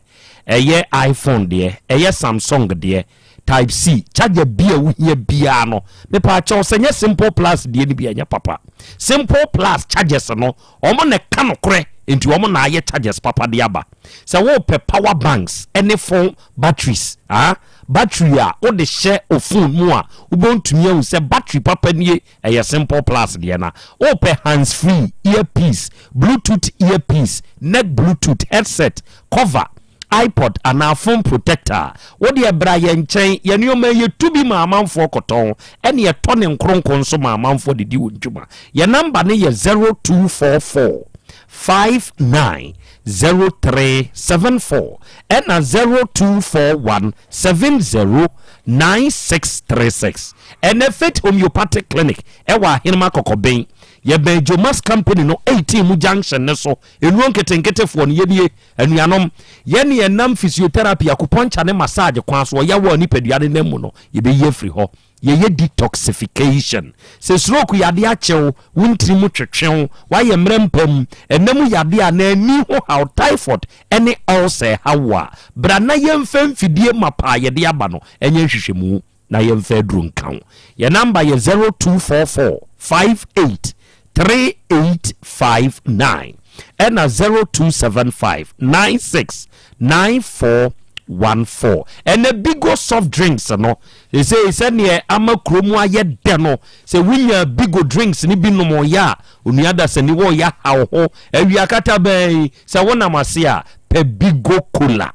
ɛyɛ iPhone deɛ, ɛyɛ Samsung deɛ, Type C charger bi a wohia biara no, mepaakyɛw sɛ nyɛ Simple Plus deɛ no bi a ɛnyɛ papa. Simple Plus chargers no, wɔn na ɛka nokorɛ nti wɔn na ayɛ chargers papa de aba. Sɛ wopɛ power banks ne phone batteries, ah, battery a wode hyɛ wo phone mu a wobɛtumi ahu sɛ battery papa nie, ɛyɛ Simple Plus deɛ na. Wopɛ hands free, earpiece, Bluetooth earpiece, neck Bluetooth, headset, cover, iPod anaa phone protector a, wo deɛ bra yɛn nkyɛn, yɛn nneɛma yi yɛtu bi ma amanfoɔ kɔtɔn, ɛne yɛtɔ ne nkronko nso ma amanfoɔ de di wɔn dwuma. Yɛn namba no yɛ 0244 59 0374 ɛna 0241 70 9636. Ɛnɛ Faith Homeopathic Clinic ɛwɔ Ahenema Kɔkɔben, yɛbɛn Jomas Company no 18 mu junction no so, nnuro nketenketefoɔ no yɛnie. Anuanom, yɛn ne yɛnam physiotherapy, acupuncture ne massage kwan so ɔyaw a nipadua no nam mu no, yɛbɛyi afiri hɔ. Yɛyɛ detoxification. Sɛ stroke yadeɛ akye wo, wo ntini mu twetwe wo, woayɛ mmerɛ mpa mu, ɛna mu yadeɛ anaa ani ho haw, typhoid ne ulcer ɛha wo a, bra na yɛmfa mfidie mapa a yɛde aba no nyɛ nhwehwɛmu. na yɛmfa aduro nka wo. Yɛn namba yɛ 0244 58 3859 ɛna 0275 96 9414. Ɛnɛ Bigo soft drinks no sesei sɛdeɛ ama kuro mu ayɛ dɛ no, sɛ wonya Bigo drinks no bi nom ɔyɛ a, onua dasani wɔ ɔyɛ haw ho awia kata bɛn sɛ wonam ase a pɛ Bigo cola.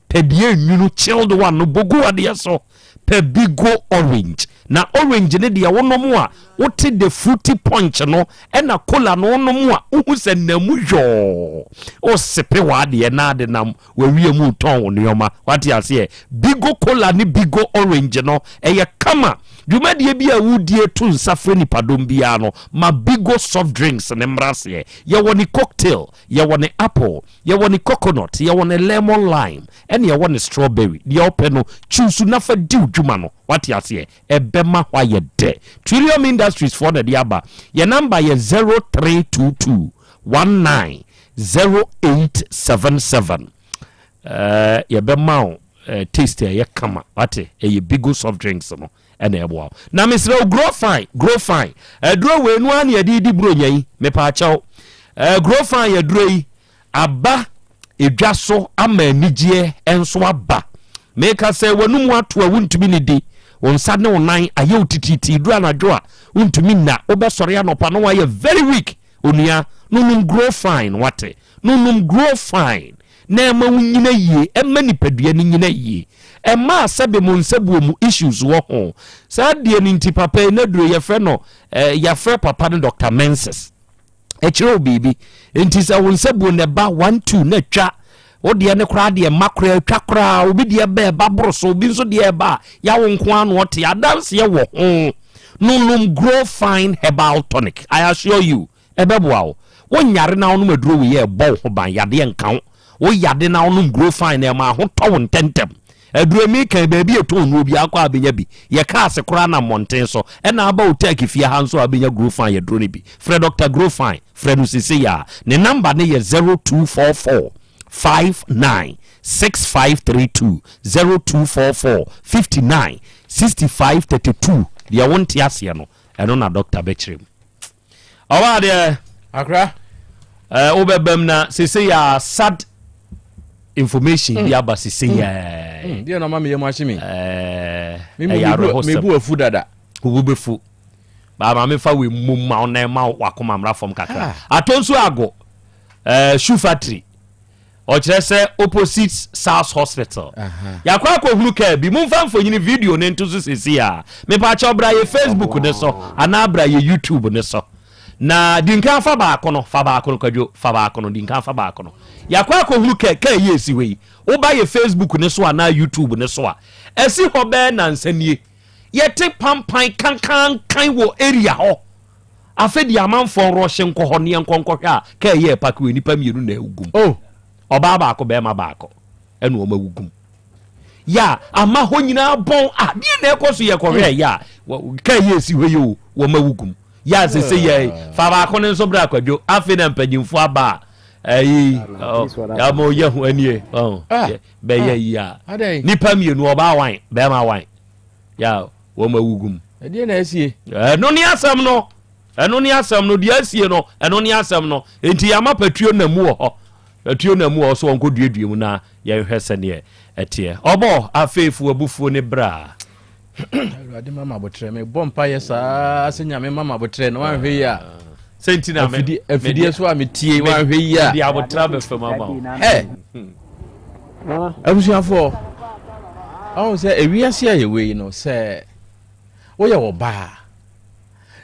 Pɛ deɛ enwunu chilled one no bɔ gu adeɛ so. Pɛ Bigo orange. Na orange no deɛ wonom a wote the fruity punch no ɛna cola no wonom a wohu sɛ nam mu yɔɔ. Wosepe w'adeɛ na ade nam w'awia mu retɔn wo nneɛma. Wate aseɛ? Bigo cola ne Bigo orange no ɛyɛ kama. Dwumadie bi a wodie to nsa frɛ nipadɔm biara no ma Bigo soft drinks no mmra aseɛ. Yɛwɔ ne cocktail, yɛwɔ ne apple, Yɛwɔ ne coconut, yɛwɔ ne lemon lime, ɛne yɛwɔ ne strawberry. Deɛ wopɛ no, choose na fa di wo dwuma no. Wate aseɛ? Ɛbɛma hɔ ayɛ dɛ. Trillium Industries foɔ na ɛde aba. Yɛn number yɛ 0322 19 0877. Ɛɛ, yɛbɛma wo eh, taste a ɛyɛ kama. Wate? Ɛyɛ Bigo soft drinks no ɛna ɛboa wo. Na mesrɛ wo, grow fine, grow fine. Aduro wei no ara na yɛde di buronya yi. Mepaakyɛw. Eh, grow fine aduro yi aba edwa so ama anigyeɛ nso aba. Meka sɛ w'anum ato a wontumi nidi, wo nsa ne wo nan ayɛ wo tititi, duru anadwo a wontumi nna, wobɛsɔre anɔpa na woayɛ very weak. Onua, nonom grow fine, wate? Nonom grow fine na ɛma wo nyina yie, ɛma nipadua no nyina yie. Ɛma sɛbe mo nsabuo mu issues wɔ ho. Saa deɛ no nti papa yi n'aduro yɛfrɛ no, eh, yɛafrɛ papa no Dr. Menses. Ɛkyerɛ wo biribi. Nti sɛ wo nsa buo na ɛba one two na atwa wo deɛ ne koraa deɛ mma koraa atwa koraa obi deɛ ba ɛba boro so obi nso deɛ ɛba a yawo nko ara na ɔte adanseɛ wɔ ho nonom grow fine herbal tonic I assure you ɛbɛboa wo wonyare na wonom aduro wei a ɛbɔ wo ho ban yadeɛ nka wo wo yade na wonom grow fine na ɛma ahotɔ wo ntɛntɛm Aduro mi kan baabi a ɛtɔn nnuro biara kɔ a bɛnya bi. Yɛ cars koraa nam mmɔnten so. Ɛna aba Otec fie ha nso a wobɛnya Grofine aduro no bi. Frɛ Doctor Grofine. Frɛ no seesei ara. Ne number no yɛ 0244 59 6532, 0244 59 65 32. Deɛ wonte aseɛ no, ɛno na doctor bɛkyerɛ mu. Ɔwɔ adeɛ. Akra. Ɛɛ wobɛbam na sese yɛ sad information bi mm. aba sese mm. yɛ. Mm. Deɛ na ɔma mi yɛ mu ahye mi. Ɛɛ ɛyɛ awerɛhosɛm. Mebu afu dada. Wo bɛfu. Baa ma mefa wei mmom ma wo na ɛma wakoma mmra fam kakra. Atɔ nso ago eh, shoe factory. Ɔkyerɛ sɛ opposite SARS hospital. Yɛakɔ akɔhunu kaa bi. Momfa mfonyini video no nto so sesi a. Mepaakyɛw bra yɛ Facebook no so anaa bra yɛ YouTube no so. Na di nkan fa baako no, fa baako no Kwadwo, fa baako no, di nkan fa baako no. Yɛakɔ akɔhunu kaa, kaa yi a ɛsi hɔ yi. Woba yɛ Facebook no so anaa YouTube no so a, ɛsi hɔ bɛyɛ nansa nie. Yɛte pampan kankankan wɔ area hɔ. Afei deɛ amanfoɔ nrɔhye nkɔ hɔ ne yɛnkɔ nkɔhwɛ a kaa yi a ɛpake wɔ nnipa mmienu na awu gum. Oh! Ɔbaa baako bɛrima baako ɛna wɔn awu gum. Yɛ a ama hɔ nyinaa bɔn a deɛ na ɛkɔ so yɛkɔhwɛ yɛ a kaa yi a ɛsi hɔ yi o wɔn awu gum. Yɛ a sese yɛ fa baako no nso bra kwadwo afei na mpanyinfoɔ aba a ɛyi ama ɔyɛ ho anie bɛyɛ yi a nipa mmienu ɔbaa wan bɛrima wan. Yɛ a wɔn awu gum. Ɛdeɛ na asie. Ɛno ne asɛm no. Ɛno ne asɛm no. Deɛ asie no, ɛno ne asɛm no. Enti yɛama patuo na mu wɔ hɔ. Patuo na mu wɔ hɔ so wɔnkɔ duadua mu na yɛnhwɛ sɛdeɛ ɛteɛ. Ɔbɔ afei fo abufuo ne bra. Awurade ma mabotrɛ mebɔ mpayɛ saa sɛ nyame ma mabotrɛ na wanhwɛ yi a sɛ nti na afidie so a metie wanhwɛ yi a de abotra bɛfam ama wo. Abusuafoɔ, ɔhu sɛ ewiase a yɛwɔ yi no, sɛ woyɛ ɔbaa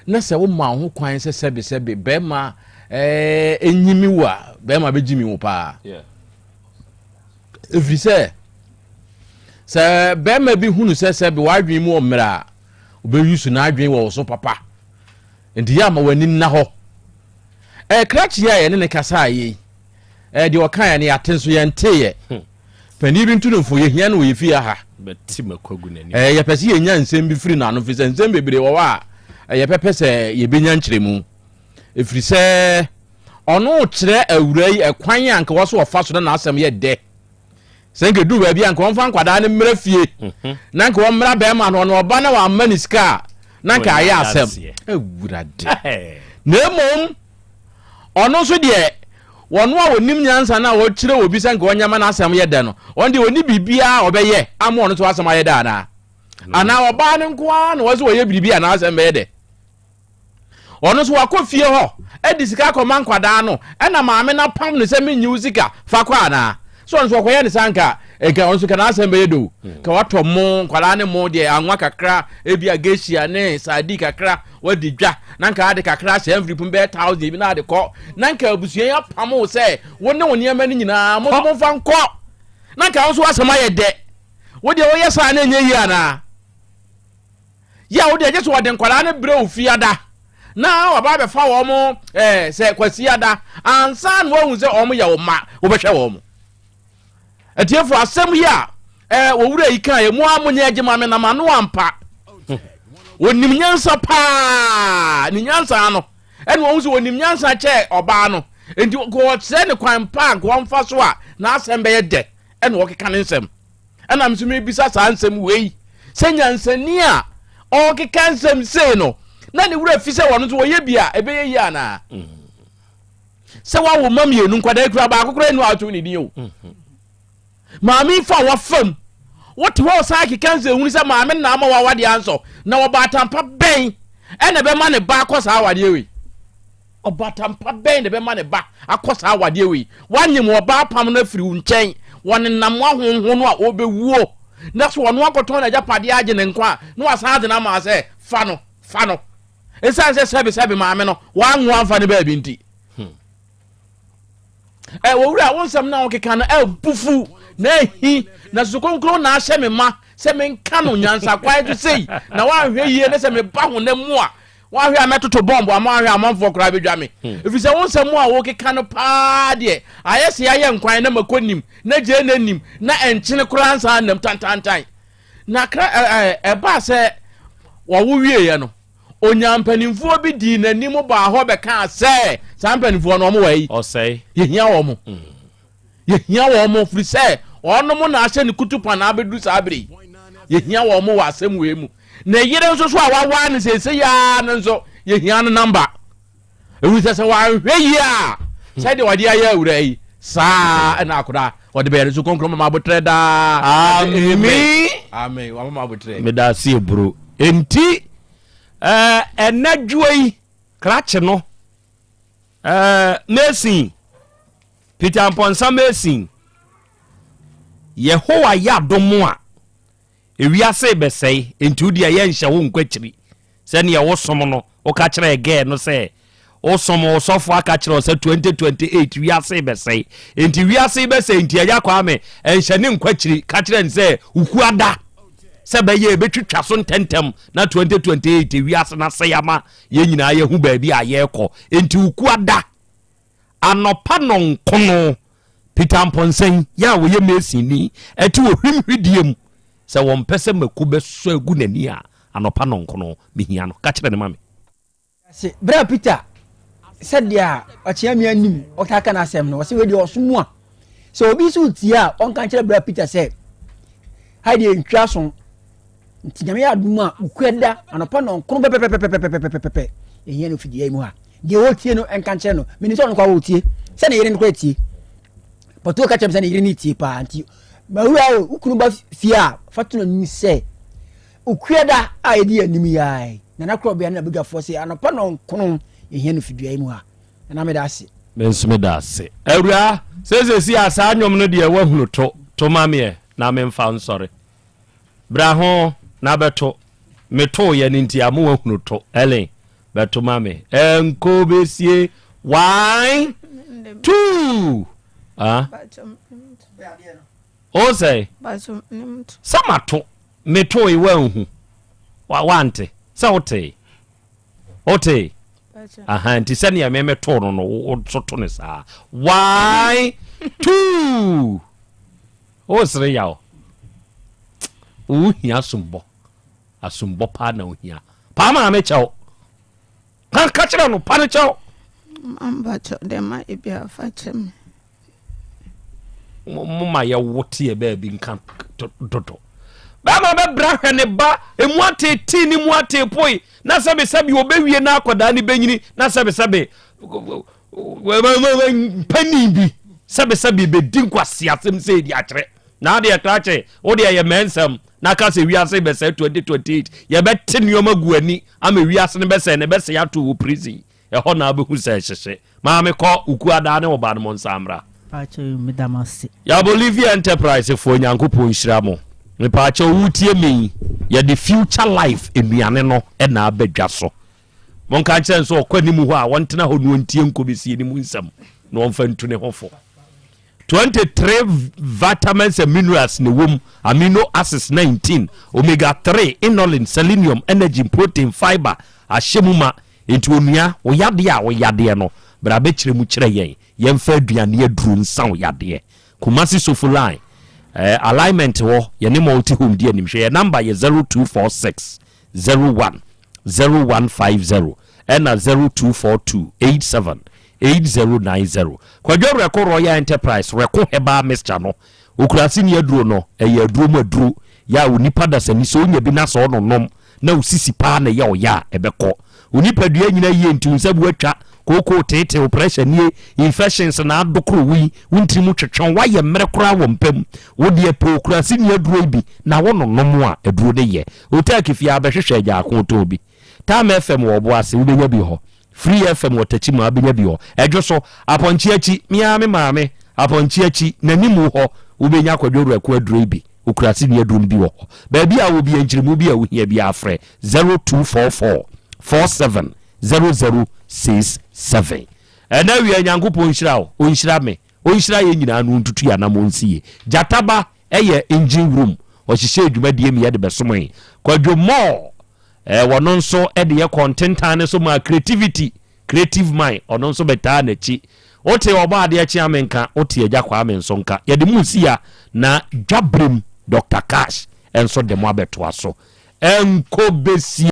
na sɛ woma wo ho kwan sɛ sɛbesɛbe bɛrima ɛnyimi wo a, bɛrima bɛgyimi wo paa. Ɛfiri sɛ, sɛ bɛrima bi hunu sɛ sɛbe w'adwene mu ɔmmerɛ a, ɔbɛyi so n'adwene wɔ wo so papa. Nti yɛ ama w'ani nna hɔ. Ɛkrakye a yɛne ne kasaa yei, Ɛɛ deɛ ɔkaeɛ no yɛate nso yɛnteeɛ. Hmm. Panin bi nto no mfo yɛhia no wɔ yɛ fie ha. Ɛɛ yɛpɛ sɛ yɛnya nsɛm bi firi n'ano firi sɛ nsɛm bebree wɔ hɔ a yɛpɛpɛ sɛ yɛbɛnya nkyerɛmu. Ɛfiri sɛ ɔno kyerɛ awura yi ɛkwan a nka wɔ so ɔfa so na n'asɛm yɛ dɛ. Sɛ nka ɛduru baabi a nka wɔmfa nkwadaa no mmra fie mhm. na nka wɔmmra bɛrima no ɔno ɔba na wamma ne sika a na nka ayɛ asɛm. Awurade. Na mmom Ɔno nso deɛ, ɔno a ɔnim nyansa no a ɔkyerɛ obi sɛ nka ɔnyɛ ma n'asɛm yɛ dɛ no, ɔno deɛ ɔni biribiara a ɔbɛyɛ ama ɔno nso asɛm ayɛ dɛ anaa? Anaa ɔbaa no nko ara na ɔsɛ ɔyɛ biribi a n'asɛm bɛyɛ dɛ? Ɔno nso wakɔ fie hɔ de sika akɔma nkwadaa no, ɛna maame no apam no sɛ menyi wo sika fa kɔ anaa? So ɔno nso ɔkɔyɛ ne saa nka nka ɔno nso ka n'asɛm bɛyɛ dɛ o. Ka watɔ mo nkwadaa ne mo deɛ anwa kakra, ebi a geisha ne sardine kakra wadi dwa na nka ade kakra ahyɛ envelope mu bɛyɛ thousand bi na ade kɔ na nka abusua yi apam wo sɛ wo ne wo nneɛma no nyinaa mo nso momfa nkɔ na nka wo nso asɛm ayɛ dɛ wo deɛ woyɛ saa na ɛnyɛ yie anaa yɛ a wo deɛ gye sɛ wɔde nkwadaa no brɛ wo fiada na waba abɛfa wɔn ɛɛ eh, sɛ kwasiada ansa na wɔahu sɛ wɔn yɛ wo mma wobɛhwɛ wɔn Atiefo, asɛm yi a eh, owura yi kaeɛ, mo a monyɛ agye ma me na m'ano ampa. Onim nyansa paa, ne nyansa no, ɛna wɔn sɛ onim nyansa kyɛ ɔbaa no. Nti wɔkyerɛ ne kwan pa a nka wɔmfa so a n'asɛm bɛyɛ dɛ, ɛna wɔkeka ne nsɛm. Ɛna nso mebisa saa nsɛm wei sɛ nyansani a ɔkeka nsɛm sei no, na ne wura fi sɛ wɔn nso wɔyɛ bi a ɛbɛyɛ yie anaa? Mm. sɛ wawo mma mmienu nkwadaa kura baako koraa nu a ɔto ne din o mhm. maame fa wafam wote hɔ san keka nsɛnhunu sɛ maame na ama wawadeɛ ansɔ na ɔbaatampa bɛn ɛna ɛbɛma ne ba akɔ saa awadeɛ wei ɔbaatampa bɛn na ɛbɛma ne ba akɔ saa awadeɛ wei wanyem ɔbaa apam no afiri wo nkyɛn wɔnenam ahonho no a ɔbɛwuo na so ɔno akɔtɔn n'agyapadeɛ agye ne nkwa a na wasan ade no ama sɛ fa no fa no Esiane sɛ sɛbesɛbe maame no wanwo amfa ne baabi nti. Hmm. Ɛ owura wo nsɛm na wokeka no abufu na ahi na susu kronkron na ahyɛ me ma sɛ menka no nyansa kwan so sei na woanhwɛ yie ne sɛ meba honam mu a woahwɛ a mɛtoto bɔmbo ama woahwɛ amanfoɔ koraa bɛdwa me hmm. ɛfiri sɛ wo nsɛm a wokeka no paa deɛ ayɛ sɛ yɛayɛ nkwan na makɔ nim na gyee na nim na ɛnkyene koraa nsa nam tantantan Na kra ɛ ɛ ɛbaa sɛ wɔwo wieeɛ no, ɔnyaa mpanimfoɔ bi dii n'anim baa hɔ bɛkaa sɛ, saa mpanimfoɔ no, wɔn wɔ yi. Ɔsɛe. Yɛhia wɔn. Mm. Yɛhia wɔn firi sɛ wɔnom na ahyɛ ne kutupa na abɛduru saa berɛ yi. Yɛhia wɔn wɔ asɛm wei mu. Ne yere nso so a wawaa no seesei ara no nso, yɛhia no namba. Ɛfiri sɛ sɛ wanhwɛ yie a, sɛdeɛ ɔde ayɛ awura yi, saa ɛna akora ɔde bɛyɛ no so kronkron mama abotrɛ daa. Amen. Amen. Wama ma abotrɛ. Meda ase eburo. Enti Ɛɛ ɛnɛ dwoa yi krakye no ɛɛ Mason Peter Mpɔnsa Mason Yehowa yɛ adom a ewiase rebɛsɛe nti wo deɛ yɛnhyɛ wo nkɔ akyiri sɛdeɛ wosom no woka kyerɛɛ gɛɛ no sɛ wosom wo sɔfo aka kyerɛ wo sɛ 2028 wiase rebɛsɛe nti wiase rebɛsɛe nti agya Kwame ɛnhyɛ ne nkɔ akyiri ka kyerɛ no sɛ wokuada sɛ bɛyɛ ɛbɛtwitwa so ntɛntɛm na 2028 wiase no asɛe ama yɛn nyinaa yɛhu baabi a yɛrekɔ nti wokuada Anɔpa nnɔnkono, Peter Amponsah yi a ɔyɛ Masonni te ohwim hwedeɛ mu sɛ wɔmpɛ sɛ mako bɛsɔ agu n'ani a, anɔpa nnɔnkono, mehia no. Ka kyerɛ no ma me. Se berɛ a Peter sɛdeɛ ɔkyea me anim ɔtaa ka n'asɛm no, ɔse wei deɛ ɔsom a sɛ obi nso retie a ɔnka nkyerɛ berɛ a Peter sɛ ha deɛ ntwa so nti nyame yɛ adom a wokua da anɔpa nɔnkron pɛpɛpɛpɛpɛpɛpɛpɛ yɛhia no fidua yi mu ha deɛ ɔretie no nka nkyerɛ no menim sɛ ɔno koraa ɔretie sɛ ne yere no koraa tie pɔtuo ka kyerɛ me sɛ ne yere no tie paa nti mawura o wo kunu ba fie a fa to n'anim sɛ okua da a yɛdi anim yi ara nana korɔbea ne n'abadwafoɔ sɛ anɔpa nɔnkron yɛhia no fidua yi mu ha Nana meda ase. Me nso meda ase. Awuraa, sɛ sɛsi a saa nnwom no deɛ woahunu to, to ma meɛ na memfa nsɔre. Bra ho na bɛto. Metooeɛ no nti ama woahunu to. Ellen, bɛto ma me. Ɛnkɔ bɛsie. One, two. Ah? O sɛ? Sɛ mato. Metooe woanhu. Woante. Sɛ wotee. Wote? Aha, nti sɛnea me metoo no no, wo nso to no saa. One, two. Wosere yaw. Wohia asombɔ. Asombɔ paa na wohia. Paa maame kyɛw. Ka ka kyerɛ no, pa no kyɛw. Mamba kyɛw dɛ ma ebi afa kyɛ me. Mo ma yɛwo teɛ baabi nka dodo. Bɛrima bɛbra hwɛ ne ba emu ateetee ne mu ateepoe na sɛbesɛbe ɔbɛwie na akwadaa ne bɛnyini na sɛbesɛbe mpanin bi sɛbesɛbe bɛdi nkwaseasɛm sɛ ɛdi akyerɛ na adeɛ krakye wo deɛ yɛ mɛnsɛm na ka sɛ wiase bɛsɛe 2028 yɛbɛte nneɛma gu ani ama wiase no bɛsɛe na ɛbɛsɛe ato wɔ prison Ɛhɔ na wobɛhu sɛ ɛhyehye. Maame kɔ, wo kuadaa ne wo ba no monsan mmra. Mpakyɛw meda mo ase. Ya Bolivia Enterprise foɔ Nyankopɔn nhyira mo. Mepaakyɛw wotie me yi, yɛde Future Life nnuane no na aba dwa so. Monka nkyerɛ no sɛ ɔkɔ anim hɔ a ɔntena hɔ na ɔntie nkɔbɛsie no mu nsɛm na ɔmfa ntu ne ho fo. 23 vitamins and minerals na ɛwɔ mu, amino acids 19, omega 3, inulin, selenium, energy, protein, fiber ahyɛ mu ma. Enti onua, wo yadeɛ a wo yadeɛ no, bra bɛkyerɛ mu kyerɛ yɛn, yɛmfa aduane aduro nsa wo yadeɛ. Kumasi Sofo line, eh, alignment hɔ, yɛne Multi Home di anim. Hwɛ yɛn number yɛ 0246 01 0150 ɛna 0242 87 8090. Kwadwo Rɛko Royal Enterprise, Rɛko Herbal Mixture no, Okurase ni aduro no, ɛyɛ aduro mu aduro, yɛ a onipa dasani sɛ onya bi na sɛ ɔnonom na wo sisi paa na ɛyɛ ɔya a, ɛbɛkɔ. Wo nipadua nyina yie nti wo nsa bu atwa, kookoo teetee wo, pressure nie, infections na adokoro wo yi, wo ntiri mu twetwe wo, woayɛ mmerɛ koraa wɔ mpa mu. Wo deɛ pɛ okurase ni aduro yi bi na wo nonom a, aduro no yɛ. Otaaki fie a bɛhwehwɛ agyaako tɔn bi. Tam FM wɔ Ɔboase, wobɛnya bi hɔ. Free FM wɔ Techiman wobɛnya bi hɔ. Ɛdwo so, Apɔnkye akyi, me ara me maame, Apɔnkye akyi, n'animu hɔ, wobɛnya Kwadwo Werɛko aduro yi bi. Okurase ni aduro no bi wɔ hɔ. Baabi a wɔ biara, nkyerɛmu bi a wohia biara frɛ 0244 47 0067. Ɛnɛ awia Nyankopɔn nhyira wo, ɔnhyira me, ɔnhyira yɛn nyinaa na ɔntutu yɛn anammɔn nsi yie. Gyata ba yɛ engine room, ɔhyehyɛɛ dwumadie ma yɛde bɛsomoe. Kwadwo Moore Eh, wɔno nso de yɛ kɔɔ ntentan no so maa creativity, creative mind, ɔno nso bɛtaa n'akyi. Wote ɔbɔ adeɛ kye ame nka, wote agya Kwame nso nka. Yɛde mo si ya na dwaberem Dr. Cash nso de mo abɛtoa so. Ɛnkɔ bɛsie.